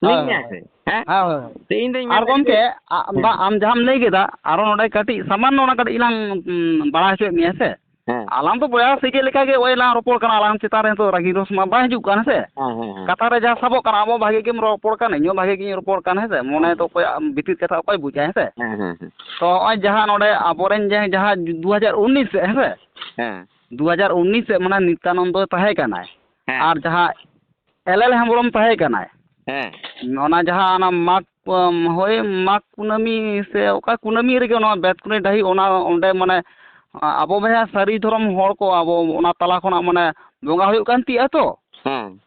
ᱦᱳᱭ, ᱞᱤᱝᱠ ᱦᱳᱭ, ᱢᱮᱭᱟ ᱥᱮ? ᱦᱮᱸ? ᱦᱳᱭ, ᱦᱳᱭ᱾ ᱛᱚ ᱤᱧ ᱫᱚᱧ ᱟᱨ ᱢᱮᱱᱫᱟ ᱜᱚᱢᱠᱮ, ᱡᱮ ᱟ-, ᱦᱮᱸ᱾ ᱵᱟ, ᱟᱢ ᱡᱟᱦᱟᱸᱢ ᱞᱟᱹᱭ ᱠᱮᱫᱟ, ᱟᱨᱚ ᱱᱚᱰᱮ ᱠᱟᱹᱴᱤᱡ ᱥᱟᱢᱟᱱᱱᱚ ᱚᱱᱟ ᱠᱟᱹᱴᱤᱡ ᱞᱟᱝ, ᱩᱸ, ᱵᱟᱲᱟᱭ ᱦᱚᱪᱚᱭᱮᱫ ᱢᱮᱭᱟ ᱥᱮ᱾ ᱦᱮᱸ᱾ ᱟᱞᱟᱝ ᱫᱚ ᱵᱚᱭᱦᱟ ᱥᱮ ᱪᱮᱫ ᱞᱮᱠᱟ ᱜᱮ ᱳᱭ ᱞᱟᱝ ᱨᱚᱯᱚᱲ ᱠᱟᱱᱟ, ᱟᱞᱟᱝ ᱪᱮᱛᱟᱱ ᱨᱮ ᱱᱤᱛᱚᱜ ᱨᱟᱹᱜᱤ ᱨᱳᱥ ᱢᱟ ᱵᱟᱭ ᱦᱤᱡᱩᱜ ᱠᱟᱱᱟ ᱥᱮ᱾ ᱦᱮᱸ, ᱦᱮᱸ, ᱦᱮᱸ᱾ ᱠᱟᱛᱷᱟ ᱨᱮ ᱡᱟᱦᱟᱸ ᱥᱟᱵᱚᱜ ᱠᱟᱱᱟ, ᱟᱢ ᱦᱚᱸ ᱵᱷᱟᱜᱮ ᱜᱮᱢ ᱨᱚᱯᱚᱲ ᱠᱟᱱᱟ, ᱤᱧ ᱦᱚᱸ ᱵᱷᱟᱜᱮ ᱜᱤᱧ ᱨᱚᱯᱚᱲ ᱠᱟᱱᱟ, ᱦᱮᱸ ᱥᱮ? ᱢᱚᱱᱮ ᱦᱮᱸ, ᱫᱚ ᱦᱮᱸ᱾ ᱚᱠᱚᱭᱟᱜ ᱵᱷᱤᱛᱤᱨ ᱠᱟᱛᱷᱟ ᱚᱠᱚᱭ ᱵᱩᱡᱟᱭ, ᱦᱮᱸ ᱥᱮ? ᱦᱮᱸ, ᱦᱮᱸ, ᱦᱮᱸ᱾ ᱛᱚ ᱱᱚᱜᱼᱚᱭ ᱡᱟᱦᱟᱸ ᱱᱚᱰᱮ ᱟᱵᱚᱨᱮᱱ ᱡᱮ ᱡᱟᱦᱟᱸ ᱫᱩ ᱦᱟᱡᱟᱨ ᱩᱱᱤᱥ ᱨᱮ, ᱦᱮᱸ ᱥᱮ? ᱦᱮᱸ᱾ ᱫᱩ ᱦᱟᱡᱟᱨ ᱩᱱᱤᱥ ᱨᱮ ᱢᱟᱱᱮ ᱱᱤᱛᱭᱟᱱᱚᱱᱫᱚᱭ ᱛᱟᱦᱮᱸ ᱠᱟᱱᱟᱭ᱾ ᱦᱮᱸ᱾ ᱟᱨ ᱡᱟᱦᱟᱸ ᱮᱞ ᱮᱞ ᱦᱮᱢᱵᱨᱚᱢ ᱛᱟᱦᱮᱸ ᱠᱟᱱᱟᱭ᱾ ᱦᱮᱸ᱾ ᱚᱱᱟ ᱡᱟᱦᱟᱸ ᱚᱱᱟ ᱢᱟᱜᱽ, ᱦᱳᱭ, ᱢᱟᱜᱽ ᱠᱩᱱᱟᱹᱢᱤ ᱥᱮ ᱚᱠᱟ ᱠᱩᱱᱟᱹᱢᱤ ᱨᱮᱜᱮ ᱱᱚᱣᱟ ᱵᱮᱛᱠᱩᱱᱤ ᱰᱟᱹᱦᱤ, ᱚᱱᱟ ᱚᱸᱰᱮ ᱢᱟᱱᱮ ᱟᱵᱚ ᱵᱚᱭᱦᱟ ᱥᱟᱹᱨᱤ ᱫᱷᱚᱨᱚᱢ ᱦᱚᱲ ᱠᱚ ᱟᱵᱚ ᱚᱱᱟ ᱛᱟᱞᱟ ᱠᱷᱚᱱᱟᱜ ᱢᱟᱱᱮ ᱵᱚᱸᱜᱟ ᱦᱩᱭᱩᱜ ᱠᱟᱱ ᱛᱟᱦᱮᱸᱜᱼᱟ ᱛᱚ᱾ ᱦᱮᱸ᱾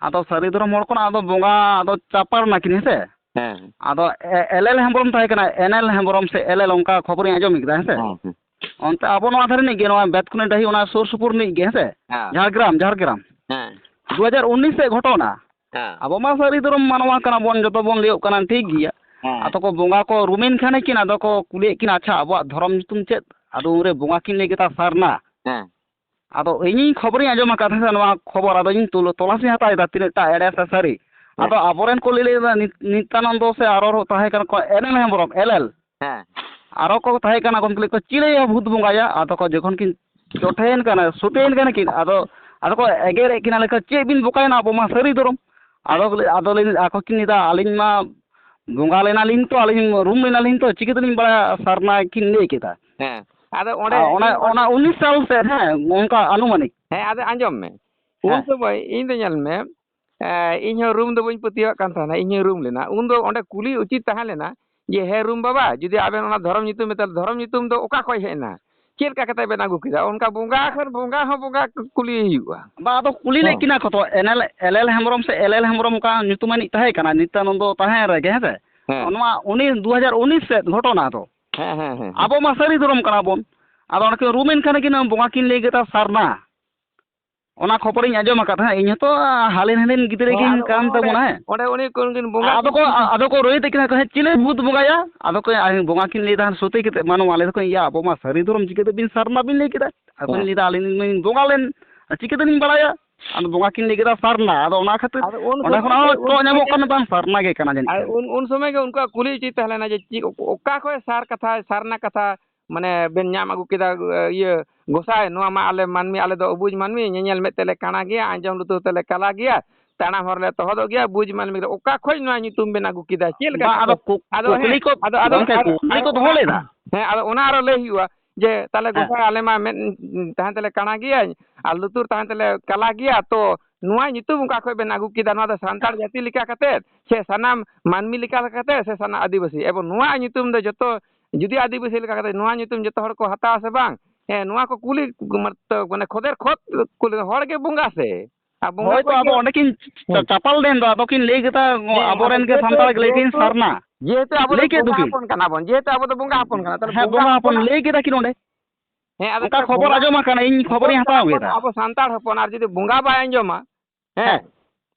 ᱟᱫᱚ ᱥᱟᱹᱨᱤ ᱫᱷᱚᱨᱚᱢ ᱦᱚᱲ ᱠᱷᱚᱱᱟᱜ ᱟᱫᱚ ᱵᱚᱸᱜᱟ ᱟᱫᱚ ᱪᱟᱯᱟᱲ ᱱᱟᱠᱤᱱ, ᱦᱮᱸ ᱥᱮ? ᱦᱮᱸ᱾ ᱟᱫᱚ ᱮ-, ᱮᱞ ᱮᱞ ᱦᱮᱢᱵᱨᱚᱢ ᱛᱟᱦᱮᱸ ᱠᱟᱱᱟ, ᱮᱱ ᱮᱞ ᱦᱮᱢᱵᱨᱚᱢ ᱥᱮ ᱮᱞ ᱮᱞ ᱚᱱᱠᱟ ᱠᱷᱚᱵᱚᱨᱤᱧ ᱟᱸᱡᱚᱢ ᱠᱮᱫᱟ, ᱦᱮᱸ ᱥᱮ? ᱦᱮᱸ, ᱦᱮᱸ᱾ ᱚᱱᱛᱮ ᱟᱵᱚ ᱱᱚᱣᱟ ᱫᱷᱟᱨᱮ ᱨᱤᱱᱤᱡ ᱜᱮ, ᱱᱚᱣᱟ ᱵᱮᱛᱠᱩᱱᱤ ᱰᱟᱹᱦᱤ ᱚᱱᱟ ᱥᱩᱨ ᱥᱩᱯᱩᱨ ᱨᱤᱱᱤᱡ ᱜᱮ, ᱦᱮᱸ ᱥᱮ? ᱦᱮᱸ᱾ ᱡᱷᱟᱲᱜᱨᱟᱢ, ᱡᱷᱟᱲᱜᱨᱟᱢ᱾ ᱦᱮᱸ᱾ ᱫᱩ ᱦᱟᱡᱟᱨ ᱩᱱᱤᱥ ᱥᱮᱫ ᱜᱷᱚᱴᱚᱱᱟ᱾ ᱦᱮᱸ᱾ ᱟᱵᱚ ᱢᱟ ᱥᱟᱹᱨᱤ ᱫᱷᱚᱨᱚᱢ ᱢᱟᱱᱣᱟ ᱠᱟᱱᱟ ᱵᱚᱱ, ᱡᱚᱛᱚ ᱵᱚᱱ ᱞᱟᱹᱭᱚᱜ ᱠᱟᱱᱟ, ᱴᱷᱤᱠ ᱜᱮᱭᱟ᱾ ᱦᱮᱸ᱾ ᱟᱫᱚ ᱠᱚ ᱵᱚᱸᱜᱟ ᱠᱚ ᱨᱩᱢᱮᱱ ᱠᱷᱟᱱᱮ ᱠᱤᱱ, ᱟᱫᱚ ᱠᱚ ᱠᱩᱞᱤᱭᱮᱫ ᱠᱤᱱᱟ, "ᱟᱪᱪᱷᱟ, ᱟᱵᱚᱣᱟᱜ ᱫᱷᱚᱨᱚᱢ ᱧᱩᱛᱩᱢ ᱪᱮᱫ?" ᱟᱫᱚ ᱩᱱᱨᱮ ᱵᱚᱸᱜᱟ ᱠᱤᱱ ᱞᱟᱹᱭ ᱠᱮᱫᱟ, "ᱥᱟᱨᱱᱟ᱾" ᱦᱮᱸ᱾ ᱟᱫᱚ ᱤᱧᱤᱧ ᱠᱷᱚᱵᱚᱨᱤᱧ ᱟᱸᱡᱚᱢ ᱟᱠᱟᱫ ᱛᱟᱦᱮᱸ ᱥᱮ, ᱱᱚᱣᱟ ᱠᱷᱚᱵᱚᱨ, ᱟᱫᱚ ᱤᱧ ᱛᱩᱞᱟᱹ-, ᱛᱚᱞᱟᱥᱤᱧ ᱦᱟᱛᱟᱣ ᱮᱫᱟ, ᱛᱤᱱᱟᱹᱜ ᱴᱟ ᱮᱲᱮ ᱥᱮ ᱥᱟᱹᱨᱤ᱾ ᱦᱮᱸ᱾ ᱟᱫᱚ ᱟᱵᱚᱨᱮᱱ ᱠᱚ ᱞᱟᱹᱭ ᱞᱮᱫᱟ, ᱱᱤᱛ-, ᱱᱤᱛᱭᱟᱱᱚᱱᱫᱚ ᱥᱮ ᱟᱨᱚ ᱛᱟᱦᱮᱸ ᱠᱟᱱᱟ ᱠᱚ, N L Hembrom, L L. ᱦᱮᱸ᱾ ᱟᱨᱚ ᱠᱚ ᱛᱟᱦᱮᱸ ᱠᱟᱱᱟ ᱠᱚ, ᱩᱱᱠᱩ ᱞᱟᱹᱭ ᱠᱚ, "ᱪᱤᱞᱤᱭᱟ ᱵᱷᱩᱛ ᱵᱚᱸᱜᱟᱭᱟ?" ᱟᱫᱚ ᱠᱚ ᱡᱚᱠᱷᱚᱱ ᱠᱤᱱ ᱡᱚᱴᱷᱮᱭᱮᱱ ᱠᱟᱱᱟ, ᱥᱩᱴᱮᱭᱮᱱ ᱠᱟᱱᱟ ᱠᱤᱱ᱾ ᱟᱫᱚ, ᱟᱫᱚ ᱠᱚ ᱮᱜᱮᱨᱮᱫ ᱠᱤᱱᱟ, ᱞᱮᱠᱟ ᱪᱮᱫ ᱵᱤᱱ ᱵᱚᱠᱟᱭᱮᱱᱟ, ᱟᱵᱚ ᱢᱟ ᱥᱟᱹᱨᱤ ᱫᱷᱚᱨᱚᱢ᱾ ᱟᱫᱚ, ᱟᱫᱚ ᱞᱤᱧ, ᱟᱠᱚ ᱠᱤᱱ ᱞᱟᱹᱭᱫᱟ, ᱟᱹᱞᱤᱧ ᱢᱟ ᱵᱚᱸᱜᱟ ᱞᱮᱱᱟᱞᱤᱧ ᱛᱚ, ᱟᱹᱞᱤᱧ ᱨᱩᱢ ᱞᱮᱱᱟᱞᱤᱧ ᱛᱚ, ᱪᱤᱠᱟᱹ ᱛᱮᱞᱤᱧ ᱵᱟᱲᱟᱭᱟ ᱥᱟᱨᱱᱟ ᱠᱤᱱ ᱞᱟᱹᱭ ᱠᱮᱫᱟ? ᱦᱮᱸ, ᱟᱫᱚ ᱚᱸᱰᱮ ᱟᱨ ᱚᱱᱟ, ᱚᱱᱟ ᱩᱱᱤᱥ ᱥᱟᱞ ᱥᱮᱫ, ᱦᱮᱸ, ᱚᱱᱠᱟ ᱟᱱᱩᱢᱟᱱᱤᱠ᱾ ᱦᱮᱸ, ᱟᱫᱚ ᱟᱸᱡᱚᱢ ᱢᱮ, ᱩᱱ ᱦᱮᱸ᱾ ᱥᱚᱢᱚᱭ ᱤᱧ ᱫᱚ ᱧᱮᱞ ᱢᱮ, ᱮ, ᱤᱧ ᱦᱚᱸ ᱨᱩᱢ ᱫᱚ ᱵᱟᱹᱧ ᱯᱟᱹᱛᱭᱟᱹᱣᱟᱜ ᱠᱟᱱ ᱛᱟᱦᱮᱱᱟ, ᱤᱧ ᱦᱚᱸᱧ ᱨᱩᱢ ᱞᱮᱱᱟ᱾ ᱩᱱ ᱫᱚ ᱚᱸᱰᱮ ᱠᱩᱞᱤ ᱩᱪᱤᱛ ᱛᱟᱦᱮᱸ ᱞᱮᱱᱟ ᱡᱮ, "ᱦᱮᱸ ᱨᱩᱢ ᱵᱟᱵᱟ, ᱡᱩᱫᱤ ᱟᱵᱮᱱ ᱚᱱᱟ ᱫᱷᱚᱨᱚᱢ ᱧᱩᱛᱩᱢ ᱢᱮᱛᱟ, ᱫᱷᱚᱨᱚᱢ ᱧᱩᱛᱩᱢ ᱫᱚ ᱚᱠᱟ ᱠᱷᱚᱡ ᱦᱮᱡ ᱮᱱᱟ? ᱪᱮᱫ ᱞᱮᱠᱟ ᱠᱟᱛᱮ ᱵᱮᱱ ᱟᱹᱜᱩ ᱠᱮᱫᱟ?" ᱚᱱᱠᱟ ᱵᱚᱸᱜᱟ ᱠᱷᱟᱱ ᱵᱚᱸᱜᱟ ᱦᱚᱸ ᱵᱚᱸᱜᱟ ᱠᱩᱞᱤᱭᱮ ᱦᱩᱭᱩᱜᱼᱟ᱾ ᱵᱟ, ᱟᱫᱚ ᱠᱩᱞᱤ ᱞᱮᱫ ᱦᱮᱸ᱾ ᱠᱤᱱᱟ ᱠᱚ ᱛᱚ, N L, L L Hembrom ᱥᱮ ᱮᱞ ᱮᱞ ᱦᱮᱢᱵᱨᱚᱢ, ᱚᱱᱠᱟ ᱧᱩᱛᱩᱢᱟᱱᱤᱡ ᱛᱟᱦᱮᱸ ᱠᱟᱱᱟ, ᱱᱤᱛᱚᱜ ᱫᱚ ᱛᱟᱦᱮᱸ ᱨᱮᱜᱮ, ᱦᱮᱸ ᱥᱮ? ᱦᱮᱸ᱾ ᱱᱚᱣᱟ ᱩᱱᱤ ᱫᱩ ᱦᱟᱡᱟᱨ ᱩᱱᱤᱥ ᱥᱮᱫ ᱜᱷᱚᱴᱚᱱᱟ ᱫᱚ᱾ ᱦᱮᱸ, ᱦᱮᱸ, ᱦᱮᱸ, ᱦᱮᱸ᱾ ᱟᱵᱚ ᱢᱟ ᱥᱟᱹᱨᱤ ᱫᱷᱚᱨᱚᱢ ᱠᱟᱱᱟ ᱵᱚᱱ᱾ ᱟᱫᱚ ᱚᱱᱟ ᱠᱤᱱ ᱨᱩᱢᱮᱱ ᱠᱷᱟᱱ ᱠᱤᱱ ᱵᱚᱸᱜᱟ ᱠᱤᱱ ᱞᱟᱹᱭ ᱠᱮᱫᱟ ᱥᱟᱨᱱᱟ᱾ ᱚᱱᱟ ᱠᱷᱚᱵᱚᱨᱤᱧ ᱟᱸᱡᱚᱢ ᱟᱠᱟᱫ ᱛᱟᱦᱮᱸᱫ᱾ ᱤᱧ ᱦᱚᱸᱛᱚ ᱦᱟᱞᱮᱱ ᱦᱟᱞᱮᱱ ᱜᱤᱫᱽᱨᱟᱹ ᱦᱮᱸ, ᱜᱤᱧ ᱟᱫᱚ ᱠᱟᱱ ᱚᱱᱮ ᱛᱟᱵᱚᱱᱟ, ᱦᱮᱸ᱾ ᱚᱸᱰᱮ ᱩᱱᱤ ᱠᱚ ᱩᱱᱠᱤᱱ ᱵᱚᱸᱜᱟ ᱟᱫᱚ ᱠᱤᱱ ᱠᱚ, ᱟᱫᱚ ᱠᱚ ᱨᱚᱭᱮᱫ ᱠᱤᱱᱟ ᱠᱚ, "ᱦᱮᱸ, ᱪᱤᱞᱤ ᱵᱷᱩᱛ ᱵᱚᱸᱜᱟᱭᱟ?" ᱟᱫᱚ ᱠᱚ, ᱟᱨ ᱵᱚᱸᱜᱟ ᱠᱤᱱ ᱞᱟᱹᱭ ᱫᱟ, ᱥᱚᱛᱭ ᱠᱟᱛᱮ, ᱢᱟ ᱱᱚᱣᱟ ᱞᱟᱹᱭ ᱫᱟᱠᱚ, "ᱤᱭᱟᱹ, ᱟᱵᱚ ᱢᱟ ᱥᱟᱹᱨᱤ ᱫᱷᱚᱨᱚᱢ, ᱪᱤᱠᱟᱹᱛᱮ ᱵᱤᱱ ᱥᱟᱨᱱᱟ ᱵᱤᱱ ᱞᱟᱹᱭ ᱠᱮᱫᱟ?" ᱟᱫᱚ ᱠᱤᱱ ᱦᱮᱸ᱾ ᱞᱟᱹᱭ ᱫᱟ, "ᱟᱹᱞᱤᱧ ᱢᱟᱧ ᱵᱚᱸᱜᱟ ᱞᱮᱱ, ᱟᱨ ᱪᱤᱠᱟᱹ ᱛᱮᱞᱤᱧ ᱵᱟᱲᱟᱭᱟ?" ᱟᱫᱚ ᱵᱚᱸᱜᱟ ᱠᱤᱱ ᱞᱟᱹᱭ ᱠᱮᱫᱟ ᱥᱟᱨᱱᱟ᱾ ᱟᱫᱚ ᱚᱱᱟ ᱠᱷᱟᱹᱛᱤᱨ ᱟᱫᱚ ᱩᱱ ᱚᱸᱰᱮ ᱥᱚᱢᱚᱭ ᱠᱷᱚᱱᱟᱜ ᱜᱮ, ᱦᱚᱸ ᱩᱱ ᱴᱚᱜ ᱥᱚᱢᱚᱭ ᱧᱟᱢᱚᱜ ᱜᱮ, ᱠᱟᱱᱟ, ᱵᱟᱝ ᱥᱟᱨᱱᱟ ᱜᱮ ᱠᱟᱱᱟ ᱡᱟᱹᱱᱤᱡ ᱟᱨ ᱠᱷᱟᱱ᱾ ᱩᱱ, ᱩᱱ ᱥᱚᱢᱚᱭ ᱜᱮ ᱩᱱᱠᱩᱣᱟᱜ ᱠᱩᱞᱤ ᱩᱪᱤᱛ ᱛᱟᱦᱮᱸ ᱞᱮᱱᱟ ᱡᱮ, ᱪᱮᱫ, ᱚᱠᱟ ᱠᱷᱚᱡ ᱥᱟᱨ ᱠᱟᱛᱷᱟ, ᱥᱟᱨᱱᱟ ᱠᱟᱛᱷᱟ ᱢᱟᱱᱮ ᱵᱮᱱ ᱧᱟᱢ ᱟᱹᱜᱩ ᱠᱮᱫᱟ, ᱤᱭᱟᱹ, ᱜᱚᱸᱥᱟᱭ, ᱱᱚᱣᱟ ᱢᱟ ᱟᱞᱮ ᱢᱟᱹᱱᱢᱤ, ᱟᱞᱮ ᱫᱚ ᱚᱵᱩᱡᱽ ᱢᱟᱹᱱᱢᱤ, ᱧᱮᱧᱮᱞ ᱢᱮᱫ ᱛᱮᱞᱮ ᱠᱟᱬᱟ ᱜᱮᱭᱟ, ᱟᱸᱡᱚᱢ ᱞᱩᱛᱩᱨ ᱛᱮᱞᱮ ᱠᱟᱞᱟ ᱜᱮᱭᱟ, ᱛᱟᱲᱟᱢ ᱦᱚᱨ ᱞᱮ ᱛᱚᱦᱚᱫᱚᱜ ᱜᱮᱭᱟ, ᱵᱩᱡᱽ ᱢᱟᱹᱱᱢᱤ ᱫᱚ ᱚᱠᱟ ᱠᱷᱚᱡ ᱱᱚᱣᱟ ᱧᱩᱛᱩᱢ ᱵᱮᱱ ᱟᱹᱜᱩ ᱠᱮᱫᱟ? ᱪᱮᱫ ᱞᱮᱠᱟ ᱵᱟᱝ, ᱠᱟᱛᱮ? ᱟᱫᱚ ᱠᱩ-, ᱟᱫᱚ ᱠᱩᱠᱞᱤ ᱦᱮᱸ, ᱠᱚ, ᱟᱫᱚ, ᱟᱫᱚ, ᱜᱚᱢᱠᱮ, ᱟᱨ, ᱠᱩᱠᱞᱤ ᱟᱨ ᱠᱚ ᱫᱚᱦᱚ ᱚᱱᱟ, ᱞᱮᱫᱟ᱾ ᱦᱮᱸ, ᱟᱫᱚ ᱚᱱᱟ ᱟᱨᱚ ᱞᱟᱹᱭ ᱦᱩᱭᱩᱜᱼᱟ ᱡᱮ ᱛᱟᱦᱞᱮ ᱦᱮᱸ᱾ ᱜᱚᱸᱥᱟᱭ ᱟᱞᱮ ᱢᱟ ᱢᱮᱫ, ᱛᱟᱦᱮᱱ ᱛᱮᱞᱮ ᱠᱟᱬᱟ ᱜᱮᱭᱟ ᱟᱨ ᱞᱩᱛᱩᱨ ᱛᱟᱦᱮᱱ ᱛᱮᱞᱮ ᱠᱟᱞᱟ ᱜᱮᱭᱟ, ᱛᱚ ᱱᱚᱣᱟ ᱧᱩᱛᱩᱢ ᱚᱠᱟ ᱠᱷᱚᱡ ᱵᱮᱱ ᱟᱹᱜᱩ ᱠᱮᱫᱟ? ᱱᱚᱣᱟ ᱫᱚ ᱥᱟᱱᱛᱟᱲ ᱡᱟᱹᱛᱤ ᱞᱮᱠᱟ ᱠᱟᱛᱮ ᱥᱮ ᱥᱟᱱᱟᱢ ᱢᱟᱹᱱᱢᱤ ᱞᱮᱠᱟ ᱠᱟᱛᱮ ᱥᱮ ᱥᱟᱱᱟᱢ ᱟᱹᱫᱤᱵᱟᱹᱥᱤ? ᱮᱵᱚᱝ ᱱᱚᱣᱟ ᱧᱩᱛᱩᱢ ᱫᱚ ᱡᱚᱛᱚ, ᱡᱩᱫᱤ ᱟᱹᱫᱤᱵᱟᱹᱥᱤ ᱞᱮᱠᱟ ᱠᱟᱛᱮ ᱱᱚᱣᱟ ᱧᱩᱛᱩᱢ ᱡᱚᱛᱚ ᱦᱚᱲ ᱠᱚ ᱦᱟᱛᱟᱣᱟ ᱥᱮ ᱵᱟᱝ? ᱦᱮᱸ, ᱱᱚᱣᱟ ᱠᱚ ᱠᱩᱞᱤ, ᱢᱟᱱᱮ ᱠᱷᱚᱫᱮᱨ ᱠᱷᱚᱫ ᱠᱩᱞᱤ, ᱦᱚᱲ ᱜᱮ ᱵᱚᱸᱜᱟ ᱥᱮ? ᱟᱨ ᱵᱚᱸᱜᱟ ᱦᱳᱭ ᱛᱚ, ᱠᱷᱚᱡ ᱟᱫᱚ ᱜᱮ ᱚᱸᱰᱮ ᱠᱤᱱ ᱪᱟ-, ᱦᱮᱸ᱾ ᱪᱟᱯᱟᱞ ᱞᱮᱱ ᱫᱚ, ᱟᱫᱚ ᱠᱤᱱ ᱞᱟᱹᱭ ᱠᱮᱫᱟ, ᱦᱮᱸ, ᱟᱵᱚᱨᱮᱱ ᱟᱫᱚ ᱜᱮ ᱡᱮᱦᱮᱛᱩ, ᱥᱟᱱᱛᱟᱲ ᱞᱟᱹᱭ ᱠᱤᱱ ᱡᱮᱦᱮᱛᱩ, ᱥᱟᱨᱱᱟ᱾ ᱡᱮᱦᱮᱛᱩ ᱟᱵᱚ ᱫᱚ ᱞᱟᱹᱭ ᱠᱮᱫ ᱵᱚᱸᱜᱟ ᱫᱚᱠᱤᱱ᱾ ᱦᱚᱯᱚᱱ ᱠᱟᱱᱟ ᱵᱚᱱ, ᱡᱮᱦᱮᱛᱩ ᱟᱵᱚ ᱫᱚ ᱵᱚᱸᱜᱟ ᱦᱮᱸ, ᱦᱚᱯᱚᱱ ᱵᱚᱸᱜᱟ ᱠᱟᱱᱟ, ᱛᱟᱦᱞᱮ ᱦᱮᱸ, ᱵᱚᱸᱜᱟ ᱵᱚᱸᱜᱟ ᱦᱚᱯᱚᱱ ᱦᱚᱯᱚᱱ ᱞᱟᱹᱭ ᱠᱮᱫᱟ ᱠᱤᱱ ᱚᱸᱰᱮ᱾ ᱦᱮᱸ, ᱟᱫᱚ ᱚᱱᱠᱟ ᱛᱟᱦᱞᱮ ᱠᱷᱚᱵᱚᱨ ᱵᱚᱸᱜᱟ ᱟᱸᱡᱚᱢ ᱟᱠᱟᱱᱟ, ᱤᱧ ᱦᱚᱯᱚᱱ ᱠᱷᱚᱵᱚᱨᱤᱧ ᱠᱟᱱᱟ ᱦᱟᱛᱟᱣ ᱵᱚᱱ ᱠᱮᱫᱟ᱾ ᱟᱵᱚ ᱥᱟᱱᱛᱟᱲ ᱦᱚᱯᱚᱱ, ᱟᱨ ᱡᱩᱫᱤ ᱵᱚᱸᱜᱟ ᱵᱟᱭ ᱟᱸᱡᱚᱢᱟ, ᱦᱮᱸ, ᱦᱮᱸ᱾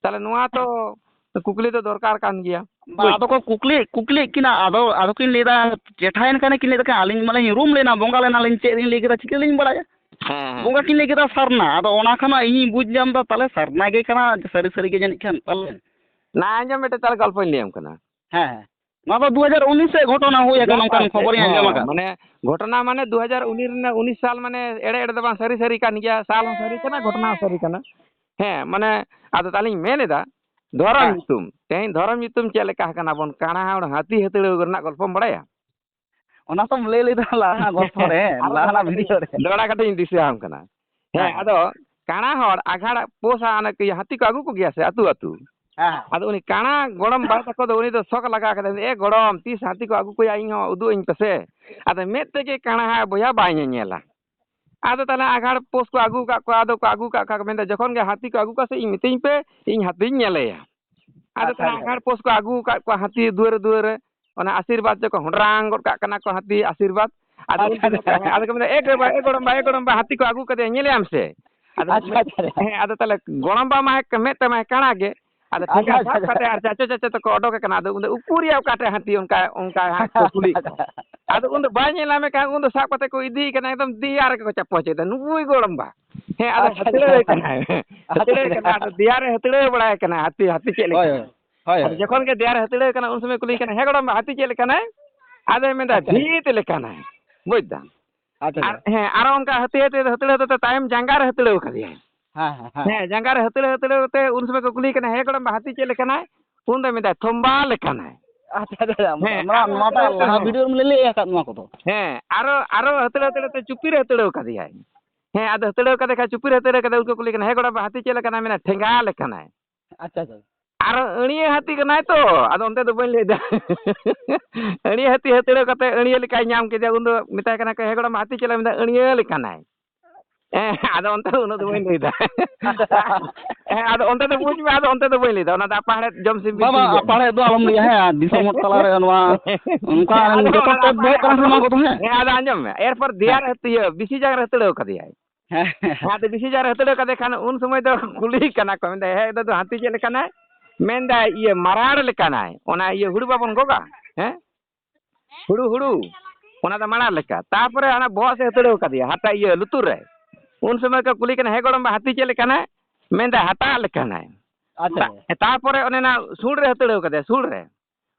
ᱛᱟᱦᱞᱮ ᱱᱚᱣᱟ ᱛᱚ ᱠᱩᱠᱞᱤ ᱫᱚ ᱫᱚᱨᱠᱟᱨ ᱠᱟᱱ ᱜᱮᱭᱟ᱾ ᱵᱟ, ᱵᱩᱡᱽ? ᱟᱫᱚ ᱠᱚ ᱠᱩᱠᱞᱤ, ᱠᱩᱠᱞᱤᱭᱮᱫ ᱠᱤᱱᱟ, ᱟᱫᱚ, ᱟᱫᱚ ᱠᱤᱱ ᱞᱟᱹᱭᱫᱟ, ᱪᱮᱴᱷᱟᱭᱮᱱ ᱠᱷᱟᱱ ᱠᱤᱱ ᱞᱟᱹᱭᱫᱟ, "ᱟᱹᱞᱤᱧ ᱢᱟᱞᱤᱧ ᱨᱩᱢ ᱞᱮᱱᱟ, ᱵᱚᱸᱜᱟ ᱞᱮᱱᱟᱞᱤᱧ, ᱪᱮᱫ ᱞᱤᱧ ᱞᱟᱹᱭ ᱠᱮᱫᱟ, ᱪᱤᱠᱟᱹ ᱞᱤᱧ ᱵᱟᱲᱟᱭᱟ?" ᱦᱮᱸ, ᱦᱮᱸ᱾ ᱵᱚᱸᱜᱟ ᱠᱤᱱ ᱞᱟᱹᱭ ᱠᱮᱫᱟ ᱥᱟᱨᱱᱟ, ᱟᱫᱚ ᱚᱱᱟ ᱠᱷᱚᱱᱟᱜ ᱤᱧᱤᱧ ᱵᱩᱡᱽ ᱧᱟᱢ ᱮᱫᱟ, ᱛᱟᱦᱞᱮ ᱥᱟᱨᱱᱟ ᱜᱮ ᱠᱟᱱᱟ, ᱥᱟᱹᱨᱤ ᱥᱟᱹᱨᱤ ᱜᱮ ᱡᱟᱹᱱᱤᱡ ᱠᱷᱟᱱ ᱯᱟᱞᱮ᱾ ᱱᱟ, ᱟᱸᱡᱚᱢ ᱢᱤᱫᱴᱮᱡ ᱛᱟᱦᱞᱮ ᱜᱚᱞᱯᱚᱧ ᱞᱟᱹᱭᱟᱢ ᱠᱟᱱᱟ᱾ ᱦᱮᱸ, ᱦᱮᱸ᱾ ᱱᱚᱣᱟ ᱫᱚ ᱫᱩ ᱦᱟᱡᱟᱨ ᱩᱱᱤᱥ ᱨᱮ ᱜᱷᱚᱴᱚᱱᱟ ᱦᱩᱭ ᱟᱠᱟᱱᱟ, ᱚᱱᱠᱟᱱ ᱠᱷᱚᱵᱚᱨᱤᱧ ᱟᱸᱡᱚᱢ ᱟᱠᱟᱫ᱾ ᱢᱟᱱᱮ ᱜᱷᱚᱴᱚᱱᱟ ᱢᱟᱱᱮ ᱫᱩ ᱦᱟᱡᱟᱨ ᱩᱱᱤᱥ ᱨᱮᱱᱟᱜ, ᱩᱱᱤᱥ ᱥᱟᱞ, ᱢᱟᱱᱮ ᱮᱲᱮ ᱮᱲᱮ ᱫᱚ ᱵᱟᱝ, ᱥᱟᱹᱨᱤ ᱥᱟᱹᱨᱤ ᱠᱟᱱ ᱜᱮᱭᱟ, ᱥᱟᱞ ᱦᱚᱸ ᱥᱟᱹᱨᱤ ᱠᱟᱱᱟ, ᱜᱷᱚᱴᱚᱱᱟ ᱦᱚᱸ ᱥᱟᱹᱨᱤ ᱠᱟᱱᱟ᱾ ᱦᱮᱸ, ᱢᱟᱱᱮ ᱟᱫᱚ ᱛᱟᱦᱞᱮᱧ ᱢᱮᱱ ᱮᱫᱟ, ᱫᱷᱚᱨᱚᱢ ᱦᱮᱸ᱾ ᱧᱩᱛᱩᱢ, ᱛᱮᱦᱮᱧ ᱫᱷᱚᱨᱚᱢ ᱧᱩᱛᱩᱢ ᱪᱮᱫ ᱞᱮᱠᱟ ᱟᱠᱟᱱᱟ ᱵᱚᱱ, ᱠᱟᱬᱟ ᱦᱚᱲ ᱦᱟᱹᱛᱤ ᱦᱟᱹᱛᱲᱟᱹᱣ ᱨᱮᱱᱟᱜ ᱜᱚᱞᱯᱚᱢ ᱵᱟᱲᱟᱭᱟ? ᱚᱱᱟ ᱛᱚᱢ ᱞᱟᱹᱭ ᱞᱮᱫᱟ ᱞᱟᱦᱟ ᱜᱚᱞᱯᱚ ᱨᱮ, ᱟᱨ ᱞᱟᱦᱟᱱᱟᱜ ᱵᱷᱤᱰᱤᱭᱳ ᱨᱮ᱾ ᱫᱚᱦᱲᱟ ᱠᱟᱹᱴᱤᱡ ᱤᱧ ᱫᱤᱥᱟᱹ ᱟᱢ ᱠᱟᱱᱟ᱾ ᱦᱮᱸ, ᱦᱮᱸ᱾ ᱟᱫᱚ ᱠᱟᱬᱟ ᱦᱚᱲ ᱟᱜᱷᱟᱲ ᱯᱳᱥᱟ ᱚᱱᱟ ᱠᱤ ᱦᱟᱹᱛᱤ ᱠᱚ ᱟᱹᱜᱩ ᱠᱚᱜᱮᱭᱟ ᱥᱮ ᱟᱹᱛᱩ ᱟᱹᱛᱩ? ᱦᱮᱸ᱾ ᱟᱫᱚ ᱩᱱᱤ ᱠᱟᱬᱟ ᱜᱚᱲᱚᱢ ᱵᱟ ᱛᱟᱠᱚ ᱫᱚ ᱩᱱᱤ ᱫᱚ ᱥᱚᱠ ᱞᱟᱜᱟᱣ ᱠᱮᱫᱟ, "ᱮ ᱜᱚᱲᱚᱢ, ᱛᱤᱥ ᱦᱟᱹᱛᱤ ᱠᱚ ᱟᱹᱜᱩ ᱠᱚᱭᱟ, ᱤᱧ ᱦᱚᱸ ᱩᱫᱩᱜ ᱟᱹᱧ ᱯᱮᱥᱮ?" ᱟᱫᱚ ᱢᱮᱫ ᱛᱮᱜᱮ ᱠᱟᱬᱟ ᱦᱟᱜ ᱵᱚᱭᱦᱟ ᱵᱟᱭ ᱧᱮᱧᱮᱞᱟ᱾ ᱟᱫᱚ ᱛᱟᱦᱞᱮ ᱟᱜᱷᱟᱲ ᱯᱳᱥ ᱠᱚ ᱟᱹᱜᱩ ᱠᱟᱜ ᱠᱚᱣᱟ, ᱟᱫᱚ ᱠᱚ ᱟᱹᱜᱩ ᱠᱟᱜ ᱠᱷᱟᱡ ᱠᱚ ᱢᱮᱱᱫᱟ, "ᱡᱚᱠᱷᱚᱱ ᱜᱮ ᱦᱟᱹᱛᱤ ᱠᱚ ᱟᱹᱜᱩ ᱠᱚᱣᱟ ᱥᱮ, ᱤᱧ ᱢᱤᱛᱟᱹᱧ ᱯᱮ, ᱤᱧ ᱦᱟᱹᱛᱤᱧ ᱧᱮᱞᱮᱭᱟ᱾" ᱟᱫᱚ ᱟᱪᱪᱷᱟ, ᱛᱟᱦᱞᱮ ᱟᱪᱪᱷᱟ᱾ ᱟᱜᱷᱟᱲ ᱯᱳᱥ ᱠᱚ ᱟᱹᱜᱩ ᱠᱟᱜ ᱠᱚᱣᱟ ᱦᱟᱹᱛᱤ ᱫᱩᱣᱟᱹᱨ ᱫᱩᱣᱟᱹᱨ ᱨᱮ, ᱚᱱᱟ ᱟᱥᱤᱨᱵᱟᱫᱽ ᱛᱮᱠᱚ ᱦᱚᱸᱰᱨᱟᱝ ᱜᱚᱫ ᱠᱟᱜ ᱠᱟᱱᱟ ᱠᱚ ᱦᱟᱹᱛᱤ ᱟᱥᱤᱨᱵᱟᱫᱽ᱾ ᱟᱫᱚ ᱟᱪᱪᱷᱟ, ᱩᱱᱠᱩ ᱫᱚ, ᱟᱪᱪᱷᱟ᱾ ᱦᱮᱸ, ᱟᱫᱚ ᱠᱚ ᱢᱮᱱᱫᱟ, "ᱮ ᱜᱚᱲᱚᱢ ᱵᱟ, ᱮ ᱜᱚᱲᱚᱢ ᱵᱟ, ᱮ ᱜᱚᱲᱚᱢ ᱵᱟ, ᱦᱟᱹᱛᱤ ᱠᱚ ᱟᱹᱜᱩ ᱠᱟᱫᱮᱭᱟ, ᱧᱮᱞᱮᱭᱟᱢ ᱥᱮ?" ᱟᱫᱚ, ᱟᱪᱪᱷᱟ, ᱟᱪᱪᱷᱟ, ᱟᱪᱪᱷᱟ᱾ ᱦᱮᱸ, ᱟᱫᱚ ᱛᱟᱦᱞᱮ ᱜᱚᱲᱚᱢ ᱵᱟ ᱢᱟ ᱢᱮᱫ ᱛᱟᱢᱟᱭ ᱠᱟᱬᱟ ᱜᱮ, ᱟᱫᱚ ᱟᱪᱪᱷᱟ, ᱴᱷᱮᱸᱜᱟ ᱟᱪᱪᱷᱟ, ᱥᱟᱵ ᱟᱪᱪᱷᱟ᱾ ᱠᱟᱛᱮ ᱟᱨ ᱪᱟᱪᱚ ᱪᱟᱪᱚ ᱛᱮᱠᱚ ᱚᱰᱚᱠ ᱟᱠᱟᱱᱟ᱾ ᱟᱫᱚ ᱩᱱᱫᱚ ᱩᱠᱩᱨᱭᱟ ᱚᱠᱟ ᱴᱷᱮᱡ ᱦᱟᱹᱛᱤ, ᱚᱱᱠᱟ, ᱚᱱᱠᱟ ᱦᱟᱸᱜ ᱠᱚ ᱠᱩᱞᱤᱭᱮᱫ ᱠᱚᱣᱟ᱾ ᱟᱫᱚ ᱩᱱᱫᱚ ᱵᱟᱭ ᱧᱮᱞ ᱧᱟᱢᱮ ᱠᱷᱟᱱ ᱩᱱᱫᱚ ᱥᱟᱵ ᱠᱟᱛᱮ ᱠᱚ ᱤᱫᱤᱭᱮ ᱠᱟᱱᱟ, ᱮᱠᱫᱚᱢ ᱫᱮᱭᱟ ᱨᱮᱜᱮ ᱠᱚ ᱪᱟᱯᱚ ᱦᱚᱪᱚᱭᱮᱫᱟ, "ᱱᱩᱭ ᱜᱚᱲᱚᱢ ᱵᱟ, ᱦᱮᱸ, ᱟᱫᱚ ᱟᱪᱪᱷᱟ, ᱟᱪᱪᱷᱟ, ᱦᱟᱹᱛᱲᱟᱹᱣᱮ ᱟᱪᱪᱷᱟ᱾ ᱠᱟᱱᱟᱭ, ᱟᱪᱪᱷᱟ, ᱦᱟᱹᱛᱲᱟᱹᱣᱮ ᱟᱪᱪᱷᱟ, ᱠᱟᱱᱟ, ᱟᱪᱪᱷᱟ᱾ ᱟᱫᱚ ᱫᱮᱭᱟ ᱨᱮ ᱦᱟᱹᱛᱲᱟᱹᱣ ᱵᱟᱲᱟᱭ ᱠᱟᱱᱟ ᱦᱟᱹᱛᱤ, ᱦᱟᱹᱛᱤ ᱪᱮᱫ ᱦᱳᱭ, ᱞᱮᱠᱟ?" ᱦᱳᱭ, ᱦᱳᱭ, ᱟᱫᱚ ᱦᱳᱭ᱾ ᱡᱚᱠᱷᱚᱱ ᱜᱮ ᱫᱮᱭᱟ ᱨᱮ ᱦᱟᱹᱛᱲᱟᱹᱣ ᱠᱟᱱᱟ, ᱩᱱ ᱥᱚᱢᱚᱭ ᱠᱩᱞᱤᱭᱮ ᱠᱟᱱᱟ, "ᱦᱮᱸ ᱜᱚᱲᱚᱢ ᱵᱟ, ᱦᱟᱹᱛᱤ ᱪᱮᱫ ᱞᱮᱠᱟᱱᱟᱭ?" ᱟᱫᱚᱭ ᱢᱮᱱᱫᱟ, ᱟᱪᱪᱷᱟ, ᱟᱪᱪᱷᱟ᱾ "ᱵᱷᱤᱛ ᱞᱮᱠᱟᱱᱟᱭ", ᱵᱩᱡᱽ ᱫᱟᱢ᱾ ᱟᱪᱪᱷᱟ, ᱟᱨ, ᱟᱪᱪᱷᱟ᱾ ᱦᱮᱸ, ᱟᱨᱚ ᱚᱱᱠᱟ ᱦᱟᱹᱛᱤ, ᱦᱟᱹᱛᱤ, ᱦᱟᱹᱛᱲᱟᱹᱣ ᱦᱟᱹᱛᱲᱟᱹᱣ ᱛᱮ ᱛᱟᱭᱚᱢ ᱡᱟᱸᱜᱟ ᱨᱮ ᱦᱟᱹᱛᱲᱟᱹᱣ ᱠᱟᱫᱮᱭᱟᱭ᱾ ᱦᱮᱸ, ᱦᱮᱸ, ᱦᱮᱸ᱾ ᱦᱮᱸ, ᱡᱟᱸᱜᱟ ᱨᱮ ᱦᱟᱹᱛᱲᱟᱹᱣ ᱦᱟᱹᱛᱲᱟᱹᱣ ᱛᱮ ᱩᱱ ᱥᱚᱢᱚᱭ ᱠᱚ ᱠᱩᱞᱤᱭᱮ ᱠᱟᱱᱟ, "ᱦᱮᱸ ᱜᱚᱲᱚᱢ ᱵᱟ, ᱦᱟᱹᱛᱤ ᱪᱮᱫ ᱞᱮᱠᱟᱱᱟᱭ?" ᱩᱱ ᱫᱚᱭ ᱢᱮᱱᱫᱟ, "ᱛᱷᱚᱢᱵᱟ ᱞᱮᱠᱟᱱᱟᱭ᱾" ᱟᱪᱪᱷᱟ, ᱟᱪᱪᱷᱟ, ᱟᱪᱪᱷᱟ᱾ ᱦᱮᱸ, ᱱᱚᱣᱟ, ᱟᱨᱚ ᱱᱚᱣᱟᱴᱟᱜ ᱦᱟᱹᱛᱲᱟᱹᱣ ᱞᱟᱦᱟ ᱦᱮᱸ᱾ ᱵᱷᱤᱰᱤᱭᱳ ᱨᱮᱢ ᱞᱟᱹᱭ ᱞᱟᱹᱭ ᱟᱠᱟᱫ ᱱᱚᱣᱟ ᱠᱚᱫᱚ᱾ ᱦᱮᱸ, ᱟᱨᱚ, ᱟᱨᱚ ᱦᱟᱹᱛᱲᱟᱹᱣ ᱦᱟᱹᱛᱲᱟᱹᱣ ᱛᱮ ᱪᱩᱯᱤ ᱨᱮ ᱦᱟᱹᱛᱲᱟᱹᱣ ᱠᱟᱫᱮᱭᱟᱭ᱾ ᱦᱮᱸ, ᱟᱫᱚ ᱦᱟᱹᱛᱲᱟᱹᱣ ᱠᱟᱫᱮ ᱠᱷᱟᱡ, ᱪᱩᱯᱤ ᱨᱮ ᱦᱟᱹᱛᱲᱟᱹᱣ ᱠᱟᱫᱮ, ᱩᱱᱠᱩ ᱠᱩᱞᱤ ᱠᱟᱱᱟ, "ᱦᱮᱸ ᱜᱚᱲᱚᱢ ᱵᱟ, ᱦᱟᱹᱛᱤ ᱪᱮᱫ ᱞᱮᱠᱟᱱᱟᱭ?" ᱢᱮᱱᱟ, "ᱴᱷᱮᱸᱜᱟ ᱞᱮᱠᱟᱱᱟᱭ᱾" ᱟᱪᱪᱷᱟ, ᱟᱪᱪᱷᱟ᱾ ᱟᱨ ᱟᱹᱬᱤᱭᱟᱹ ᱦᱟᱹᱛᱤ ᱠᱟᱱᱟᱭ ᱛᱚ, ᱟᱫᱚ ᱚᱱᱛᱮ ᱫᱚ ᱵᱟᱹᱧ ᱞᱟᱹᱭᱫᱟ᱾ ᱟᱹᱬᱤᱭᱟᱹ ᱦᱟᱹᱛᱤ ᱦᱟᱹᱛᱲᱟᱹᱣ ᱠᱟᱛᱮ ᱟᱹᱬᱤᱭᱟᱹ ᱞᱮᱠᱟᱭ ᱧᱟᱢ ᱠᱮᱫᱮᱭᱟ, ᱩᱱ ᱫᱚ ᱢᱮᱛᱟᱭ ᱠᱟᱱᱟ ᱠᱚ, "ᱦᱮᱸ ᱜᱚᱲᱚᱢ, ᱦᱟᱹᱛᱤ ᱪᱮᱫ ᱞᱮᱠᱟ?" ᱢᱮᱱᱫᱟ, "ᱟᱹᱬᱤᱭᱟᱹ ᱞᱮᱠᱟᱱᱟᱭ᱾" ᱦᱮᱸ, ᱟᱫᱚ ᱚᱱᱛᱮ ᱫᱚ ᱩᱱᱟᱹᱜ ᱫᱚ ᱵᱟᱹᱧ ᱞᱟᱹᱭᱫᱟ᱾ ᱦᱮᱸ, ᱟᱫᱚ ᱚᱱᱛᱮ ᱫᱚ ᱵᱩᱡᱽ ᱢᱮ, ᱟᱫᱚ ᱚᱱᱛᱮ ᱫᱚ ᱵᱟᱹᱧ ᱞᱟᱹᱭᱫᱟ, ᱚᱱᱟ ᱫᱚ ᱟᱯᱟᱦᱟᱲᱮᱫ ᱡᱚᱢ ᱥᱤᱢ ᱵᱟᱝ, ᱵᱤᱱᱛᱤᱧ ᱵᱟᱝ, ᱞᱟᱹᱭᱟ᱾ ᱟᱯᱟᱦᱟᱲᱮᱫ ᱫᱚ ᱟᱞᱚᱢ ᱞᱟᱹᱭᱟ, ᱦᱮᱸ, ᱫᱤᱥᱚᱢ ᱦᱚᱲ ᱛᱟᱞᱟᱨᱮ ᱱᱚᱣᱟ ᱚᱱᱠᱟ ᱦᱮᱸ, ᱟᱫᱚ ᱡᱚᱛᱚ ᱚᱱᱟ ᱫᱚ ᱴᱮᱯ ᱫᱚᱦᱚᱜ ᱟᱯᱟᱦᱟᱲᱮᱫ ᱠᱟᱱᱟ ᱥᱮ ᱫᱚ, ᱵᱟᱝ ᱠᱚ ᱛᱚ, ᱦᱮᱸ? ᱦᱮᱸ, ᱟᱫᱚ ᱟᱸᱡᱚᱢ ᱢᱮ, ᱮᱨᱯᱚᱨ ᱫᱮᱭᱟ ᱦᱮᱸ᱾ ᱨᱮ ᱤᱭᱟᱹ ᱵᱤᱥᱤ ᱡᱟᱝ ᱨᱮ ᱦᱟᱹᱛᱲᱟᱹᱣ ᱠᱟᱫᱮᱭᱟᱭ᱾ ᱦᱮᱸ, ᱦᱮᱸ᱾ ᱦᱮᱸ, ᱟᱫᱚ ᱵᱤᱥᱤ ᱡᱟᱝ ᱨᱮ ᱦᱟᱹᱛᱲᱟᱹᱣ ᱠᱟᱫᱮ ᱠᱷᱟᱱ ᱩᱱ ᱥᱚᱢᱚᱭ ᱫᱚ ᱠᱩᱞᱤ ᱠᱟᱱᱟ ᱠᱚ, ᱢᱮᱱᱫᱟ, "ᱦᱮᱸ, ᱫᱟᱫᱩ, ᱦᱟᱹᱛᱤ ᱪᱮᱫ ᱞᱮᱠᱟᱱᱟᱭ?" ᱢᱮᱱᱫᱟᱭ, "ᱤᱭᱟᱹ, ᱢᱟᱨᱟᱲ ᱞᱮᱠᱟᱱᱟᱭ, ᱚᱱᱟ ᱤᱭᱟᱹ ᱦᱩᱲᱩ ᱵᱟᱵᱚᱱ ᱜᱚᱜᱟ, ᱦᱮᱸ, ᱦᱩᱲᱩ, ᱦᱩᱲᱩ, ᱚᱱᱟ ᱫᱚ ᱢᱟᱨᱟᱲ ᱞᱮᱠᱟ᱾" ᱛᱟᱯᱚᱨᱮ ᱚᱱᱟ ᱵᱚᱦᱚᱜ ᱥᱮᱫ ᱦᱟᱹᱛᱲᱟᱹᱣ ᱠᱟᱫᱮᱭᱟ, ᱦᱟᱴᱟᱜ ᱤᱭᱟᱹ ᱞᱩᱛᱩᱨ ᱨᱮ᱾ ᱩᱱ ᱥᱚᱢᱚᱭ ᱠᱚ ᱠᱩᱞᱤ ᱠᱟᱱᱟ, "ᱦᱮᱸ ᱜᱚᱲᱚᱢ ᱵᱟ, ᱦᱟᱹᱛᱤ ᱪᱮᱫ ᱞᱮᱠᱟᱱᱟᱭ?" ᱢᱮᱱᱫᱟᱭ, "ᱦᱟᱴᱟᱜ ᱞᱮᱠᱟᱱᱟᱭ᱾" ᱟᱪᱪᱷᱟ᱾ ᱛᱟ-, ᱛᱟᱯᱚᱨᱮ ᱚᱱᱮ ᱚᱱᱟ ᱥᱩᱲ ᱨᱮ ᱦᱟᱹᱛᱲᱟᱹᱣ ᱠᱟᱫᱮᱭᱟ, ᱥᱩᱲ ᱨᱮ᱾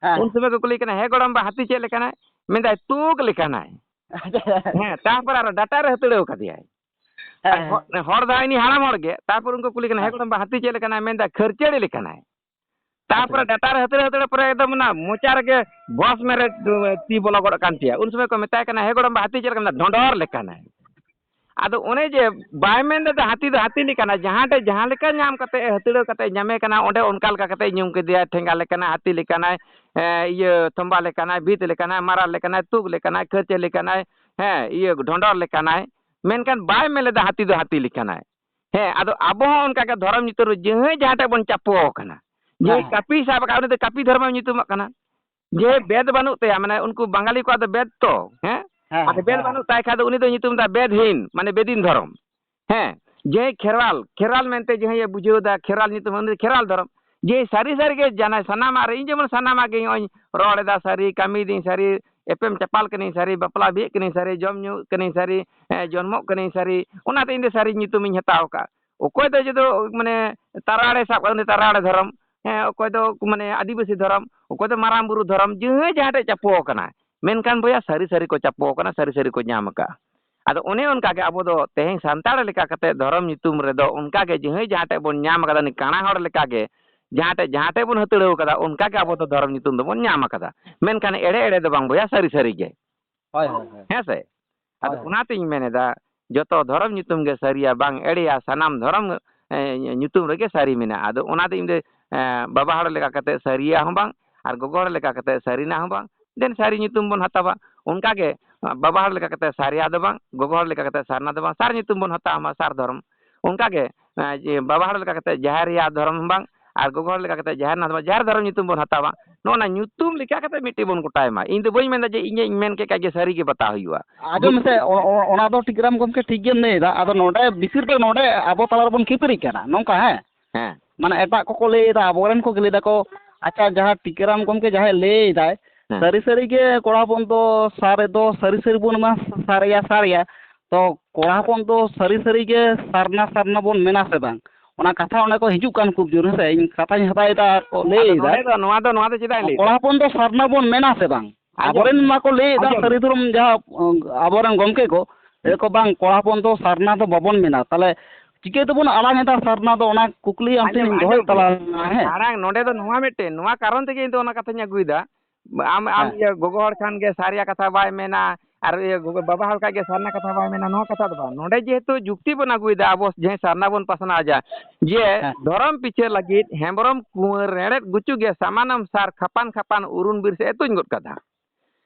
ᱦᱮᱸ᱾ ᱩᱱ ᱥᱚᱢᱚᱭ ᱠᱚ ᱠᱩᱞᱤ ᱠᱟᱱᱟ, "ᱦᱮᱸ ᱜᱚᱲᱚᱢᱵᱟ, ᱦᱟᱹᱛᱤ ᱪᱮᱫ ᱞᱮᱠᱟᱱᱟᱭ?" ᱢᱮᱱᱫᱟᱭ, "ᱛᱩᱠ ᱞᱮᱠᱟᱱᱟᱭ᱾" ᱟᱪᱪᱷᱟ᱾ ᱦᱮᱸ, ᱛᱟᱨᱯᱚᱨ ᱟᱨᱚ ᱰᱟᱴᱟ ᱨᱮ ᱦᱟᱹᱛᱲᱟᱹᱣ ᱠᱟᱫᱮᱭᱟᱭ᱾ ᱦᱮᱸ, ᱟᱨ ᱦᱮᱸ᱾ ᱦᱚ-, ᱦᱚᱲ ᱫᱚ ᱦᱟᱸᱜ ᱤᱱᱤ ᱦᱟᱲᱟᱢ ᱦᱚᱲ ᱜᱮ᱾ ᱛᱟᱨᱯᱚᱨ ᱩᱱᱠᱩ ᱠᱩᱞᱤ ᱠᱟᱱᱟ, "ᱦᱮᱸ ᱦᱮᱸ᱾ ᱜᱚᱲᱚᱢᱵᱟ, ᱦᱟᱹᱛᱤ ᱪᱮᱫ ᱞᱮᱠᱟᱱᱟᱭ?" ᱢᱮᱱᱫᱟ, "ᱠᱷᱟᱹᱨᱪᱟᱹᱲᱤ ᱞᱮᱠᱟᱱᱟᱭ᱾" ᱟᱪᱪᱷᱟ᱾ ᱛᱟᱨᱯᱚᱨᱮ ᱰᱟᱴᱟ ᱨᱮ ᱦᱟᱹᱛᱲᱟᱹ ᱦᱟᱹᱛᱲᱟᱹ ᱯᱚᱨᱮ ᱮᱠᱫᱚᱢ ᱚᱱᱟ ᱢᱚᱪᱟ ᱨᱮᱜᱮ ᱵᱚᱥ ᱢᱮᱨᱮ ᱛᱤ ᱵᱚᱞᱚ ᱜᱚᱫ ᱟᱠᱟᱱ ᱛᱟᱭᱟ᱾ ᱩᱱ ᱥᱚᱢᱚᱭ ᱠᱚ ᱢᱮᱛᱟᱭ ᱠᱟᱱᱟ, "ᱦᱮᱸ ᱜᱚᱲᱚᱢᱵᱟ, ᱦᱟᱹᱛᱤ ᱪᱮᱫ ᱞᱮᱠᱟᱱᱟᱭ?" ᱰᱷᱚᱸᱰᱚᱨ ᱞᱮᱠᱟᱱᱟᱭ᱾ ᱟᱫᱚ ᱚᱱᱮ ᱡᱮ ᱵᱟᱭ ᱢᱮᱱ ᱞᱮᱫᱟ ᱦᱟᱹᱛᱤ ᱫᱚ ᱦᱟᱹᱛᱤ ᱞᱮᱠᱟᱱᱟᱭ, ᱡᱟᱦᱟᱸ ᱴᱷᱮᱡ ᱡᱟᱦᱟᱸ ᱞᱮᱠᱟ ᱧᱟᱢ ᱠᱟᱛᱮ ᱦᱟᱹᱛᱲᱟᱹ ᱠᱟᱛᱮ ᱧᱟᱢᱮ ᱠᱟᱱᱟ, ᱚᱸᱰᱮ ᱚᱱᱠᱟ ᱞᱮᱠᱟ ᱠᱟᱛᱮ ᱧᱩᱢ ᱠᱮᱫᱮᱭᱟ, ᱴᱷᱮᱸᱜᱟ ᱞᱮᱠᱟᱱᱟᱭ, ᱦᱟᱹᱛᱤ ᱞᱮᱠᱟᱱᱟᱭ, ᱮ, ᱤᱭᱟᱹ, ᱛᱷᱚᱢᱵᱟ ᱞᱮᱠᱟᱱᱟᱭ, ᱵᱷᱤᱛ ᱞᱮᱠᱟᱱᱟᱭ, ᱢᱟᱨᱟᱞ ᱞᱮᱠᱟᱱᱟᱭ, ᱛᱩᱠ ᱞᱮᱠᱟᱱᱟᱭ, ᱠᱷᱟᱹᱪᱮ ᱞᱮᱠᱟᱱᱟᱭ, ᱦᱮᱸ, ᱤᱭᱟᱹ, ᱰᱷᱚᱸᱰᱚᱨ ᱞᱮᱠᱟᱱᱟᱭ, ᱢᱮᱱᱠᱷᱟᱱ ᱵᱟᱭ ᱢᱮᱱ ᱞᱮᱫᱟ ᱦᱟᱹᱛᱤ ᱫᱚ ᱦᱟᱹᱛᱤ ᱞᱮᱠᱟᱱᱟᱭ᱾ ᱦᱮᱸ, ᱟᱫᱚ ᱟᱵᱚ ᱦᱚᱸ ᱚᱱᱠᱟ ᱜᱮ ᱫᱷᱚᱨᱚᱢ ᱧᱩᱛᱩᱢ ᱨᱮ ᱡᱟᱦᱟᱸᱭ ᱡᱟᱦᱟᱸ ᱴᱷᱮᱡ ᱵᱚᱱ ᱪᱟᱯᱚ ᱟᱠᱟᱱᱟ, ᱡᱮ ᱦᱮᱸ, ᱦᱮᱸ᱾ ᱠᱟᱹᱯᱤ ᱥᱟᱵ ᱟᱠᱟᱫ, ᱩᱱᱤ ᱫᱚ ᱠᱟᱹᱯᱤ ᱫᱷᱚᱨᱢᱮ ᱧᱩᱛᱩᱢᱟᱜ ᱠᱟᱱᱟ᱾ ᱡᱮ ᱵᱮᱫ ᱵᱟᱹᱱᱩᱜ ᱛᱟᱭᱟ, ᱢᱟᱱᱮ ᱩᱱᱠᱩ ᱵᱟᱝᱜᱟᱞᱤ ᱠᱚᱣᱟᱜ ᱫᱚ ᱵᱮᱫ ᱛᱚ, ᱦᱮᱸ? ᱦᱮᱸ, ᱟᱫᱚ ᱦᱮᱸ, ᱵᱮᱫ ᱦᱮᱸ, ᱵᱟᱹᱱᱩᱜ ᱛᱟᱭ ᱠᱷᱟᱡ ᱫᱚ ᱩᱱᱤ ᱫᱚ ᱧᱩᱛᱩᱢ ᱫᱟ ᱵᱮᱫᱦᱤᱱ, ᱢᱟᱱᱮ ᱵᱮᱫᱤᱱ ᱫᱷᱚᱨᱚᱢ᱾ ᱦᱮᱸ, ᱡᱮ ᱠᱷᱮᱨᱣᱟᱞ, ᱠᱷᱮᱨᱣᱟᱞ ᱢᱮᱱᱛᱮ ᱡᱟᱦᱟᱸᱭ ᱮ ᱵᱩᱡᱷᱟᱹᱣ ᱫᱟ, ᱠᱷᱮᱨᱣᱟᱞ ᱧᱩᱛᱩᱢ, ᱩᱱᱤ ᱫᱚ ᱠᱷᱮᱨᱣᱟᱞ ᱫᱷᱚᱨᱚᱢ᱾ ᱡᱮ ᱥᱟᱹᱨᱤ ᱥᱟᱹᱨᱤ ᱜᱮ ᱡᱟᱱᱟᱭ ᱥᱟᱱᱟᱢᱟᱜ ᱨᱮ, ᱤᱧ ᱡᱮᱢᱚᱱ ᱥᱟᱱᱟᱢᱟᱜ ᱜᱮ ᱱᱚᱜᱼᱚᱭ ᱨᱚᱲ ᱮᱫᱟ ᱥᱟᱹᱨᱤ, ᱠᱟᱹᱢᱤᱭᱮᱫᱟᱹᱧ ᱥᱟᱹᱨᱤ, ᱮᱯᱮᱢ ᱪᱟᱯᱟᱞ ᱠᱟᱹᱱᱟᱹᱧ ᱥᱟᱹᱨᱤ, ᱵᱟᱯᱞᱟ ᱵᱤᱦᱟᱹᱜ ᱠᱟᱹᱱᱟᱹᱧ ᱥᱟᱹᱨᱤ, ᱡᱚᱢ ᱧᱩ ᱠᱟᱹᱱᱟᱹᱧ ᱥᱟᱹᱨᱤ, ᱦᱮᱸ, ᱡᱚᱱᱢᱚᱜ ᱠᱟᱹᱱᱟᱹᱧ ᱥᱟᱹᱨᱤ, ᱚᱱᱟᱛᱮ ᱤᱧ ᱫᱚ ᱥᱟᱹᱨᱤ ᱧᱩᱛᱩᱢᱤᱧ ᱦᱟᱛᱟᱣ ᱟᱠᱟᱫ᱾ ᱚᱠᱚᱭ ᱫᱚ ᱡᱩᱫᱤ ᱢᱟᱱᱮ ᱛᱟᱨᱟᱲᱮ ᱥᱟᱵ ᱠᱟᱜ, ᱩᱱᱤ ᱛᱟᱨᱟᱲᱮ ᱫᱷᱚᱨᱚᱢ, ᱦᱮᱸ, ᱚᱠᱚᱭ ᱫᱚ ᱢᱟᱱᱮ ᱟᱹᱫᱤᱵᱟᱹᱥᱤ ᱫᱷᱚᱨᱚᱢ, ᱚᱠᱚᱭ ᱫᱚ ᱢᱟᱨᱟᱝ ᱵᱩᱨᱩ ᱫᱷᱚᱨᱚᱢ, ᱡᱟᱦᱟᱸᱭ ᱡᱟᱦᱟᱸ ᱴᱷᱮᱡ ᱪᱟᱯᱚ ᱟᱠᱟᱱᱟ᱾ ᱢᱮᱱᱠᱷᱟᱱ ᱵᱚᱭᱦᱟ, ᱥᱟᱹᱨᱤ ᱥᱟᱹᱨᱤ ᱠᱚ ᱪᱟᱯᱚ ᱟᱠᱟᱱᱟ, ᱥᱟᱹᱨᱤ ᱥᱟᱹᱨᱤ ᱠᱚ ᱧᱟᱢ ᱟᱠᱟᱫᱼᱟ᱾ ᱟᱫᱚ ᱚᱱᱮ ᱚᱱᱠᱟ ᱜᱮ ᱟᱵᱚ ᱫᱚ ᱛᱮᱦᱮᱧ ᱥᱟᱱᱛᱟᱲ ᱞᱮᱠᱟ ᱠᱟᱛᱮ ᱫᱷᱚᱨᱚᱢ ᱧᱩᱛᱩᱢ ᱨᱮᱫᱚ ᱚᱱᱠᱟ ᱜᱮ ᱡᱟᱦᱟᱸᱭ ᱡᱟᱦᱟᱸ ᱴᱷᱮᱡ ᱵᱚᱱ ᱧᱟᱢ ᱟᱠᱟᱫᱟ, ᱩᱱᱤ ᱠᱟᱬᱟ ᱦᱚᱲ ᱞᱮᱠᱟ ᱜᱮ ᱡᱟᱦᱟᱸ ᱴᱷᱮᱡ ᱡᱟᱦᱟᱸ ᱴᱷᱮᱡ ᱵᱚᱱ ᱦᱟᱹᱛᱲᱟᱹᱣ ᱟᱠᱟᱫᱟ, ᱚᱱᱠᱟ ᱜᱮ ᱟᱵᱚ ᱫᱚ ᱫᱷᱚᱨᱚᱢ ᱧᱩᱛᱩᱢ ᱫᱚᱵᱚᱱ ᱧᱟᱢ ᱟᱠᱟᱫᱟ᱾ ᱢᱮᱱᱠᱷᱟᱱ ᱮᱲᱮ ᱮᱲᱮ ᱫᱚ ᱵᱟᱝ ᱵᱚᱭᱦᱟ, ᱥᱟᱹᱨᱤ ᱥᱟᱹᱨᱤ ᱜᱮ᱾ ᱦᱳᱭ, ᱦᱳᱭ, ᱦᱳᱭ᱾ ᱦᱮᱸ ᱥᱮ? ᱟᱫᱚ ᱦᱳᱭ᱾ ᱚᱱᱟᱛᱤᱧ ᱢᱮᱱ ᱮᱫᱟ, ᱡᱚᱛᱚ ᱫᱷᱚᱨᱚᱢ ᱧᱩᱛᱩᱢ ᱜᱮ ᱥᱟᱹᱨᱤᱭᱟ, ᱵᱟᱝ ᱮᱲᱮᱭᱟ, ᱥᱟᱱᱟᱢ ᱫᱷᱚᱨᱚᱢ, ᱮ, ᱧᱩᱛᱩᱢ ᱨᱮᱜᱮ ᱥᱟᱹᱨᱤ ᱢᱮᱱᱟᱜᱼᱟ᱾ ᱟᱫᱚ ᱚᱱᱟᱛᱮ ᱤᱧ ᱫᱚ, ᱮ, ᱵᱟᱵᱟ ᱦᱚᱲ ᱞᱮᱠᱟ ᱠᱟᱛᱮ ᱥᱟᱹᱨᱤᱭᱟ ᱦᱚᱸ ᱵᱟᱝ ᱟᱨ ᱜᱚᱜᱚ ᱦᱚᱲ ᱞᱮᱠᱟ ᱠᱟᱛᱮ ᱥᱟᱹᱨᱤᱱᱟ ᱦᱚᱸ ᱵᱟᱝ, ᱫᱮᱱ ᱥᱟᱹᱨᱤ ᱧᱩᱛᱩᱢ ᱵᱚᱱ ᱦᱟᱛᱟᱣᱟ᱾ ᱚᱱᱠᱟ ᱜᱮ ᱵᱟᱵᱟ ᱦᱚᱲ ᱞᱮᱠᱟ ᱠᱟᱛᱮ ᱥᱟᱹᱨᱤᱭᱟ ᱫᱚ ᱵᱟᱝ, ᱜᱚᱜᱚ ᱦᱚᱲ ᱞᱮᱠᱟ ᱠᱟᱛᱮ ᱥᱟᱨᱱᱟ ᱫᱚ ᱵᱟᱝ, ᱥᱟᱨ ᱧᱩᱛᱩᱢ ᱵᱚᱱ ᱦᱟᱛᱟᱣᱟ ᱢᱟ, ᱥᱟᱨ ᱫᱷᱚᱨᱚᱢ᱾ ᱚᱱᱠᱟ ᱜᱮ, ᱮ, ᱡᱮ ᱵᱟᱵᱟ ᱦᱚᱲ ᱞᱮᱠᱟ ᱠᱟᱛᱮ ᱡᱟᱦᱮᱨ ᱟᱭᱳ ᱫᱷᱚᱨᱚᱢ ᱦᱚᱸ ᱵᱟᱝ, ᱟᱨ ᱜᱚᱜᱚ ᱦᱚᱲ ᱞᱮᱠᱟ ᱠᱟᱛᱮ ᱡᱟᱦᱮᱨ ᱱᱟᱛᱷ ᱵᱟᱝ, ᱡᱟᱦᱮᱨ ᱫᱷᱚᱨᱚᱢ ᱧᱩᱛᱩᱢ ᱵᱚᱱ ᱦᱟᱛᱟᱣᱟ᱾ ᱱᱚᱜᱼᱚ ᱱᱟ ᱧᱩᱛᱩᱢ ᱞᱮᱠᱟ ᱠᱟᱛᱮ ᱢᱤᱫᱴᱤᱡ ᱵᱚᱱ ᱜᱚᱴᱟᱭ ᱢᱟ᱾ ᱤᱧ ᱫᱚ ᱵᱟᱹᱧ ᱢᱮᱱᱫᱟ ᱡᱮ ᱤᱧᱤᱧ ᱢᱮᱱ ᱠᱮᱫ ᱠᱷᱟᱡ ᱜᱮ ᱥᱟᱹᱨᱤ ᱜᱮ ᱵᱟᱛᱟᱣ ᱦᱩᱭᱩᱜᱼᱟ᱾ ᱟᱸᱡᱚᱢ ᱢᱮᱥᱮ, ᱚ-, ᱚ-, ᱚᱱᱟ ᱫᱚ ᱴᱤᱠᱟᱹᱨᱟᱢ ᱜᱚᱢᱠᱮ ᱴᱷᱤᱠ ᱜᱮᱢ ᱞᱟᱹᱭ ᱮᱫᱟ᱾ ᱟᱫᱚ ᱱᱚᱰᱮ ᱵᱮᱥᱤᱨ ᱵᱷᱟᱜᱽ ᱱᱚᱰᱮ ᱟᱵᱚ ᱛᱟᱞᱟ ᱨᱮᱵᱚᱱ ᱠᱷᱟᱹᱯᱟᱹᱨᱤᱜ ᱠᱟᱱᱟ ᱱᱚᱝᱠᱟ, ᱦᱮᱸ? ᱦᱮᱸ᱾ ᱢᱟᱱᱮ ᱮᱴᱟᱜ ᱠᱚᱠᱚ ᱞᱟᱹᱭ ᱮᱫᱟ, ᱟᱵᱚᱨᱮᱱ ᱠᱚ ᱞᱟᱹᱭ ᱮᱫᱟ ᱠᱚ, ᱟᱪᱪᱷᱟ, ᱡᱟᱦᱟᱸ ᱴᱤᱠᱟᱹᱨᱟᱢ ᱜᱚᱢᱠᱮ ᱡᱟᱦᱟᱸᱭ ᱞᱟᱹᱭ ᱮᱫᱟᱭ, ᱦᱮᱸ᱾ ᱥᱟᱹᱨᱤ ᱥᱟᱹᱨᱤ ᱜᱮ ᱠᱚᱲᱟ ᱦᱚᱯᱚᱱ ᱫᱚ ᱥᱟᱨ ᱨᱮᱫᱚ ᱥᱟᱹᱨᱤ ᱥᱟᱹᱨᱤ ᱵᱚᱱ ᱮᱢᱟ, ᱥᱟᱨᱮᱭᱟ, ᱥᱟᱨᱮᱭᱟ᱾ ᱛᱚ ᱠᱚᱲᱟ ᱦᱚᱯᱚᱱ ᱫᱚ ᱥᱟᱹᱨᱤ ᱥᱟᱹᱨᱤ ᱜᱮ ᱥᱟᱨᱱᱟ, ᱥᱟᱨᱱᱟ ᱵᱚᱱ ᱢᱮᱱᱟ ᱥᱮ ᱵᱟᱝ? ᱚᱱᱟ ᱠᱟᱛᱷᱟ ᱚᱸᱰᱮ ᱠᱚ ᱦᱤᱡᱩᱜ ᱠᱟᱱ ᱠᱷᱩᱵ ᱡᱳᱨ, ᱦᱮᱸ ᱥᱮ, ᱤᱧ ᱠᱟᱛᱷᱟᱧ ᱦᱟᱛᱟᱣ ᱮᱫᱟ ᱟᱨ ᱠᱚ ᱞᱟᱹᱭ ᱟᱫᱚ ᱮᱫᱟ᱾ ᱱᱚᱰᱮ ᱫᱚ, ᱱᱚᱣᱟ ᱫᱚ, ᱱᱚᱣᱟ ᱫᱚ ᱪᱮᱫᱟᱜ ᱤᱧ ᱞᱟᱹᱭ ᱮᱫᱟ? ᱠᱚᱲᱟ ᱦᱚᱯᱚᱱ ᱫᱚ ᱥᱟᱨᱱᱟ ᱵᱚᱱ ᱢᱮᱱᱟ ᱥᱮ ᱵᱟᱝ? ᱟᱸᱡᱚᱢ᱾ ᱟᱵᱚᱨᱮᱱ ᱢᱟᱠᱚ ᱞᱟᱹᱭ ᱮᱫᱟ ᱟᱸᱡᱚᱢ᱾ ᱥᱟᱹᱨᱤ ᱫᱷᱚᱨᱚᱢ ᱡᱟᱦᱟᱸ, ᱚ, ᱟᱵᱚᱨᱮᱱ ᱜᱚᱢᱠᱮ ᱠᱚ ᱞᱟᱹᱭ ᱟᱠᱚ, "ᱵᱟᱝ, ᱠᱚᱲᱟ ᱦᱚᱯᱚᱱ ᱫᱚ ᱥᱟᱨᱱᱟ ᱫᱚ ᱵᱟᱵᱚᱱ ᱢᱮᱱᱟ᱾" ᱛᱟᱦᱚᱞᱮ ᱪᱤᱠᱟᱹ ᱛᱮᱵᱚᱱ ᱟᱲᱟᱝ ᱮᱫᱟ ᱥᱟᱨᱱᱟ ᱫᱚ? ᱚᱱᱟ ᱠᱩᱠᱞᱤ ᱟᱢ ᱴᱷᱮᱱ ᱟᱸᱡᱚᱢ, ᱤᱧ ᱫᱚᱦᱚᱭᱮᱫ ᱟᱸᱡᱚᱢ᱾ ᱛᱟᱞᱟᱝᱟ, ᱦᱮᱸ᱾ ᱟᱲᱟᱝ ᱱᱚᱰᱮ ᱫᱚ ᱱᱚᱣᱟ ᱢᱤᱫᱴᱮᱱ, ᱱᱚᱣᱟ ᱠᱟᱨᱚᱱ ᱛᱮᱜᱮ ᱤᱧ ᱫᱚ ᱚᱱᱟ ᱠᱟᱛᱷᱟᱧ ᱟᱹᱜᱩᱭᱮᱫᱟ᱾ ᱟᱢ, ᱟᱢ ᱦᱮᱸ᱾ ᱤᱭᱟᱹ ᱜᱚᱜᱚ ᱦᱚᱲ ᱠᱷᱟᱱ ᱜᱮ ᱥᱟᱨᱤᱭᱟ ᱠᱟᱛᱷᱟ ᱵᱟᱭ ᱢᱮᱱᱟ, ᱟᱨ ᱤᱭᱟᱹ ᱜᱚᱜᱚ, ᱵᱟᱵᱟ ᱦᱚᱲ ᱠᱷᱟᱱ ᱜᱮ ᱥᱟᱨᱱᱟ ᱠᱟᱛᱷᱟ ᱵᱟᱭ ᱢᱮᱱᱟ, ᱱᱚᱣᱟ ᱠᱟᱛᱷᱟ ᱫᱚ ᱵᱟᱝ᱾ ᱱᱚᱰᱮ ᱡᱮᱦᱮᱛᱩ ᱡᱩᱠᱛᱤ ᱵᱚᱱ ᱟᱹᱜᱩᱭᱮᱫᱟ, ᱟᱵᱚ ᱡᱟᱦᱟᱸ ᱥᱟᱨᱱᱟ ᱵᱚᱱ ᱯᱟᱥᱱᱟᱣᱮᱫᱟ, ᱡᱮ ᱦᱮᱸ᱾ ᱫᱷᱚᱨᱚᱢ ᱯᱤᱪᱷᱟᱹ ᱞᱟᱹᱜᱤᱫ ᱦᱮᱢᱵᱨᱚᱢ ᱠᱩᱸᱣᱟᱹᱨ ᱨᱮᱲᱮᱫ ᱜᱩᱪᱩ ᱜᱮ ᱥᱟᱢᱟᱱᱚᱢ ᱥᱟᱨ ᱠᱷᱟᱯᱟᱱ ᱠᱷᱟᱯᱟᱱ ᱩᱨᱩᱱ ᱵᱤᱨ ᱥᱮᱫ ᱮ ᱛᱩᱧ ᱜᱚᱫ ᱠᱟᱫᱟ᱾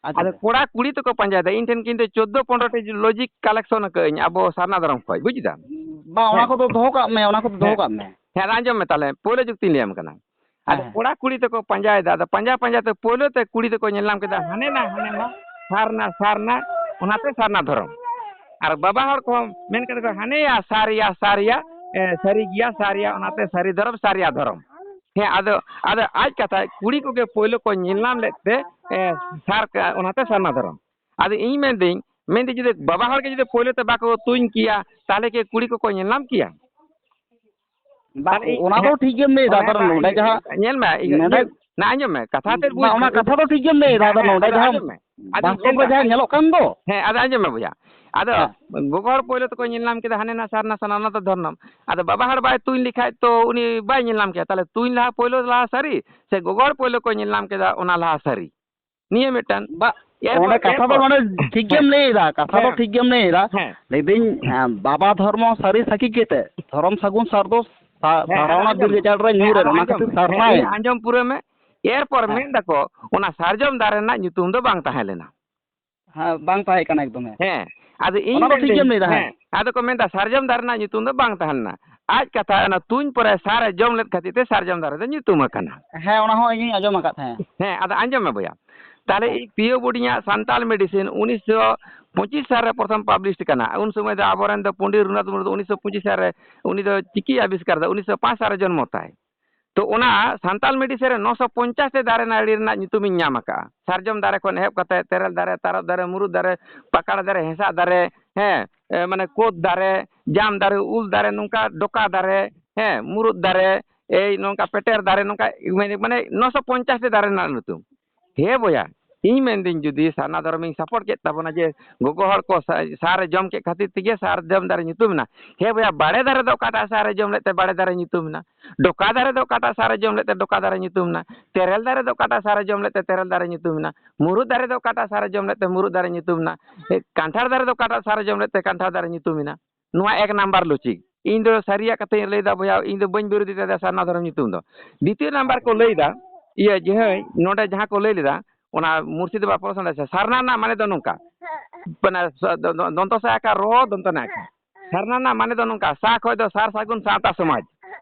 ᱟᱪᱪᱷᱟ, ᱟᱫᱚ ᱟᱪᱪᱷᱟ᱾ ᱠᱚᱲᱟ ᱠᱩᱲᱤ ᱛᱮᱠᱚ ᱯᱟᱸᱡᱟᱭᱮᱫᱟ, ᱤᱧ ᱴᱷᱮᱱ ᱠᱤᱱᱛᱩ ᱪᱳᱫᱽᱫᱳ ᱯᱚᱱᱨᱚ ᱴᱤ ᱞᱚᱡᱤᱠ ᱠᱟᱞᱮᱠᱥᱚᱱ ᱟᱠᱟᱫᱟᱹᱧ ᱟᱵᱚ ᱥᱟᱨᱱᱟ ᱫᱷᱚᱨᱚᱢ ᱠᱷᱚᱡ, ᱵᱩᱡ ᱫᱟᱢ? ᱵᱟᱝ, ᱚᱱᱟ ᱦᱮᱸ᱾ ᱠᱚᱫᱚ ᱫᱚᱦᱚ ᱠᱟᱜ ᱢᱮ, ᱚᱱᱟ ᱠᱚᱫᱚ ᱫᱚᱦᱚ ᱦᱮᱸ᱾ ᱠᱟᱜ ᱢᱮ᱾ ᱦᱮᱸ, ᱟᱸᱡᱚᱢ ᱢᱮ ᱛᱟᱦᱞᱮ, ᱯᱳᱭᱞᱳ ᱡᱩᱠᱛᱤᱧ ᱞᱟᱹᱭᱟᱢ ᱠᱟᱱᱟ᱾ ᱦᱮᱸ, ᱟᱫᱚ ᱦᱮᱸ᱾ ᱠᱚᱲᱟ ᱠᱩᱲᱤ ᱛᱮᱠᱚ ᱯᱟᱸᱡᱟᱭᱮᱫᱟ, ᱟᱫᱚ ᱯᱟᱸᱡᱟ ᱯᱟᱸᱡᱟ ᱛᱮ ᱯᱳᱭᱞᱳ ᱛᱮ ᱠᱩᱲᱤ ᱫᱚᱠᱚ ᱧᱮᱞ ᱧᱟᱢ ᱠᱮᱫᱟ, ᱦᱟᱱᱮ ᱱᱟ, ᱦᱟᱱᱮ ᱱᱟ, ᱥᱟᱨᱱᱟ, ᱥᱟᱨᱱᱟ, ᱚᱱᱟᱛᱮ ᱥᱟᱨᱱᱟ ᱫᱷᱚᱨᱚᱢ᱾ ᱟᱨ ᱵᱟᱵᱟ ᱦᱚᱲ ᱠᱚᱦᱚᱸ ᱢᱮᱱ ᱠᱮᱫᱟ ᱠᱚ, ᱦᱟᱱᱮᱭᱟ, ᱥᱟᱨᱤᱭᱟ, ᱥᱟᱨᱤᱭᱟ, ᱮ, ᱥᱟᱹᱨᱤ ᱜᱮᱭᱟ, ᱥᱟᱨᱤᱭᱟ, ᱚᱱᱟᱛᱮ ᱥᱟᱹᱨᱤ ᱫᱷᱚᱨᱚᱢ, ᱥᱟᱨᱤᱭᱟ ᱫᱷᱚᱨᱚᱢ᱾ ᱦᱮᱸ, ᱟᱫᱚ, ᱟᱫᱚ ᱟᱡ ᱠᱟᱛᱷᱟ, ᱠᱩᱲᱤ ᱠᱚᱜᱮ ᱯᱳᱭᱞᱳ ᱠᱚ ᱧᱮᱞ ᱧᱟᱢ ᱞᱮᱫ ᱛᱮ, ᱮ, ᱥᱟᱨ, ᱚᱱᱟᱛᱮ ᱥᱟᱨᱱᱟ ᱫᱷᱚᱨᱚᱢ᱾ ᱟᱫᱚ ᱤᱧ ᱢᱮᱱᱫᱟᱹᱧ, ᱢᱮᱱᱫᱟᱹᱧ ᱡᱩᱫᱤ ᱵᱟᱵᱟ ᱦᱚᱲ ᱜᱮ ᱡᱩᱫᱤ ᱯᱳᱭᱞᱳ ᱛᱮ ᱵᱟᱠᱚ ᱛᱩᱧ ᱠᱮᱭᱟ, ᱛᱟᱦᱞᱮ ᱠᱤ ᱠᱩᱲᱤ ᱠᱚᱠᱚ ᱧᱮᱞ ᱧᱟᱢ ᱠᱮᱭᱟ? ᱵᱟ, ᱛᱟᱦᱞᱮ ᱤᱧ, ᱚᱱᱟ ᱫᱚ ᱦᱮᱸ, ᱴᱷᱤᱠ ᱜᱮᱢ ᱞᱟᱹᱭᱫᱟ, ᱚᱱᱟ ᱠᱟᱨᱚᱱ ᱵᱟᱝ, ᱱᱚᱰᱮ ᱤᱧ, ᱡᱟᱦᱟᱸ, ᱧᱮᱞ ᱢᱮ, ᱤᱧ, ᱱᱚᱰᱮ ᱤᱧ, ᱱᱟ, ᱟᱸᱡᱚᱢ ᱢᱮ, ᱠᱟᱛᱷᱟ ᱛᱮᱫ ᱵᱩᱡ ᱵᱟ, ᱢᱮ, ᱚᱱᱟ ᱤᱧ, ᱠᱟᱛᱷᱟ ᱫᱚ ᱴᱷᱤᱠ ᱜᱮᱢ ᱞᱟᱹᱭᱫᱟ, ᱦᱮᱸ, ᱟᱫᱚ ᱦᱮᱸ, ᱱᱚᱰᱮ ᱟᱫᱚ ᱡᱟᱦᱟᱸ ᱟᱸᱡᱚᱢ ᱢᱮ, ᱟᱫᱚᱧ ᱵᱟᱥᱛᱚᱵ ᱨᱮ ᱢᱮᱱᱫᱟ, ᱡᱟᱦᱟᱸ ᱧᱮᱞᱚᱜ ᱠᱟᱱ ᱫᱚ᱾ ᱦᱮᱸ, ᱟᱫᱚ ᱟᱸᱡᱚᱢ ᱢᱮ ᱵᱚᱭᱦᱟ, ᱟᱫᱚ ᱦᱮᱸ᱾ ᱜᱚᱜᱚ ᱦᱚᱲ ᱯᱳᱭᱞᱳ ᱛᱮᱠᱚ ᱧᱮᱞ ᱧᱟᱢ ᱠᱮᱫᱟ, ᱦᱟᱱᱮ ᱱᱟ ᱥᱟᱨᱱᱟ ᱥᱟᱱᱟ, ᱚᱱᱟ ᱫᱚ ᱫᱷᱚᱨᱱᱚᱢ᱾ ᱟᱫᱚ ᱵᱟᱵᱟ ᱦᱚᱲ ᱵᱟᱭ ᱛᱩᱧ ᱞᱮᱠᱷᱟᱡ ᱛᱚ ᱩᱱᱤ ᱵᱟᱭ ᱧᱮᱞ ᱧᱟᱢ ᱠᱮᱭᱟ᱾ ᱛᱟᱦᱞᱮ ᱛᱩᱧ ᱞᱟᱦᱟ ᱯᱳᱭᱞᱳ ᱞᱟᱦᱟ ᱥᱟᱹᱨᱤ ᱥᱮ ᱜᱚᱜᱚ ᱦᱚᱲ ᱯᱳᱭᱞᱳ ᱠᱚ ᱧᱮᱞ ᱧᱟᱢ ᱠᱮᱫᱟ, ᱚᱱᱟ ᱞᱟᱦᱟ ᱥᱟᱹᱨᱤ? ᱱᱤᱭᱟᱹ ᱢᱤᱫᱴᱟᱝ᱾ ᱵᱟ, ᱮᱨᱯᱚᱨ, ᱚᱸᱰᱮ ᱠᱟᱛᱷᱟ ᱫᱚ ᱮᱨᱯᱚᱨ, ᱱᱚᱰᱮ ᱴᱷᱤᱠ ᱜᱮᱢ ᱦᱮᱸ, ᱞᱟᱹᱭ ᱮᱫᱟ, ᱠᱟᱛᱷᱟ ᱫᱚ ᱦᱮᱸ, ᱴᱷᱤᱠ ᱜᱮᱢ ᱞᱟᱹᱭ ᱮᱫᱟ᱾ ᱦᱮᱸ᱾ ᱞᱟᱹᱭᱫᱟᱹᱧ, ᱮᱸ, ᱵᱟᱵᱟ ᱫᱷᱚᱨᱢᱚ ᱥᱟᱹᱨᱤ ᱥᱟᱹᱠᱷᱤ ᱠᱟᱛᱮ, ᱫᱷᱚᱨᱚᱢ ᱥᱟᱹᱜᱩᱱ ᱥᱟᱨ ᱫᱚ ᱥᱟ-, ᱦᱮᱸ, ᱟᱫᱚ ᱥᱟᱨᱟᱣᱱᱟ ᱟᱸᱡᱚᱢ ᱵᱤᱨ ᱢᱮ᱾ ᱜᱟᱡᱟᱲ ᱨᱮ ᱦᱮᱸ, ᱧᱩᱨ ᱮᱱ, ᱟᱫᱚ ᱚᱱᱟ ᱟᱸᱡᱚᱢ ᱠᱷᱟᱹᱛᱤᱨ ᱢᱮ᱾ ᱥᱟᱨᱱᱟᱭ᱾ ᱤᱧ ᱟᱸᱡᱚᱢ ᱯᱩᱨᱟᱹᱣ ᱢᱮ᱾ ᱮᱨᱯᱚᱨ ᱦᱮᱸ᱾ ᱢᱮᱱ ᱫᱟᱠᱚ, ᱚᱱᱟ ᱥᱟᱨᱡᱚᱢ ᱫᱟᱨᱮ ᱨᱮᱱᱟᱜ ᱧᱩᱛᱩᱢ ᱫᱚ ᱵᱟᱝ ᱛᱟᱦᱮᱸ ᱞᱮᱱᱟ᱾ ᱦᱮᱸ, ᱵᱟᱝ ᱛᱟᱦᱮᱸ ᱠᱟᱱᱟ ᱮᱠᱫᱚᱢ, ᱦᱮᱸ᱾ ᱦᱮᱸ, ᱟᱫᱚ ᱤᱧ ᱚᱱᱟ ᱫᱚ ᱴᱷᱤᱠ ᱢᱮᱱᱫᱟᱹᱧ, ᱜᱮᱢ ᱞᱟᱹᱭ ᱮᱫᱟ, ᱦᱮᱸ᱾ ᱦᱮᱸ, ᱟᱫᱚ ᱠᱚ ᱢᱮᱱᱫᱟ, ᱥᱟᱨᱡᱚᱢ ᱫᱟᱨᱮ ᱨᱮᱱᱟᱜ ᱧᱩᱛᱩᱢ ᱫᱚ ᱵᱟᱝ ᱛᱟᱦᱮᱸ ᱞᱮᱱᱟ᱾ ᱟᱡ ᱠᱟᱛᱷᱟ, ᱚᱱᱟ ᱛᱩᱧ ᱯᱚᱨᱮ ᱥᱟᱨᱮ ᱡᱚᱢ ᱞᱮᱫ ᱠᱷᱟᱹᱛᱤᱨ ᱛᱮ ᱥᱟᱨᱡᱚᱢ ᱫᱟᱨᱮ ᱫᱚ ᱧᱩᱛᱩᱢ ᱟᱠᱟᱱᱟ᱾ ᱦᱮᱸ, ᱚᱱᱟ ᱦᱚᱸ ᱤᱧᱤᱧ ᱟᱸᱡᱚᱢ ᱟᱠᱟᱫ ᱛᱟᱦᱮᱸᱫ᱾ ᱦᱮᱸ, ᱟᱫᱚ ᱟᱸᱡᱚᱢ ᱢᱮ ᱵᱚᱭᱦᱟ᱾ ᱛᱟᱦᱞᱮ ᱦᱮᱸ᱾ ᱤᱧ ᱯᱤᱭᱳ ᱵᱳᱰᱤᱧᱟᱜ ᱥᱟᱱᱛᱟᱞ ᱢᱮᱰᱤᱥᱤᱱ ᱩᱱᱤᱥᱥᱚ ᱯᱚᱸᱪᱤᱥ ᱥᱟᱞ ᱨᱮ ᱯᱨᱚᱛᱷᱚᱢ ᱯᱟᱵᱽᱞᱤᱥ ᱠᱟᱱᱟ᱾ ᱩᱱ ᱥᱚᱢᱚᱭ ᱫᱚ ᱟᱵᱚᱨᱮᱱ ᱫᱚ ᱯᱚᱱᱰᱤᱛ ᱨᱚᱜᱷᱩᱱᱟᱛᱷ ᱢᱩᱨᱢᱩ ᱫᱚ ᱩᱱᱤᱥᱥᱚ ᱯᱚᱸᱪᱤᱥ ᱥᱟᱞ ᱨᱮ, ᱩᱱᱤ ᱫᱚ ᱪᱤᱠᱤ ᱟᱵᱤᱥᱠᱟᱨ ᱫᱟ, ᱩᱱᱤᱥᱥᱚ ᱯᱟᱸᱪ ᱥᱟᱞ ᱨᱮ ᱡᱚᱱᱢᱚ ᱛᱟᱭ᱾ ᱛᱚ, ᱚᱱᱟ ᱥᱟᱱᱛᱟᱞ ᱢᱮᱰᱤᱥᱤᱱ ᱨᱮ ᱱᱚᱥᱚ ᱯᱚᱧᱪᱟᱥ ᱴᱤ ᱫᱟᱨᱮ ᱱᱟᱹᱲᱤ ᱨᱮᱱᱟᱜ ᱧᱩᱛᱩᱢᱤᱧ ᱧᱟᱢ ᱟᱠᱟᱫᱼᱟ᱾ ᱥᱟᱨᱡᱚᱢ ᱫᱟᱨᱮ ᱠᱷᱚᱱ ᱮᱦᱚᱵ ᱠᱟᱛᱮ, ᱛᱮᱨᱮᱞ ᱫᱟᱨᱮ, ᱛᱟᱨᱚᱵ ᱫᱟᱨᱮ, ᱢᱩᱨᱩᱫ ᱫᱟᱨᱮ, ᱯᱟᱠᱟᱲ ᱫᱟᱨᱮ, ᱦᱮᱸᱥᱟᱜ ᱫᱟᱨᱮ, ᱦᱮᱸ, ᱮ, ᱢᱟᱱᱮ, ᱠᱳᱫ ᱫᱟᱨᱮ, ᱡᱟᱢ ᱫᱟᱨᱮ, ᱩᱞ ᱫᱟᱨᱮ, ᱱᱚᱝᱠᱟ ᱰᱚᱠᱟ ᱫᱟᱨᱮ, ᱦᱮᱸ, ᱢᱩᱨᱩᱫ ᱫᱟᱨᱮ, ᱮᱭ ᱱᱚᱝᱠᱟ ᱯᱮᱴᱮᱨ ᱫᱟᱨᱮ, ᱱᱚᱝᱠᱟ ᱢᱟᱱᱮ, ᱢᱟᱱᱮ ᱱᱚᱥᱚ ᱯᱚᱧᱪᱟᱥ ᱴᱤ ᱫᱟᱨᱮ ᱨᱮᱱᱟᱜ ᱧᱩᱛᱩᱢ᱾ ᱦᱮᱸ ᱵᱚᱭᱦᱟ, ᱤᱧ ᱢᱮᱱᱫᱟᱹᱧ ᱡᱩᱫᱤ ᱥᱟᱨᱱᱟ ᱫᱷᱚᱨᱚᱢᱤᱧ ᱥᱟᱯᱳᱨᱴ ᱠᱮᱫ ᱛᱟᱵᱚᱱᱟ, ᱡᱮ ᱜᱚᱜᱚ ᱦᱚᱲ ᱠᱚ ᱥᱟ-, ᱥᱟᱨ ᱮ ᱡᱚᱢ ᱠᱮᱫ ᱠᱷᱟᱹᱛᱤᱨ ᱛᱮᱜᱮ ᱥᱟᱨᱡᱚᱢ ᱫᱟᱨᱮ ᱧᱩᱛᱩᱢ ᱮᱱᱟ᱾ ᱦᱮᱸ ᱵᱚᱭᱦᱟ, ᱵᱟᱲᱮ ᱫᱟᱨᱮ ᱫᱚ ᱚᱠᱟᱴᱟᱜ ᱥᱟᱨ ᱮ ᱡᱚᱢ ᱞᱮᱫ ᱛᱮ ᱵᱟᱲᱮ ᱫᱟᱨᱮ ᱧᱩᱛᱩᱢ ᱮᱱᱟ? ᱰᱚᱠᱟ ᱫᱟᱨᱮ ᱫᱚ ᱚᱠᱟᱴᱟᱜ ᱥᱟᱨ ᱮ ᱡᱚᱢ ᱞᱮᱫ ᱛᱮ ᱰᱚᱠᱟ ᱫᱟᱨᱮ ᱧᱩᱛᱩᱢ ᱮᱱᱟ? ᱛᱮᱨᱮᱞ ᱫᱟᱨᱮ ᱫᱚ ᱚᱠᱟᱴᱟᱜ ᱥᱟᱨ ᱮ ᱡᱚᱢ ᱞᱮᱫ ᱛᱮ ᱛᱮᱨᱮᱞ ᱫᱟᱨᱮ ᱧᱩᱛᱩᱢ ᱮᱱᱟ? ᱢᱩᱨᱩᱫ ᱫᱟᱨᱮ ᱫᱚ ᱚᱠᱟᱴᱟᱜ ᱥᱟᱨ ᱮ ᱡᱚᱢ ᱞᱮᱫ ᱛᱮ ᱢᱩᱨᱩᱫ ᱫᱟᱨᱮ ᱧᱩᱛᱩᱢ ᱮᱱᱟ? ᱮ, ᱠᱟᱱᱴᱷᱟᱲ ᱫᱟᱨᱮ ᱫᱚ ᱚᱠᱟᱴᱟᱜ ᱥᱟᱨ ᱮ ᱡᱚᱢ ᱞᱮᱫ ᱛᱮ ᱠᱟᱱᱴᱷᱟᱲ ᱫᱟᱨᱮ ᱧᱩᱛᱩᱢ ᱮᱱᱟ? ᱱᱚᱣᱟ ᱮᱠ ᱱᱟᱢᱵᱟᱨ ᱞᱚᱡᱤᱠ᱾ ᱤᱧ ᱫᱚ ᱥᱟᱹᱨᱤᱭᱟᱜ ᱠᱟᱛᱷᱟᱧ ᱞᱟᱹᱭᱫᱟ ᱵᱚᱭᱦᱟ, ᱤᱧ ᱫᱚ ᱵᱟᱹᱧ ᱵᱤᱨᱳᱫᱷᱤ ᱫᱟᱲᱮᱭᱟᱜᱼᱟ ᱥᱟᱨᱱᱟ ᱫᱷᱚᱨᱚᱢ ᱧᱩᱛᱩᱢ ᱫᱚ᱾ ᱫᱤᱛᱤᱭᱚ ᱱᱟᱢᱵᱟᱨ ᱠᱚ ᱞᱟᱹᱭᱫᱟ, ᱤᱭᱟᱹ ᱡᱟᱦᱟᱸᱭ ᱱᱚᱰᱮ ᱡᱟᱦᱟᱸ ᱠᱚ ᱞᱟᱹᱭ ᱞᱮᱫᱟ, ᱚᱱᱟ ᱢᱩᱨᱥᱤᱫᱟᱵᱟᱫ ᱯᱚᱨᱥᱚᱱ ᱨᱮ ᱥᱟᱨᱱᱟ ᱨᱮᱱᱟᱜ ᱢᱟᱱᱮ ᱫᱚ ᱱᱚᱝᱠᱟ, ᱢᱟᱱᱮ ᱥᱟ-, ᱫᱚ-, ᱫᱚ-, ᱫᱚᱱᱛᱚ ᱥᱟ ᱟᱠᱟ ᱨᱚ, ᱫᱚᱱᱛᱚ ᱱᱟ ᱟᱠᱟ᱾ ᱥᱟᱨᱱᱟ ᱨᱮᱱᱟᱜ ᱢᱟᱱᱮ ᱫᱚ ᱱᱚᱝᱠᱟ, ᱥᱟ ᱠᱷᱚᱡ ᱫᱚ ᱥᱟᱨ ᱥᱟᱹᱜᱩᱱ ᱥᱟᱶᱛᱟ ᱥᱚᱢᱟᱡᱽ,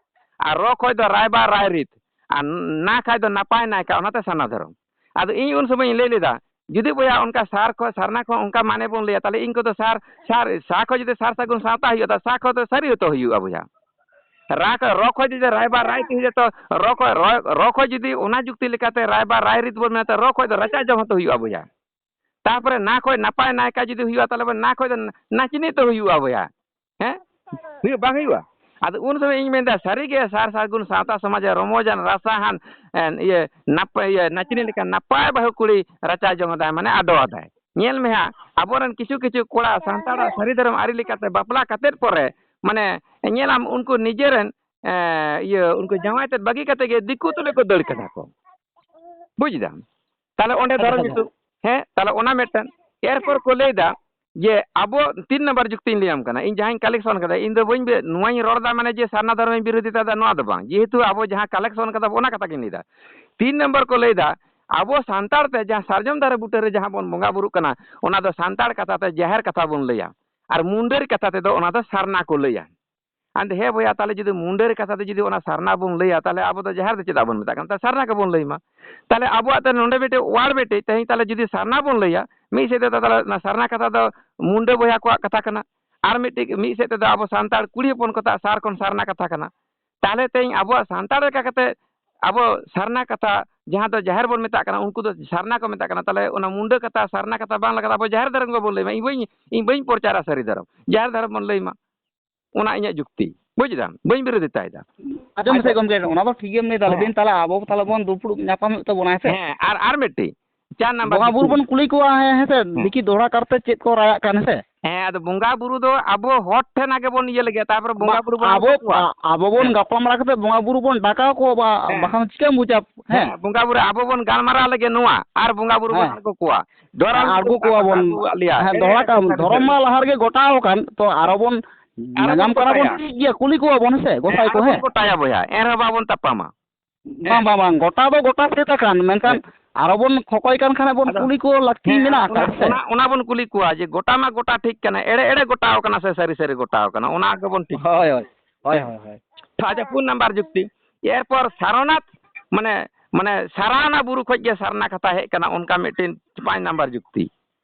ᱟᱨ ᱨᱚ ᱠᱷᱚᱡ ᱫᱚ ᱨᱟᱭᱵᱟᱨ ᱨᱟᱭᱨᱤᱛ, ᱟᱨ ᱱᱟ ᱠᱷᱟᱡ ᱫᱚ ᱱᱟᱯᱟᱭ ᱱᱟᱭᱠᱟ, ᱚᱱᱟᱛᱮ ᱥᱟᱨᱱᱟ ᱫᱷᱚᱨᱚᱢ᱾ ᱟᱫᱚ ᱤᱧ ᱩᱱ ᱥᱚᱢᱚᱭ ᱤᱧ ᱞᱟᱹᱭ ᱞᱮᱫᱟ, ᱡᱩᱫᱤ ᱵᱚᱭᱦᱟ ᱚᱱᱠᱟ ᱥᱟᱨ ᱠᱷᱚᱡ, ᱥᱟᱨᱱᱟ ᱠᱷᱚᱡ ᱚᱱᱠᱟ ᱢᱟᱱᱮ ᱵᱚᱱ ᱞᱟᱹᱭᱟ, ᱛᱟᱦᱞᱮ ᱤᱧ ᱠᱚᱫᱚ ᱥᱟᱨ, ᱥᱟᱨ, ᱥᱟ ᱠᱷᱚᱡ ᱡᱩᱫᱤ ᱥᱟᱨ ᱥᱟᱹᱜᱩᱱ ᱥᱟᱶᱛᱟ ᱦᱩᱭᱩᱜᱼᱟ, ᱛᱟᱦᱞᱮ ᱥᱟ ᱠᱷᱚᱡ ᱫᱚ ᱥᱟᱹᱨᱤ ᱦᱚᱛᱚ ᱦᱩᱭᱩᱜᱼᱟ ᱵᱚᱭᱦᱟ᱾ ᱨᱟ ᱠᱷᱚᱡ, ᱨᱚ ᱠᱷᱚᱡ ᱡᱩᱫᱤ ᱨᱟᱭᱵᱟᱨ ᱨᱟᱭ ᱛᱮ ᱦᱩᱭᱩᱜᱼᱟ, ᱛᱚ ᱨᱚ ᱠᱷᱚᱡ, ᱨᱚ, ᱨᱚ ᱠᱷᱚᱡ ᱡᱩᱫᱤ ᱚᱱᱟ ᱡᱩᱠᱛᱤ ᱞᱮᱠᱟᱛᱮ ᱨᱟᱭᱵᱟᱨ ᱨᱟᱭ ᱨᱤᱛ ᱵᱚᱱ ᱢᱮᱱᱟ, ᱛᱚ ᱨᱚ ᱠᱷᱚᱡ ᱫᱚ ᱨᱟᱪᱟ ᱡᱚᱢ ᱦᱚᱸᱛᱚ ᱦᱩᱭᱩᱜᱼᱟ ᱵᱚᱭᱦᱟ᱾ ᱛᱟᱨᱯᱚᱨᱮ ᱱᱟ ᱠᱷᱚᱡ ᱱᱟᱯᱟᱭ ᱱᱟᱭᱠᱟ ᱡᱩᱫᱤ ᱦᱩᱭᱩᱜᱼᱟ, ᱛᱟᱦᱞᱮ ᱵᱚᱱ ᱱᱟ ᱠᱷᱚᱡ ᱫᱚ ᱱᱟᱪᱱᱤ ᱛᱚ ᱦᱩᱭᱩᱜᱼᱟ ᱵᱚᱭᱦᱟ᱾ ᱦᱮᱸ? ᱦᱩᱭᱩᱜ ᱵᱟᱝ ᱦᱩᱭᱩᱜᱼᱟ? ᱟᱫᱚ ᱩᱱ ᱥᱚᱢᱚᱭ ᱤᱧ ᱢᱮᱱᱫᱟ, ᱥᱟᱹᱨᱤᱜᱮ ᱥᱟᱨ ᱥᱟᱹᱜᱩᱱ ᱥᱟᱶᱛᱟ ᱥᱚᱢᱟᱡᱽ ᱨᱮ ᱨᱚᱢᱚᱡᱟᱱ, ᱨᱟᱥᱟᱦᱟᱱ, ᱮᱱ, ᱤᱭᱟᱹ, ᱱᱟᱯ-, ᱤᱭᱟᱹ, ᱱᱟᱪᱱᱤ ᱞᱮᱠᱟ ᱱᱟᱯᱟᱭ ᱵᱟᱹᱦᱩ ᱠᱩᱲᱤ ᱨᱟᱪᱟ ᱡᱚᱝ ᱮᱫᱟᱭ, ᱢᱟᱱᱮ ᱟᱰᱚ ᱟᱫᱟᱭ᱾ ᱧᱮᱞ ᱢᱮ ᱦᱟᱸᱜ, ᱟᱵᱚᱨᱮᱱ ᱠᱤᱪᱷᱩ ᱠᱤᱪᱷᱩ ᱠᱚᱲᱟ ᱥᱟᱱᱛᱟᱲᱟᱜ ᱥᱟᱹᱨᱤ ᱫᱷᱚᱨᱚᱢ ᱟᱹᱨᱤ ᱞᱮᱠᱟᱛᱮ ᱵᱟᱯᱞᱟ ᱠᱟᱛᱮᱫ ᱯᱚᱨᱮ, ᱢᱟᱱᱮ, ᱧᱮᱞᱟᱢ ᱩᱱᱠᱩ ᱱᱤᱡᱮᱨᱮᱱ, ᱮ, ᱤᱭᱟᱹ, ᱩᱱᱠᱩ ᱡᱟᱶᱟᱭ ᱛᱮᱫ ᱵᱟᱹᱜᱤ ᱠᱟᱛᱮ ᱜᱮ ᱫᱤᱠᱩ ᱛᱩᱞᱩᱡ ᱠᱚ ᱫᱟᱹᱲ ᱠᱟᱫᱟ ᱠᱚ᱾ ᱵᱩᱡ ᱫᱟᱢ? ᱛᱟᱦᱞᱮ ᱚᱸᱰᱮ ᱟᱪᱪᱷᱟ, ᱫᱷᱚᱨᱚᱢ ᱟᱪᱪᱷᱟ᱾ ᱧᱩᱛᱩᱢ, ᱦᱮᱸ, ᱛᱟᱦᱞᱮ ᱚᱱᱟ ᱢᱤᱫᱴᱮᱱ᱾ ᱮᱨᱯᱚᱨ ᱠᱚ ᱞᱟᱹᱭᱫᱟ ᱡᱮ ᱟᱵᱚ ᱛᱤᱱ ᱱᱟᱢᱵᱟᱨ ᱡᱩᱠᱛᱤᱧ ᱞᱟᱹᱭᱟᱢ ᱠᱟᱱᱟ, ᱤᱧ ᱡᱟᱦᱟᱸᱧ ᱠᱟᱞᱮᱠᱥᱚᱱ ᱠᱟᱫᱟ, ᱤᱧ ᱫᱚ ᱵᱟᱹᱧ ᱵᱮ-, ᱱᱚᱣᱟᱧ ᱨᱚᱲ ᱮᱫᱟ ᱢᱟᱱᱮ ᱡᱮ ᱥᱟᱨᱱᱟ ᱫᱷᱚᱨᱚᱢᱤᱧ ᱵᱤᱨᱳᱫᱷᱤᱛᱟ ᱫᱟ, ᱱᱚᱣᱟ ᱫᱚ ᱵᱟᱝ᱾ ᱡᱮᱦᱮᱛᱩ ᱟᱵᱚ ᱡᱟᱦᱟᱸ ᱠᱟᱞᱮᱠᱥᱚᱱ ᱠᱟᱫᱟ ᱵᱚ, ᱚᱱᱟ ᱠᱟᱛᱷᱟ ᱜᱤᱧ ᱞᱟᱹᱭᱫᱟ᱾ ᱛᱤᱱ ᱱᱟᱢᱵᱟᱨ ᱠᱚ ᱞᱟᱹᱭᱫᱟ, ᱟᱵᱚ ᱥᱟᱱᱛᱟᱲ ᱛᱮ ᱡᱟᱦᱟᱸ ᱥᱟᱨᱡᱚᱢ ᱫᱟᱨᱮ ᱵᱩᱴᱟᱹ ᱨᱮ ᱡᱟᱦᱟᱸ ᱵᱚᱱ ᱵᱚᱸᱜᱟ ᱵᱩᱨᱩᱜ ᱠᱟᱱᱟ, ᱚᱱᱟ ᱫᱚ ᱥᱟᱱᱛᱟᱲ ᱠᱟᱛᱷᱟ ᱛᱮ ᱡᱟᱦᱮᱨ ᱠᱟᱛᱷᱟ ᱵᱚᱱ ᱞᱟᱹᱭᱟ, ᱟᱨ ᱢᱩᱱᱰᱟᱹᱨᱤ ᱠᱟᱛᱷᱟ ᱛᱮᱫᱚ ᱚᱱᱟ ᱫᱚ ᱥᱟᱨᱱᱟ ᱠᱚ ᱞᱟᱹᱭᱟ᱾ ᱟᱫᱚ ᱦᱮᱸ ᱵᱚᱭᱦᱟ, ᱛᱟᱦᱞᱮ ᱡᱩᱫᱤ ᱢᱩᱱᱰᱟᱹᱨᱤ ᱠᱟᱛᱷᱟ ᱛᱮ ᱡᱩᱫᱤ ᱚᱱᱟ ᱥᱟᱨᱱᱟ ᱵᱚᱱ ᱞᱟᱹᱭᱟ, ᱛᱟᱦᱞᱮ ᱟᱵᱚ ᱫᱚ ᱡᱟᱦᱮᱨ ᱫᱚ ᱪᱮᱫᱟᱜ ᱵᱚᱱ ᱢᱮᱛᱟᱜ ᱠᱟᱱᱟ? ᱛᱟᱦᱞᱮ ᱥᱟᱨᱱᱟ ᱜᱮᱵᱚᱱ ᱞᱟᱹᱭ ᱢᱟ᱾ ᱛᱟᱦᱞᱮ ᱟᱵᱚᱣᱟᱜ ᱛᱮ ᱱᱚᱰᱮ ᱢᱤᱫᱴᱮᱡ word ᱢᱤᱫᱴᱮᱡ, ᱛᱮᱦᱮᱧ ᱛᱟᱦᱞᱮ ᱡᱩᱫᱤ ᱥᱟᱨᱱᱟ ᱵᱚᱱ ᱞᱟᱹᱭᱟ, ᱢᱤᱫ ᱥᱮᱫ ᱛᱮᱫᱚ ᱛᱟᱦᱞᱮ ᱚᱱᱟ ᱥᱟᱨᱱᱟ ᱠᱟᱛᱷᱟ ᱫᱚ ᱢᱩᱱᱰᱟᱹ ᱵᱚᱭᱦᱟ ᱠᱚᱣᱟᱜ ᱠᱟᱛᱷᱟ ᱠᱟᱱᱟ, ᱟᱨ ᱢᱤᱫᱴᱮᱡ, ᱢᱤᱫ ᱥᱮᱫ ᱛᱮᱫᱚ ᱟᱵᱚ ᱥᱟᱱᱛᱟᱲ ᱠᱩᱲᱤ ᱦᱚᱯᱚᱱ ᱠᱚᱣᱟᱜ ᱥᱟᱨ ᱠᱷᱚᱱ ᱥᱟᱨᱱᱟ ᱠᱟᱛᱷᱟ ᱠᱟᱱᱟ᱾ ᱛᱟᱦᱞᱮ ᱛᱮᱦᱮᱧ ᱟᱵᱚᱣᱟᱜ ᱥᱟᱱᱛᱟᱲ ᱞᱮᱠᱟ ᱠᱟᱛᱮ ᱟᱵᱚ ᱥᱟᱨᱱᱟ ᱠᱟᱛᱷᱟ, ᱡᱟᱦᱟᱸ ᱫᱚ ᱡᱟᱦᱮᱨ ᱵᱚᱱ ᱢᱮᱛᱟᱜ ᱠᱟᱱᱟ, ᱩᱱᱠᱩ ᱫᱚ ᱥᱟᱨᱱᱟ ᱠᱚ ᱢᱮᱛᱟᱜ ᱠᱟᱱᱟ᱾ ᱛᱟᱦᱞᱮ ᱚᱱᱟ ᱢᱩᱱᱰᱟᱹ ᱠᱟᱛᱷᱟ, ᱥᱟᱨᱱᱟ ᱠᱟᱛᱷᱟ ᱵᱟᱝ ᱞᱟᱜᱟᱜ, ᱟᱵᱚ ᱡᱟᱦᱮᱨ ᱫᱷᱚᱨᱚᱢ ᱜᱮᱵᱚᱱ ᱞᱟᱹᱭ ᱢᱟ᱾ ᱤᱧ ᱵᱟᱹᱧ, ᱤᱧ ᱵᱟᱹᱧ ᱯᱨᱚᱪᱟᱨᱟ ᱥᱟᱹᱨᱤ ᱫᱷᱚᱨᱚᱢ, ᱡᱟᱦᱮᱨ ᱫᱷᱚᱨᱚᱢ ᱵᱚᱱ ᱞᱟᱹᱭ ᱢᱟ᱾ ᱚᱱᱟ ᱤᱧᱟᱹᱜ ᱡᱩᱠᱛᱤ᱾ ᱵᱩᱡᱽ ᱫᱟᱢ, ᱵᱟᱹᱧ ᱵᱤᱨᱳᱫᱷᱤᱛᱟᱭ ᱫᱟ᱾ ᱟᱸᱡᱚᱢ ᱢᱮᱥᱮ ᱟᱪᱪᱷᱟ᱾ ᱜᱚᱢᱠᱮ, ᱚᱱᱟ ᱫᱚ ᱴᱷᱤᱠ ᱜᱮᱢ ᱞᱟᱹᱭ ᱫᱟ᱾ ᱦᱮᱸ᱾ ᱞᱟᱹᱭ ᱫᱟᱹᱧ, ᱛᱟᱦᱞᱮ ᱟᱵᱚ ᱛᱟᱦᱞᱮ ᱵᱚᱱ ᱫᱩᱯᱲᱩᱵ ᱧᱟᱯᱟᱢ ᱦᱩᱭᱩᱜ ᱛᱟᱵᱚᱱᱟ, ᱦᱮᱸ ᱥᱮ? ᱦᱮᱸ, ᱟᱨ, ᱟᱨ ᱢᱤᱫᱴᱤᱡ, ᱪᱟᱨ ᱱᱟᱢᱵᱟᱨ ᱵᱚᱸᱜᱟ ᱵᱩᱨᱩ ᱡᱩᱠᱛᱤ᱾ ᱵᱚᱱ ᱠᱩᱞᱤ ᱠᱚᱣᱟ, ᱦᱮᱸ, ᱦᱮᱸ ᱥᱮ? ᱦᱮᱸ᱾ ᱫᱮᱠᱷᱤ ᱫᱚᱦᱲᱟ ᱠᱟᱨᱛᱮ ᱪᱮᱫ ᱠᱚ ᱨᱟᱭᱟᱜ ᱠᱟᱱ, ᱦᱮᱸ ᱥᱮ? ᱦᱮᱸ, ᱟᱫᱚ ᱵᱚᱸᱜᱟ ᱵᱩᱨᱩ ᱫᱚ ᱟᱵᱚ ᱦᱚᱲ ᱴᱷᱮᱱ ᱟᱜᱮ ᱵᱚᱱ ᱤᱭᱟᱹ ᱞᱮᱜᱮ, ᱛᱟᱨᱯᱚᱨᱮ ᱵᱚᱸᱜᱟ ᱵᱟ-, ᱵᱩᱨᱩ ᱵᱚᱱ ᱟᱵᱚ, ᱟᱬᱜᱚ ᱠᱚᱣᱟ᱾ ᱟ-, ᱟᱵᱚ ᱵᱚᱱ ᱦᱮᱸ᱾ ᱜᱟᱯᱟᱞᱢᱟᱨᱟᱣ ᱠᱟᱛᱮ ᱵᱚᱸᱜᱟ ᱵᱩᱨᱩ ᱵᱚᱱ ᱰᱟᱠᱟᱣ ᱠᱚᱣᱟ, ᱵᱟ-, ᱦᱮᱸ᱾ ᱵᱟᱠᱷᱟᱱ ᱪᱤᱠᱟᱹᱢ ᱵᱩᱡᱟ? ᱦᱮᱸ᱾ ᱦᱮᱸ, ᱵᱚᱸᱜᱟ ᱵᱩᱨᱩ ᱟᱵᱚ ᱵᱚᱱ ᱜᱟᱞᱢᱟᱨᱟᱣ ᱞᱮᱜᱮ ᱱᱚᱣᱟ, ᱟᱨ ᱵᱚᱸᱜᱟ ᱵᱩᱨᱩ ᱵᱚᱱ ᱦᱮᱸ᱾ ᱟᱬᱜᱚ ᱠᱚᱣᱟ᱾ ᱫᱚᱦᱲᱟ ᱦᱮᱸ, ᱟᱬᱜᱚ ᱠᱚᱣᱟ ᱵᱚᱱ᱾ ᱟᱹᱜᱩ ᱟᱫ ᱞᱮᱭᱟ᱾ ᱦᱮᱸ, ᱮᱲᱮ ᱫᱚᱦᱲᱟ ᱮᱲᱮ ᱠᱟᱜ-, ᱥᱟᱹᱨᱤ ᱫᱷᱚᱨᱚᱢ ᱥᱟᱹᱨᱤ᱾ ᱢᱟ ᱞᱟᱦᱟ ᱨᱮᱜᱮ ᱜᱚᱴᱟᱣ ᱟᱠᱟᱱ, ᱛᱚ ᱟᱨᱚ ᱵᱚᱱ ᱟᱨᱚ ᱵᱚᱱ ᱧᱟᱧᱟᱢ ᱠᱟᱱᱟ ᱵᱚᱱ, ᱜᱚᱴᱟᱭᱟ᱾ ᱴᱷᱤᱠ ᱜᱮᱭᱟ, ᱠᱩᱞᱤ ᱠᱚᱣᱟ ᱵᱚᱱ, ᱦᱮᱸ ᱥᱮ, ᱦᱮᱸ, ᱜᱚᱸᱥᱟᱭ ᱠᱚ, ᱟᱨᱚ ᱵᱚᱱ ᱦᱮᱸ᱾ ᱜᱚᱴᱟᱭᱟ ᱵᱚᱭᱦᱟ, ᱮᱱ ᱨᱮᱦᱚᱸ ᱵᱟᱵᱚᱱ ᱛᱟᱯᱟᱢᱟ᱾ ᱵᱟᱝ, ᱦᱮᱸ᱾ ᱵᱟᱝ, ᱵᱟᱝ, ᱜᱚᱴᱟ ᱫᱚ ᱜᱚᱴᱟ ᱥᱟᱹᱛ ᱟᱠᱟᱱ, ᱢᱮᱱᱠᱷᱟᱱ ᱦᱮᱸ᱾ ᱟᱨᱚ ᱵᱚᱱ ᱠᱷᱚᱠᱚᱭ ᱠᱟᱱ ᱠᱷᱟᱱ ᱵᱚᱱ ᱦᱮᱸ᱾ ᱠᱩᱞᱤ ᱠᱚ ᱞᱟᱹᱠᱛᱤ ᱦᱮᱸ, ᱢᱮᱱᱟᱜ ᱚᱱᱟ, ᱟᱠᱟᱫ, ᱦᱮᱸ ᱥᱮ? ᱚᱱᱟ, ᱚᱱᱟ ᱵᱚᱱ ᱠᱩᱞᱤ ᱠᱚᱣᱟ ᱡᱮ ᱜᱚᱴᱟ ᱢᱟ ᱜᱚᱴᱟ ᱴᱷᱤᱠ ᱠᱟᱱᱟ, ᱮᱲᱮ ᱮᱲᱮ ᱜᱚᱴᱟᱣ ᱠᱟᱱᱟ ᱥᱮ ᱥᱟᱹᱨᱤ ᱥᱟᱹᱨᱤ ᱜᱚᱴᱟᱣ ᱠᱟᱱᱟ, ᱚᱱᱟ ᱜᱮᱵᱚᱱ ᱴᱷᱤᱠ ᱦᱳᱭ, ᱦᱳᱭ᱾ ᱦᱳᱭ, ᱦᱮᱸ᱾ ᱦᱳᱭ, ᱦᱳᱭ᱾ ᱟᱪᱪᱷᱟ, ᱯᱩᱱ ᱱᱟᱢᱵᱟᱨ ᱡᱩᱠᱛᱤ, ᱮᱨᱯᱚᱨ ᱥᱟᱨᱚᱱᱟᱛᱷ, ᱢᱟᱱᱮ, ᱢᱟᱱᱮ ᱥᱟᱨᱟᱣᱱᱟ ᱵᱩᱨᱩ ᱠᱷᱚᱡ ᱜᱮ ᱥᱟᱨᱱᱟ ᱠᱟᱛᱷᱟ ᱦᱮᱡ ᱠᱟᱱᱟ, ᱚᱱᱠᱟ ᱢᱤᱫᱴᱮᱱ ᱯᱟᱸᱪ ᱱᱟᱢᱵᱟᱨ ᱡᱩᱠᱛᱤ᱾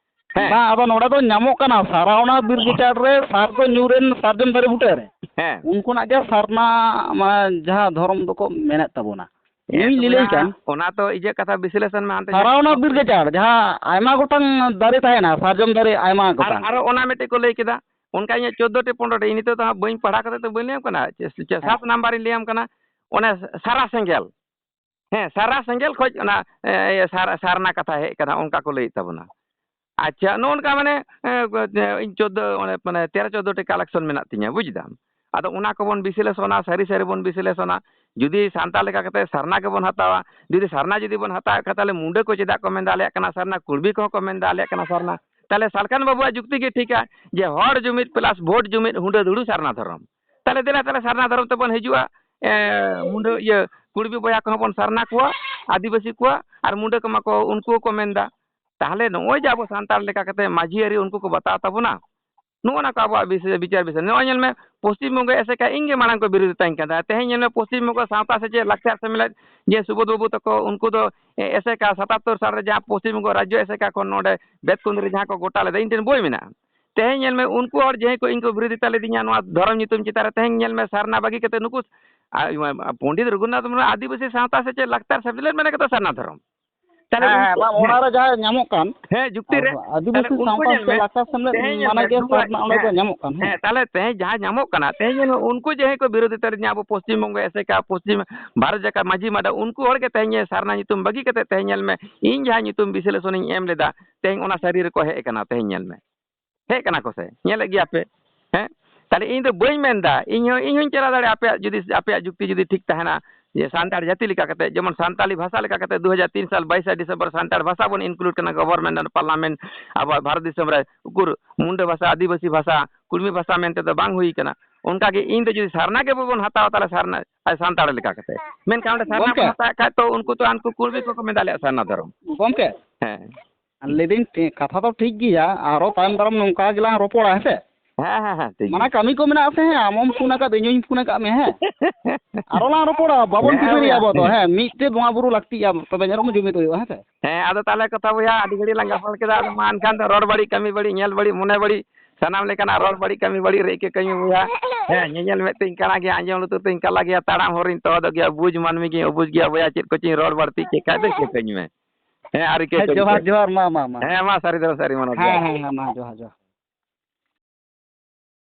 ᱦᱮᱸ᱾ ᱵᱟᱝ, ᱟᱫᱚ ᱱᱚᱰᱮ ᱫᱚ ᱧᱟᱢᱚᱜ ᱠᱟᱱᱟ, ᱥᱟᱨᱟᱣᱱᱟ ᱵᱤᱨ ᱜᱟᱡᱟᱲ ᱨᱮ ᱥᱟᱨ ᱫᱚ ᱧᱩᱨᱮᱱ ᱥᱟᱨᱡᱚᱢ ᱫᱟᱨᱮ ᱵᱩᱴᱟᱹ ᱨᱮ᱾ ᱦᱮᱸ᱾ ᱩᱱ ᱠᱷᱚᱱᱟᱜ ᱜᱮ ᱥᱟᱨᱱᱟ, ᱢᱟᱱᱮ, ᱡᱟᱦᱟᱸ ᱫᱷᱚᱨᱚᱢ ᱫᱚᱠᱚ ᱢᱮᱱᱮᱫ ᱛᱟᱵᱚᱱᱟ᱾ ᱦᱮᱸ, ᱤᱧ ᱛᱚᱵᱮ ᱞᱟᱹᱞᱟᱹᱭ ᱠᱟᱱ᱾ ᱚᱱᱟ ᱛᱚ ᱤᱭᱟᱹ ᱠᱟᱛᱷᱟ ᱵᱤᱥᱞᱮᱥᱚᱱ ᱢᱮ ᱦᱟᱱᱛᱮ ᱥᱟᱨᱟᱣᱱᱟ ᱵᱤᱨ ᱜᱟᱡᱟᱲ, ᱡᱟᱦᱟᱸ ᱟᱭᱢᱟ ᱜᱚᱴᱟᱝ ᱫᱟᱨᱮ ᱛᱟᱦᱮᱱᱟ, ᱥᱟᱨᱡᱚᱢ ᱫᱟᱨᱮ ᱟᱭᱢᱟ ᱟᱨ ᱜᱚᱴᱟᱝ᱾ ᱟᱨᱚ ᱚᱱᱟ ᱢᱤᱫᱴᱮᱡ ᱠᱚ ᱞᱟᱹᱭ ᱠᱮᱫᱟ, ᱚᱱᱠᱟ ᱤᱧᱟᱹᱜ ᱪᱳᱫᱽᱫᱳ ᱴᱤ ᱯᱚᱱᱨᱚ ᱴᱤ, ᱤᱧ ᱱᱤᱛᱚᱜ ᱫᱚ ᱦᱟᱸᱜ ᱵᱟᱹᱧ ᱯᱟᱲᱦᱟᱣ ᱠᱟᱛᱮ ᱛᱚ ᱵᱟᱹᱧ ᱞᱟᱹᱭᱟᱢ ᱠᱟᱱᱟ, ᱪᱮ-, ᱪᱮ-, ᱦᱮᱸ᱾ ᱥᱟᱛ ᱱᱟᱢᱵᱟᱨ ᱤᱧ ᱞᱟᱹᱭᱟᱢ ᱠᱟᱱᱟ, ᱚᱱᱮ ᱥᱟᱨᱟ ᱥᱮᱸᱜᱮᱞ᱾ ᱦᱮᱸ, ᱥᱟᱨᱟ ᱥᱮᱸᱜᱮᱞ ᱠᱷᱚᱡ ᱚᱱᱟ, ᱮ, ᱥᱟᱨ-, ᱥᱟᱨᱱᱟ ᱠᱟᱛᱷᱟ ᱦᱮᱡ ᱠᱟᱱᱟ, ᱚᱱᱠᱟ ᱠᱚ ᱞᱟᱹᱭᱮᱫ ᱛᱟᱵᱚᱱᱟ᱾ ᱟᱪᱪᱷᱟ, ᱱᱚᱜᱼᱚ ᱱᱚᱝᱠᱟ ᱢᱟᱱᱮ, ᱮ, ᱤᱧ ᱪᱳᱫᱽᱫᱳ, ᱚᱱᱮ, ᱢᱟᱱᱮ, ᱛᱮᱨᱚ ᱪᱳᱫᱽᱫᱳ ᱴᱤ collection ᱢᱮᱱᱟᱜ ᱛᱤᱧᱟᱹ, ᱵᱩᱡᱽ ᱫᱟᱢ᱾ ᱟᱫᱚ ᱚᱱᱟ ᱠᱚᱵᱚᱱ ᱵᱤᱥᱞᱮᱥᱚᱱᱟ, ᱥᱟᱹᱨᱤ ᱥᱟᱹᱨᱤ ᱵᱚᱱ ᱵᱤᱥᱞᱮᱥᱚᱱᱟ᱾ ᱡᱩᱫᱤ ᱥᱟᱱᱛᱟᱲ ᱞᱮᱠᱟ ᱠᱟᱛᱮ ᱥᱟᱨᱱᱟ ᱜᱮᱵᱚᱱ ᱦᱟᱛᱟᱣᱟ, ᱡᱩᱫᱤ ᱥᱟᱨᱱᱟ ᱡᱩᱫᱤ ᱵᱚᱱ ᱦᱟᱛᱟᱣᱮᱫ ᱠᱷᱟᱱ, ᱛᱟᱦᱚᱞᱮ ᱢᱩᱱᱰᱟᱹ ᱠᱚ ᱪᱮᱫᱟᱜ ᱠᱚ ᱢᱮᱱᱫᱟ ᱟᱞᱮᱭᱟᱜ ᱠᱟᱱᱟ ᱥᱟᱨᱱᱟ, ᱠᱩᱲᱵᱤ ᱠᱚᱦᱚᱸ ᱠᱚ ᱢᱮᱱᱫᱟ ᱟᱞᱮᱭᱟᱜ ᱠᱟᱱᱟ ᱥᱟᱨᱱᱟ, ᱛᱟᱦᱚᱞᱮ ᱥᱟᱞᱠᱷᱟᱱ ᱵᱟᱹᱵᱩᱣᱟᱜ ᱡᱩᱠᱛᱤ ᱜᱮ ᱴᱷᱤᱠᱟ ᱡᱮ ᱦᱚᱲ ᱡᱩᱢᱤᱫ plus vote ᱡᱩᱢᱤᱫ, ᱦᱩᱰᱟᱹ ᱫᱩᱲᱩ ᱥᱟᱨᱱᱟ ᱫᱷᱚᱨᱚᱢ᱾ ᱛᱟᱦᱚᱞᱮ ᱫᱮᱞᱟ ᱛᱟᱦᱚᱞᱮ ᱥᱟᱨᱱᱟ ᱫᱷᱚᱨᱚᱢ ᱛᱮᱵᱚᱱ ᱦᱤᱡᱩᱜᱼᱟ, ᱮ, ᱢᱩᱱᱰᱟᱹ, ᱤᱭᱟᱹ, ᱠᱩᱲᱵᱤ ᱵᱚᱭᱦᱟ ᱠᱚᱦᱚᱸ ᱵᱚᱱ ᱥᱟᱨᱱᱟ ᱠᱚᱣᱟ, ᱟᱹᱫᱤᱵᱟᱹᱥᱤ ᱠᱚᱣᱟ, ᱟᱨ ᱢᱩᱱᱰᱟᱹ ᱠᱚᱢᱟ ᱠᱚ, ᱩᱱᱠᱩ ᱦᱚᱸᱠᱚ ᱢᱮᱱᱫᱟ᱾ ᱛᱟᱦᱚᱞᱮ ᱱᱚᱜᱼᱚᱭ ᱡᱮ ᱟᱵᱚ ᱥᱟᱱᱛᱟᱲ ᱞᱮᱠᱟ ᱠᱟᱛᱮ ᱢᱟᱹᱡᱷᱤ ᱟᱹᱨᱤ ᱩᱱᱠᱩ ᱠᱚ ᱵᱟᱛᱟᱣ ᱛᱟᱵᱚᱱᱟ, ᱱᱚᱜᱼᱚ ᱱᱟ ᱠᱚ ᱟᱵᱚᱣᱟᱜ ᱵᱤᱥ-, ᱵᱤᱪᱟᱨ ᱵᱤᱥᱟᱹᱨ᱾ ᱱᱚᱜᱼᱚᱭ ᱧᱮᱞ ᱢᱮ, ᱯᱚᱥᱪᱤᱢ ᱵᱚᱝᱜᱚ ᱮᱥᱮᱠᱟ ᱤᱧ ᱜᱮ ᱢᱟᱲᱟᱝ ᱠᱚ ᱵᱤᱨᱳᱫᱷᱤᱛᱟᱧ ᱠᱟᱱ ᱛᱟᱦᱮᱸᱫ᱾ ᱛᱮᱦᱮᱧ ᱧᱮᱞ ᱢᱮ, ᱯᱚᱥᱪᱤᱢ ᱵᱚᱝᱜᱚ ᱥᱟᱶᱛᱟ ᱥᱮᱪᱮᱫ ᱞᱟᱠᱪᱟᱨ ᱥᱮᱢᱞᱮᱫ ᱡᱮ ᱥᱩᱵᱳᱫᱷ ᱵᱟᱹᱵᱩ ᱛᱟᱠᱚ, ᱩᱱᱠᱩ ᱫᱚ, ᱮ, ᱮᱥᱮᱠᱟ ᱥᱟᱛᱟᱛᱛᱳᱨ ᱥᱟᱞ ᱨᱮ ᱡᱟᱦᱟᱸ ᱯᱚᱥᱪᱤᱢ ᱵᱚᱝᱜᱚ ᱨᱟᱡᱽᱡᱚ ᱮᱥᱮᱠᱟ ᱠᱷᱚᱱ ᱱᱚᱰᱮ ᱵᱮᱛᱠᱩᱸᱫᱽᱨᱤ ᱡᱟᱦᱟᱸ ᱠᱚ ᱜᱚᱴᱟ ᱞᱮᱫᱟ, ᱤᱧ ᱴᱷᱮᱱ ᱵᱳᱭ ᱢᱮᱱᱟᱜᱼᱟ᱾ ᱛᱮᱦᱮᱧ ᱧᱮᱞ ᱢᱮ, ᱩᱱᱠᱩ ᱦᱚᱲ ᱡᱮ ᱠᱚ ᱤᱧ ᱠᱚ ᱵᱤᱨᱳᱫᱷᱤᱛᱟ ᱞᱮᱫᱤᱧᱟ ᱱᱚᱣᱟ ᱫᱷᱚᱨᱚᱢ ᱧᱩᱛᱩᱢ ᱪᱮᱛᱟᱱ ᱨᱮ, ᱛᱮᱦᱮᱧ ᱧᱮᱞ ᱢᱮ, ᱥᱟᱨᱱᱟ ᱵᱟᱹᱜᱤ ᱠᱟᱛᱮ ᱱᱩᱠᱩ, ᱟ, ᱯᱚᱱᱰᱤᱛ ᱨᱚᱜᱷᱩᱱᱟᱛᱷ ᱢᱩᱨᱢᱩ ᱟᱹᱫᱤᱵᱟᱹᱥᱤ ᱥᱟᱶᱛᱟ ᱥᱮᱪᱮᱫ ᱞᱟᱠᱪᱟᱨ ᱥᱮᱢᱞᱮᱫ ᱢᱮᱱ ᱠᱟᱛᱮ ᱥᱟᱨᱱᱟ ᱫᱷᱚᱨᱚᱢ᱾ ᱛᱟᱦᱞᱮ ᱦᱮᱸ, ᱦᱮᱸ, ᱩᱱᱠᱩ, ᱵᱟᱝ, ᱦᱮᱸ, ᱚᱱᱟ ᱨᱮ ᱡᱟᱦᱟᱸ ᱧᱟᱢᱚᱜ ᱠᱟᱱ, ᱦᱮᱸ, ᱡᱩᱠᱛᱤ ᱨᱮ, ᱟᱵᱚ ᱟᱹᱫᱤᱵᱟᱹᱥᱤ ᱛᱟᱦᱞᱮ ᱩᱱᱠᱩ ᱥᱟᱶᱛᱟ ᱧᱮᱞ ᱥᱮ ᱢᱮ, ᱞᱟᱠᱪᱟᱨ ᱥᱮᱢᱞᱮᱫ ᱛᱮᱦᱮᱧ ᱧᱮᱞ ᱢᱟᱱᱮ ᱢᱮ, ᱜᱮ ᱱᱩᱠᱩᱣᱟᱜ, ᱥᱟᱨᱱᱟ ᱚᱸᱰᱮ ᱫᱚ ᱦᱮᱸ, ᱧᱟᱢᱚᱜ ᱠᱟᱱ, ᱦᱮᱸ᱾ ᱦᱮᱸ, ᱛᱟᱦᱞᱮ ᱛᱮᱦᱮᱧ ᱡᱟᱦᱟᱸ ᱧᱟᱢᱚᱜ ᱠᱟᱱᱟ, ᱛᱮᱦᱮᱧ ᱧᱮᱞ ᱢᱮ, ᱩᱱᱠᱩ ᱡᱮ ᱦᱮᱸ ᱠᱚ ᱵᱤᱨᱳᱫᱷᱤᱛᱟ ᱨᱮ ᱡᱟᱦᱟᱸ ᱟᱵᱚ ᱯᱚᱥᱪᱤᱢ ᱵᱚᱝᱜᱚ, ᱮᱥᱮᱠᱟ, ᱯᱚᱥᱪᱤᱢ ᱵᱷᱟᱨᱚᱛ ᱡᱟᱠᱟᱛ ᱢᱟᱹᱡᱷᱤ ᱢᱟᱰᱟ, ᱩᱱᱠᱩ ᱦᱚᱲ ᱜᱮ ᱛᱮᱦᱮᱧ ᱥᱟᱨᱱᱟ ᱧᱩᱛᱩᱢ ᱵᱟᱹᱜᱤ ᱠᱟᱛᱮ ᱛᱮᱦᱮᱧ ᱧᱮᱞ ᱢᱮ, ᱤᱧ ᱡᱟᱦᱟᱸ ᱧᱩᱛᱩᱢ ᱵᱤᱥᱞᱮᱥᱚᱱᱤᱧ ᱮᱢ ᱞᱮᱫᱟ, ᱛᱮᱦᱮᱧ ᱚᱱᱟ ᱥᱟᱹᱨᱤ ᱨᱮᱠᱚ ᱦᱮᱡ ᱟᱠᱟᱱᱟ᱾ ᱛᱮᱦᱮᱧ ᱧᱮᱞ ᱢᱮ, ᱦᱮᱡ ᱠᱟᱱᱟ ᱠᱚ ᱥᱮ, ᱧᱮᱞᱮᱫ ᱜᱮᱭᱟ ᱯᱮ, ᱦᱮᱸ? ᱛᱟᱦᱞᱮ ᱤᱧ ᱫᱚ ᱵᱟᱹᱧ ᱢᱮᱱᱫᱟ, ᱤᱧ ᱦᱚᱸ, ᱤᱧ ᱦᱚᱸᱧ ᱪᱟᱞᱟᱣ ᱫᱟᱲᱮᱭᱟᱜᱼᱟ, ᱟᱯᱮᱭᱟᱜ ᱡᱩᱫᱤ, ᱟᱯᱮᱭᱟᱜ ᱡᱩᱠᱛᱤ ᱡᱩᱫᱤ ᱴᱷᱤᱠ ᱛᱟᱦᱮᱱᱟ, ᱡᱮ ᱥᱟᱱᱛᱟᱲ ᱡᱟᱹᱛᱤ ᱞᱮᱠᱟ ᱠᱟᱛᱮ, ᱡᱮᱢᱚᱱ ᱥᱟᱱᱛᱟᱲᱤ ᱵᱷᱟᱥᱟ ᱞᱮᱠᱟ ᱠᱟᱛᱮ, ᱫᱩ ᱦᱟᱡᱟᱨ ᱛᱤᱱ ᱥᱟᱞ ᱵᱟᱭᱤᱥᱟ ᱰᱤᱥᱮᱢᱵᱚᱨ ᱥᱟᱱᱛᱟᱲ ᱵᱷᱟᱥᱟ ᱵᱚᱱ include ᱠᱟᱱᱟ government and parliament, ᱟᱵᱚᱣᱟᱜ ᱵᱷᱟᱨᱚᱛ ᱫᱤᱥᱚᱢ ᱨᱮ ᱩᱠᱩᱨ ᱢᱩᱱᱰᱟᱹ ᱵᱷᱟᱥᱟ, ᱟᱹᱫᱤᱵᱟᱹᱥᱤ ᱵᱷᱟᱥᱟ, ᱠᱩᱲᱢᱤ ᱵᱷᱟᱥᱟ ᱢᱮᱱᱛᱮ ᱫᱚ ᱵᱟᱝ ᱦᱩᱭ ᱠᱟᱱᱟ᱾ ᱚᱱᱠᱟ ᱜᱮ ᱤᱧ ᱫᱚ ᱡᱩᱫᱤ ᱥᱟᱨᱱᱟ ᱜᱮ ᱵᱟᱵᱚᱱ ᱦᱟᱛᱟᱣᱟ, ᱛᱟᱦᱞᱮ ᱥᱟᱨᱱᱟ ᱟᱨ ᱥᱟᱱᱛᱟᱲ ᱞᱮᱠᱟ ᱠᱟᱛᱮ, ᱢᱮᱱᱠᱷᱟᱱ ᱚᱸᱰᱮ ᱥᱟᱨᱱᱟ ᱜᱚᱢᱠᱮ᱾ ᱵᱚᱱ ᱦᱟᱛᱟᱣᱮᱫ ᱠᱷᱟᱡ ᱛᱚ ᱩᱱᱠᱩ ᱛᱚ ᱦᱟᱱᱠᱩ ᱠᱩᱲᱢᱤ ᱠᱚᱠᱚ ᱢᱮᱱᱫᱟ ᱟᱞᱮᱭᱟᱜ ᱥᱟᱨᱱᱟ ᱫᱷᱚᱨᱚᱢ᱾ ᱜᱚᱢᱠᱮ᱾ ᱦᱮᱸ᱾ ᱞᱟᱹᱭᱫᱟᱹᱧ, ᱴᱷᱤᱠ, ᱠᱟᱛᱷᱟ ᱫᱚ ᱴᱷᱤᱠ ᱜᱮᱭᱟ, ᱟᱨᱚ ᱛᱟᱭᱚᱢ ᱫᱟᱨᱟᱢ ᱱᱚᱝᱠᱟ ᱜᱮᱞᱟᱝ ᱨᱚᱯᱚᱲᱟ, ᱦᱮᱸ ᱥᱮ? ᱦᱮᱸ, ᱦᱮᱸ, ᱦᱮᱸ, ᱴᱷᱤᱠ ᱢᱟᱱᱮ ᱜᱮᱭᱟ᱾ ᱠᱟᱹᱢᱤ ᱠᱚ ᱢᱮᱱᱟᱜ ᱥᱮ, ᱦᱮᱸ, ᱟᱢ ᱦᱚᱸᱢ ᱯᱷᱳᱱ ᱟᱠᱟᱫ, ᱤᱧ ᱦᱚᱸᱧ ᱯᱷᱳᱱ ᱟᱠᱟᱫ ᱢᱮ, ᱦᱮᱸ? ᱟᱨᱚ ᱞᱟᱝ ᱨᱚᱯᱚᱲᱟ, ᱵᱟᱵᱚᱱ ᱦᱮᱸ, ᱠᱷᱤᱯᱟᱹᱨᱤᱭᱟ ᱦᱮᱸ, ᱟᱵᱚ ᱫᱚ, ᱦᱮᱸ᱾ ᱦᱮᱸ, ᱢᱤᱫ ᱛᱮ ᱵᱚᱸᱜᱟ ᱵᱩᱨᱩ ᱞᱟᱹᱠᱛᱤᱜᱼᱟ, ᱛᱚᱵᱮ ᱮᱱ ᱨᱮᱦᱚᱸ ᱡᱩᱢᱤᱫ ᱦᱩᱭᱩᱜᱼᱟ, ᱦᱮᱸ ᱥᱮ? ᱦᱮᱸ, ᱟᱫᱚ ᱛᱟᱦᱚᱞᱮ ᱠᱟᱛᱷᱟ ᱵᱚᱭᱦᱟ, ᱟᱹᱰᱤ ᱜᱷᱟᱹᱲᱤᱡ ᱞᱟᱝ ᱜᱟᱯᱟᱞ ᱠᱮᱫᱟ, ᱟᱫᱚ ᱢᱟ ᱮᱱᱠᱷᱟᱱ ᱫᱚ ᱨᱚᱲ ᱵᱟᱹᱲᱤᱡ, ᱠᱟᱹᱢᱤ ᱵᱟᱹᱲᱤᱡ, ᱧᱮᱞ ᱵᱟᱹᱲᱤᱡ, ᱢᱚᱱᱮ ᱵᱟᱹᱲᱤᱡ, ᱥᱟᱱᱟᱢ ᱞᱮᱠᱟᱱᱟᱜ ᱨᱚᱲ ᱵᱟᱹᱲᱤᱡ, ᱠᱟᱹᱢᱤ ᱵᱟᱹᱲᱤᱡ ᱨᱮ ᱤᱠᱟᱹ ᱠᱟᱹᱢᱤ ᱵᱚᱭᱦᱟ᱾ ᱦᱮᱸ, ᱧᱮᱧᱮᱞ ᱢᱮᱫ ᱛᱤᱧ ᱠᱟᱬᱟ ᱜᱮᱭᱟ, ᱟᱸᱡᱚᱢ ᱞᱩᱛᱩᱨ ᱛᱤᱧ ᱠᱟᱞᱟ ᱜᱮᱭᱟ, ᱛᱟᱲᱟᱢ ᱦᱚᱨᱤᱧ ᱛᱚᱦᱚᱫᱚᱜ ᱜᱮᱭᱟ, ᱵᱩᱡᱽ ᱢᱟᱹᱱᱢᱤ ᱜᱤᱧ ᱚᱵᱩᱡᱽ ᱜᱮᱭᱟ ᱵᱚᱭᱦᱟ, ᱪᱮᱫ ᱠᱚᱪᱚᱧ ᱨᱚᱲ ᱵᱟᱹᱲᱛᱤ ᱠᱮᱫ ᱠᱷᱟᱡ ᱫᱚ ᱤᱠᱟᱹ ᱠᱟᱹᱧ ᱢᱮ᱾ ᱦᱮᱸ, ᱟᱨ ᱤᱠᱟᱹ ᱦᱮᱸ, ᱠᱟᱹᱧ ᱡᱚᱦᱟᱨ, ᱯᱮ᱾ ᱡᱚᱦᱟᱨ, ᱢᱟ, ᱢᱟ, ᱢᱟ᱾ ᱦᱮᱸ, ᱢᱟ, ᱥᱟᱹᱨᱤ ᱫᱷᱟᱨᱟ ᱥᱟᱹᱨᱤ ᱢᱟᱱᱚᱛ ᱦᱮᱸ, ᱡᱚᱦᱟᱨ᱾ ᱦᱮᱸ, ᱦᱮᱸ, ᱢᱟ, ᱡᱚᱦᱟᱨ, ᱡᱚᱦᱟᱨ᱾